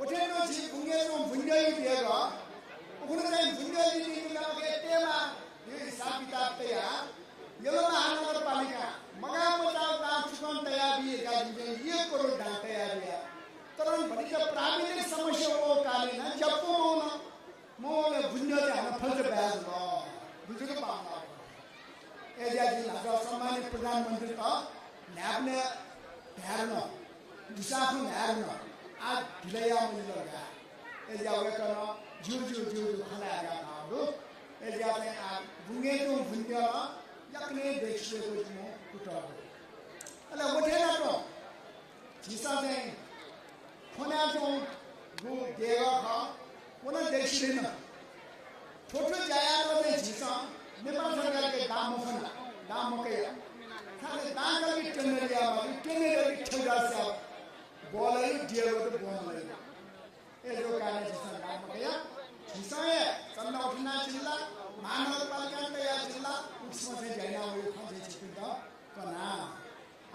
उठे नो जी भुंगे तो भुंजाई देगा उन्होंने भुंजाई दी के लगे तेमा ये हिसाब किताब तैयार ये महानगरपालिका मगा मचाव काम चुकन तैयार भी ये करोड़ डाल तैयार है तरन बड़ी जब प्राविधिक समस्या हो काले ना जब को ना मोले भुंजा के हम फल बैठ लो बुजुर्ग पाना ए जाजी लागा सम्मानित प्रधानमंत्री का लैब ने ध्यान दिशा को ध्यान आज ढिलैया मिल लगा ए जावे कनो जू खाना आ गया दो ए जाते आ भुंगे तो भुंजा यकने देखले को मो कुटा अले वठेना तो जीसा से खोना जो गु देवा खा कोना देखले न छोटो जाया तो से जीसा नेपाल सरकार के दाम के खाले दाम का भी टेंडरिया टेंडर भी ठगा से बोले दियो तो बोले ए जो काने जीसा दाम के जीसा है सन्ना उठना जिल्ला महानगरपालिका तैयार जिल्ला उसमें से जाना वो खाने चिकित्सा कना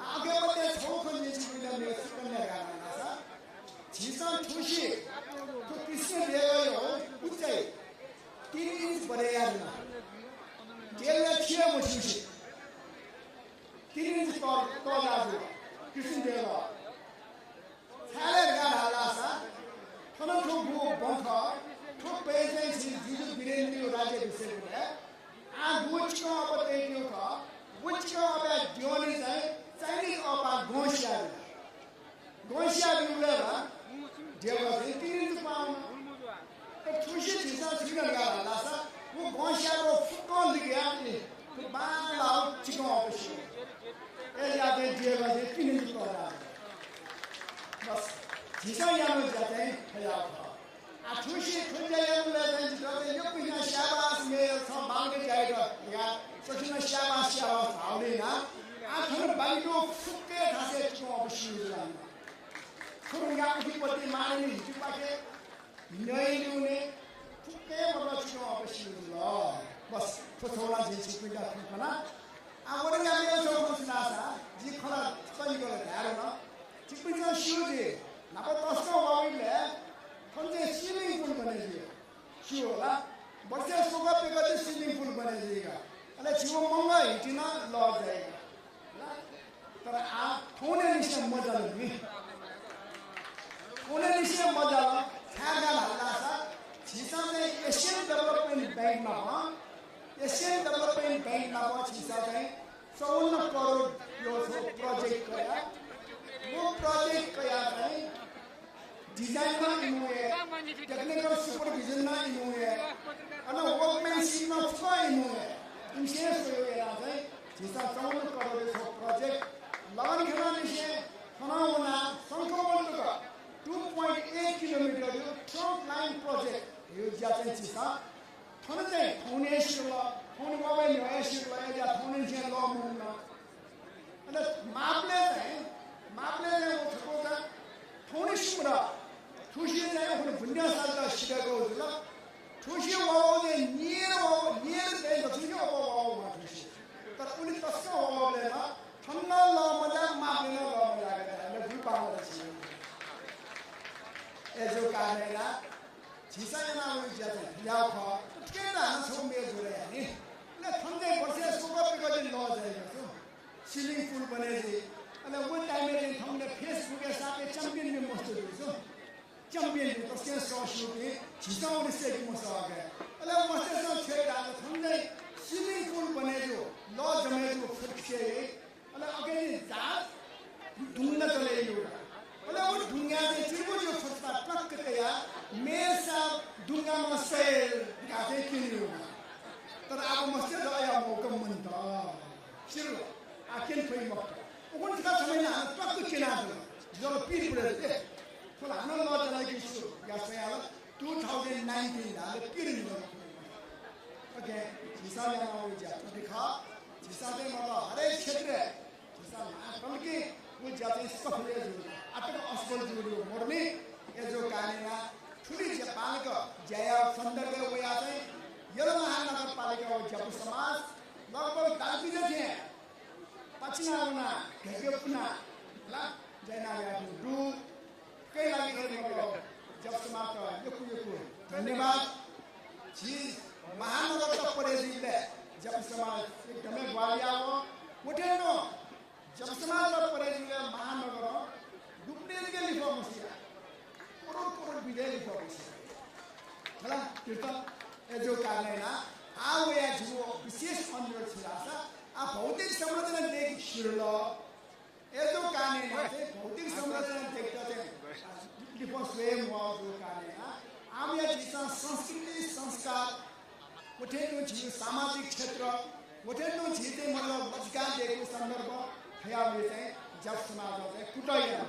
आगे बढ़ते छोकन ने चिकित्सा में सुकन्या गाना सा जीसा खुशी तो किसने देगा यो ऊंचाई 3 इंच बड़े यार ना जेल में छिया मुझे 3 इंच तो लाजो किसने देगा थाले गाना ला सा थोड़ा थोड़ा बंखा थोड़ा पे विषय है आ गुच को अब देखियो का गुच को अब जोनी से चाइनीज अब गोशिया भी उलेगा जेवा से तीन पाउंड तो खुशी चीज़ सुन लगा लासा वो गोशिया को फुटबॉल गया नहीं तो बाला चिकन ऑपरेशन ये यादें जेवा से तीन पाउंड बस जिसा यहाँ में जाते हैं खयाल खुशी खुद यो शाबाश मेरो बाङ्गे जाएगा या सचिन शाबाश आउँदैन आखिर बाइलो फुक्के खासे को अवश्य खुरुङ्गा उठीपट्टि मार्ने हिजोपाके नैलुने फुक्के मतलब को अवश्य ल बस थोड़ा जिन्स पिटा खुकना आवर गाले जो खुसनासा जी खला पनि गरे धारो न चिपिचा शिउजे नभए तस्को वाइले हमने स्विमिंग पूल बना दिया क्यों ला बच्चे सुबह पे कहते स्विमिंग पूल बना दिएगा अरे जीवो मंगा इतना लॉस जाएगा ला पर आप थोड़े निश्चय मजा लगी थोड़े निश्चय मजा ला खागा ला सा चीज़ा में एशियन डेवलपमेंट बैंक ना हो एशियन डेवलपमेंट बैंक ना हो चीज़ा में 54 करोड़ यो प्रोजेक्ट करा वो प्रोजेक्ट कया है डिजाइन ना इन्होंने टेक्निकल सुपरविजन ना इन्होंने अना वर्कमैनशिप ना फुका इन्होंने इनसे सोये याद है जिसका 54 करोड़ का प्रोजेक्ट लगन खना निशे खना होना संक्रमण का 2.8 किलोमीटर यो ट्रंक लाइन प्रोजेक्ट यो जाते जिसका थोड़े थोड़े शिला थोड़े बाबे न्याय शिला या थोड़े जिन लॉ मुन्ना अना मापले वो थोड़ा थोड़े शिमरा खुशी ने अपने बुनियाद साल का शिकार को दिला खुशी वाव ने नियर दे तो खुशी वाव खुशी तर उन्हें तस्का वाव लेना ठंडा ला मजा मापने ला मजा करता है मैं भूल पाऊंगा चीज़ ये जो कारण है ना चीज़ा ये ना वो जाते याव खा तो क्या ना हम में जुड़े हैं नहीं ना ठंडे वर्षे सुबह पे कोई लॉ जाएगा तो स्विमिंग पूल बने जी अरे वो टाइम में हमने फेसबुक के साथ चैंपियन में मस्त हुई चैंपियन तो क्या सोशल के चीज़ों में से की मसा आ गया अरे मस्त से खेल रहा था हमने स्विमिंग पूल बने जो लॉ जमे जो फिक्से अरे अगर दास ढूंढना चले जो अरे वो दुनिया में चिरको जो फंसा ट्रक के या मेरे साथ दुनिया में से गाते क्यों नहीं होगा तो आप मस्त तो या मौका मनता चिरो आखिर कोई मौका उन का समय ना ट्रक के ना जो पीर पड़े थे तो हमें लॉ चला के शुरू या से आला 2019 ना पीर नहीं ओके जिसा ने वो जाता दिखा जिसा ने मतलब हर एक क्षेत्र है जिसा ना के वो जाते सफल है जो अतक असफल जो मोड़ने ये जो कारणा छुरी जापान का जया संदर्भ वो आते हैं ये महानगर पालिका वो जब समाज लगभग 10 दिन थे पचना होना घेपना ला जैना या दू कई लागी घर में जब समाप्त हुआ यकु धन्यवाद जी महानगर का परेजी ले जब समाज एकदम ग्वालिया हो उठे नो जब समाज का परेजी ले महानगर डुबने के लिखो मुझे करोड़ बिजली लिखो मुझे चला कीर्तन ये जो कारण है ना आओ या जो विशेष अनुरोध छिलासा आप भौतिक संरचना देख शिरलो ये जो कारण है भौतिक संरचना देखते हैं डिफरेंस वे हुआ जो कारण है आम या जिसका संस्कृति संस्कार उठे तो जीव सामाजिक क्षेत्र उठे तो जीते मतलब रोजगार देखो संदर्भ ख्याल लेते हैं जब समाज होते हैं कुटाया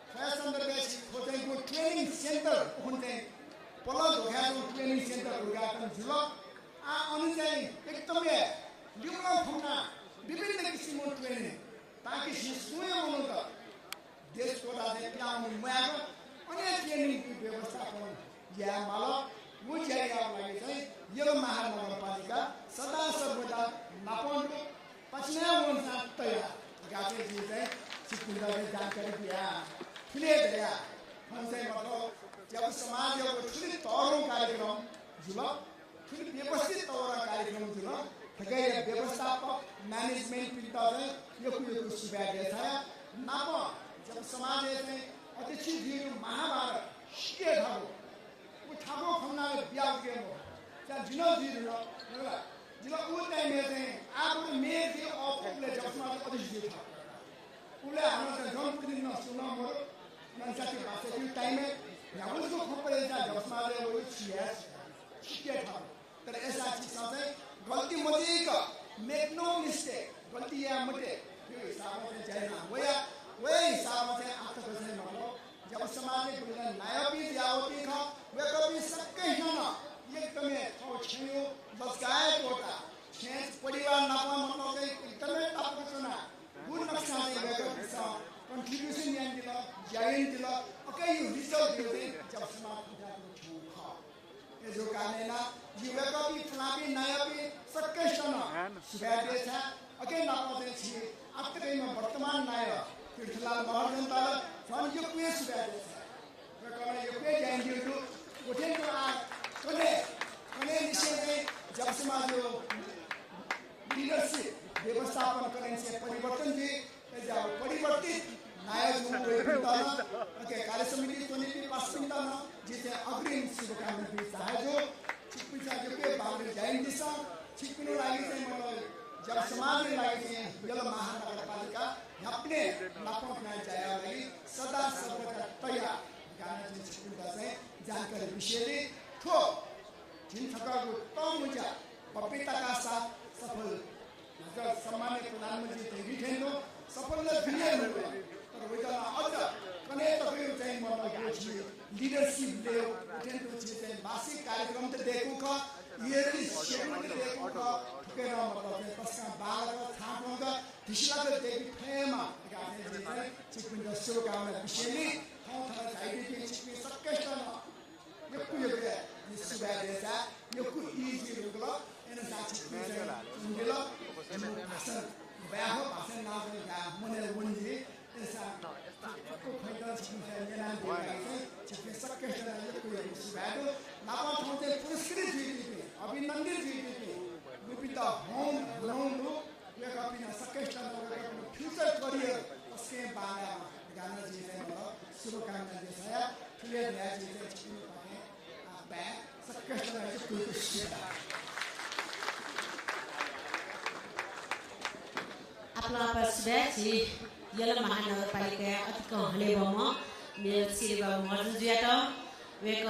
ख्याल संदर्भ में होते हैं वो ट्रेनिंग सेंटर होते हैं पला जो है वो ट्रेनिंग सेंटर होगा तो जिला अनुसार एकदम ये लिम्बा फुना विभिन्न किस्मों ट्रेनिंग ताकि शिशुएं मनोगा देश को राजे प्यार में मार अनेक ट्रेनिंग की व्यवस्था करें या माला वो जाएगा वाले से ये महानगर पालिका सदा सर्वदा नापंड पचना वंशा तैयार गाते जीते सिकुंडा में जानकारी दिया फिले दिया हमसे मतलब जब समाज जब फिर तौरों कार्यक्रम जुला फिर व्यवस्थित तौर कार्यक्रम जुला ठगे व्यवस्थापक मैनेजमेंट पिता है ये कुछ सुबह देता है नापा जब समाज ऐसे अतिथि जीव महाभारत शिके धारो वो ठाकुर खन्ना में ब्याह के हो क्या जिना जी जिना वो टाइम में थे आप मेरे थे ऑफ ले जब समाज अधिक था उले हमारे जॉन कुछ दिन ना सुना मोर मैं चाहती बात है कि टाइम में यहाँ उसको खबर है जब समाज वो सीएस शिकायत था तर ऐसा चीज साथे गलती मत का मेक नो मिस्टेक गलती या मटे यो हिसाब से जाना वो हिसाब से आप तक से मानो जब समाज में बुला नया भी जाओती था वे कभी सबके ना ये कमे और छियो बस गाय कोटा छेस परिवार नापा मतलब के इतने ताप करना गुण नक्शा में वे कभी सा कंट्रीब्यूशन यानी दिला जाइन दिला ओके यू रिजल्ट दे जब समाज पूजा को छूखा ये जो कहने ना जीवे का भी फलाबी नया भी सबके शना सुबह था ओके नापा से छी अब तक में वर्तमान नया फिलहाल महाजन ताल सन जो कुए सुबह वे कहने ये कुए जाएंगे तो उठे तो आ कने निश्चय जब समाज लीडरशिप व्यवस्थापन करने से परिवर्तन भी परिवर्तित नायक ओके कार्य समिति तो नहीं पास करता ना जिसे अग्रिम शुभकामना भी सहायता चिकपिचा जो के बाहर जाएंगे दिशा चिकपिनो लागी से मतलब जब समाज में लागी से यह महानगरपालिका अपने लाभों में जाया लगी सदा सर्वदा तैयार गाना जिन चिकपिचा से जानकारी विषय ठो जिन थकागु तो मुझे पपीता का साथ सफल नगर सम्मानित प्रधानमंत्री देवी ठेनो सफल दुनिया में और वही अच्छा कने तो फिर चाहिए मतलब कि लीडरशिप ले ठेन तो चीजें मासिक कार्यक्रम तो देखो का ये शेड्यूल देखो का के ना मतलब बस का बाहर का छापों का पिछला तो देखी फेमा गाने जिसे चिकन दस्यो का में पिछली हम थोड़ा चाहिए कि चिकन सबके साथ ये कुछ है ये सुबह जैसा ये कुछ इजी होगा इन साथी में मिला असल बैहो पासन ना का मने वंजी ऐसा को खैदा चिकन है ना चिकन सबके साथ ये कुछ सुबह ना पास होते पुरस्कृत जीती अभिनंदित जीती विपिता होम लोन लो ये काफी ना सबके साथ फ्यूचर करियर उसके बारे में गाना जी ने शुभकामना जैसा क्लियर है जी चिकन आपला परसबेची यला महानगरपालिका अतिक हले बम मेरो सिलेबा मर्जु ज्याटा वेक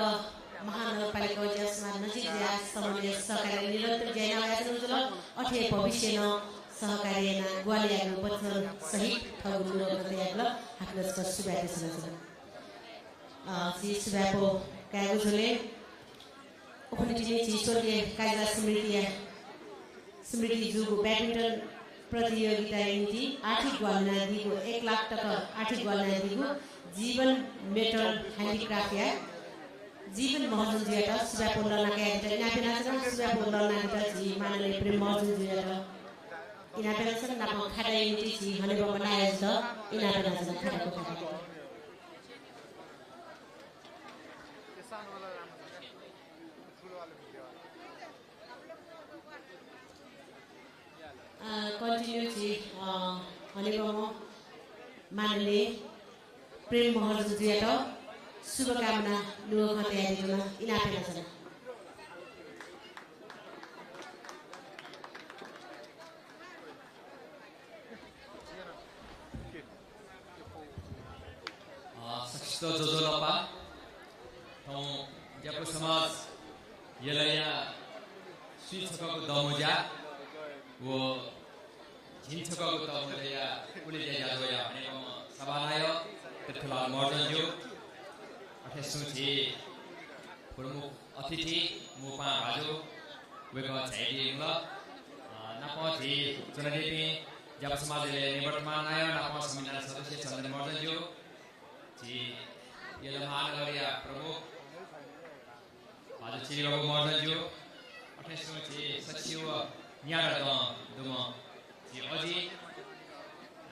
महानगरपालिका जसमा नजिक ज्या समन्वय सहकारी निरन्तर ज्याना यात्र जुल अठे भविष्य न सहकारी न ग्वालिया बच्चन सहित ठगु गर्दै आगल हाक्लस सुबाते छ जी सुबापो कागु झले ओखनिटिने चिसोले काइला स्मृति जुगु ब्याडमिन्टन प्रतियोगिता निम्ति आर्थिक ग्वालनादीको 1 लाख टका आर्थिक ग्वालनादीको जीवन मेटल ह्यान्डिक्राफ्ट या जीवन महजुन जियाटा सुबापो लनाका याटा इनापेना छ सुबापो लनाका जी मानले प्रेम महजुन जियाटा इनापेना छ नापा खाडा निम्ति जी हने बनाए छ इनापेना छ खाडाको खाडा कन्टिन्युटी हनेबम मानले प्रेम महर्जु जियाटा शुभकामना लुख तयारी गर्न इनापेना छ सक्सित जोजोलपा ठाउँ ज्यापो समाज यलया सुइछकको दमुजा वो झिन्छकको दमुजा कुले जाजोया भनेको सभानाय त्यतिखेला मर्जन्ज्यू अठेसुछि प्रमुख अतिथि मुपा भाजु वेग छैदिङ नापथि चुनादेवी ज्यापो समाजले निवर्तमान आय नाप संविधान सदस्य चन्द्र मर्जन्ज्यू जी यला महानगरीय प्रमुख भाजु चिरिबाबु मर्जन्ज्यू अठेसुछि सचिव न्यारा दुम जी अजी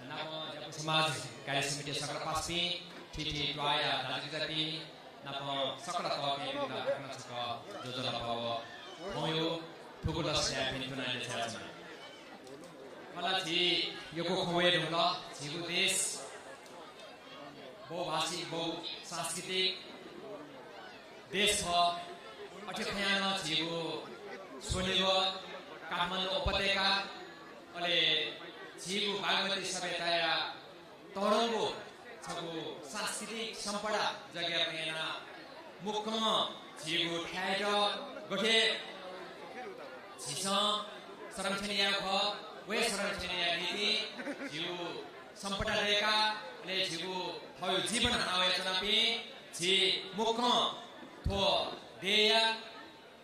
नाम ज्यापो समाज कार्य समिति सकल पास्पी ठिठी ट्वाया दाजुजाति नाप सकल तके पिना राख्न छ जोजोला पाव भयो ठुकुला स्या पनि तुनाले छ मलाई जी योको खोए ढुङ्गा जीवु देश बहुभाषी बहुसांस्कृतिक देश छ अठेखयान जीवु सोनिगो काठमाडौँ उपत्यका अहिले झिगु बागमती सभ्यता तरङ्गो छगु सांस्कृतिक सम्पदा जगेर नेना मुख्य झिगु ठाएर गठे झिस संरक्षणीय ख वे संरक्षणीय नीति झिगु सम्पदा रहेका ले झिगु थयो जीवन आयोजना पे झि मुख्य थो देय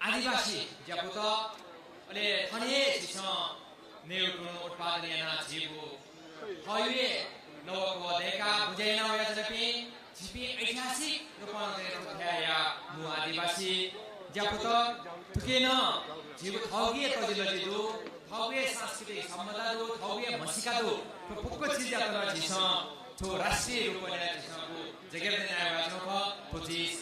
आदिवासी ज्यापुत अहिले थने झिस नेउटु उत्पादन याना झिगु थयो नवको देका बुझेन आयोजना पे झिपी ऐतिहासिक रूपमा थ्याया मु आदिवासी ज्यापुत थुकेन झिगु थौगे तजिलो जिदु थौगे सांस्कृतिक सम्बन्धहरु थौगे मसिकादु फुक्क चिज यातना झिस थो राष्ट्रिय रूपमा झिसको जगेर्ने आयोजना ख पुजिस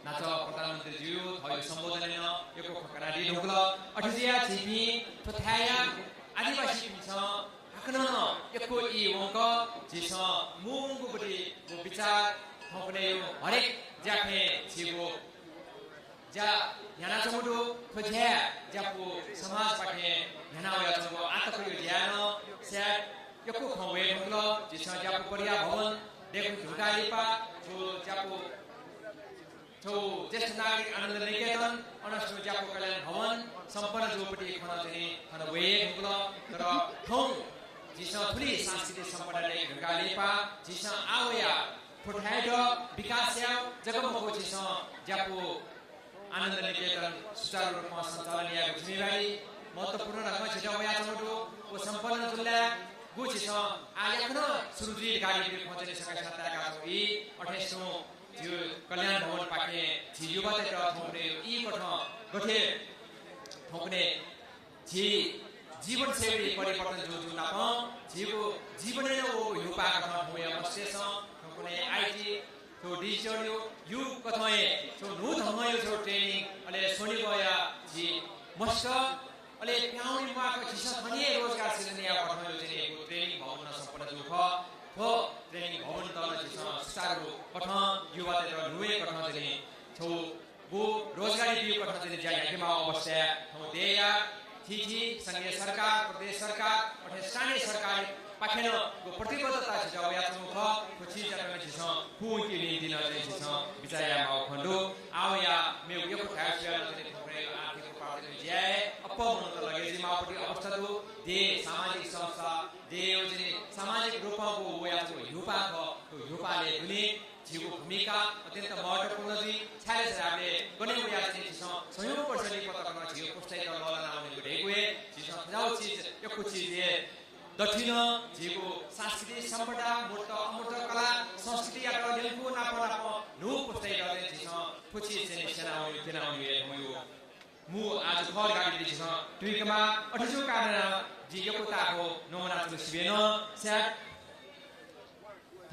नाच प्रधानमन्त्री ज्यू थयो सम्बोधन यको खकरा दि ढोकल अठिजिया झिपी थ्याया आदिवासी छ हकन यको इ वंक झिस मुंगु बडी विचार थपले हरेक ज्याखे छिगो जा याना चमुडो खोज्या ज्यापु समाज पाठे याना वया चंगो आतको यो ज्यान स्याट यको खवे ढोकल झिस ज्यापु परिया भवन देखु झुकालिपा जो ज्यापु छौ ज्येष्ठ नागरिक आनन्द निकेतन अनस्टो ज्यापु कल्याण भवन सम्पन्न जोपटी खन चाहिँ खन वे ढोकल तर ठौ झिस थुली सांस्कृतिक सम्पदा ले झुकालिपा झिस आवया फुटाइड विकास याव जगमको झिस ज्यापु आनन्द निकेतन सुचारू रूपमा सञ्चालन याको जिम्मेवारी महत्त्वपूर्ण ढंगमा छिटाउया चमडो ओ सम्पन्न जुल्ला गुछि आयाखन सुरुजी गाडी खोज्ने सका साताका इ 28औं जो कल्याण भवन पाके झियुबाते ठौरे इ कठ गठे ठौकने झि जीवन शैली परिवर्तन जो जुना प झिको जीवन नै ओ युपा कठ होया मस्सेस ठौकने आईटी तो डिजिटल यु कथय तो नु धमय जो ट्रेनिङ अले सोनी गया जी मस्त अले प्याउनी माको छिस खनिए रोजगार सृजना या कठय जने ट्रेनिङ भवन सम्पन्न जो ख हो ट्रेनिङ भवन तल छिस सुचारू कठ युवाले र नुए कठ जने छौ गो रोजगारी दियो कठ जने ज्या याकेमा अवस्था हो देया थिथि संघीय सरकार प्रदेश सरकार अथे स्थानीय सरकार पाखेन को प्रतिबद्धता छ जया छौ ख खुशी जनमा छ पुकी लिदिन चाहिँ छ विचाया माउ खण्डो आवया मे यो खासिया जने थोरै आर्थिक पार्टी ज्याए अपमन त लगे जी माउपटी अवस्था दु दे सामाजिक संस्था दे योजने सामाजिक रूपमा को वया छ युपा ख तो युपाले दुनी जीवको भूमिका अत्यन्त महत्त्वपूर्ण जी छाले छाले गने वया चाहिँ छ सहयोग पर्सली पतकमा जीव पुष्टै त ललन आउने ढेकुए छ जाउ चीज यो कुछ चीज दक्षिण जीवको सांस्कृतिक सम्पदा मूर्त अमूर्त कला संस्कृति या नेलको नापनाप नु पुष्टै गर्दै छ पुछि चाहिँ सेनाउने तेनाउने भयो मु आज घर गाडी छ ट्विकमा अठजो कारण जी यो कोताको नमुना छ सिबेन स्याट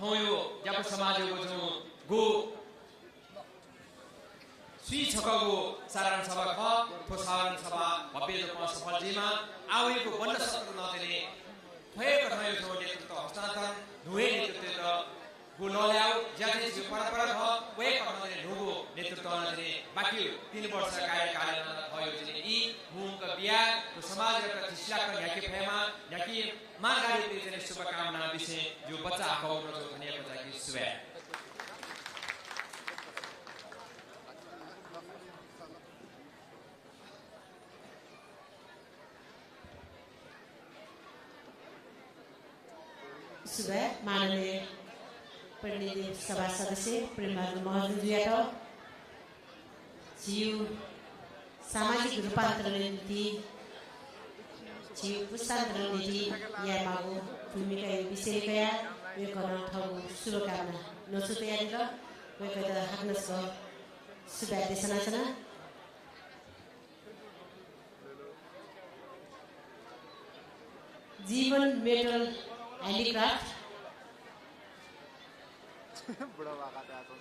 थौयो ज्याप समाजको जो गो सुई छकगो साधारण सभा ख थो साधारण सभा भव्य रूपमा सफल जीमा आवेको बन्द सत्र नदिने भएको थयो जो नेतृत्व हस्तान्तरण नुए नेतृत्व गुलल्याउ ज्यादै जो परम्परा ख वे कर्मले नुगो नेतृत्व नदिने बाँकी 3 वर्ष कार्यकाल भयो जने यी मुंग बिया तो समाजका छिस्लाका न्याकी फेमा न्याकी मागारी पेजने शुभकामना विषय जो बच्चा हौ र जो धनियाको लागि शुभे शुभे माननीय प्रतिनिधि सभा सदस्य प्रेमबहादुर महर्जनज्यूबाट जीव सामाजिक रूपान्तरण नीति जीव पुस्तान्तरण नीति या मागो भूमिका विषयका यो गर्न ठाउँ शुभकामना नसु तयारी र वेगदा हाक्नस शुभेच्छा छन् जीवन मेटल ह्यान्डिक्राफ्ट बड़ा वाका था तो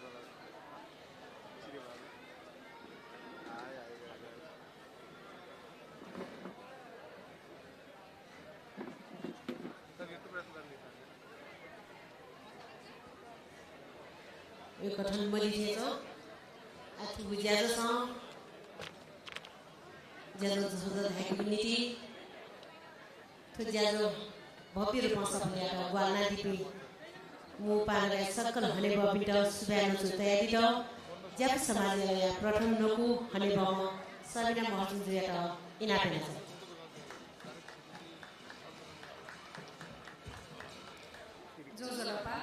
यो कठन मरिथे छ आथु बुझ्या छ ज्यादा जसो धाकेको नीति तो ज्यादा भव्य रूपमा सफल यात्रा ग्वालना दिपी मु पानरा सक्कल हने बबिट सुब्यानो छु तयारी त ज्याप समाजले प्रथम नकु हने बम सबिना महसुस जुयाटा इनापेना छ जोजलपा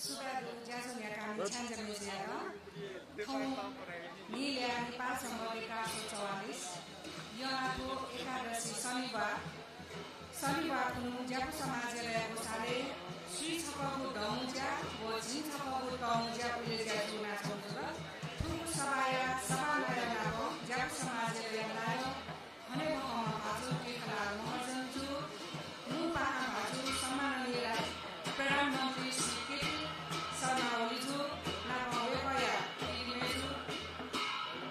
सुब्यादु ज्याजो याका छान्जे मुजियारा नील्या नेपाल संघ विकास 44 यहाँको एकादशी शनिबार हुनु ज्याप समाजले साले श्री छपको दमुज्या व झिन छपको दमुज्या उले ज्याजो नाचो ठुलो सभाया सभामा नाको ज्याप समाजले नायो हने बहमा भाजु के खला महजन्जु मु पाहा भाजु सम्माननीय प्रधानमन्त्री श्री केपी शर्मा ओलीज्यू नाको वेपया इमेजु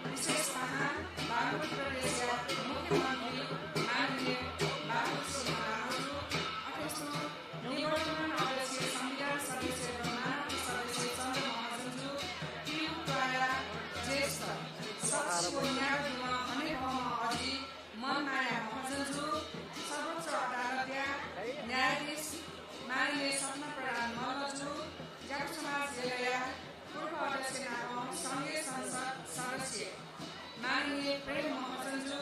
विशेष पाहा बागमती प्रदेशका मुख्यमन्त्री माननीय बाबु श्री महाराजु अध्यक्ष निर्वाचन अध्यक्ष संविधान सदस्य र महाराष्ट्र सदस्य चन्द्र महजन्जु पियुटाया ज्येष्ठ सचिव न्यायालयमा हने बहमा अझी मनमाया महजन्जु सर्वोच्च अदालतका न्यायाधीश माननीय सपना प्रधान मल्लज्यू ज्याप समाज जिल्ला पूर्व अध्यक्ष नाको सङ्घीय संसद सदस्य माननीय प्रेम महजन्जु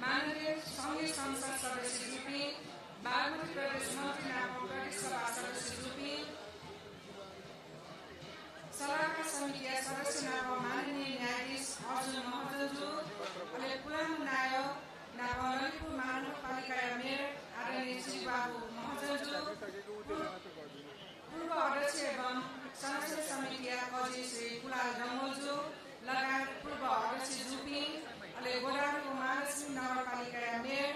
माननीय सङ्घीय संसद सदस्य जुपी बागमती प्रदेश मन्त्री नाको प्रदेश सभा सदस्य जुपी सल्लाहकार समितिका सदस्य नाको माननीय न्यायाधीश अर्जुन महजन्जु अनि पुरानो नायक नाको ललितपुर महानगरपालिका मेयर आदरणीय श्री बाबु महजन्जु पूर्व अध्यक्ष एवं संसदीय समितिका कजी श्री कुलाल रङ्गोलज्यू लगायत पूर्व अध्यक्ष जुपी अनि गोदावरीको महालक्ष्मी नगरपालिका मेयर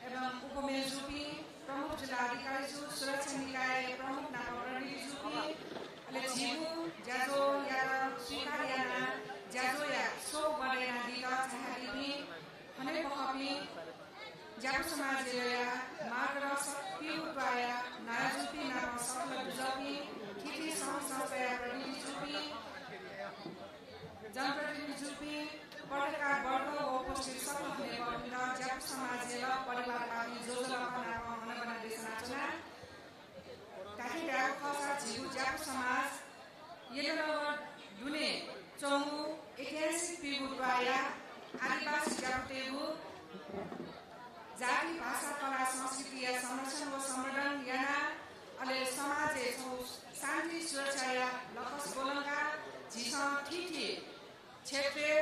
एवं उपमेयर जुपी प्रमुख जिल्लाधिकारीज्यू सुरक्षा निकाय प्रमुख नाको प्रदीप जुपी अनि झिगु ज्याजो या स्वीकार याना ज्याजो या सो बडेना दिला चाहदिपी हने बखपी ज्याप समाज जिल्ला मार्गदर्श पिउपाया नाजुपी नाको सकल जुपी ठिठी संस्थाया प्रदीप जुपी जनप्रतिनिधि जुपी पत्रकार वर्ग उपस्थित सकल हुने वर्ग ज्याप समाज जिल्ला परिवार पार्टी जोजलपा नाको हनबना देशनाचना काठिया खसा झिगु ज्याप समाज येलनगर दुने चौगु ऐतिहासिक पिउपाया आदिवासी ज्यापटेगु जाति भाषा कला संस्कृति या संरक्षण व संवर्धन याना अले समाज शान्ति सुरक्षा या लक्ष्य बोलंगा जिसा ठिठी क्षेत्रीय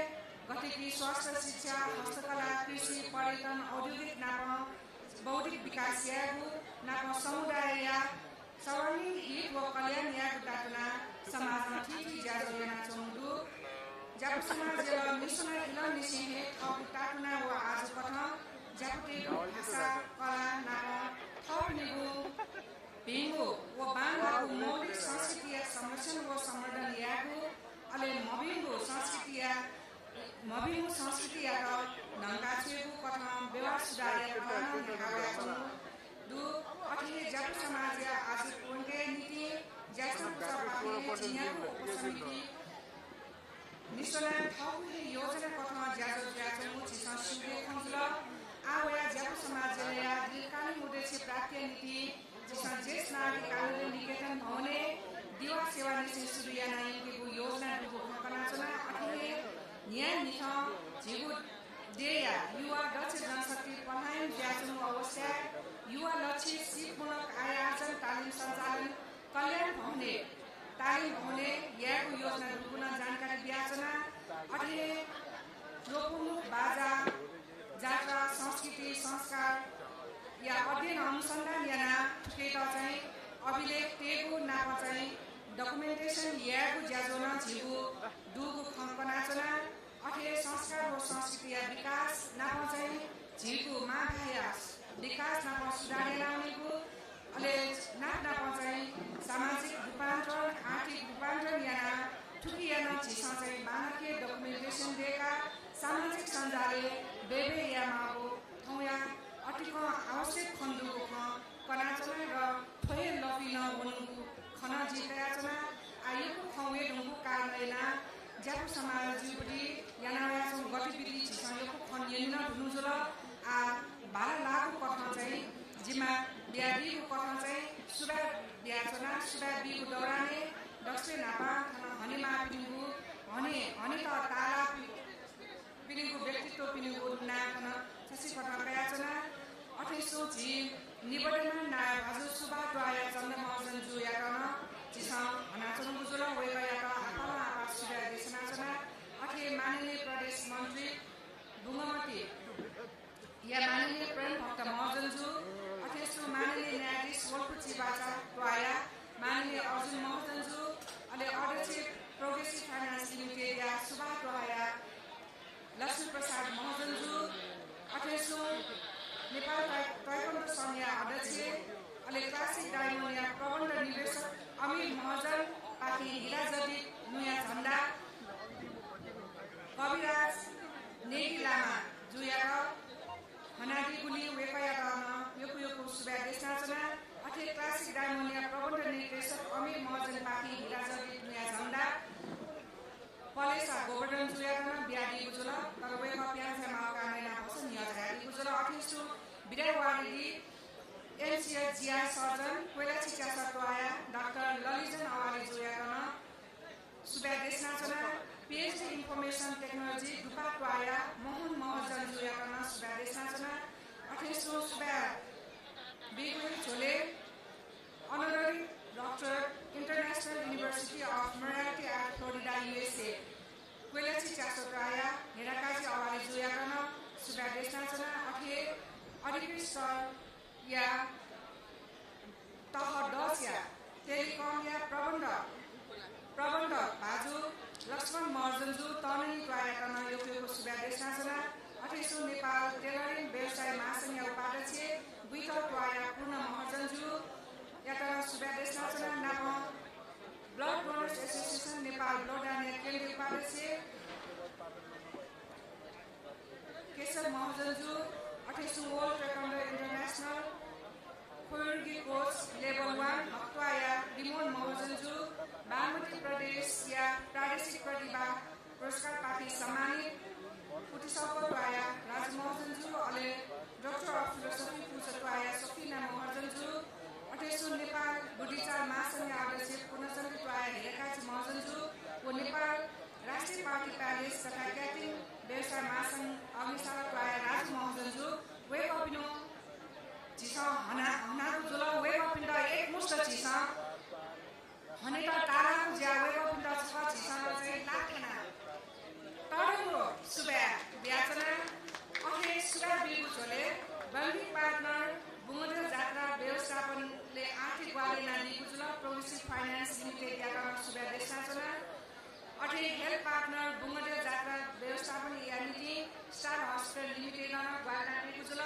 गतिविधि स्वास्थ्य शिक्षा हस्तकला कृषि पर्यटन औद्योगिक नाको बौद्धिक विकास यागु नाको समुदाय या सर्वाङ्गीण हित व कल्याण यागु दातना समाजमा ठिठी ज्याजो याना चौधु ज्याप समाज मिसनर इलन निसिहे थप टाटुना व आज कथा ज्यापटे भाषा कला नाको थप निगु भिंगु व बांगलाको मौलिक संस्कृति संरक्षण व संवर्धन यागु अले मबिंगु संस्कृति या नंगाचेगु कथा व्यवहार सुधार या कला नगाया दु अठे ज्याप समाज या आज कोनके नीति ज्याप सभाको जियाको उपसमिति निश्चय ठाउँले योजना कथा ज्याजो ज्याजो मुछि संस्कृति खंजला आवया ज्याप समाज जिल्ला दीर्घकालीन उद्देश्य प्राप्ति नीति जिसा ज्येष्ठ नागरिक कानुन निकेतन भवने दिवा सेवा निश्चय सुरुया नायकको योजना दुगो खकनाचना अठे न्याय निथा जिगु देया युवा दक्ष जनशक्ति पलायन ज्याजो अवस्था युवा लक्ष्य सिपमूलक आयोजन तालिम सञ्चालन कल्याण भवने तालिम हुने याको योजना दुगुना जानकारी व्याचना अठे लोकमुख बाजा जात्रा संस्कृति संस्कार या अध्ययन अनुसन्धान याना ठुकेटा चाहिँ अभिलेख टेगु नापा चाहिँ डकुमेन्टेसन याको ज्याजोना झिगु दुगु खङ्कनाचना अठे संस्कार व संस्कृति या विकास नापा चाहिँ झिगु माभाया विकास नापा सुधार लाउनेको अले नाप्ना चाहिँ सामाजिक रूपान्तरण आर्थिक रूपान्तरण याना ठुकी याना झिसा चाहिँ बाँके डकुमेन्टेसन दिएका सामाजिक सञ्जालले बेबे यामाको थौया अटिको आवश्यक खण्डुको कनाचना र थोय लपिन वनुको खना जिताचना आयुको खौए ढुङ्गु कार्यालयना ज्यापु समाज जुपटी याना यासो गतिविधि झिसा योको खन लेनिन धुनुजुल आ बारा लाखको कथन चाहिँ जिम्मा बिहारीको कथन चाहिँ सुबा बिहाचना सुबा बिगु दौराने दक्षिण नापा हनेमा पिनिगु हने त ताला पिनिगु व्यक्तित्व पिनिगु नाकन ससी कथन प्रयाचना 2800 जी निबडमा ना भाजु सुबा द्वाया चन्द्र महजन जु याकन जिसं हनाचन गुजुल वेगा याका आपला आवास सुबा देशनाचना अथे माननीय प्रदेश मन्त्री बुङमती या माननीय प्रेम भक्त महजनजू अथेसु माननीय न्यायाधीश वल्पुची बाचा द्वाया माननीय अर्जुन महजनजू अनि अध्यक्ष प्रोग्रेसिभ फाइनान्स लिमिटेड या सुबा द्वाया लक्ष्मी प्रसाद महजनजू अथेसु नेपाल ताइक्वान्डो संघ या अध्यक्ष अनि क्लासिक डायमन्ड या प्रबन्ध निर्देशक अमिर महजन पार्टी हिराजदी नुया झण्डा कविराज नेगी लामा जुयाका हनादी गुली वेकायाकामा योको सुबा देशनाचना अथे क्लासिक डायमन्ड या प्रबन्ध निर्देशक अमिर महजन पार्टी हिराजदी नुया झण्डा पलेसा गोवर्धन जुयाका बियाडी गुजुल तर वेका प्याजा माका नैना बसन याजाडी गुजुल अथेसु बिरावाडी एनसीआर जीआई सर्जन कोइलाची चासतवाया डाक्टर ललिजन अवारी जुयाका सुबा देशनाचना PhD Information Technology Dupatwaya Mohan Mahajan Juyakana Suba Desnachana Athesu Suba Bigui Chole Honorary Doctor International University of Miralty at Florida, USA Kwelachi Chasotaya Hirakaji Awari Juyakana Suba Desnachana Athe Adikistar Ya Tahadosya Telecom Ya Prabanda Baju Laxman महर्जनजू तननी द्वारा योगको सुबा देशनाचना अथेसु Nepal tailoring व्यवसाय महासंघ उपाध्यक्ष गुइथल द्वारा पूर्ण महर्जनजू याता सुबा देशनाचना नाम blood donors association Nepal blood donate केन्द्रीय उपाध्यक्ष केशव महर्जनजू अथेसु वर्ल्ड टेक्वान्डो इन्टरनेशनल खुर्गी कोच लेभल 1 हक्वाया रिमोन महर्जनजू बागमती प्रदेश या प्रादेशिक प्रतिभा पुरस्कार पार्टी सम्मानित पुटिसौकद्वारा राजमोहनजू अले डॉक्टर अफ फिलोसफी पुरस्कारद्वारा सफिना महर्जनजू अथेसु नेपाल बुद्धिचार महासंघ अध्यक्ष पूर्णचन्द्रद्वारा हेरेकाजी महर्जनजू व नेपाल राष्ट्रिय पार्टी प्यालेस तथा क्याटिङ व्यवसाय महासंघ अग्निशालाद्वारा राज महर्जनजू वेब अपिनो चिसा हनाको जुल वेब अपिन्द एक मुष्ट चिसा हनेता ताराको ज्यावेको पिण्ड छ चिसँग चाहिँ लाग्दैन तडको सुबा ब्याचना अथे सुबा बिगु छोले बन्दी पार्टनर बुङदे जात्रा व्यवस्थापनले आर्थिक वालेना दिएको जुल प्रोग्रेसिभ फाइनान्स लिमिटेड याका सुबा देशनाचना अथे हेल्थ पार्टनर बुङदे जात्रा व्यवस्थापन यानिटी स्टार हस्पिटल लिमिटेड वालेना दिएको जुल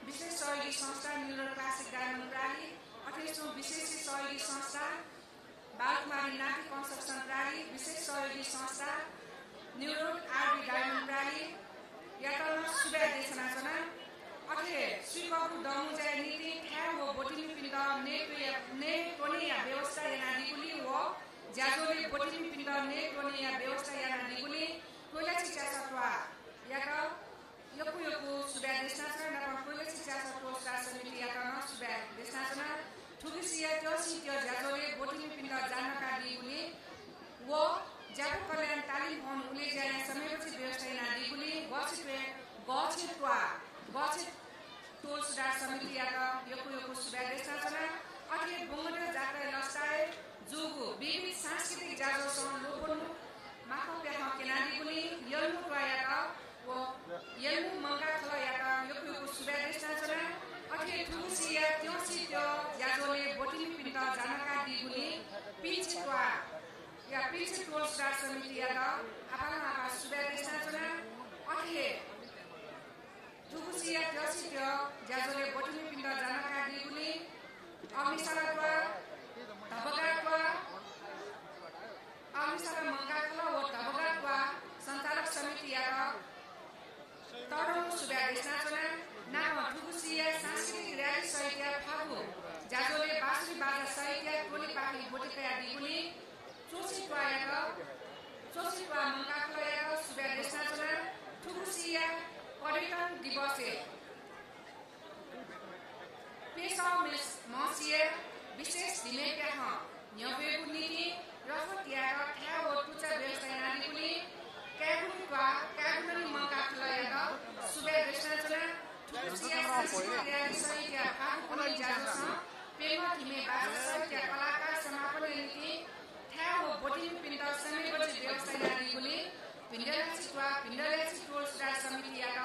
विशेष सहयोगी संस्था न्यूरो क्लासिक डायमन्ड प्राली अथेसु विशेष सहयोगी संस्था बालकुमारी नाकी कन्स्ट्रक्सन प्राली विशेष सहयोगी संस्था न्यूरोड आरबी डायमन्ड प्राली यातन सुबा देशनाचना अथे श्रीकपु दमुजाय नीति ठ्याउ हो बोटिनी पिण्ड ने टोनिया व्यवस्था याना दिगुली हो ज्याजोले बोटिनी पिण्ड ने टोनिया व्यवस्था याना दिगुली कोइलाची चासत्वा याका योको सुबा देशनाचना नापा कोइलाची चासत्वा स्टार समिति याका सुबा देशनाचना ठुकिसिया त्यो ज्याजोले बोटिनी पिण्ड जानका दिगुली वो ज्यापु कल्याण तालिम भवन उले ज्याया समयपछि व्यवस्था ना दिगुली गछि टोल सुधार समिति याका योको सुबा देशनाचना अथे बुङदे जात्रा लस्टाए जुगु विविध सांस्कृतिक जाजोसँग लोपन माखो पेख केनादिगुली यल्मु याका वो यल्मु मंगा खला याका योको सुबा देशनाचना अथे ठुसिया त्यो ज्याजोले बोटिनी पिण्ड जानका दिगुली पिचवा या पिच टोल स्टार समिति याका आपला सुबा देशनाचना अथे ठुसिया त्यो ज्याजोले बोटिनी पिण्ड जानका दिगुली अग्निशालाद्वा धबगाद्वा अग्निशाला मंगाखला व धबगाद्वा सञ्चालक समिति याका तडो सुबा देशनाचना नाम ठुकुसिया सांस्कृतिक र्याली साहित्य फागु ज्याजोले बाँसुरी बाजा साहित्य टोली पार्टी बोटिका दिगुली चोसिक्वा मंगाखला याका सुबा देशनाचना ठुकुसिया पढे पर्यटन दिवस पेशा मसिए विशेष दिमेका हँ न्यवेगु नीति रफत यार ठ्या हो टुचा व्यवसाय नाली कुली क्यागुनवा क्यागुननी मका खलाया सुबे रेस्टुरेन्टना टुसिया संस्कृति सहित फागु कुली जाजो छ पेमा थिमे बाजा सहित कलाकार समापन नीति ठ्या हो बोटिङ पिण्ड समिति व्यवसाय नाली कुली पिण्डले टोल सुधार समिति यार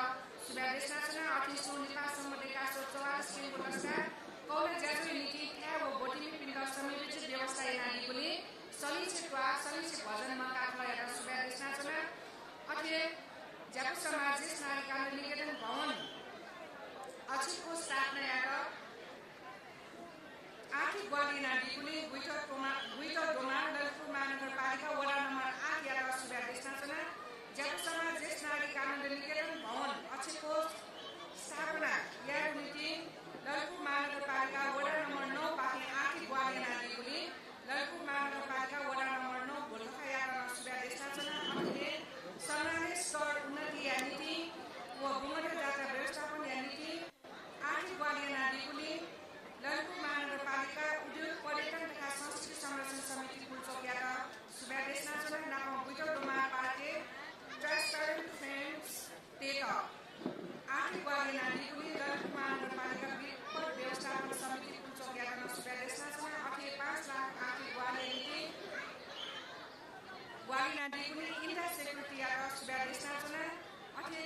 सुबे रेस्टुरेन्टना 38 निपास सम्बन्धका 44 केन्द्र पुरस्कार कौन जाजो नीति ठ्या हो बोटिङ पिण्ड समिति व्यवसाय नाली कुली सलिसे भजन मका खलाया सुबे रेस्टुरेन्टना अथे ज्यापु समाज नागरिक निकेतन भवन अछिको स्थापना यार आर्थिक बढी नाडी कुनै गुइटर डोमा ललितपुर महानगरपालिका वडा नम्बर 8 यार सुबे रेस्टुरेन्टना ज्यापु समाज नागरिक निकेतन भवन अछिको स्थापना यार नीति ललितपुर महानगरपालिका वडा नम्बर 9 पाखे आर्थिक बढी नाडी कुनै ललितपुर महानगरपालिका वडा नम्बर 9 भोलखा यार सुबे रेस्टुरेन्टना अथे सम्मानित स्तर उन्नति या नीति व भूमध्य जात्रा व्यवस्थापन या नीति आर्थिक बढी नाडी कुनै ललितपुर महानगरपालिका उद्योग पर्यटन तथा संस्कृति संरक्षण समिति पुलचोक यार सुबे रेस्टुरेन्टना नाम गुइटर डोमा पार्के ट्रान्सपेरेन्ट फ्रेन्ड्स तेट आर्थिक बढी नाडी कुनै ललितपुर महानगरपालिका विपद व्यवस्थापन समिति पुलचोक यार सुबे रेस्टुरेन्टना अथे 5 लाख आर्थिक बढी नीति वाली नाडी कुनै इन्डा सेक्युरिटी यार सुबे रेस्टुरेन्टना अथे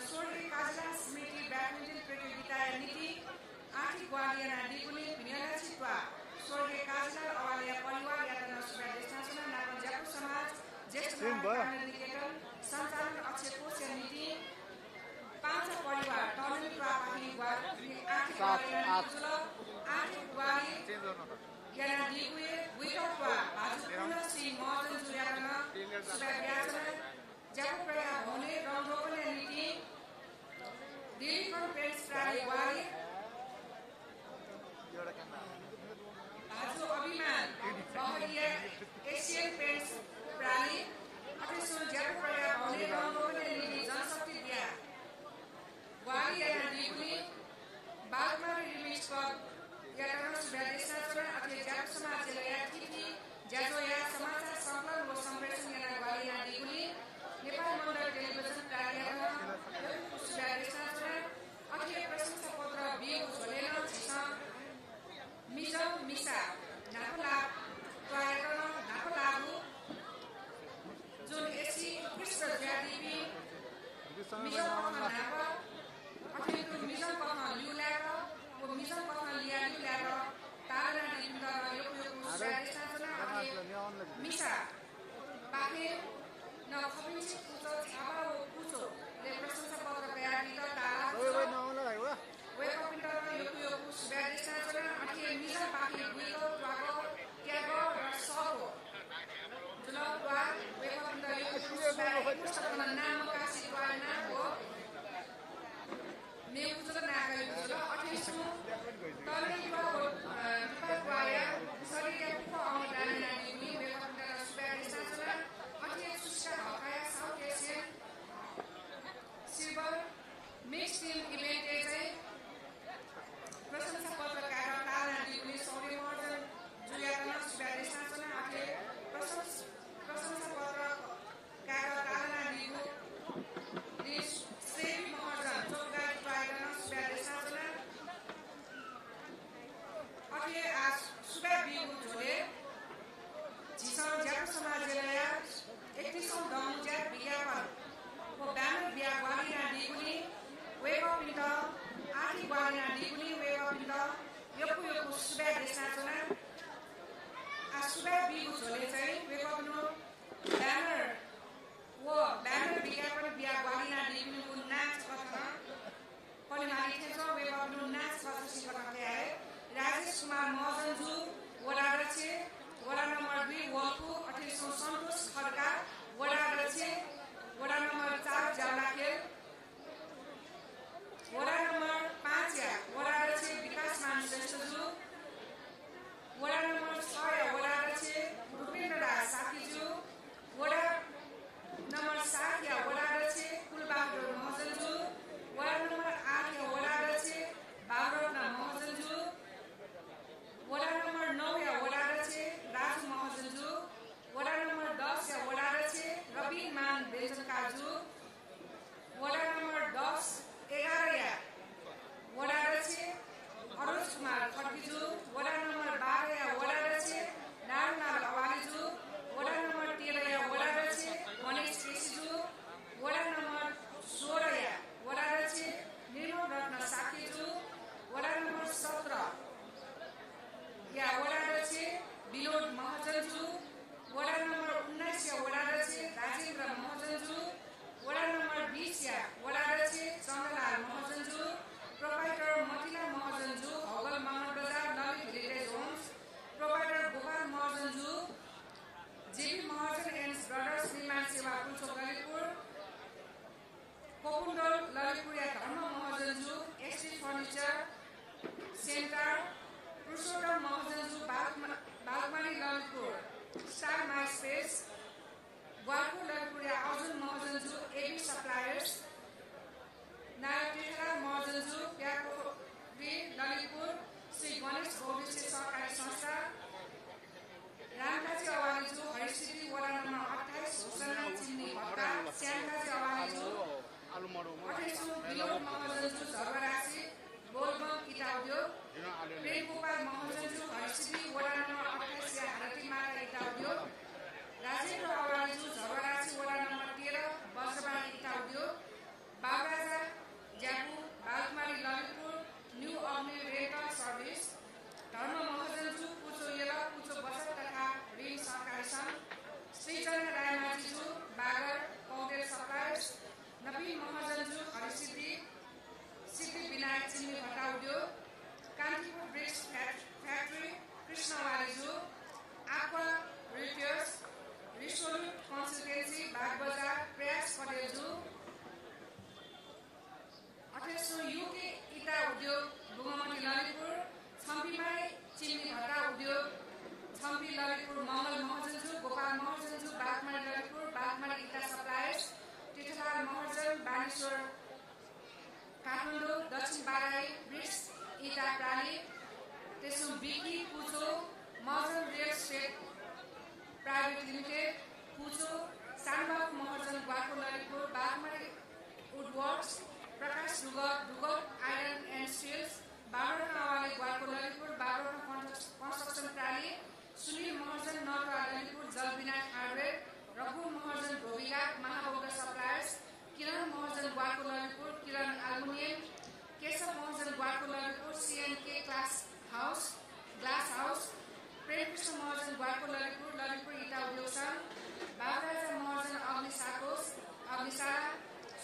स्वर्गीय काजला स्मृति ब्याडमिन्टन प्रतियोगिता नीति आर्थिक बढी नाडी कुनै भिन्नचित्वा स्वर्गीय काजला अवालिया परिवार यार सुबे रेस्टुरेन्टना नाम ज्यापु समाज ज्येष्ठ नागरिक निकेतन सञ्चालन अक्षय कोष नीति 5 परिवार टर्मिन प्रापाही वा आर्थिक बढी याना दिगुए विटोपा भाजपुर श्री महजन जुयाना सुबे ब्याजना ज्यापु प्रया होने रङरोपन नीति दिल्ली कन्फरेन्स प्राली वाली भाजु अभिमान बहरिया एशियन पेन्ट्स प्राली अथवा ज्यापु प्रया होने रङरोपन नीति जनशक्ति दिया वाली याना दिगुए बागमा रिलिज क्लब यार सुबे रेस्टुरेन्टना अथे ज्यापु समाज या तिथि ज्याजो या समाचार संकलन व सम्प्रेषण याना वाली नाडी कुली नेपाल मण्डल टेलिभिजन कार्यालय सुबे रेस्टुरेन्टना अथे प्रशंसा पत्र बिउ झोलेन छिसा मिजौ मिसा नाफला कार्यक्रम नाफलागु जुन एसी कृष्ण ज्यादिपी मिजौ पत्र नाफ अथे मिजौ पत्र ल्युलार मिजन पत्न लियाली ल्याएर तारा दिन्द यो सुबे रेस्टुरेन्टना अथे मिसा पाखे न खपिन्छ पुचो छाबा व पुचो ले प्रशंसा पत्र तयारी त तारा वे कपिन्द यो सुबे रेस्टुरेन्टना अथे मिसा पाखे गुइको ट्वागो ट्यागो र सको जुन ट्वा वे कपिन्द यो सुबे रेस्टुरेन्टना नाम कासी ट्वाना हो मेउ जुन नागरिक जुन अथे सु तलेको डिपार्टवाया शरीर को आउँदा नानी नि वे कपिन्द सुबे रेस्टुरेन्टना अथे सुस्का हकाया south Asian silver mix team event चाहिँ प्रशंसा पत्र कार्य तारा दिउने सौर्य महर्जन जुयातना सुबे रेस्टुरेन्टना अथे प्रशंसा पत्र कार्य तारा दिनु श्री महर्जन चौगाई ट्राइडन सुबे रेस्टुरेन्टना अथे आज सुबे बिगु झोले झिसा ज्यापु समाजले 31औं दम ज्याप विज्ञापन को ब्यानर बिया वाली नाडी कुनी वेब पिन्द आर्थिक वाली नाडी कुनी वेब पिन्द योकु सुबे रेस्टुरेन्टना आ सुबे बिगु झोले चाहिँ वेब पिन्द ब्यानर विज्ञापन बिया वाली नाडी कुनी को नाच कथा पनि माथि छ वेब पिन्द नाच कथा सिकाउने आए राजेश कुमार महजनजु वडा अध्यक्ष वडा नम्बर 2 वलपु अथे सन्तोष खड्का वडा अध्यक्ष वडा नम्बर 4 जावलाखेल वडा नम्बर 5 वडा अध्यक्ष विकास मान श्रेष्ठजु वडा नम्बर 6 वडा अध्यक्ष भूपेन्द्र दास साथीजु वडा त्यसो युके इटा उद्योग बुङमती ललितपुर छम्पीमै चिनी भट्टा उद्योग छम्पी ललितपुर मङ्गल महर्जनजू गोपाल महर्जनजू बागमारी ललितपुर बागमारी इटा सप्लायर्स तीर्थलाल महर्जन बानेश्वर काठमाडौँ दक्षिण बाराई ब्रिक्स इटा प्राली त्यसो बिकी पुचो Maharjan real estate private limited पुचो सानबाग महर्जन ग्वाको ललितपुर बागमारी woodworks Prakash Dugar iron and steels बाबरका आवाले ग्वाको ललितपुर बाबरका कन्स्ट्रक्सन प्राली सुनिल महर्जन नौका ललितपुर जलविनायक हार्डवेयर रघु महर्जन भोगिघाट महाबौद्ध सप्लायर्स किरण महर्जन ग्वाको ललितपुर किरण एल्युमिनियम केशव महर्जन ग्वाको Lalitpur CNK glass house Premkrishna Maharjan ग्वाको ललितपुर ललितपुर इटा उद्योग संघ बाबराजा महर्जन अग्निशाला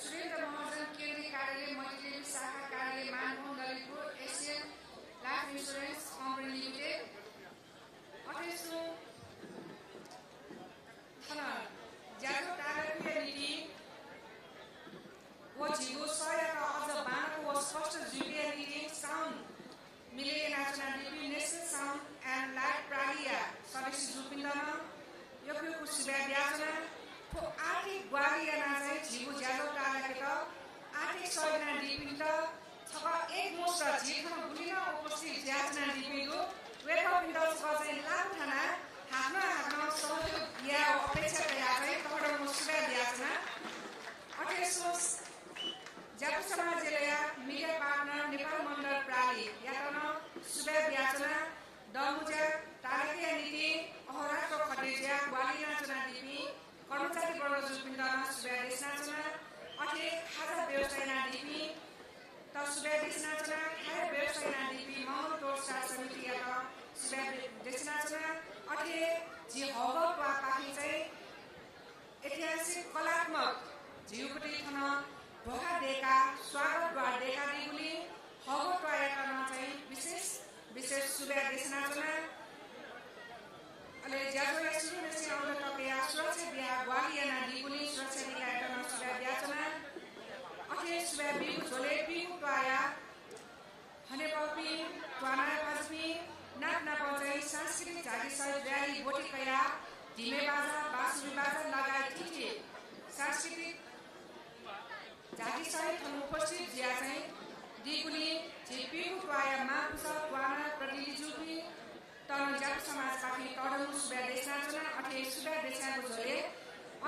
सुरेन्द्र महर्जन केन्द्रीय कार्यालय मल्टिलेभल शाखा कार्यालय Manbhawan Lalitpur Asian life insurance company limited 28 ज्यादा टाढा नीति व झिगो सहायता अझ बाँको व स्पष्ट जुलिया नीति साउन्ड मिले नाचना DP national sound and light प्रालिया सदस्य जुपिन्दन यो कुसिबा ब्याजना ठो आर्थिक ग्वालिया नाचे झिगो ज्यादा टाढा के त आर्थिक सहयोगना डिपिन्द छका एक मोस्ट झिखन बुलिना उपस्थित ज्याजना डिपिगो वेको पिन्दल चाहिँ लाभ थाना हातमा सहयोग या अपेक्षा गया चाहिँ कपडा मुसिबा ब्याजना 28 ज्यापु समाजले मिडिया पार्टनर नेपाल मण्डल प्राली यातना सुबे ब्याजना दमुजा तारकीय नीति अहराको खटेजिया ग्वालिना चना दिपी कर्मचारी वर्ग जुपिन्दन सुबे देशनाचना अथे खाजा व्यवसाय नादिपी त सुबे देशनाचना खाजा व्यवसाय नादिपी महल टोर्सा समिति या सुबे देशनाचना अथे जी हगो पाखी चाहिँ ऐतिहासिक कलात्मक जीवपटी थन ढोका देका स्वागत द्वार देका दिगुली हगो टयाकन चाहिँ विशेष सुबे देशनाचना अले ज्याजो या सुरु ने से आउला तकया सुरक्षा बिहा ग्वालिया ना दिगुली सुरक्षा निकायकन सुबे ब्याचना अथे सुबे बिगु झोले बिगु टया हने पपी ट्वाना पस्मी नाट ना पहुँचे सांस्कृतिक जाति सहित रैली बोटी कया ढिमे बाजा बाँसुरी बाजा लगायत थिए सांस्कृतिक जाति सहित उपस्थित जिया चाहिँ दिगुली झिपिगु टया मापुसा ट्वाना प्रतिनिधिजुपी तन जात समाज पाखी तडमु सुबे देशनाचना अथे सुबे देशनाको झोले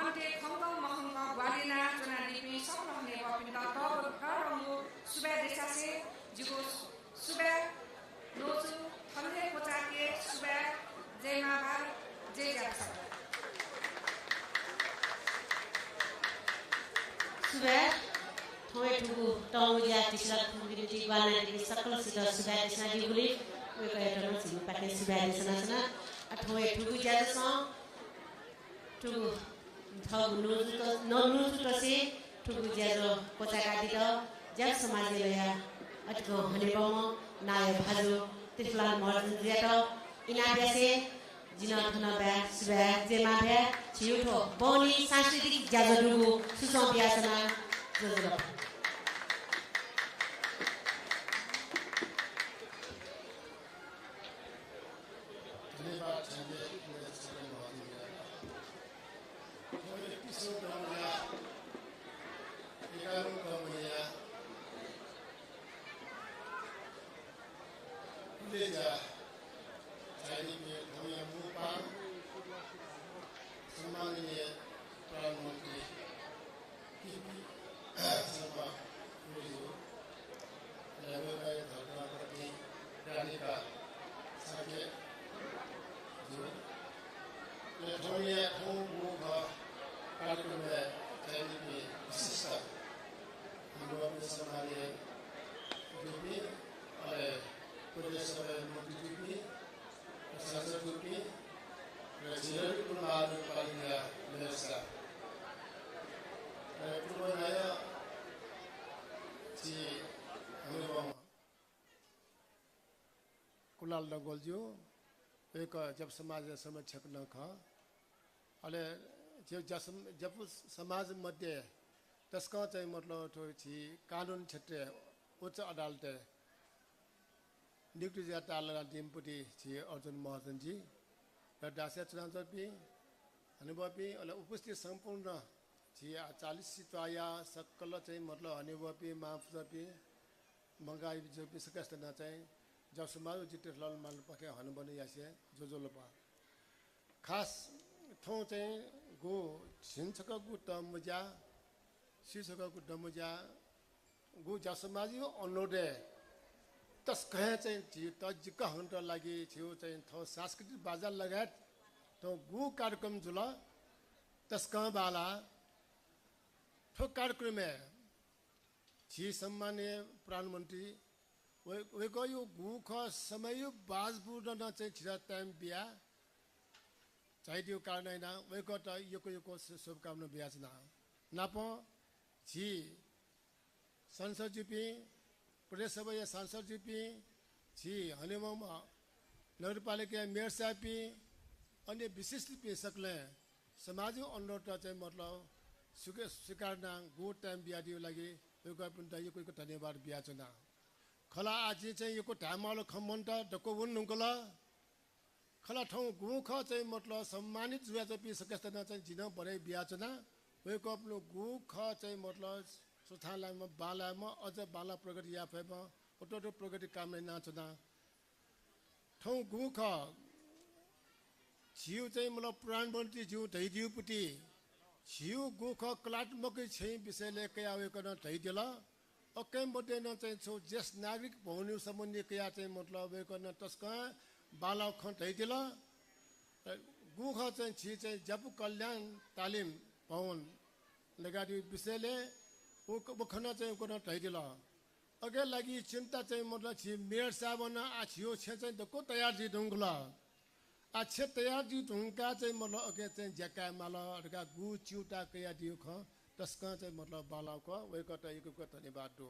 अन्ते खङ्ग महङ्ग ग्वालिना चना दिपी सक्ने वपिन्द तब करमु सुबे देशासे जिगो सुबे लोचु खन्ने कोचाके सुबे जय माभार जय जात सुबे थोए ठुगु टौया तिसरा फुगिति ग्वालिना दिपी सकल सित सुबे देशना दिगुली वेको एटन छिनु पाके सुबे देशनाचना अथवा ठुगु ज्यादा ठुगु थगु नुजु तसे ठुगु ज्यादा कोचाका दिद ज्यादा समाजले अटको हनेबम नाय भाजो त्रिफलाल महर्जन ज्यादा इनाब्यासे जिना थना ब्या सुबे जेमा भ्या छिउठो बौनी सांस्कृतिक ज्यादा दुगु सुसम ब्यासना जजल कुलाल डंगोलज्यू एक जब समाज समक्षक न खा अले जब समाज मध्य तस्का चाहिँ मतलब तो छि कानुन क्षेत्र उच्च अदालत नियुक्ति तालगा टिमपट्टि छि अर्जुन महर्जनजी र दासिया चुनावपी अनुभवी अहिले उपस्थित सम्पूर्ण छि 40 सितवाया सकल चाहिँ मतलब अनुभवी माफजपी मंगाई जोपी सकस्तना चाहिँ जसमाउ जिते लाल मान पखे हनुबने यासे जो लोपा खास ठौ चाहिँ गो छिन्छक गु तमजा सिसक गु दमजा गु जसमाजि अनुरोधे तस कहे चाहिँ त जिक हन्ट लागि छिउ चाहिँ थो सांस्कृतिक बाजार लगायत तो गु कार्यक्रम जुल तस्का बाला ठो कार्यक्रम में छि सम्मानीय प्रधानमन्त्री वेको यो गु ख समय बाजपुर न चाहिँ छिरा टाइम बिया चाहिदियो कारण हैन वेको त योको शुभकामना बियाज न नाप छि संसद जीपी प्रदेश सभा सांसद जीपी छि हनेमा नगरपालिका मेयर साहबी अन्य विशिष्ट पेशकले समाजिक अनुरोध चाहिँ मतलब स्वीकारना गो टाइम बियादियो लागि योको धन्यवाद बियाचना खला आज चाहिँ योको टाइमलो खमन्त डको वन नुकला खला ठाउँ गु ख चाहिँ मतलब सम्मानित जुया चाहिँ पेशकस्तना चाहिँ जिन बढाइ बियाचना वेको आफ्नो गु ख चाहिँ मतलब सुथालामा बालामा अझ बाला प्रगति याफेमा ओटो प्रगति कामले नाचना ठाउँ गु ख छिउ चाहिँ मतलब प्रधानमन्त्री जिउ धैदिउपट्टि छिउ गुख कलात्मक छै विषयले कया वेकन धैदिला अकै मध्ये न चाहिँ छौ ज्येष्ठ नागरिक भौनु सम्बन्धी कया चाहिँ मतलब वेकन तस्का बाला ख धैदिला गुख चाहिँ छि चाहिँ जप कल्याण तालिम भवन लगादि विषयले उखन चाहिँ कोन धैदिला अगे लागि चिन्ता चाहिँ मतलब छि मेयर साहब न आ छिउ छ चाहिँ दको तयार जी ढुङ्गला अच्छे तयार जी ढुङ्गा चाहिँ मतलब अगे चाहिँ ज्याका माला अरका गु चिउटा कया दियो ख तस्का चाहिँ मतलब बाला ख वेकट युको धन्यवाद दो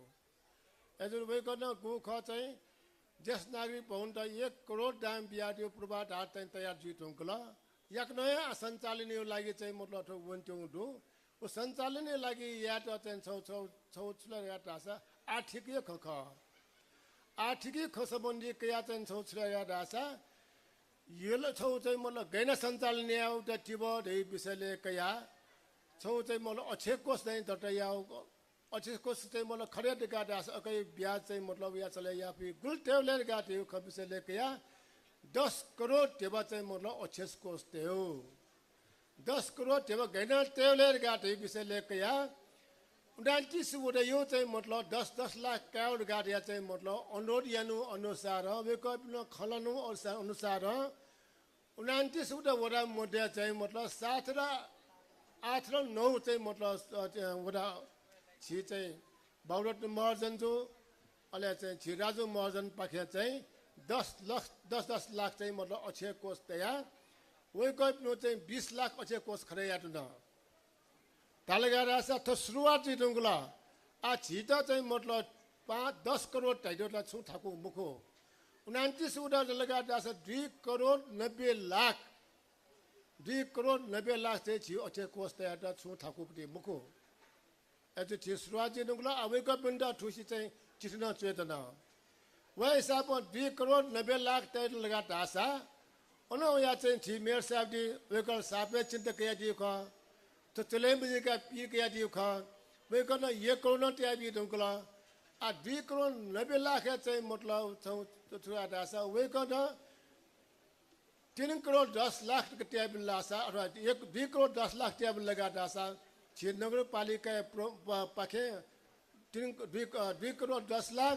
एजुर वेकट गु ख चाहिँ ज्येष्ठ नागरिक भवन त 1 करोड दाम बिया दियो पूर्वाधार चाहिँ तयार जी ढुङ्गला याक नयाँ सञ्चालन लागि चाहिँ मतलब ठो वन्ट्यौ दो उ सञ्चालन लागि या त चाहिँ छौ छुला या तासा आर्थिक ख आर्थिक ख सम्बन्धी कया चाहिँ छौ छुला या तासा येलो छौ चाहिँ मतलब गैना सञ्चालन एउटा टिब धै विषयले कया छौ चाहिँ मतलब अच्छे कोष चाहिँ दटया अच्छे कोष चाहिँ मतलब खरे दिका दास अकै ब्याज चाहिँ मतलब या चले या पि गुल टेवले गाते ख विषयले कया 10 करोड टेब चाहिँ मतलब अच्छे कोष तेउ 10 करोड टेब गैना टेवले गाते विषयले कया 29 वटा यो चाहिँ मतलब 10 लाख करोड गाते चाहिँ मतलब अनुरोध यानु अनुसार वेको खलनु अनुसार 29 वटा मध्ये चाहिँ मतलब 7 र 8 र 9 चाहिँ मतलब वटा छि चाहिँ बाउरट महर्जन जो अहिले चाहिँ छिराजु महर्जन पाखे चाहिँ 10 लाख चाहिँ मतलब अक्षय कोष तयार वेको चाहिँ 20 लाख अक्षय कोष खरेयाट न तालगा रासा त सुरुवात चाहिँ ढुङ्गला आ छिटा चाहिँ मतलब 10 करोड टाइडोला छु थाकु मुखो 29 वटा लगा दासा 2 करोड 90 लाख 2 करोड 90 लाख चाहिँ छि अक्षय कोष तयार छु थाकुपट्टि मुखो एज छि सुरुवात चाहिँ ढुङ्गला अवेको पिण्ड ठुसी चाहिँ चिठ्न चेतना व हिसाबमा 2 करोड 90 लाख तयार लगा दासा अन या चाहिँ छि मेयर साहब दि वेकल सापे चिन्ता कया दियो ख तो चले मुझे का पी कया दियो ख वेकल 1 करोड तयार भी ढुङ्गला आ 2 करोड 90 लाख चाहिँ मतलब छौ छुआ दासा वेकल 3 करोड 10 लाख तयार लासा अथवा 2 करोड 10 लाख तयार लगा दासा छि नगरपालिका पाखे 2 करोड 10 लाख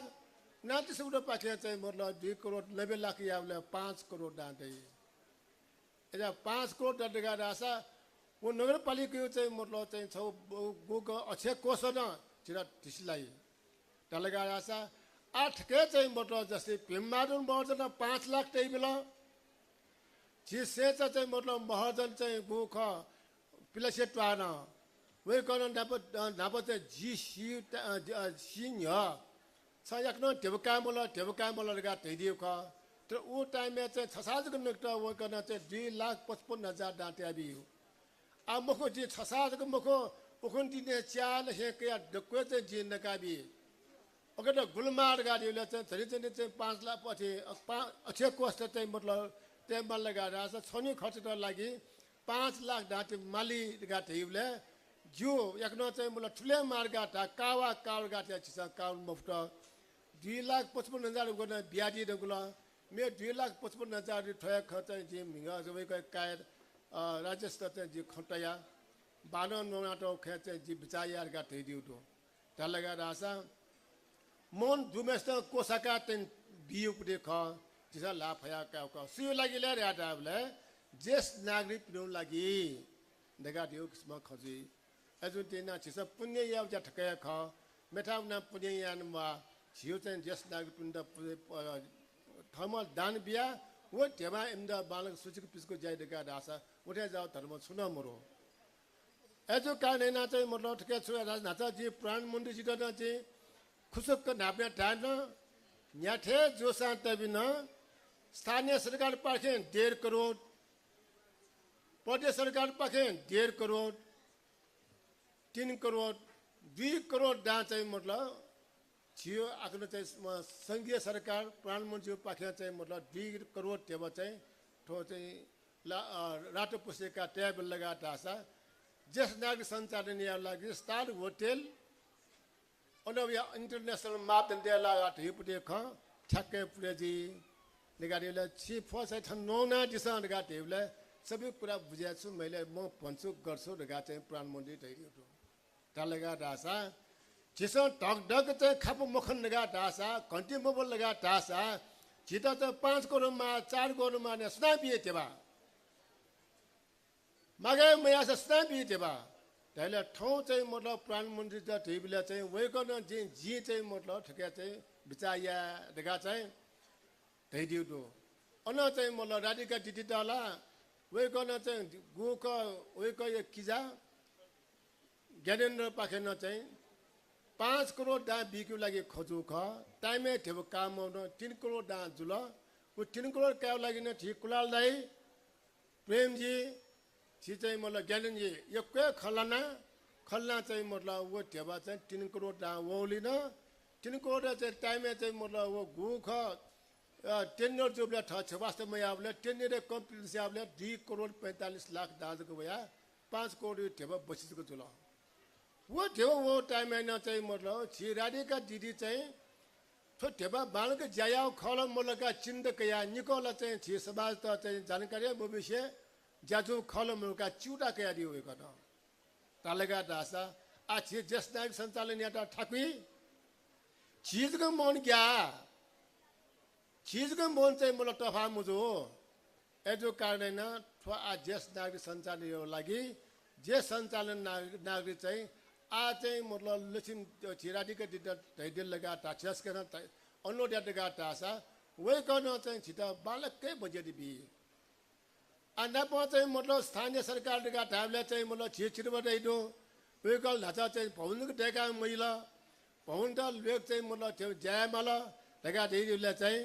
नाति सुडो पाखे चाहिँ मतलब 2 करोड 90 लाख यावले 5 करोड दाँदै एजा 5 करोड दगा दासा वो नगरपालिका चाहिँ मतलब चाहिँ छौ गोको अक्षय कोष न छिरा ढिसलाई तलगा दासा 8 के चाहिँ मतलब जस्तै पेम्मारुन महर्जन 5 लाख त्यही बेला छिसे चाहिँ मतलब महर्जन चाहिँ गोख पिलसे ट्वान वे कन नाप चाहिँ जी सिन्ह छ एकनो टेबका मोला लगा त्यदियो ख तर उ टाइम में चाहिँ छसाजको नक्ट व कन चाहिँ 2,55,000 दाते आबियो आ मखो जी छसाजको मखो उखन दिने च्याल हे कया डक्वे चाहिँ जी नकाबी अब अगर गुलमार गाडीले चाहिँ धेरै चाहिँ 5 लाख पछि अच्छे कोस्ट चाहिँ मतलब त्यहाँ बल लगाएर छनी खर्चको लागि 5 लाख ढाँटे माली गाठीले जो एकनो चाहिँ मतलब ठुले मार्ग कावा काल गाठे छ काल मुफ्त 2,55,000 गर्न ब्याजी दगुला मे 2,55,000 ठया खर्च जे मिगा जबैको काय राज्य स्तर चाहिँ जे खटया बानो नोनाटो खेच जे बिचायार गाठे दिउतो त लगाएर आसा मन दुमेस्त कोसाका तेन बिउ पुदे ख जिसा लाफया का सिउ लागि ले राटाबले जेस नागरिक पिउ लागि देगा दिउ किस्म खजी अजुन तेना जिसा पुण्य याव जा ठकया ख मेठाउना पुण्य यान मा जिउ चाहिँ जेस नागरिक पिउ धर्म दान बिया वो तेमा इमदा बालक सूचिक पिसको जाय देगा दासा उठे जाओ धर्म सुना मरो एजो काने ना चाहिँ मतलब ठके छु राज नाचा जी प्राण मन्दिर जी ना चाहिँ खुसुक नाप्या टान न्याथे जो शांत बिना स्थानीय सरकार पाखे 1.5 करोड़ प्रदेश सरकार पाखे 1.5 करोड़ 3 करोड़ 2 करोड़ दान चाहिँ मतलब थियो आफ्नो चाहिँ संघीय सरकार प्रधानमन्त्री पाखे चाहिँ मतलब 2 करोड़ टेबा चाहिँ ठो चाहिँ रातो पुस्तेका टेबल लगाटा आशा जस नागरिक सञ्चालन या लागि स्टार होटल अनव्या इंटरनेशनल मापदण्ड देला हिपुटे ख ठ्याक्कै पुरेजी निगारीले छि फसै छ नौना दिशा निगाटेले सबै कुरा बुझ्या छु मैले म भन्छु गर्छु निगा चाहिँ प्रधानमन्त्री दैदियो तालगा दासा जिस टक डक चाहिँ खापु मखन निगा दासा घन्टी मोबाइल लगा दासा जिता त 5 करोड मा 4 करोड मा ने स्नापिए तेबा मागे मया स्नापिए तेबा तैले ठाउँ चाहिँ मतलब प्रधानमन्त्री त टिभीले चाहिँ वेकन जी चाहिँ मतलब ठक्या चाहिँ बिचाया देगा चाहिँ दैदिउ दो अन चाहिँ मतलब राधिका दिदी तला वेकन चाहिँ गोक वेक किजा ज्ञानेन्द्र पाखेन चाहिँ 5 करोड दा बिक्यु लागि खोजु ख टाइमे थेब काम 3 करोड दा जुल उ 3 करोड का लागि न ठीक कुलाल दाई प्रेम जी छि चाहिँ मतलब ज्ञानेन्द्र जी एकै खलना चाहिँ मतलब वो थेबा चाहिँ 3 करोड दा वलिन 3 करोड चाहिँ टाइमे चाहिँ मतलब वो गुख टेन्डर जोबले छ वास्तवमा याबले टेन्डर कम्प्लिट याबले 2 करोड 45 लाख दाजको भया 5 करोड थेबा बसिसको जुल वो थेबा वो टाइम न चाहिँ मतलब छिराडीका दिदी चाहिँ थो थेबा बालको ज्यायाउ खल मलका चिन्द कया निकोला चाहिँ छि समाज त चाहिँ जानकारी भविष्य ज्याजु खल मलका चुटा कया दियो गन तालगा दासा आ छि जसनाग सञ्चालन याटा ठाकुई चीजको मन क्या चीजको मन चाहिँ मलाई तफा मुजो एजो कारण न थो आ जसनाग सञ्चालन यो लागि जे सञ्चालन नागरिक चाहिँ आ चाहिँ मतलब लक्ष्मी छिराडीका दिदा दैदिल लगा टाक्स गर्न अन्नो डेटगा टासा वे गर्न चाहिँ छिटा बालकै बजेट बि अन्ना प चाहिँ मतलब स्थानीय सरकार का ढाबले चाहिँ मतलब छिरबाट इदो वे कल नाचा चाहिँ भवनको टेका महिला भवन त लेक चाहिँ मतलब त्यो ज्यामल टेका दैदिले चाहिँ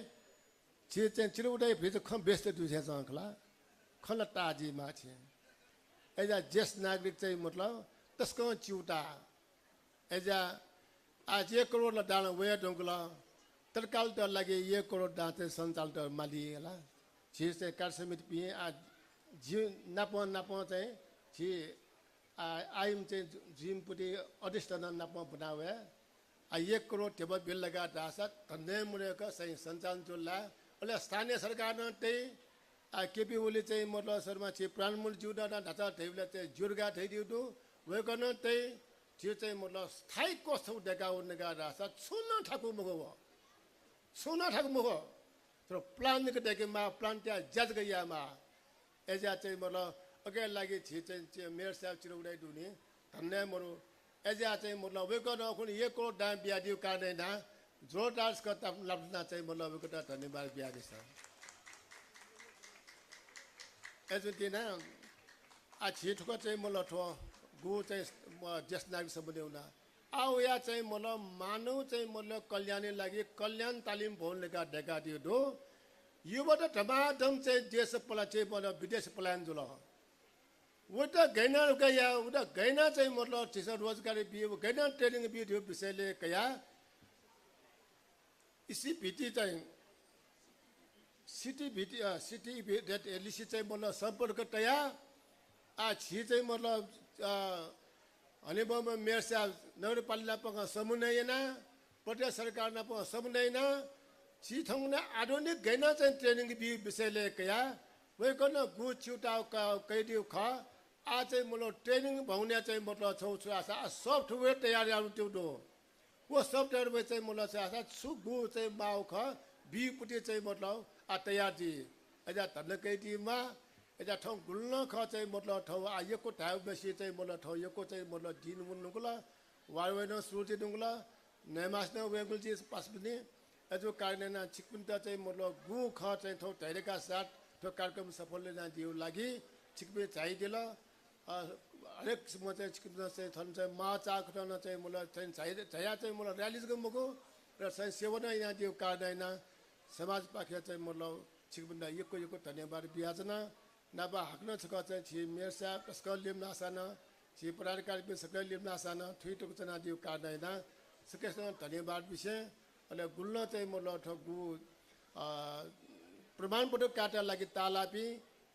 छि चाहिँ छिरबाट भित्र खम व्यस्त दुसे सङ्खला खल ताजी माछे एजा जेस नागरिक चाहिँ मतलब त्यसको चिउटा एजा आज 1 करोड डाल वे डंगला तरकाल त लागि 1 करोड दाते सञ्चाल त मालिला छि चाहिँ कार्य समिति पि आज जि नाप चाहिँ छि आइम चाहिँ जिम पुटी अधिष्ठान नाप बनावे आ 1 करोड टेबल बिल लगा दासा तन्ने मुरेका सही सञ्चालन चोला ओले स्थानीय सरकार न त्यही केपी ओली चाहिँ मतलब शर्मा छि प्रधानमन्त्री जुदा ढाचा टेबल चाहिँ जुर्गा थैदिउ वे गर्न त्यही त्यो चाहिँ मतलब स्थायी कस्तो देखाउ नगा रासा छुन ठाकु मुख तर प्लानको देखेमा प्लान त्यहाँ जज गइयामा एजा चाहिँ मतलब अगे लागि छि चाहिँ मेयर साहब चिरउडाइ दुनी धन्य मरो एजा चाहिँ मतलब वे गर्न कुन 1 करोड दाम बिया दिउ काने ना जोरदार कता लब्ना चाहिँ मतलब वे कता धन्यवाद बिया दिस एजु दिना आ छि ठको चाहिँ मतलब ठो गो चाहिँ ज्येष्ठ नागरिक सम्बन्धी हुँदा आओ या चाहिँ मतलब मानव चाहिँ मतलब कल्याणले लागि कल्याण तालिम भवन लेखा ढेका दियो दो योबाट धमाधम चाहिँ देश पला चाहिँ मतलब विदेश पलायन जुल वो त गैना गया वो त गैना चाहिँ मतलब चिस रोजगारी बियो गैना ट्रेनिङ बियो विषयले कया इसी भिटी चाहिँ सिटी भिटी सिटी भेट एलिसी चाहिँ मतलब सम्पर्क तया छि चाहिँ मतलब हनेबम मेयर साहब नगरपालिका पका समुदायना प्रदेश सरकार ना पका समुदायना छि थंगना आधुनिक गैना चाहिँ ट्रेनिङ विषयले कया वे कन गु छिउटाउ का कैदिउ ख चाहिँ मतलब ट्रेनिङ भाउने चाहिँ मतलब छौ छु आशा सफ्टवेयर तयारी आउ त्यो दो वो सफ्टवेयर में चाहिँ मतलब से आशा छु गु चाहिँ माउ ख बी पुटी चाहिँ मतलब तयार जी एजा तन कैदी मा एजा ठौ गुल्न ख चाहिँ मतलब ठौ आयको थाउ बेसी चाहिँ मतलब ठौ यको चाहिँ मतलब दिन मुनुगला वारवेन सुरति दुंगला नेमास न वेगुल जी पास पनि एजो कारण ना छिकपिन्ता चाहिँ मतलब गु ख चाहिँ ठौ तैरेका साथ त्यो कार्यक्रम सफल ना दिउ लागि छिकपे चाहिदिला हरेक समय चाहिँ छिकपिन्ता चाहिँ थन चाहिँ मा चाक न चाहिँ मतलब चाहिँ चाहिया चाहिँ मतलब र्याली गमको र चाहिँ सेवना यहाँ दिउ कारण समाज पाखे चाहिँ मतलब छिकपिन्ता यको धन्यवाद बियाजना नाबा हक्न छक चाहिँ छि मेयर साहब स्कल लिम नासाना छि पदाधिकारी पनि सकल लिम नासाना थुइटको जना दिउ कारण सकेसन धन्यवाद विषय अनि गुल्न चाहिँ मतलब ठगु प्रमाणपत्र काटा लागि तालापी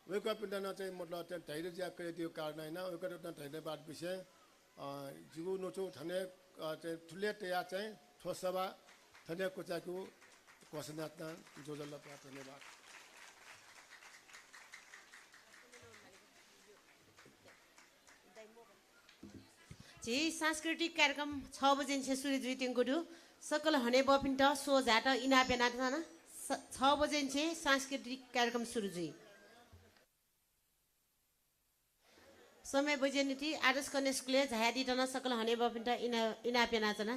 वेको पिण्डन चाहिँ मतलब चाहिँ धैर्य ज्या दिउ कारण वेको धन्यवाद विषय जिगु नोचो थने चाहिँ ठुले तया चाहिँ ठोसभा थने कोचाको घोषणात्न जोजल्ला धन्यवाद जी सांस्कृतिक कार्यक्रम 6 बजे सूर्य द्वितीय गुरु सकल हने बपिन्ट सो झाट इनापे नाटना 6 बजे सांस्कृतिक कार्यक्रम सुरु जी समय बजे नीति आदर्श कन्या स्कुल झायादी टना सकल हने बपिन्ट इनापे नाचना